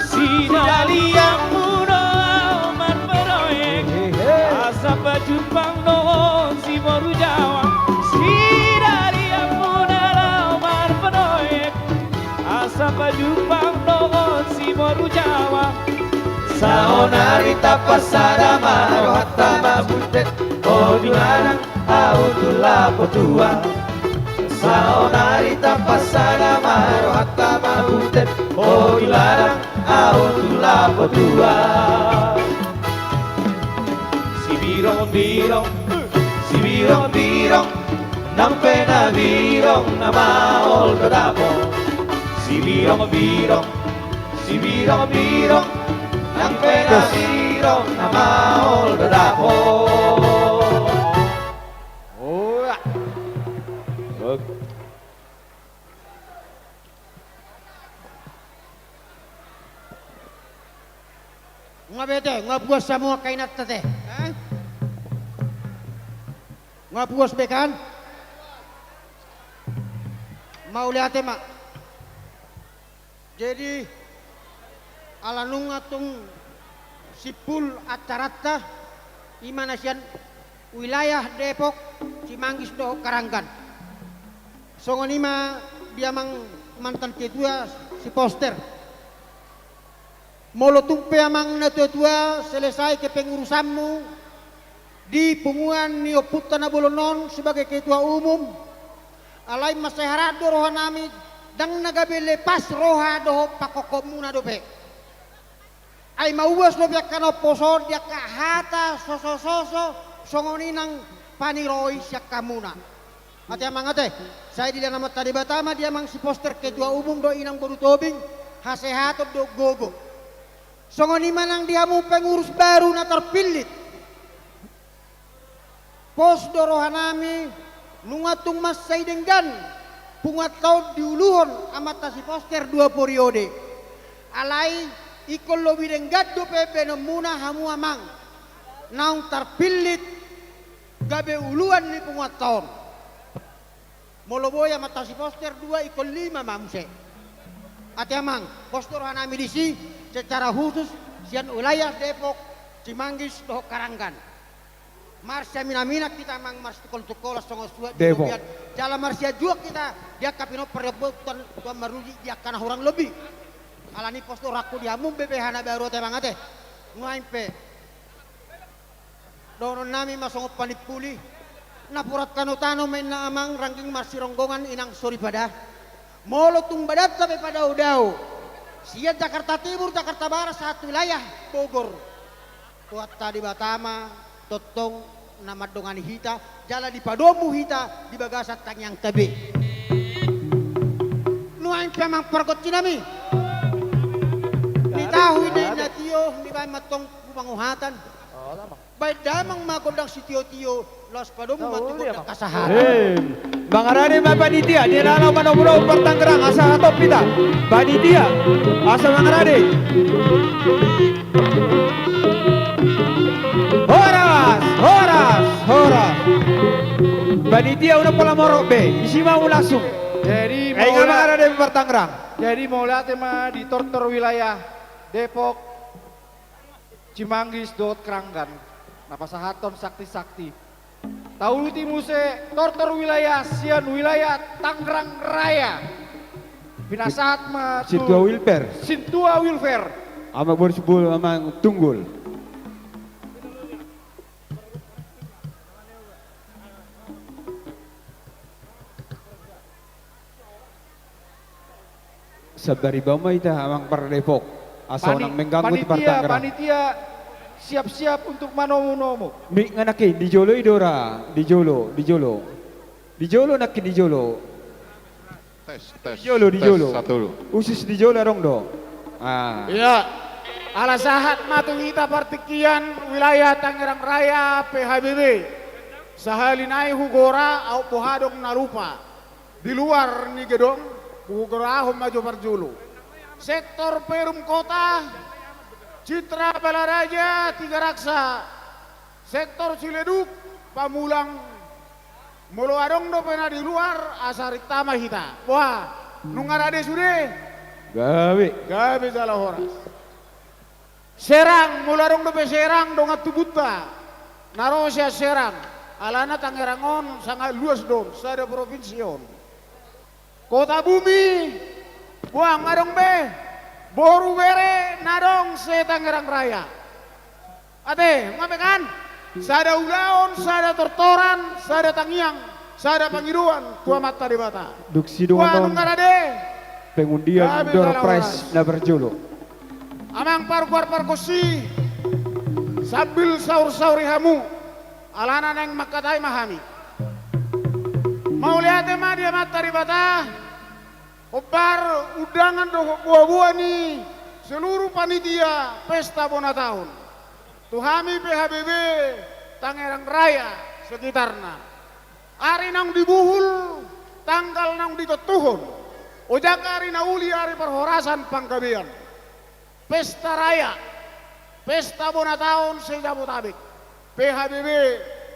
Sidalianmuna laho marproyek. Asa pajumpang nongon si boru Jawa. Sidalianmuna laho marproyek. Asa pajumpang nongon si boru Jawa. Saonari tapansada ma rohanta mambutet. O di dalan ahu tu lapo tua. Saonari tapansada ma rohanta mambutet. O di dalan ahu tu lapo tua. Sibirongbirong, sibirongbirong, nang pe na birong na maol do dapot. Sibirongbirong, sibirongbirong, nang pe na birong na maol do dapot. Ora. Nga bete, nga puas hamu angka inanta te? Eh? Nga puas be kan? Mauliate ma. Jadi, ala nunga tung simpul acaranta, i ma na sian wilayah Depok, Cimanggis dohot Karanggan. Songon i ma di amang mantan ketua si poster. Molo tung pe amang na tua-tua selesai kepengurusanmu di punguan ni ompunta na bolon on sebagai ketua umum, alai mansai harat do rohanami, ndang na gabe lepas roha dohot pangkongkonmuna dope. Ai mauas dope angka na ompos on di angka hata soso-soso songon i nang paniroi sian hamuna. Ate amang ate, sai dilehon Amanta Debata ma di amang si Poster ketua umum dohot inang boru Tobing hasehaton dohot gogo. Songon i ma nang di hamu pengurus baru na tarpillit. Pos do rohanami, nunga tung mansai denggan punguanta on diuluhon amanta si Poster dua periode. Alai ingkon lobi denggan dope baenonmuna hamu amang naung tarpillit gabe uluan ni punguanta on. Molo boi amanta si Poster dua ingkon lima ma muse. Ate amang, pos do rohanami disi secara khusus sian wilayah Depok, Cimanggis dohot Karanggan. Marsiamin-aminan hita amang, marsitungkol-tungkolan songon suhat di Depok. Jala marsianjuan hita di angka pinompar ni ompunta Tuan Maruji di angka na hurang lobi. Alani pos do rohangku di hamu B P H na baru ate amang ate. Nuaeng pe dohononnami ma songon panimpuli. Napuran tano-tano ma inna amang, rangging marsironggongan inang soripada. Molo tung badanta pe padao-dao sian Jakarta Timur, Jakarta Barat sahat tu wilayah Bogor, Tuhanta Debata ma tongtong na mandongani hita jala dipadomu hita di bagasan tangiangta be. Nuaeng pe amang pargonsinami, nitahu i do na tio, nibaen ma tong tu panguhatan. Baen damang ma gondang sitio-tio, laos padomu ma tu gondang hasahaton. Mangarade ma panitia, di na laho manomu-nomu partanggerang, asa hatop hita. Panitia, asa mangarade. Horas, horas, horas. Panitia, unang pola morot be, isi ma hamu langsung. Jadi, ai nga mangarade partanggerang. Jadi mauliate ma di tortor wilayah Depok, Cimanggis dohot Kranggan na pasahathon sakti-sakti. Tauluti muse tortor wilayah sian wilayah Tangerang Raya. Pinasahat ma tu Sintua Wilfer. Sintua Wilfer. Amang boru Sibul, amang tunggul. Sabar iba ma hita amang par Depok. Asa unang mengganggu di partanggerang. Panitia, panitia siap-siap untuk manomu-nomu. Mik nga nangkin di jolo i do ra, di jolo, di jolo. Di jolo nangkin di jolo. Tes, tes, di jolo, di jolo. Usus di jolo adong do. Ah. Iya. Ala sahat ma tu hita partingkian wilayah Tangerang Raya P H B B. Sahali nai hugora aut boha adong na lupa. Di luar ni gedong, hugorahon ma jo parjolo. Sektor Perum Kota, Citra Balaraja, Tigaraksa, Sektor Ciledug, Pamulang. Molo adong dope na di luar, asa rinta ma hita. Boha, nunga rade sude? Gabe. Gabe jala horas. Serang, molo adong dope Serang dongan tubunta na ro sian Serang, alana Tangerang on sangat luas do on, sada provinsi on. Kota Bumi, boha nga adong be boru bere na adong se-Tangerang Raya. Ate, nga be kan? Sada ulaon, sada tortoran, sada tangiang, sada pangidoan tu Amanta Debata. Dung sidung on, nunga rade pengundian door prize na parjolo. Amang parguar pargonsi, sambil saur-sauri hamu, alana naeng mangkatai ma hami. Mauliate ma di Amanta Debata, hombar undangan dohot boa-boa ni seluruh panitia pesta bona taon. Tu hami P H B B Tangerang Raya sekitarna. Ari naung dibuhul, tanggal naung ditontuhon. Ojak ari na uli, ari parhorasan panggabean. Pesta raya, pesta bona taon se-Jabotabek. P H B B,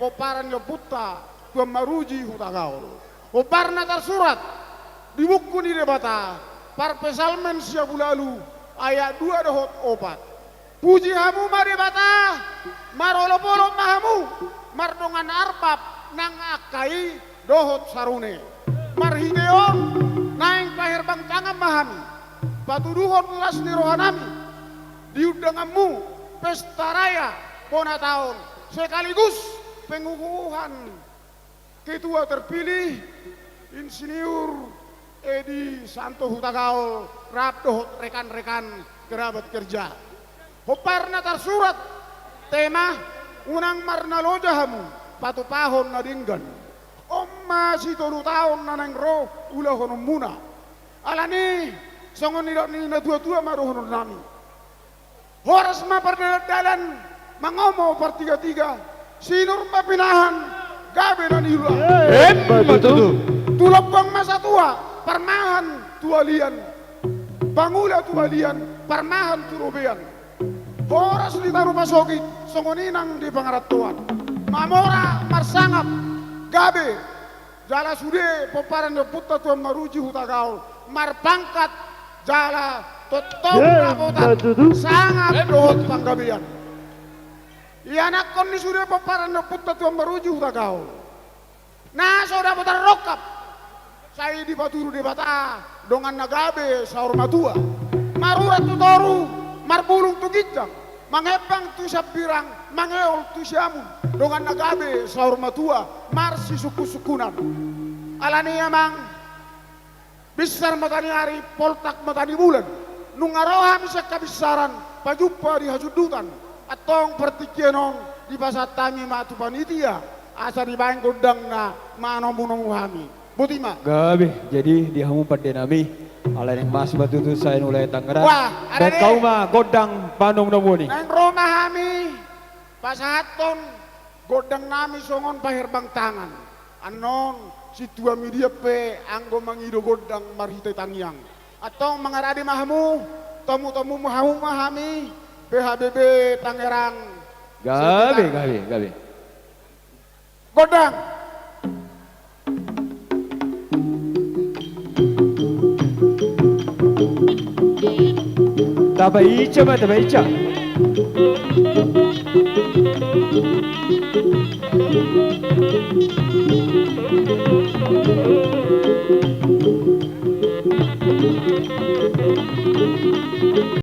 pomparan ni ompunta Tuan Maruji Hutagaol. Hombar na tarsurat di buku ni Debata, Parpsalmen sia pulu ualu, ayat dua dohot opat. Puji hamu ma Debata, marolop-olop ma hamu, mardongan arbab nang angka i dohot sarune. Marhite on, naeng paherbang tangan ma hami, patuduhon las ni rohanami. di undanganmu pesta raya bona taon sekaligus pengukuhan ketua terpilih Insinyur Edi Santo Hutagaol rap dohot rekan-rekan kerabat kerja. Hombar na tarsurat tema, unang marnaloja hamu patupahon na denggan. On ma sitolu taon na naeng ro ulahononmuna. Alani songon nidok ni natua-tua ma dohononnami. Horas ma pardalan-dalan, mangomo partiga-tiga, sinur ma pinahan, gabe na niula. Emma tutu. Tu lombang ma satua, parmahan tu alian. Pangula tu alian, parmahan tu robean. Horas di taru pasogit, songon i nang di pangarantoan. Mamora marsangap, gabe. Jala sude pomparan ni ompunta Tuan Maruji Hutagaol marpangkat jala tongtong, eh, dapotan sangap dohot panggabean. Ianakhon ni sude pomparan ni ompunta Tuan Maruji Hutagaol na so dapotan rongkap, sai dipaturu Debata dongan na gabe saur matua. Marurat tu toru, marbulung tu ginjang, mangembang tu sambirang, mangeol tu siamun, dongan na gabe saur matua, marsisungkun-sungkunan. Alani i amang, binsar mata ni ari, poltak mata ni bulan. Nunga ro hami sian habinsaran, pajumpa di hasundutan. Antong partingkian on dipasahat hami ma tu panitia, asa dibaen gondangna manomu-nomu hami. Boti ma. Gabe, jadi di hamu pandenami, ala naeng masuk ma tutu saen ulaon Tangerang. Wah, ada deh. Baen hamu ma gondang panomu-nomu ni. Naeng ro ma hami pasahathon gondangnami songon paherbang tangan. Annon sintua media pe anggo mangido gondang marhite tangiang. Antong mangarade ma hamu, tamu-tamu ma hamu ma hami, P H B B Tangerang. Gabe, gabe, gabe. Gondang. Tabaen ma, tabaen ma.